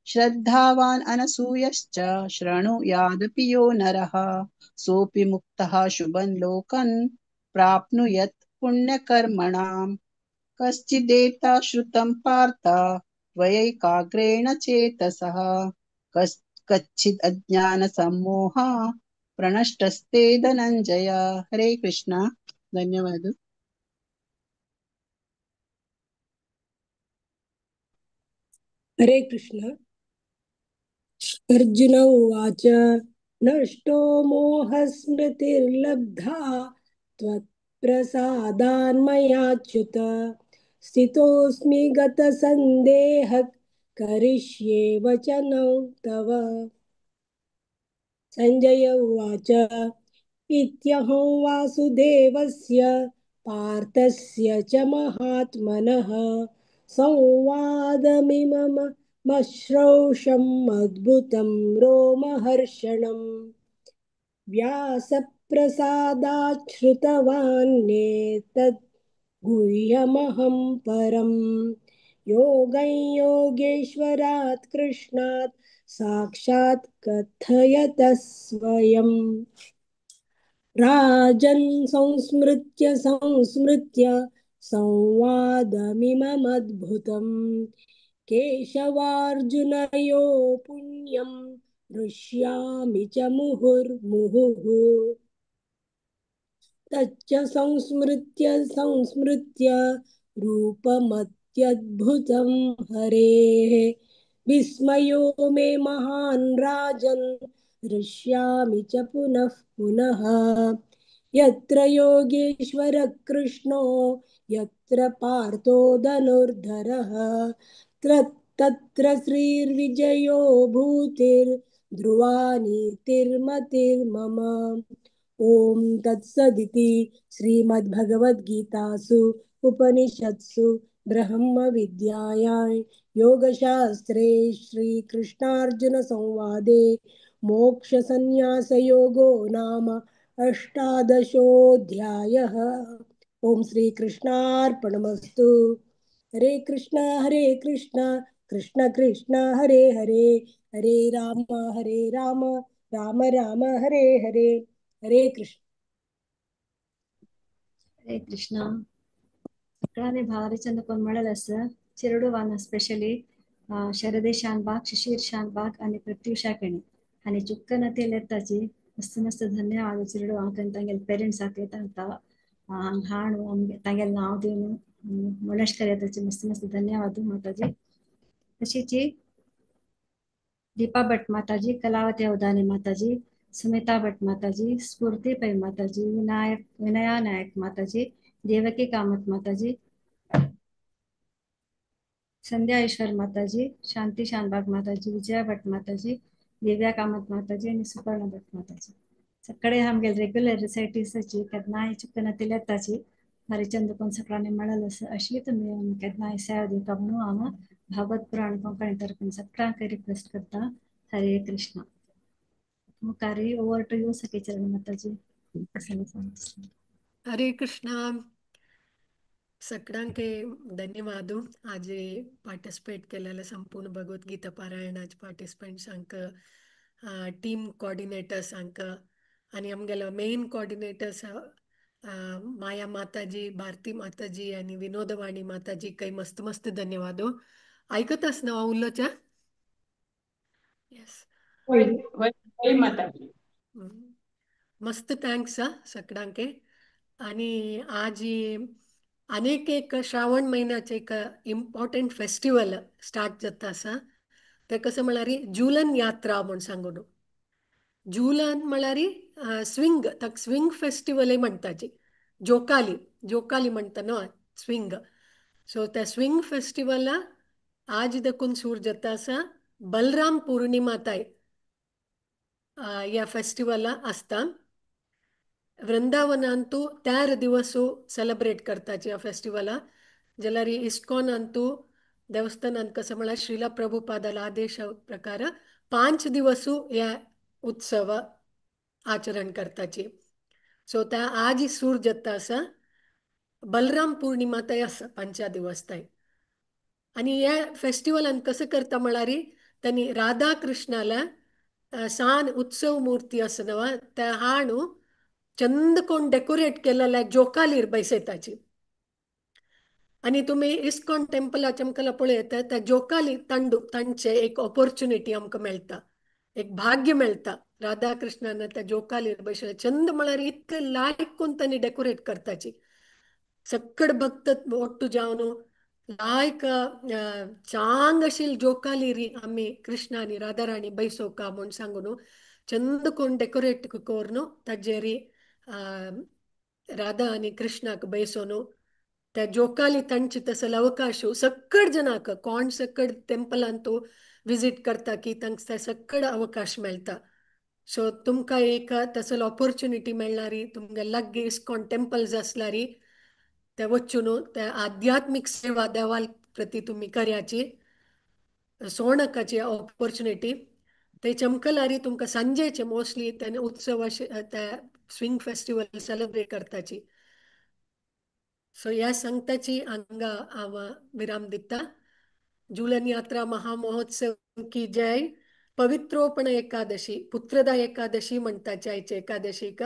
श्रद्धावान् अनसूयश्च शृणुयादपि यो नरः। सोऽपि मुक्तः शुभं लोकन् प्राप्नुयात् पुण्यकर्मणाम्। कश्चिदेता श्रुतं पार्थ त्वयैकाग्रेण चेतसः। कश्चिद् अज्ञानसम्मोहा प्रणष्टस्ते धनञ्जय। हरे कृष्ण। धन्यवाद। हरे कृष्ण। अर्जुन उवाच नष्टो मोहस्मृतिर्लब्धा त्वत्प्रसादान्मयाच्युत। स्थितोऽस्मि गतसन्देहः करिष्ये वचनं तव। सञ्जय उवाच इत्यहं वासुदेवस्य पार्थस्य च महात्मनः संवादमिममश्रौषम् अद्भुतं रोमहर्षणम्। व्यासप्रसादाच्छ्रुतवान्नेतद् गुह्यमहं परम्। योगं योगेश्वरात् कृष्णात् साक्षात् कथयतः स्वयम्। राजन् संस्मृत्य संस्मृत्य संवादमिममद्भुतम्। केशवार्जुनयो पुण्यं हृष्यामि च मुहुर्मुहुः। तच्च संस्मृत्य संस्मृत्य रूपमत्यद्भुतं हरेः। विस्मयो मे महान् राजन् हृष्यामि च पुनः पुनः। यत्र योगेश्वर कृष्णो यत्र पार्थो धनुर्धरः तत्र श्रीर्विजयो भूतिर्ध्रुवा नीतिर्मतिर्मम। ॐ तत्सदिति श्रीमद्भगवद्गीतासु उपनिषत्सु ब्रह्मविद्यायां योगशास्त्रे श्रीकृष्णार्जुनसंवादे मोक्षसंन्यासयोगो नाम अष्टादशोऽध्यायः। ॐ श्रीकृष्णार्पणमस्तु। हरे कृष्णा कृष्ण कृष्ण हरे हरे, हरे राम राम राम हरे हरे। हरे कृष्ण। हरे कृष्ण। सगळ्यांनी भारी चंद कोण म्हळेल आसा चेरडुवान स्पेशली शरदे शानबाग, शिशिर शानबाग आणि प्रत्युषा केणी आणि चुक्कन येताची मस्त मस्त धन्यवाद चेरडुवांक आनी तांगेले पेरेंट्साक तांकां हांगा हाणू आमगे तांगेले नांव दिवन मणेशकर येताची मस्त मस्त धन्यवाद माताजी। तशीच दीपा भट माताजी, कलावती अवधानी माताजी, सुमिता भट माताजी, स्फूर्ती पै माताजी, विनया नायक माताजी, देवकी कामत माताजी, संध्या ईश्वर माताजी, शांती शानबाग माताजी, विजया भट माताजी, दिव्या कामत माताजी आणि सुपर्णा भट माताजी सगळे आमगे रेग्युलर रिसायटीसाची केन्नाय चुकना येताची हरिचंद कोण सगळ्यांनी म्हळेल आसा अशी तुमी केन्नाय सेवा दिवपा म्हणून हांव भागवत पुराण कोंकणी तर्फेन सगळ्यांक रिक्वेस्ट करता। हरे कृष्ण। मुखारी ओवर टू you सखी चरण माताजी। हरे कृष्ण। सगळ्यांक धन्यवाद आज पार्टिसिपेट केलेल्या संपूर्ण भगवद्गीता पारायणाचे पार्टिसिपेंट्सांक, टीम कोऑर्डिनेटर्सांक आणि आमगेलो मेन कोऑर्डिनेटर्स माया माताजी, भारती माताजी आणि विनोदवाणी माताजी काही मस्त मस्त धन्यवाद। ऐकत ना उल्लोच्या? येस, माताजी मस्त thanks सगळ्यांक। आणि आज अनेक एक श्रावण महिन्याचे एक इम्पॉर्टंट फेस्टिवल स्टार्ट जाता आसा, ते कसं म्हळ्यार झूलन यात्रा म्हूण सांगून। झूलन म्हळ्यार स्विंग, ताका स्विंग फेस्टिवलय म्हणटाची, जोकाली जोकाली म्हणटा न्हू स्विंग। सो त्या स्विंग फेस्टिवला आज देखून सुरू जाता आसा, बलराम पौर्णिमा ताय ह्या फेस्टिवला आसता। वृंदावनांतू 13 दिवस सेलिब्रेट करताची ह्या फेस्टिवला, जाल्यार इस्कॉनांतू देवस्थानांत कसं म्हळ्यार श्रीला प्रभुपादाला आदेश प्रकार 5 दिवस ह्या उत्सव आचरण करताची। सो त्या आज सूर जाता आसा, बलराम पौर्णिमा ताय आसा 5 दिवस ताय। आनी ह्या फेस्टिवलान कसं करता म्हळ्यार तांणी राधा कृष्णाला सान उत्सव मूर्ती आसा न्हू त्या हाणू चंद कोण डेकोरेट केलेल्या जोकालीर बैसयताची। आनी तुमी इस्कॉन टेम्पलाचे आमकां पळयता त्या जोकाली तांडू तांचे एक ऑपॉर्च्युनिटी आमकां मेळटा, एक भाग्य मेळटा राधा कृष्णान त्या जोकालीर बैसयता। चंद म्हळ्यार इतले लायक कोण तांणी डेकोरेट करताची, सक्कड भक्त ಒಟ್ಟು जावन लायक चांग अशी जोकालीरी आमी कृष्ण आनी राधाराणी बैसोवका म्हूण सांगून चंद कोण डेकोरेट करून ताजेरी राधा आनी कृष्णाक बैसोन त्या जोकाली तांचे तसलो अवकाश सक्कड जनाक कोण सक्कड टेम्पलांतू विजीट करता की तांकां सक्कड अवकाश मेळटा। सो तुमकां एक तसलो ऑपॉर्च्युनिटी मेळणारी, तुमगे लागीं इस्कॉन टेम्पल्स आसल्यारी ते वचून त्या आध्यात्मीक सेवा देवाल प्रती तुमी कर्याची सोणकाची ऑपॉर्च्युनिटी ते चमकलारी तुमकां सांजेचे मोस्टली त्याने उत्सव त्या स्विंग फेस्टिवल सेलिब्रेट करताची। सो ह्या सांगताची हांगा हांव विराम दिता। झूलन यात्रा महामहोत्सव की जय। पवित्रोपण एकादशी, पुत्रदा एकादशी म्हणटाची आयचे एकादशीक,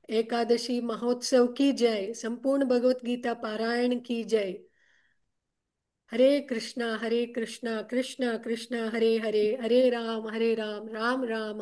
एकादशी महोत्सव की जय। संपूर्ण भगवद्गीता पारायण की जय। हरे कृष्णा कृष्णा कृष्णा हरे हरे, हरे राम राम राम